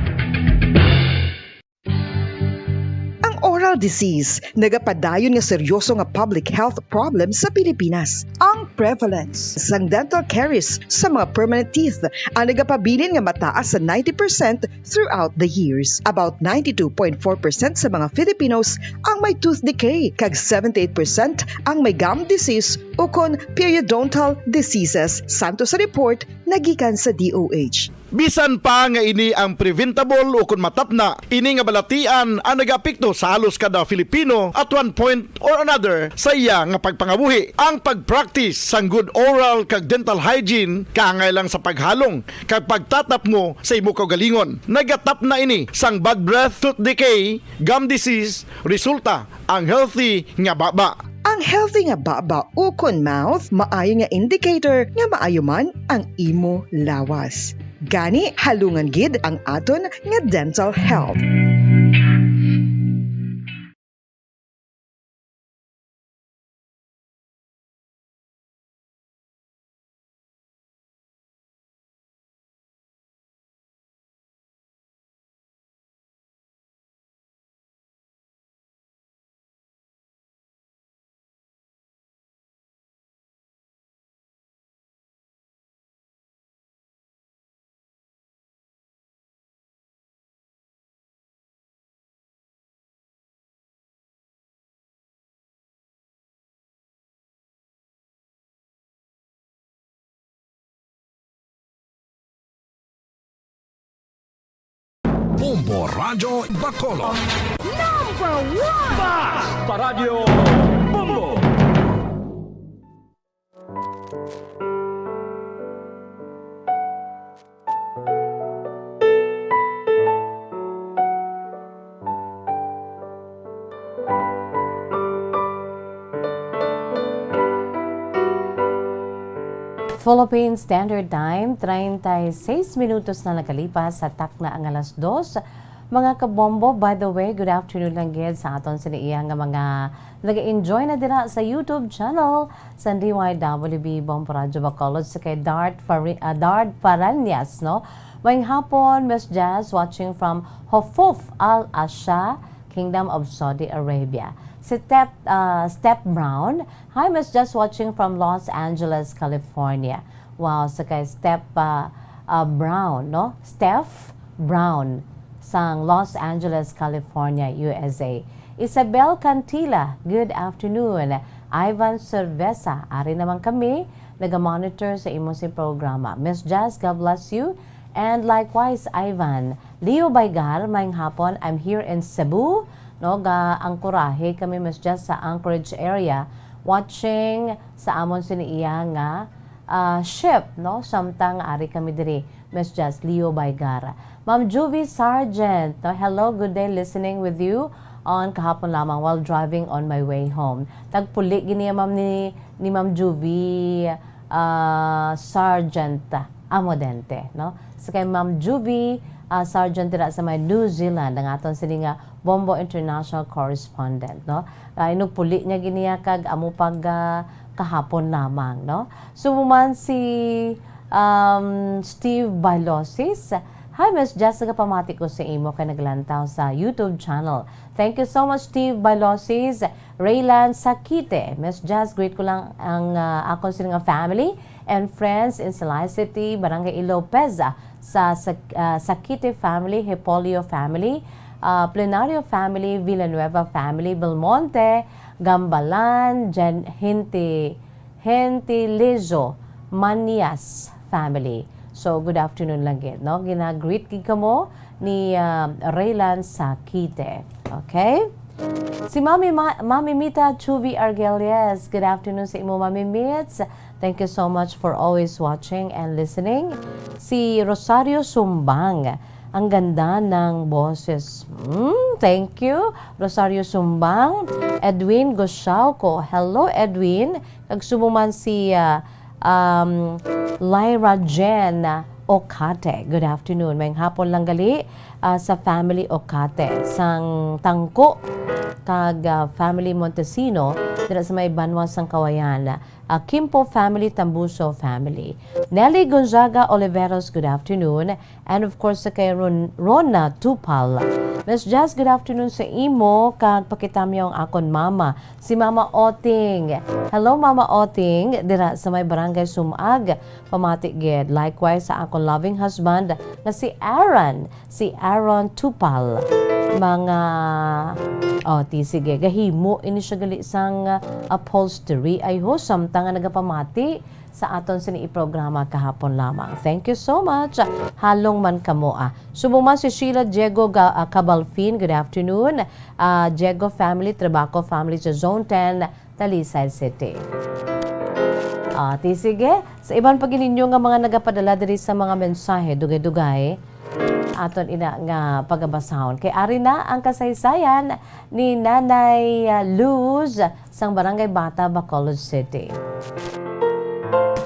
Ang oral disease nagapadayon nga seryoso nga public health problem sa Pilipinas. Ang prevalence sang dental caries sa mga permanent teeth ang nagapabilin nga mataas sa ninety percent throughout the years. About ninety-two point four percent sa mga Filipinos ang may tooth decay, kag seventy-eight percent ang may gum disease ukon periodontal diseases, santo sa report nagikan sa D O H. Bisan pa nga ini ang preventable ukon matapna, ini nga balatian ang nagaapekto sa halos kada Filipino at one point or another sa iya nga pagpangabuhi. Ang pag-practice sang good oral kag dental hygiene kaangay lang sa paghalong kag pagtatapngo sa imo kaugalingon. Nagatapna ini sang bad breath, tooth decay, gum disease, resulta ang healthy nga baba. Ang healthy nga baba ukon mouth maayo nga indicator nga maayo man ang imo lawas. Gani, halungan gid ang aton nga dental health. Bombo Radyo Bacolod. Number one! Basta Radyo Bombo! Philippine Standard Time, treinta y seis minutos na nakalipas sa takna ang alas dos. Mga kabombo, by the way, good afternoon lang gid sa aton sini iya nga mga nag-enjoy na dira sa YouTube channel sa D Y W B Bombo Radyo Bacolod, sa kay Dart Fari-, ah, Dart Fariñas, no? Maayong hapon, Miss Jazz, watching from Hufuf Al Asha, Kingdom of Saudi Arabia. Si Step, ah, Step Brown, "Hi, Miss Jazz, watching from Los Angeles, California." Wow, sa kay Step, ah, ah, Brown, no? Steph Brown sang Los Angeles, California, U S A. Isabel Cantila, good afternoon. Ivan Cerveza, ari naman kami, naga-monitor sa imo sing programa. Miss Jazz, God bless you. And likewise, Ivan. Leo Baygar, maayong hapon. I'm here in Cebu. No, ga-ankorahe kami, Miss Jazz, sa Anchorage area, watching sa amon sini iya nga, ah, ship, no? Samtang ari kami diri, Miss Jazz, Leo Baygar. Ma'am Juvie Sargent, no? Hello, good day, listening with you on kahapon lamang while driving on my way home. Tagpuli gid niya, ma'am, ni, ni Ma'am Juvie, ah, Sargent Amodente, no? Sa kay Ma'am Juvie, ah, Sargent dira sa may New Zealand, ang aton sini nga Bombo International Correspondent, no? Ah, inugpuli niya gid niya kag amo pag, ah, kahapon lamang, no? So, man si, um, Steve Bailosis, "Hi, Miss Jazz, nagapamati ko sa imo kay naglantaw sa YouTube channel." Thank you so much, Steve Bailosis. Raylan Sakite, "Miss Jazz, greet ko lang ang, ah, akon sini nga family and friends in Salay City, Barangay Ilopez, ah, sa, sa, ah, Sakite family, Hipolio family, ah, Plenario family, Villanueva family, Belmonte, Gambalan, Gen-, Hinti-, Gentilizo, Manias family." So, good afternoon lang gid, no? Gina-greet gid kamo ni, ah, Raylan Sakite. Okay? Si Mami Ma-, Mami Mita Chuvi Argelias. Good afternoon sa imo, Mami Mits. Thank you so much for always watching and listening. Si Rosario Sumbang, "Ang ganda ng boses." Hmm, thank you, Rosario Sumbang. Edwin Gosiauco. Hello, Edwin. Kag subong man si, ah, um, Lyra Jen Ocate. Good afternoon. Maayong hapon lang gali, ah, sa family Ocate, sang Tangko kag, ah, family Montesino, dira sa may banwa sang Kawayan. Ah, Kimpo family, Tambuso family. Nelly Gonzaga Oliveros, good afternoon. And of course, sa kay Ron-, Rona Tupal. Miss Jazz, good afternoon sa imo, kag pakitami ang akon mama, si Mama Oting. Hello, Mama Oting, dira sa may Barangay Sumag. Pamati gid. Likewise sa akon loving husband nga si Aaron, si Aaron Tupal. Mga, oh, ti, sige, gahimo ini siya gali sang, ah, upholstery. Ay ho, samtang nga nagapamati sa aton sini programa kahapon lamang. Thank you so much. Halong man kamo, ah. Subong man si Sheila Diego Ga-, ah, Cabalfin, good afternoon. Ah, Diego family, Trabaco family sa Zone ten, Talisay City. Ah, ti sige, sa iban pa gid ninyo nga mga nagapadala diri sa mga mensahe, dugay-dugay, aton ina nga pagabasahon. Kay ari na ang kasaysayan ni Nanay, ah, Luz sang Barangay Bata, Bacolod City.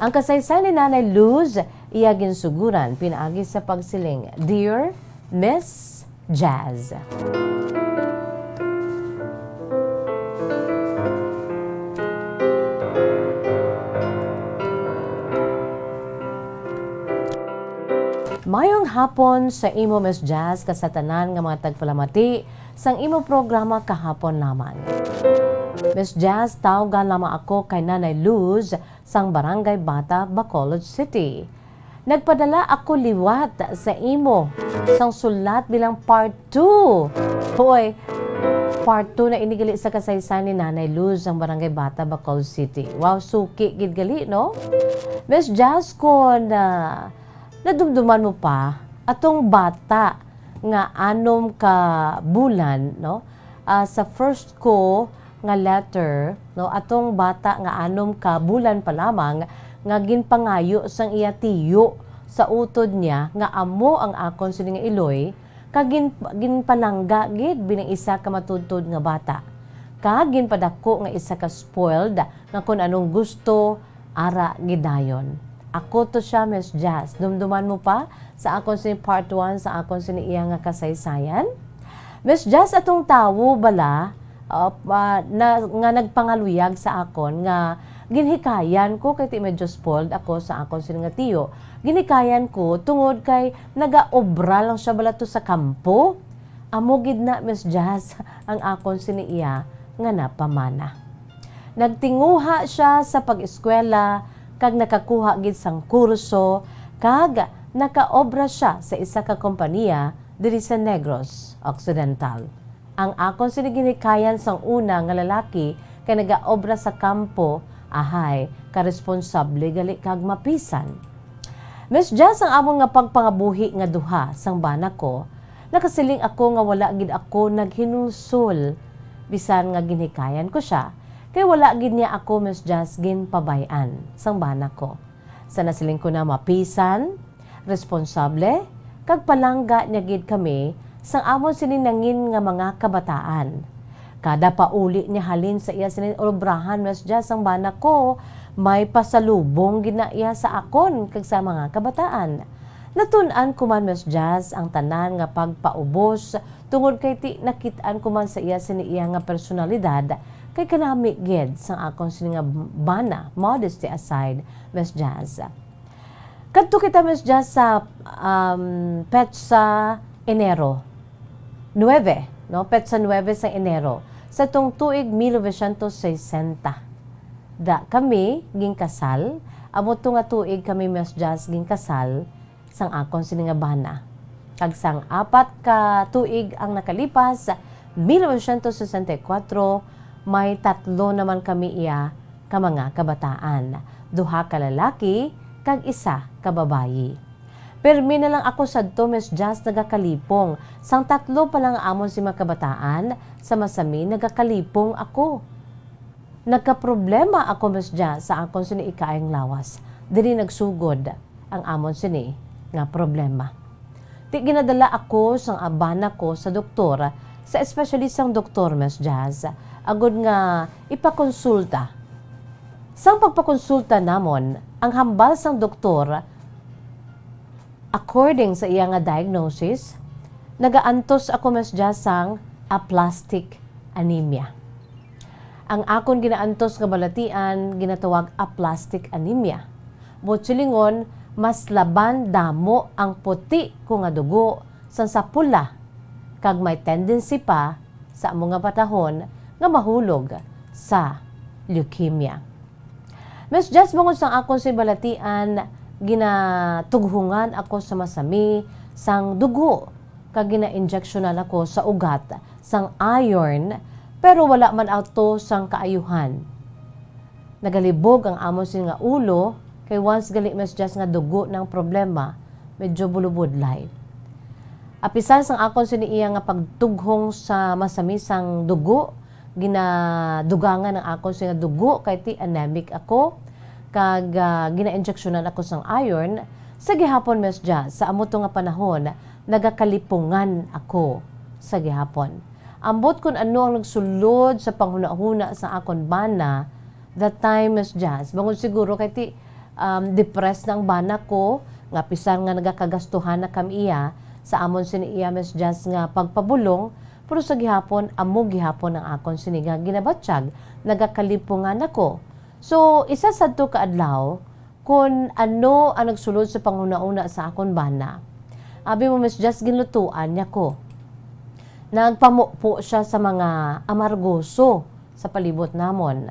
Ang kasaysayan ni Nanay Luz, iya ginsuguran pinaagi sa pagsiling, "Dear Miss Jazz." Mayong hapon sa imo, Miss Jazz, kag sa tanan nga mga tagpalamati sang imo programa kahapon lamang. Miss Jazz, tawga lamang ako kay Nanay Luz sang Barangay Bata, Bacolod City. Nagpadala ako liwat sa imo sang sulat bilang part two. Hoy, part two na ini gali sa kasaysayan ni Nanay Luz sang Barangay Bata, Bacolod City. Wow, suki gid gali, no? Miss Jazz, kon, ah, nadumduman mo pa, atong bata nga anom ka bulan, no? Ah, sa first ko nga letter, no, atong bata nga anom ka bulan pa lamang nga ginpangayo sang iya tiyo sa utod niya nga amo ang akon sini nga iloy, kag gin-, ginpalangga gid bilang isa ka matudtod nga bata, kag ginpadako nga isa ka spoiled nga kon anong gusto, ara gidayon. Ako to siya, Miss Jazz. Dumduman mo pa sa akon sini part one, sa akon sini iya nga kasaysayan. Miss Jazz, atong tawo bala, uh, pa-, na, nga nagpangaluyag sa akon nga ginhikayan ko, kay ti medyo spoiled ako sa akon sini nga tiyo. Ginhikayan ko tungod kay nagaobra lang siya bala to sa kampo. Amo gid na, Miss Jazz, ang akon sini iya nga napamana. Nagtinguha sia sa pag-eskwela kag nakakuha gid sang kurso kag nakaobra sia sa isa ka kompaniya diri sa Negros Occidental. Ang akon sini ginhikayan sang una nga lalaki kay nagaobra sa kampo, ahay, karesponsable gali kag mapisan. Miss Jazz, ang amon nga pagpangabuhi nga duha sang bana ko, nakasiling ako nga wala gid ako naghinulsol, bisan nga ginhikayan ko sia, kay wala gid niya ako, Miss Jazz, ginpabay-an sang bana ko. Sa nasiling ko na mapisan, responsable, kag palangga niya gid kami sang amon sini nangin nga mga kabataan. Kada pauli niya halin sa iya sini obrahan, Miss Jazz, sang bana ko, may pasalubong gid na iya sa akon kag sa mga kabataan. Natun-an ko man, Miss Jazz, ang tanan nga pagpaubos tungod kay ti nakit-an ko man sa iya sini iya nga personalidad kay kanami gid sang akon sini nga bana, modesty aside, Miss Jazz. Kadto kita, Miss Jazz, sa, um, petsa Enero nuebe, no? Petsa nuebe sa Enero sa tong tuig mil novecientos sesenta. Da kami ginkasal, amo to nga tuig kami, Miss Jazz, ginkasal sang akon sini nga bana. Kag sang apat ka tuig ang nakalipas, mil novecientos sesenta y kuwatro, may tatlo naman kami iya ka mga kabataan, duha ka lalaki kag isa ka babayi. Pirmi na lang ako sadto, Miss Jazz, nagakalipong. Sang tatlo pa lang amon sini mga kabataan, sa masami nagakalipong ako. Nagkaproblema ako, Miss Jazz, sa akon sini ikaayong lawas. Diri nagsugod ang amon sini nga problema. Ti ginadala ako sang bana ko sa doktor, sa espesyalistang doktor, Miss Jazz, agod nga ipakonsulta. Sang pagpakonsulta namon, ang hambal sang doktor, according sa iya nga diagnosis, nagaantos ako, Miss Jazz, sang aplastic anemia. Ang akon ginaantos nga balatian ginatawag aplastic anemia. Buot silingon, mas laban damo ang puti ko nga dugo sang sa pula, kag may tendency pa sa amo nga panahon nga mahulog sa leukemia. Miss Jazz, bangod sang akon sini balatian, ginatughungan ako sa masami sang dugo, kag gina-injectionan ako sa ugat sang iron, pero wala man ato sang kaayuhan. Nagalibog ang amon sini nga ulo, kay once gali, Miss Jazz, nga dugo nang problema, medyo bulubudlay. Apisar sang akon sini iya nga pagtughong sa masamisang dugo, ginadugangan ang akon sini nga dugo, kay ti anemic ako, kag, ah, gina-injectionan ako sang iron. Sa gihapon, Miss Jazz, sa amo to nga panahon, nagakalipungan ako sa gihapon. Ambot kun ano ang nagsulod sa panghunahuna sa akon bana that time, Miss Jazz. Bangod siguro kay ti, um, depressed na ang bana ko, nga apisar nga nagakagastuhan na kami iya sa amon sini iya, Miss Jazz, nga pagpabulong, pero sa gihapon, amo gihapon ang akon sini nga ginabatyag, nagakalipungan ako. So, isa sadto ka adlaw, kun ano ang nagsulod sa panghunahuna sa akon bana. Abi mo, Miss Jazz, ginlutuan niya ko. Nagpamupo siya sa mga amargoso sa palibot namon.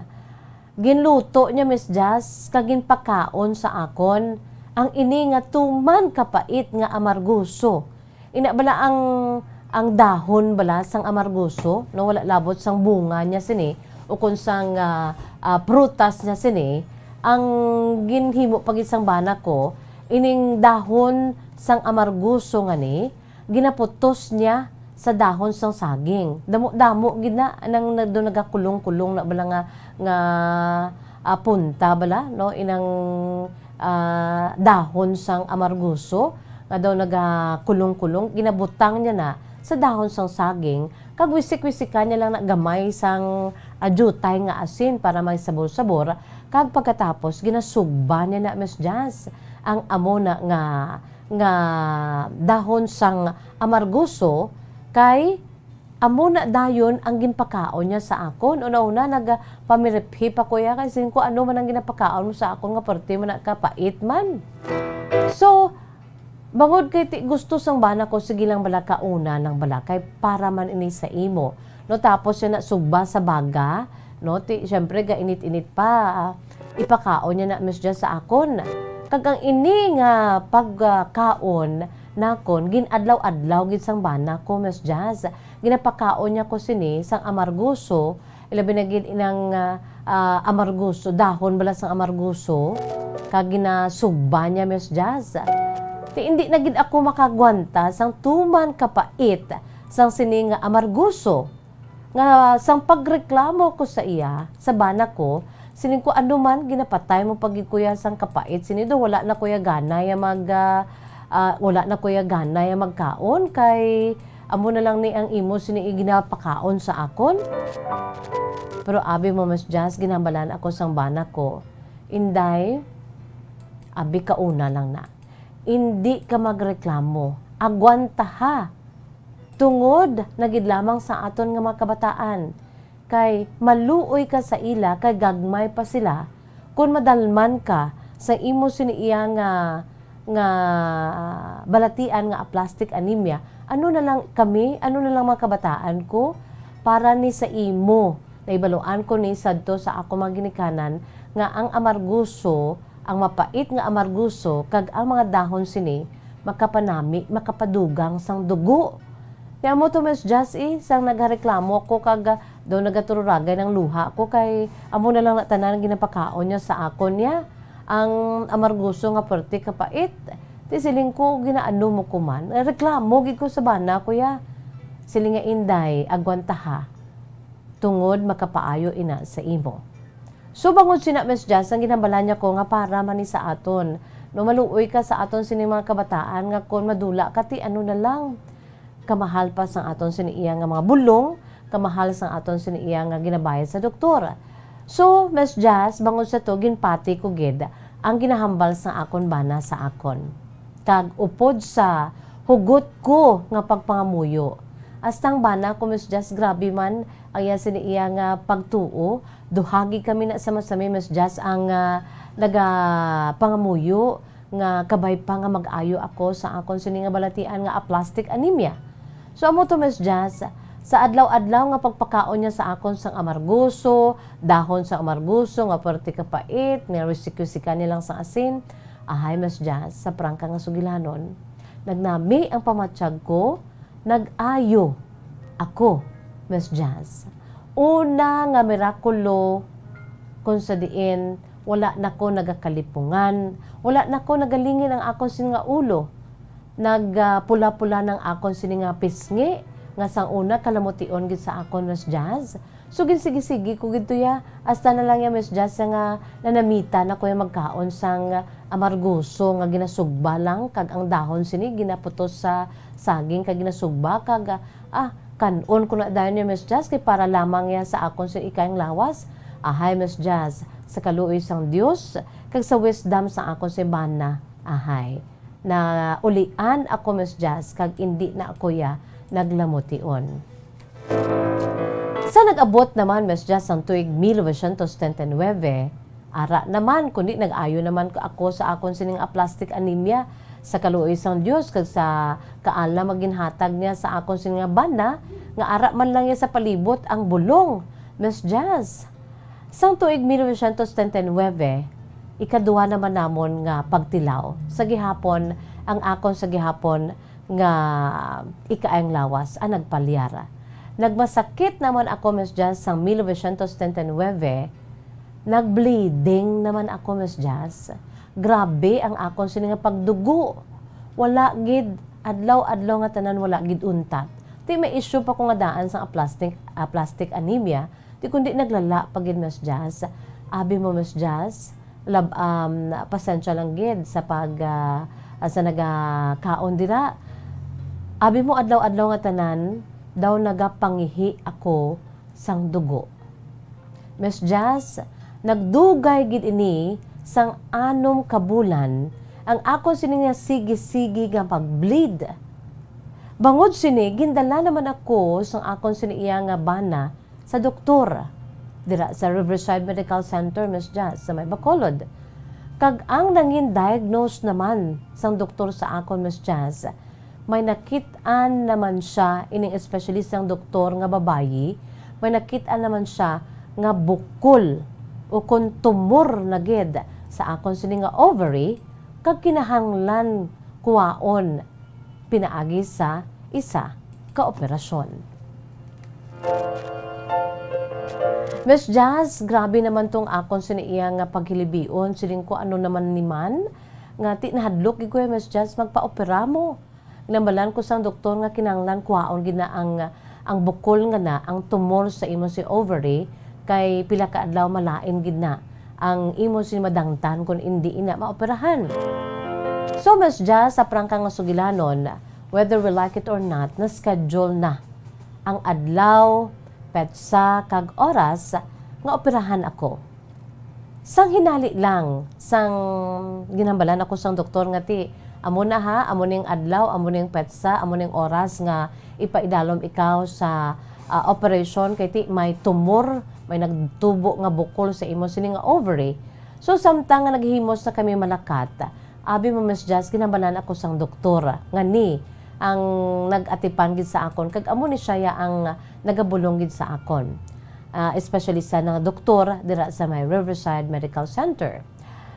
Ginluto niya, Miss Jazz, kag ginpakaon sa akon ang ini nga tuman kapait nga amargoso. Ina bala ang, ang dahon bala sang amargoso, no, wala labot sang bunga niya sini, ukon sang, ah, ah, prutas niya sini, ang ginhimo pa gid sang bana ko, ining dahon sang amargoso nga ni, ginaputos niya sa dahon sang saging. Damo-damo gid na nang nag-, do nagakulong-kulong na bala nga, nga, ah, punta bala, no, inang, ah, dahon sang amargoso nga daw nagakulong-kulong, ginabutang niya na sa dahon sang saging, kag wisik-wisikan niya lang na gamay sang, ah, diutay nga asin para may sabor-sabor, kag pagkatapos ginasugba niya na, Miss Jazz, ang amo na nga, nga dahon sang amargoso, kay amo na dayon ang ginpakaon niya sa akon. Una-una, nagpamiriphi pa ko iya, kay siling ko, "Ano man ang ginapakaon mo sa akon nga perti man na kapait man?" So, bangod kay ti-, gusto sang bana ko, sige lang bala, kauna lang bala, kay para man ini sa imo. No, tapos siya na sugba sa baga, no, ti-, siyempre, gainit-init pa, ah, ipakaon niya na, Miss Jazz, sa akon. Kag ang ini nga pagkaon nakon, gin-adlaw-adlaw gid sang bana ko, Miss Jazz. Ginapakaon niya ko sini sang amargoso, ilabi na gid inang, ah, ah, amargoso, dahon bala sang amargoso, kag ginasugba niya, Miss Jazz. Ti, indi na gid ako makagwanta sang tuman kapait sang sini nga amargoso. Nga sang pagreklamo ko sa iya, sa bana ko, siling ko, "Ano man, ginapatay mo pa gid ko iya sang kapait sini, do wala na ko iya gana iya mag, ah, ah, wala na ko iya gana iya magkaon, kay amo na lang ni ang imo sini ginapakaon sa akon." Pero abi mo, Miss Jazz, ginhambalan ako sang bana ko, "Inday, abi, kauna lang na. Indi ka magreklamo. Agwantaha." Tungod na gid lamang sa aton nga mga kabataan, kay maluoy ka sa ila kay gagmay pa sila. Kon madalman ka sa imo sini iya nga, nga balatian nga aplastic anemia, ano na lang kami, ano na lang mga kabataan ko, para ni sa imo, naibaluan ko ni sadto sa ako mga ginikanan nga ang amargoso, ang mapait nga amargoso, kag ang mga dahon sini makapanami, makapadugang sang dugo. Ti amo to, Miss Jazz, eh, sang nagareklamo ako kag, ah, daw nagatururagay ang luha ko kay amo na lang na tanan ang ginapakaon niya sa akon niya. Ang amargoso nga perti kapait. Ti siling ko, ginaano mo ko man? Reklamo gid ko sa bana ko ya. Siling niya, "Inday, agwantaha. Tungod makapaayo ina sa imo." So, bangod sina, Miss Jazz, ang ginhambalan niya ko nga para man ni sa aton. No, maluoy ka sa aton sini mga kabataan nga kon madula ka, ti ano na lang, kamahal pa sang aton sini iya nga mga bulong, kamahal sang aton sini iya nga ginabayad sa doktor. So, Miss Jazz, bangod sa to, ginpati ko gid ang ginahambal sang akon bana sa akon. Kag upod sa hugot ko nga pagpangamuyo. Hasta ang bana ko, Miss Jazz, grabe man ang iya sini iya nga pagtuo. Duha gid kami na sama-sami, Miss Jazz, ang, ah, nagapangamuyo nga kabay pa nga mag-ayo ako sa akon sini nga balatian nga aplastic anemia. So, amo to, Miss Jazz, sa adlaw-adlaw nga pagpakaon niya sa akon sang amargoso, dahon sang amargoso nga perti ka pait, nga risik-risikan niya lang sang asin, ahay, Miss Jazz, sa prangka nga sugilanon, nagnami ang pamatyag ko, Nag-ayo ako, Miss Jazz. Una nga mirakulo, kung sa diin wala na ko nagakalipungan, wala na ko nagalingin ang akon sini nga ulo. Nagpula-pula nang akon sini nga pisngi, nga sang una kalamution gid sa akon, Miss Jazz. So, ginsigi-sigi ko gid to ya, hasta na lang ya, Miss Jazz, nga nanamitan ako ya magkaon sang amargoso nga ginasugba lang, kag ang dahon sini ginaputos sa saging kag ginasugba, kag, ah, kan-on ko na dayon ya, Miss Jazz, kay para lamang ya sa akon sini ikaayong lawas. Ahay, Miss Jazz, sa kaluoy sang Dios kag sa wisdom sang akon sini bana, ahay, naulian ako, Miss Jazz, kag indi na ako ya naglamution. Sa nag-abot naman, Miss Jazz, sang tuig mil novecientos treinta y nueve, ara naman, kundi nag-ayo naman ako sa akon sining aplastic anemia sa kaluoy sang Dios kag sa kaalam nga ginhatag niya sa akon sining nga bana, nga ara man lang niya sa palibot ang bulong, Miss Jazz. Sang tuig mil novecientos treinta y nueve, ikaduha naman namon nga pagtilaw sa gihapon, ang akon sa gihapon nga ikaayong lawas ang nagpalyar. Nagmasakit naman ako, Miss Jazz, sang mil novecientos treinta y nueve. Nag-bleeding naman ako, Miss Jazz. Grabe ang akon sini nga pagdugo. Wala gid, adlaw-adlaw nga tanan wala gid untat. Ti may issue pa ko nga daan sang aplastic, aplastic anemia. Ti kundi naglala pa gid, Miss Jazz. Abi mo, Miss Jazz, lab-, um, pasensya lang gid sa pag, ah, sa nagakaon dira. Abi mo, adlaw-adlaw nga tanan daw nagapangihi ako sang dugo. Miss Jazz, nagdugay gid ini sang anom ka bulan ang akon sini nga sige-sige nga pag-bleed. Bangod sini, gindala naman ako sang akon sini iya nga bana sa doktor dira sa Riverside Medical Center, Miss Jazz, sa may Bacolod. Kag ang nangin-diagnose naman sang doktor sa akon, Miss Jazz, may nakit-an naman siya, ining espesyalistang doktor nga babayi, may nakit-an naman siya nga bukol o kon tumor na gid sa akon sini nga ovary, kag kinahanglan kuwaon pinaagi sa isa ka operasyon. Miss Jazz, grabe naman tong akon sini iya nga paghilibion, siling ko, ano naman ni man, nga ti nahadlok gid ko, Miss Jazz, magpaopera mo. Ginhambalan ko sang doktor nga kinahanglan kuhaon gid na ang, ang bukol nga na, ang tumor sa imo si ovary, kay pila ka adlaw malain gid na ang imo sini madangtan kon indi ina maoperahan. So, Miss Jazz, sa prangka nga sugilanon, whether we like it or not, na-schedule na ang adlaw, petsa, kag oras nga operahan ako. Sang hinali lang, sang ginhambalan ako sang doktor nga, "Ti, amo na ha, amo ning adlaw, amo ning petsa, amo ning oras nga ipaidalom ikaw sa, ah, operasyon, kay ti may tumor, may nagtubo nga bukol sa imo sini nga ovary." So, samtang nga naghimos na kami malakat, abi mo, Miss Jazz, ginhambalan ako sang doktor nga ni ang nag-atipan gid sa akon, kag amo ni siya ya ang nagabulong gid sa akon, ah, especially sa mga doktor dira sa may Riverside Medical Center.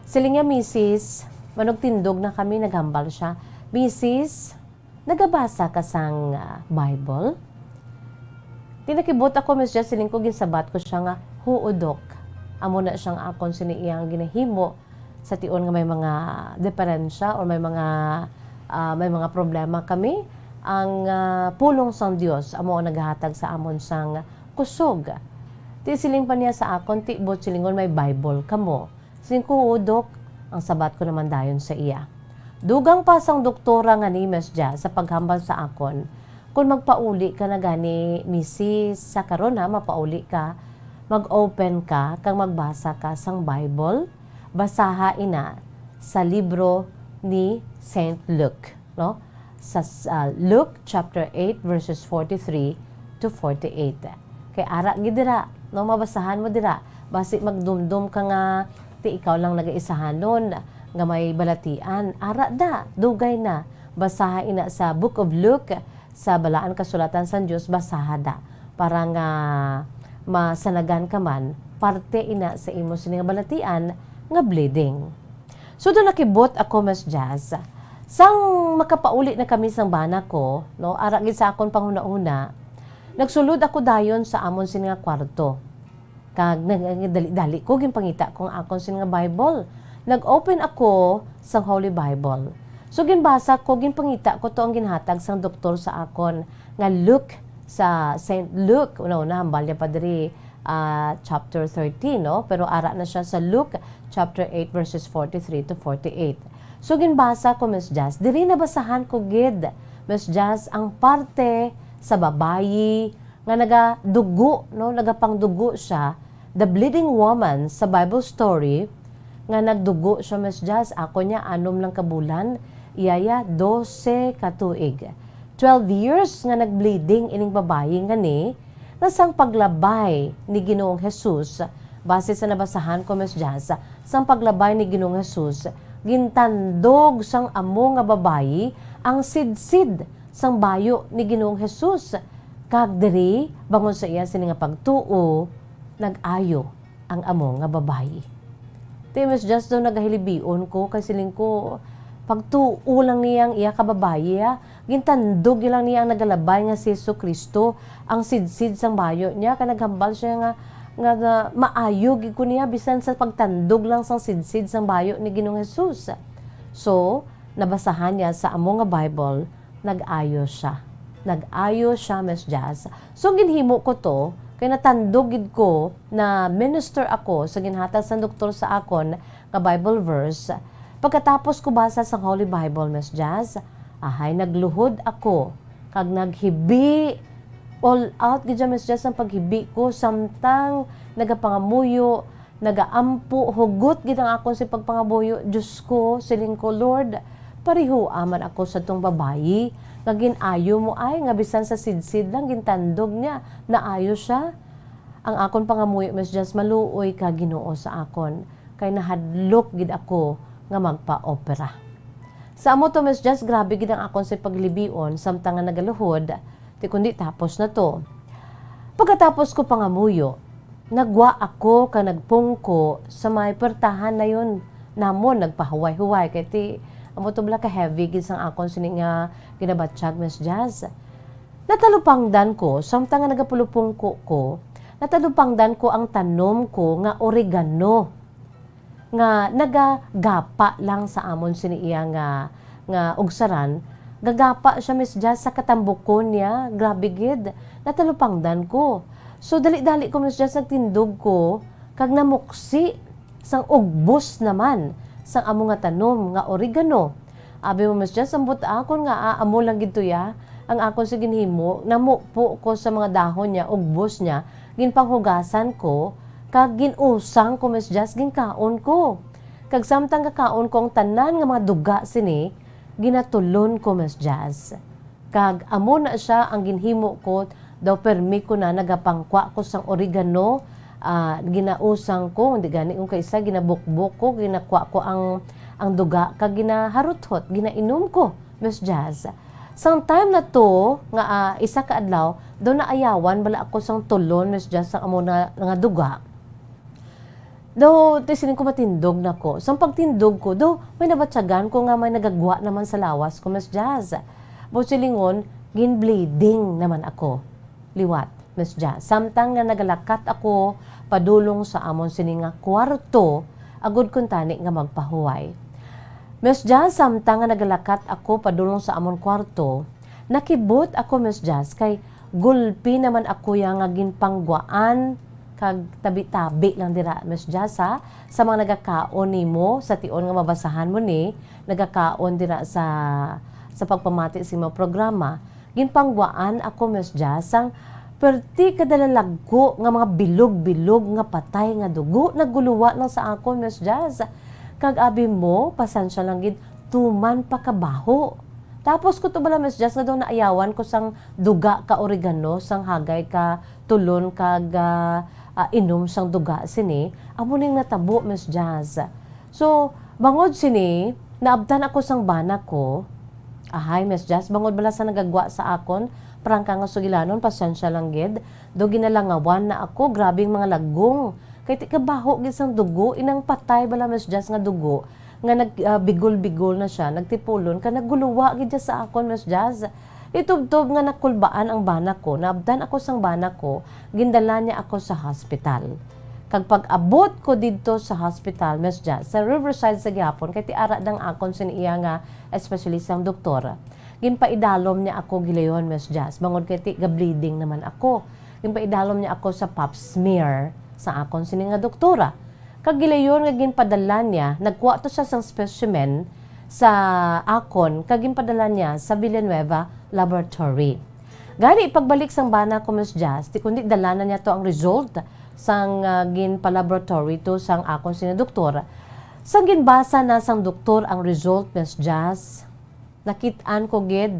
Siling niya, "Misis," manugtindog na kami, naghambal siya, "Misis, nagabasa ka sang, ah, Bible?" Ti nakibot ako, Miss Jazz, siling ko, ginsabat ko siya nga, "Huo, Dok." Amo na siyang akon sini iyang ginahimo sa tion nga may mga diferensya or may mga, ah, may mga problema kami. Ang, ah, pulong sang Dios amo ang nagahatag sa amon sang kusog. Ti siling pa niya sa akon, "Ti buot silingon may Bible kamo." Siling ko, "Oo, Dok." Ang sabat ko naman dayon sa iya. Dugang pa sang doktora nga ni Miss Jazz sa paghambal sa akon, "Kon magpauli ka na gani, misis, sa karon ha, mapauli ka, mag-open ka kag magbasa ka sang Bible. Basaha ina sa libro ni Saint Luke, no? Sa, sa Luke chapter eight, verses forty-three to forty-eight." Kay ara gid dira, no, mabasahan mo dira. Basi magdumdom ka nga ti ikaw lang nagaisahanon nga may balatian. Ara da, dugay na. Basaha ina sa Book of Luke, sa Balaan Kasulatan sang Dios, basaha da. Para nga masanagan ka man, parte ina sa imo sini nga balatian nga bleeding. So, do nakibot ako, Miss Jazz, sang Makapauli na kami sang bana ko, no, ara gid sa akon panghunahuna, nagsulod ako dayon sa amon sini nga kwarto. Kag nag-, nagdali-dali ko, ginpangita ko ang akon sini nga Bible. Nag-open ako sang Holy Bible. So, ginbasa ko, ginpangita ko to ang ginhatag sang doktor sa akon nga Luke, sa Saint Luke, una-una, hambal niya pa diri, ah, chapter thirteen, no? Pero ara na siya sa Luke chapter eight, verses forty-three to forty-eight. So, ginbasa ko, Miss Jazz. Diri nabasahan ko gid, Miss Jazz, ang parte sa babayi nga nagadugo, no? Nagapangdugo siya, the bleeding woman sa Bible story, nga nagdugo siya, Miss Jazz. Ako niya, anom lang ka bulan, iya ya, dose ka tuig. Twelve years nga nag-bleeding ining babayi nga ni, nga sang paglabay ni Ginoong Jesus, base sa nabasahan ko, Miss Jazz, sang paglabay ni Ginoong Jesus, gintandog sang amo nga babayi ang sidsid sang bayo ni Ginoong Jesus, kag diri, bangon sa iya sini nga pagtuo, nag-ayo ang amo nga babayi. Ti, Miss Jazz, daw nagahilibion ko, kay siling ko, pagtuo lang niya ang iya ka babayi, ha? Gintandog lang niya ang nagalabay nga si Jesu-Cristo, ang sidsid sang bayo niya, kay naghambal siya nga, nga, nga maayo gid ko niya, bisan sa pagtandog lang sang sidsid sang bayo ni Ginoong Jesus. So, nabasahan niya sa amo nga Bible, nag-ayo siya. Nag-ayo siya, Miss Jazz. So, ginhimo ko to, kay natandog gid ko na minister ako sa ginhatag sang doktor sa akon nga Bible verse. Pagkatapos ko basa sang Holy Bible, Miss Jazz, ahay, nagluhod ako, kag naghibi, all out gid siya, Miss Jazz, ang paghibi ko, samtang nagapangamuyo, nagaampo, hugot gid ang akon si pagpangamuyo. Diyos ko, siling ko, Lord, parihua man ako sa tong babayi nga gin-ayo mo, ay, nga bisan sa sidsid lang gintandog niya, naayo siya. Ang akon pangamuyo, Miss Jazz, maluoy ka, Ginoo, sa akon, kay nahadlok gid ako nga magpa-opera. Sa amo to, Miss Jazz, grabe gid ang akon sa paglibion, samtang nga nagaluhod, ti kundi tapos na to. Pagkatapos ko pangamuyo, nagwa ako ka nagpungko sa may puwertahan nayon namon, nagpahuway-huway, kay ti amo to bala ka heavy gid sang akon sini nga ginabatyag, Miss Jazz. Natalupangdan ko, samtang nga nagapulupungko ko, natalupangdan ko ang tanom ko nga oregano nga nagagapa lang sa amon sini iya nga, nga ugsaran. Gagapa siya, Miss Jazz, sa katambukon niya. Grabe gid. Natalupangdan ko. So, dali-dali ko, Miss Jazz, nagtindog ko kag namuksi sang ugbos naman sang amo nga tanom nga oregano. Abi mo, Miss Jazz, ambot akon nga, ah, amo lang gid to ya ang akon sa ginhimo, namupo ko sa mga dahon niya, ugbos niya, ginpanghugasan ko, kag gin-usang ko, Miss Jazz, ginkaon ko. Kag samtang kakaon ko ang tanan nga mga duga sini, ginatulon ko, Miss Jazz. Kag amo na sia ang ginhimo ko, daw permi ko na nagapangkwa ko sang oregano, ah, ginausang ko, hindi gani kung kaisa, ginabukbok ko, ginakwa ko ang, ang duga, kag ginaharuthot, ginainom ko, Miss Jazz. Sang time na to, nga, ah, isa ka adlaw, daw naayawan bala ako sang tulon, Miss Jazz, sang amo na nga duga. Daw, ti siling ko, matindog na ko. Sang pagtindog ko, daw, may nabatyagan ko nga may nagagwa naman sa lawas ko, Miss Jazz. Buot silingon, gin-bleeding naman ako. Liwat, Miss Jazz. Samtang nga nagalakat ako padulong sa amon sini nga kwarto, agud kuntani nga magpahuway. Miss Jazz, samtang nga nagalakat ako padulong sa amon kwarto, nakibot ako, Miss Jazz, kay gulpi naman ako ya nga ginpanggwaan kag tabi-tabi lang dira, Miss Jazz, ha? Sa mga nagakaon nimo, sa tion nga mabasahan mo ni, nagakaon dira sa, sa pagpamati sa imong programa, ginpanggwaan ako, Miss Jazz, sang perti ka dalalagko nga mga bilog-bilog nga patay nga dugo, naguluwa lang sa akon, Miss Jazz. Kag abi mo, pasensya lang gid, tuman pa kabaho. Tapos ko to bala, Miss Jazz, nga daw naayawan ko sang duga ka oregano, sang hagay ka tulon kag, ah, ah, inom sang duga sini. Amo ning natabo, Miss Jazz. So, bangod sini, naabtan ako sang bana ko. Ahay, Miss Jazz, bangod bala sa nagagwa sa akon, prangka nga sugilanon, pasensya lang gid. Do ginalangawan na ako, grabing mga lagong. Kay ti kabaho gid sang dugo, inang patay bala, Miss Jazz, nga dugo. nga nag, ah, bigol-bigol na siya, nagtipulon, kag nagguluwa gid siya sa akon, Miss Jazz. Itubtob nga nakulbaan ang bana ko, naabtan ako sang bana ko, gindala niya ako sa hospital. Kag pag-abot ko didto sa hospital, Miss Jazz, sa Riverside sa gihapon, kay ti ara dang akon sini iya nga espesyalistang doktor. Ginpaidalom niya ako gilayon, Miss Jazz, bangod kay ti ga-bleeding naman ako. Ginpaidalom niya ako sa pap smear sa akon sini nga doktora. Kag gilayon nga ginpadala niya, nagkuha to siya sang specimen sa akon kag ginpadala niya sa Villanueva Laboratory. Gani, pagbalik sang bana ko, Miss Jazz, ti kundi dala na niya to ang result sang, ah, ginpa-laboratory to sang akon sini doktor. Sang ginbasa na sang doktor ang result, Miss Jazz, nakit-an ko gid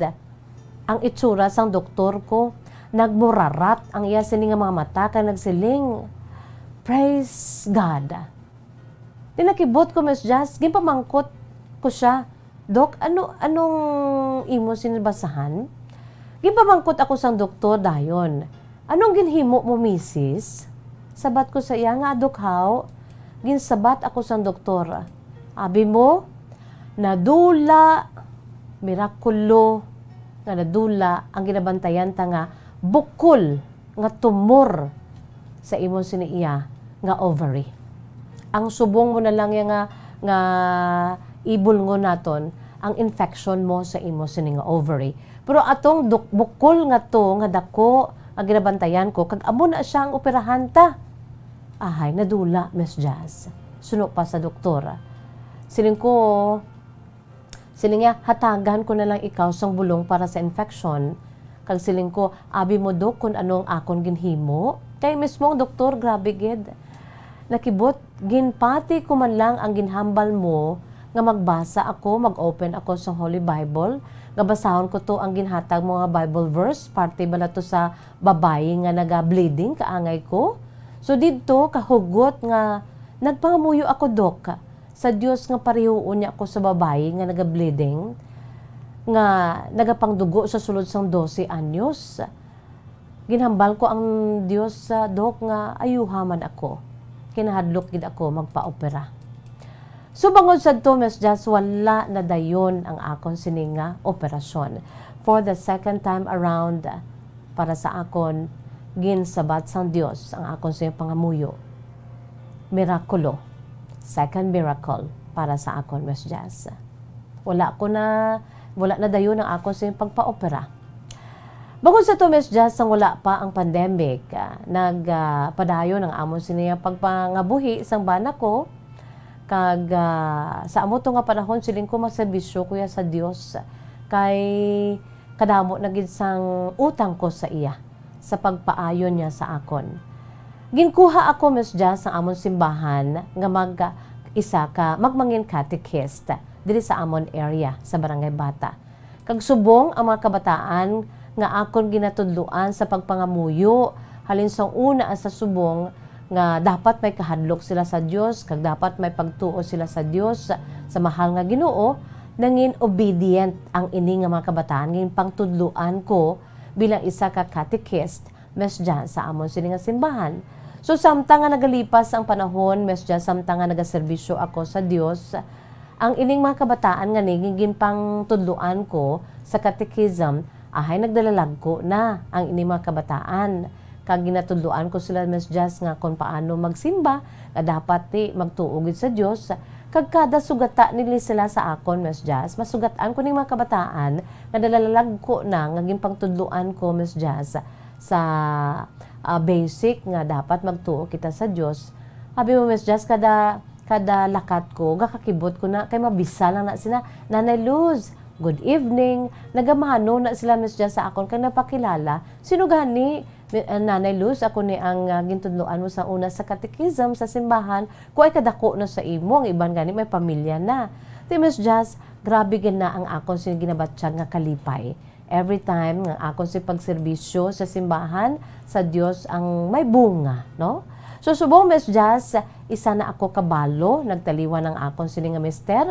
ang itsura sang doktor ko. Nagmurarat ang iya sini nga mga mata kag nagsiling, "Praise God." Di nakibot ko, Miss Jazz, ginpamangkot ko siya, "Dok, ano, anong imo sini basahan?" Ginpamangkot ako sang doktor dayon, "Anong ginhimo mo, misis?" Sabat ko sa iya nga, "Dok, haw, ginsabat ako sang doktor." Abi mo, nadula, mirakulo nga nadula ang ginabantayan ta nga bukol nga tumor sa imo sini iya nga ovary. Ang subong mo na lang ya nga, nga ibulngon naton ang infection mo sa imo sini nga ovary. Pero atong duk-, bukol nga to nga dako nga ginabantayan ko, kag amo na siya ang operahan ta. Ahay, nadula, Miss Jazz. Suno pa sa doktor. Siling ko, siling niya, "Hatagan ko na lang ikaw sang bulong para sa infection." Kag siling ko, "Abi mo, Dok, kun ano ang akon ginhimo?" Kay mismo ang doktor, grabe gid. Nakibot, ginpati ko man lang ang ginhambal mo nga magbasa ako, mag-open ako sa Holy Bible, nga basahon ko to ang ginhatag mo nga Bible verse, parte bala to sa babayi nga naga-bleeding, kaangay ko. So, didto, kahugot nga nagpangamuyo ako, Dok, sa Dios nga parihuon niya ako sa babayi nga naga-bleeding, nga nagapangdugo sa sulod sang dose anyos. Ginhambal ko ang Dios, ah, Dok, nga ayuha man ako. Kinahadlok gid ako magpa-opera. So, bangod sadto, Miss Jazz, wala na dayon ang akon sini nga operasyon. For the second time around, para sa akon, ginsabat sang Dios ang akon sini pangamuyo. Mirakulo. Second miracle para sa akon, Miss Jazz. Wala ko na, wala na dayon ang akon sini pagpa-opera. Bangod sadto, Miss Jazz, sang wala pa ang pandemic, ah, nag, ah, padayon ang amon sini nga pagpangabuhi sang bana ko, kag, ah, sa amo to nga panahon, siling ko, magserbisyo ko ya sa Dios, kay kadamo na gid sang utang ko sa iya, sa pagpaayon niya sa akon. Ginkuha ako, Miss Jazz, sa amon simbahan nga mag, isa ka, magmangin catechist diri sa amon area, sa Barangay Bata. Kag subong ang mga kabataan nga akon ginatudloan sa pagpangamuyo, halin sang una sa subong nga dapat may kahadlok sila sa Dios, kag dapat may pagtuo sila sa Dios, sa mahal nga Ginoo, nangin obedient ang ini nga mga kabataan nga ginpangtudloan ko bilang isa ka catechist, Miss Jan, sa amon sini nga simbahan. So, samtang nga nagalipas ang panahon, Miss Jan, samtang nga nagaserbisyo ako sa Dios, ang ining mga kabataan nga ni ginpangtudloan ko sa catechism, ahay, nagdalalagko na ang ining mga kabataan. Kag ginatudloan ko sila, Miss Jazz, nga kon paano magsimba, nga dapat ti magtuo gid sa Dios. Kag kada sugata nila sila sa akon, Miss Jazz, masugat-an ko ning mga kabataan nga nalalagko na nga ginpangtudloan ko, Miss Jazz, sa, ah, basic nga dapat magtuo kita sa Dios. Abi mo, Miss Jazz, kada, kada lakat ko, gakakibot ko na, kay mabisa lang na sila, "Nanay Luz, good evening." Nagamano na sila, Miss Jazz, sa akon, kay napakilala. "Sino gani?" Mi-, ah, Nanay Luz, ako ni ang, ah, gintudloan mo sa una sa catechism sa simbahan. Kuway kadako na sa imo, ang iban gani may pamilya na. Ti, Miss Jazz, grabe gid na ang akon sini ginabatyag nga kalipay. Every time nga akon si pagserbisyo sa simbahan, sa Dios ang may bunga, no? So, subong, Miss Jazz, isa na ako kabalo, nagtaliwan ang akon sini nga mister.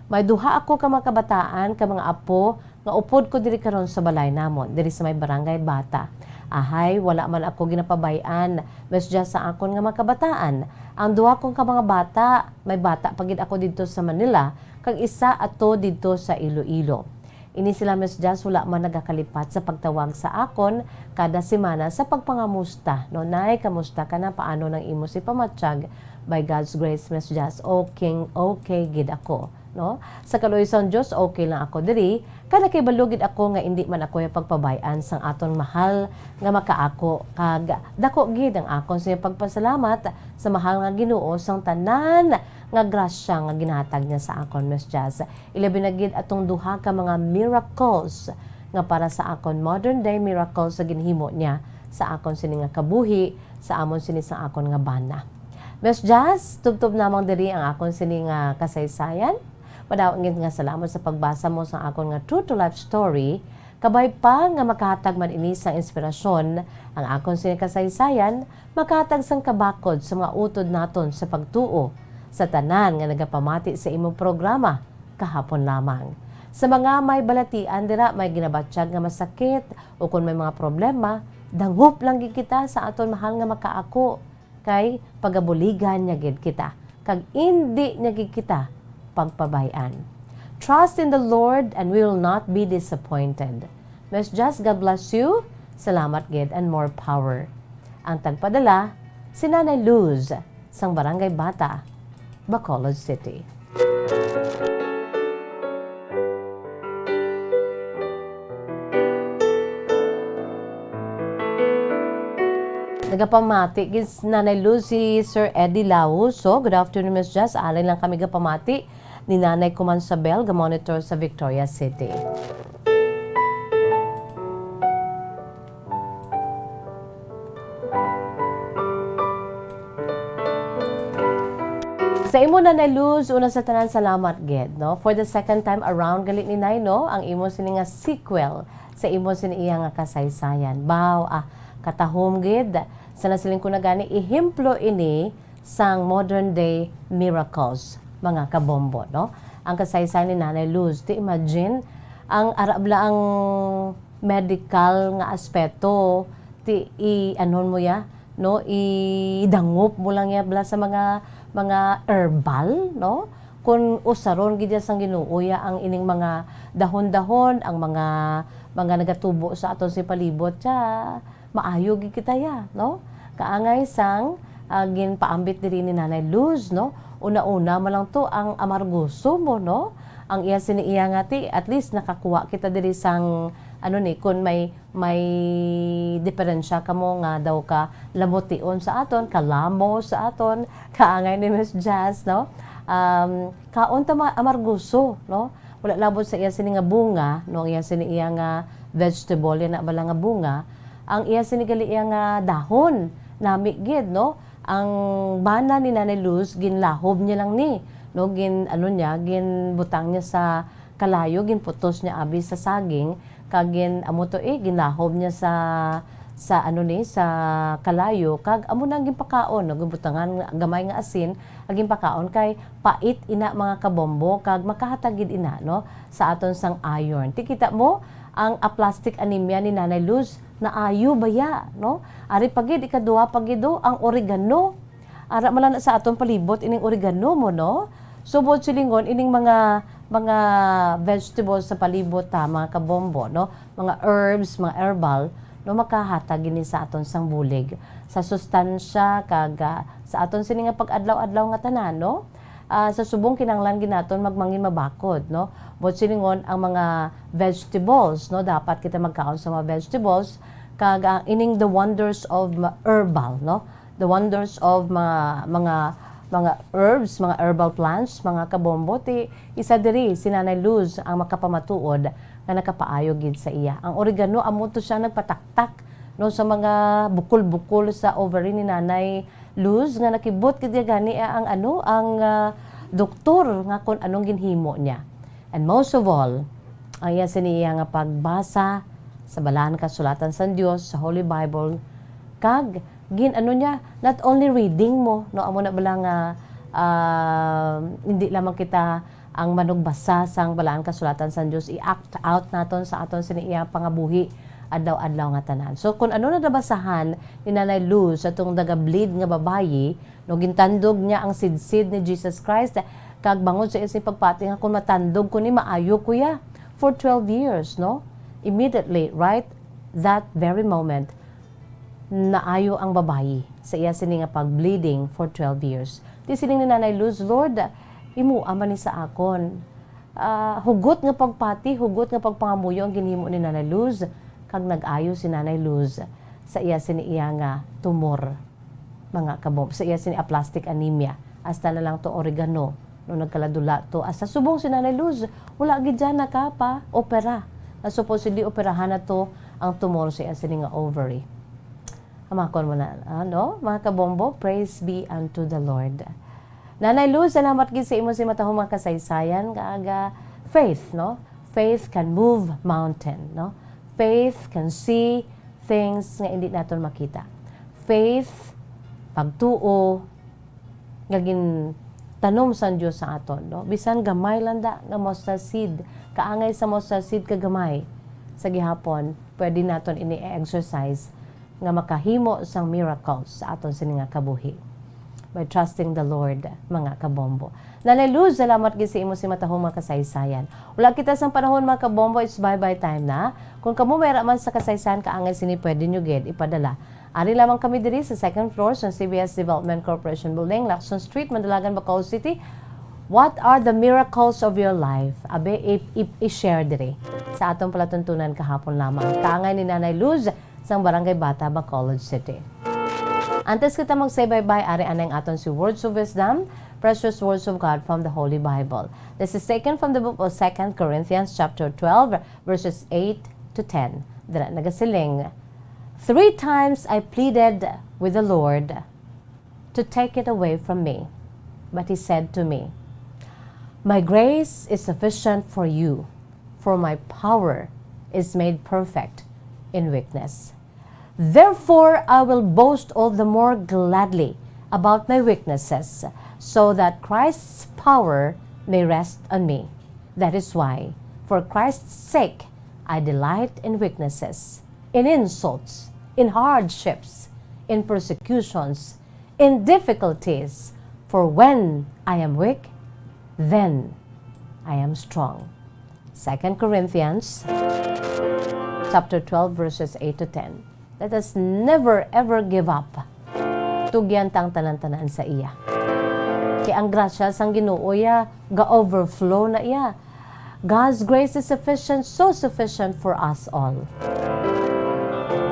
May duha ako ka mga kabataan, ka mga apo, nga upod ko diri karon sa balay namon, diri sa may Barangay Bata. Ahay, wala man ako ginapabay-an, Miss Jess, sa akon nga mga kabataan. Ang duha ko ka mga bata, may bata pa gid ako didto sa Manila, kag isa ato didto sa Iloilo. Ini sila, Miss Jess, wala man nagakalipat sa pagtawag sa akon kada semana sa pagpangamusta, no? "Nay, kamusta ka na? Paano nang imo si pamatyag?" By God's grace, Miss Jess, okay, okay gid ako, no? Sa kaluoy sang Dios, okay lang ako diri. Kay nakibalo gid ako nga indi man ako ya pagpabay-an sang aton mahal nga makaako, kag dako gid ang akon sa pagpasalamat sa mahal nga Ginoo sang tanan nga grasya nga ginahatag niya sa akon, Miss Jess. Ilabi na gid atong duha ka mga miracles nga para sa akon, modern day miracles sa ginhimo niya sa akon sini nga kabuhi, sa amon sini sa akon nga bana. Miss Jazz, tubtob namang diri ang akon sini nga kasaysayan. Madamo gid nga salamat sa pagbasa mo sa akon nga true to life story. Kabay pa nga makahatag man ini sang inspirasyon, ang akon sini kasaysayan makahatag sang kabakod sa mga utod naton sa pagtuo sa tanan nga nagapamati sa imong programa kahapon lamang. Sa mga may balatian dira, may ginabatyag nga masakit, ukon may mga problema, dangop lang gid kita sa aton mahal nga makaako, kay pagabuligan niya gid kita, kag indi niya gid kita pagpabay-an. Trust in the Lord and we will not be disappointed. Miss Jazz, God bless you. Salamat gid and more power. Ang tagpadala, si Nanay Luz, sang Barangay Bata, Bacolod City. Nagapamati gid si Nanay Luz si Sir Eddie Lauso. Good afternoon, Miss Jazz. Alay lang kami gapamati ni Nanay Kumansabel, ga-monitor sa Victoria City. Sa imo, Nanay Luz, una sa tanan, salamat gid, no? For the second time around, gali ni Nay, no? Ang imo sini nga sequel sa imo sini iya nga kasaysayan. Baw, ah, katahom gid. Sa nasiling ko na gani, ehemplo ini sang modern day miracles, mga kabombo, no? Ang kasaysayan ni Nanay Luz, ti imagine, ang ara bala ang medical nga aspeto, ti i-, anon mo ya, no? Idangop mo lang ya bala sa mga, mga herbal, no? Kung usaron gid ya sang Ginoo ya ang ining mga dahon-dahon, ang mga, mga nagatubo sa aton si palibot, siya, maayo gid kita ya, no? Kaangay sang, ah, ginpaambit diri ni Nanay Luz, no? Una-una man lang to ang amargoso mo, no? Ang iya sini iya nga ti, at least nakakuha kita diri sang, ano ni, kun may, may diferensya kamo nga daw ka lamution sa aton, kalamo sa aton, kaangay ni Miss Jazz, no? Um, kaon ta mga amargoso, no? Wala labot sa iya sini nga bunga, no? Ang iya sini iya nga vegetable, yan na bala nga bunga. Ang iya sini gali iya nga dahon, nami gid, no? Ang bana ni Nanay Luz, ginlahob niya lang ni, no? Gin, ano niya, ginbutang niya sa kalayo, ginputos niya abi sa saging, kag gin, amo to eh, ginlahob niya sa, sa ano ni, sa kalayo, kag amo na ang ginpakaon, no? Ginbutangan gamay nga asin, ang ginpakaon kay pait ina, mga kabombo, kag makahatag gid ina, no, sa aton sang iron. Ti kita mo, ang aplastic anemia ni Nanay Luz, naayo baya, no? Ari pa gid, ikaduha pa gid, oh, ang oregano. Ara man lang sa aton palibot ining oregano mo, no? So, buot silingon, ining mga, mga vegetables sa palibot ta, mga kabombo, no? Mga herbs, mga herbal, no? Makahatag ini sa aton sang bulig, sa sustansya, kag, ah, sa aton sini nga pag-adlaw-adlaw nga tanan, no? Ah, sa subong, kinahanglan gid naton magmangin mabakod, no? Buot silingon, ang mga vegetables, no? Dapat kita magkaon sa mga vegetables, kag, ah, ining the wonders of ma-, herbal, no? The wonders of mga, mga, mga herbs, mga herbal plants, mga kabombo, ti isa diri si Nanay Luz ang makapamatuod nga nakapaayo gid sa iya. Ang oregano, amo to siya nagpataktak, no, sa mga bukol-bukol sa ovary ni Nanay Luz, nga nakibot gid gani ang, ano, ang, ah, doktor nga kon anong ginhimo niya. And most of all, ang iya sini iya nga pagbasa sa Balaan Kasulatan sang Dios, sa Holy Bible, kag gin-, ano niya, not only reading mo, no, amo na bala nga, ah, hindi lamang kita ang manugbasa sang Balaan Kasulatan sang Dios, i-act out naton sa aton sini iya pangabuhi. adlaw-adlaw nga tanan. So, kung ano na nabasahan ni Nanay Luz sa tong naga-bleed nga babayi, no, gintandog niya ang sidsid ni Jesus Christ, kag bangod sa iyang pagpati nga, "Kung matandog ko ni, maayo ko ya." For twelve years, no? Immediately, right that very moment, naayo ang babayi sa iya sini nga pag-bleeding for twelve years. Di siling ni Nanay Luz, "Lord, imoa man ni sa akon." Ah, hugot nga pagpati, hugot nga pagpangamuyo ang ginhimo ni Nanay Luz, kag nag-ayo si Nanay Luz sa iya sini iya nga tumor, mga kabom, sa iya sini aplastic anemia. Hasta na lang to oregano, no, nagkaladula to. Hasta subong si Nanay Luz, wala gid dyan nakapa-opera. Na supposedly operahan na to ang tumor sa iya sini nga ovary. Hamakon mo na, ano, mga kabombo, praise be unto the Lord. Nanay Luz, salamat gid sa imo si matahong mga kasaysayan, kag, ah, faith, no? Faith can move mountain, no? Faith can see things nga hindi naton makita. Faith, pagtuo, nga gintanom sang Dios sa aton, no? Bisan gamay lang da nga mustard seed, kaangay sa mustard seed ka gamay, sa gihapon, pwede naton ini i-exercise nga makahimo sang miracles sa aton sini nga kabuhi. By trusting the Lord, mga kabombo. Nanay Luz, salamat gid sa imo si matahong mga kasaysayan. Wala kita sang panahon, mga kabombo, it's bye-bye time na. Kung kamo may ra man sa kasaysayan kaangay sini, pwede nyo gid ipadala. Ari lamang kami diri sa second floor sa C B S Development Corporation Building, Lacson Street, Mandalagan, Bacolod City. What are the miracles of your life? Abi, i- i- i-share diri sa atong palatuntunan kahapon lamang. Kaangay ni Nanay Luz sang Barangay Bata, Bacolod City. Antes kita mag-say bye-bye, ari anay ang aton si Words of Wisdom, precious words of God from the Holy Bible. This is taken from the book of Second Corinthians chapter twelve, verses eight to ten. Dira nagasiling, "Three times I pleaded with the Lord to take it away from me, but he said to me, 'My grace is sufficient for you, for my power is made perfect in weakness.' Therefore, I will boast all the more gladly about my weaknesses, so that Christ's power may rest on me. That is why, for Christ's sake, I delight in weaknesses, in insults, in hardships, in persecutions, in difficulties. For when I am weak, then I am strong." Second Corinthians chapter twelve, verses eight to ten. Let us never ever give up. Tugyan ta ang tanan-tanan sa iya. Kay ang grasya sang Ginoo ya ga-overflow na iya. God's grace is sufficient, so sufficient for us all.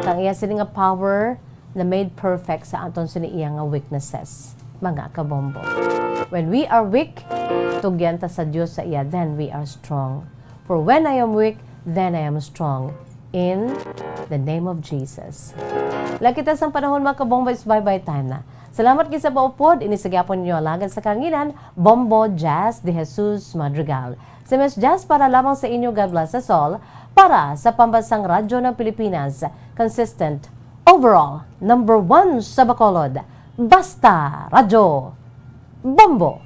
Kang iya sini nga power na made perfect sa aton sini iya nga weaknesses, mga kabombo. When we are weak, tugyan ta sa Dios sa iya, then we are strong. For when I am weak, then I am strong. In the name of Jesus. Lakita sang panahon, mga kabombo, is bye-bye time na. Salamat gid sa paupod, ini sa gyapon ninyo alagad sa kanginan, Bombo Jazz de Jesus Madrigal. Si Miss Jazz para lamang sa inyo, God bless us all, para sa Pambansang Radyo ng Pilipinas, consistent, overall, number one sa Bacolod. Basta Radyo Bombo!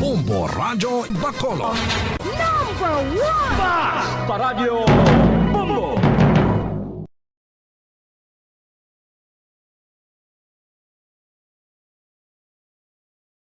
Bombo Radyo Bacolod. Number one! Basta Radyo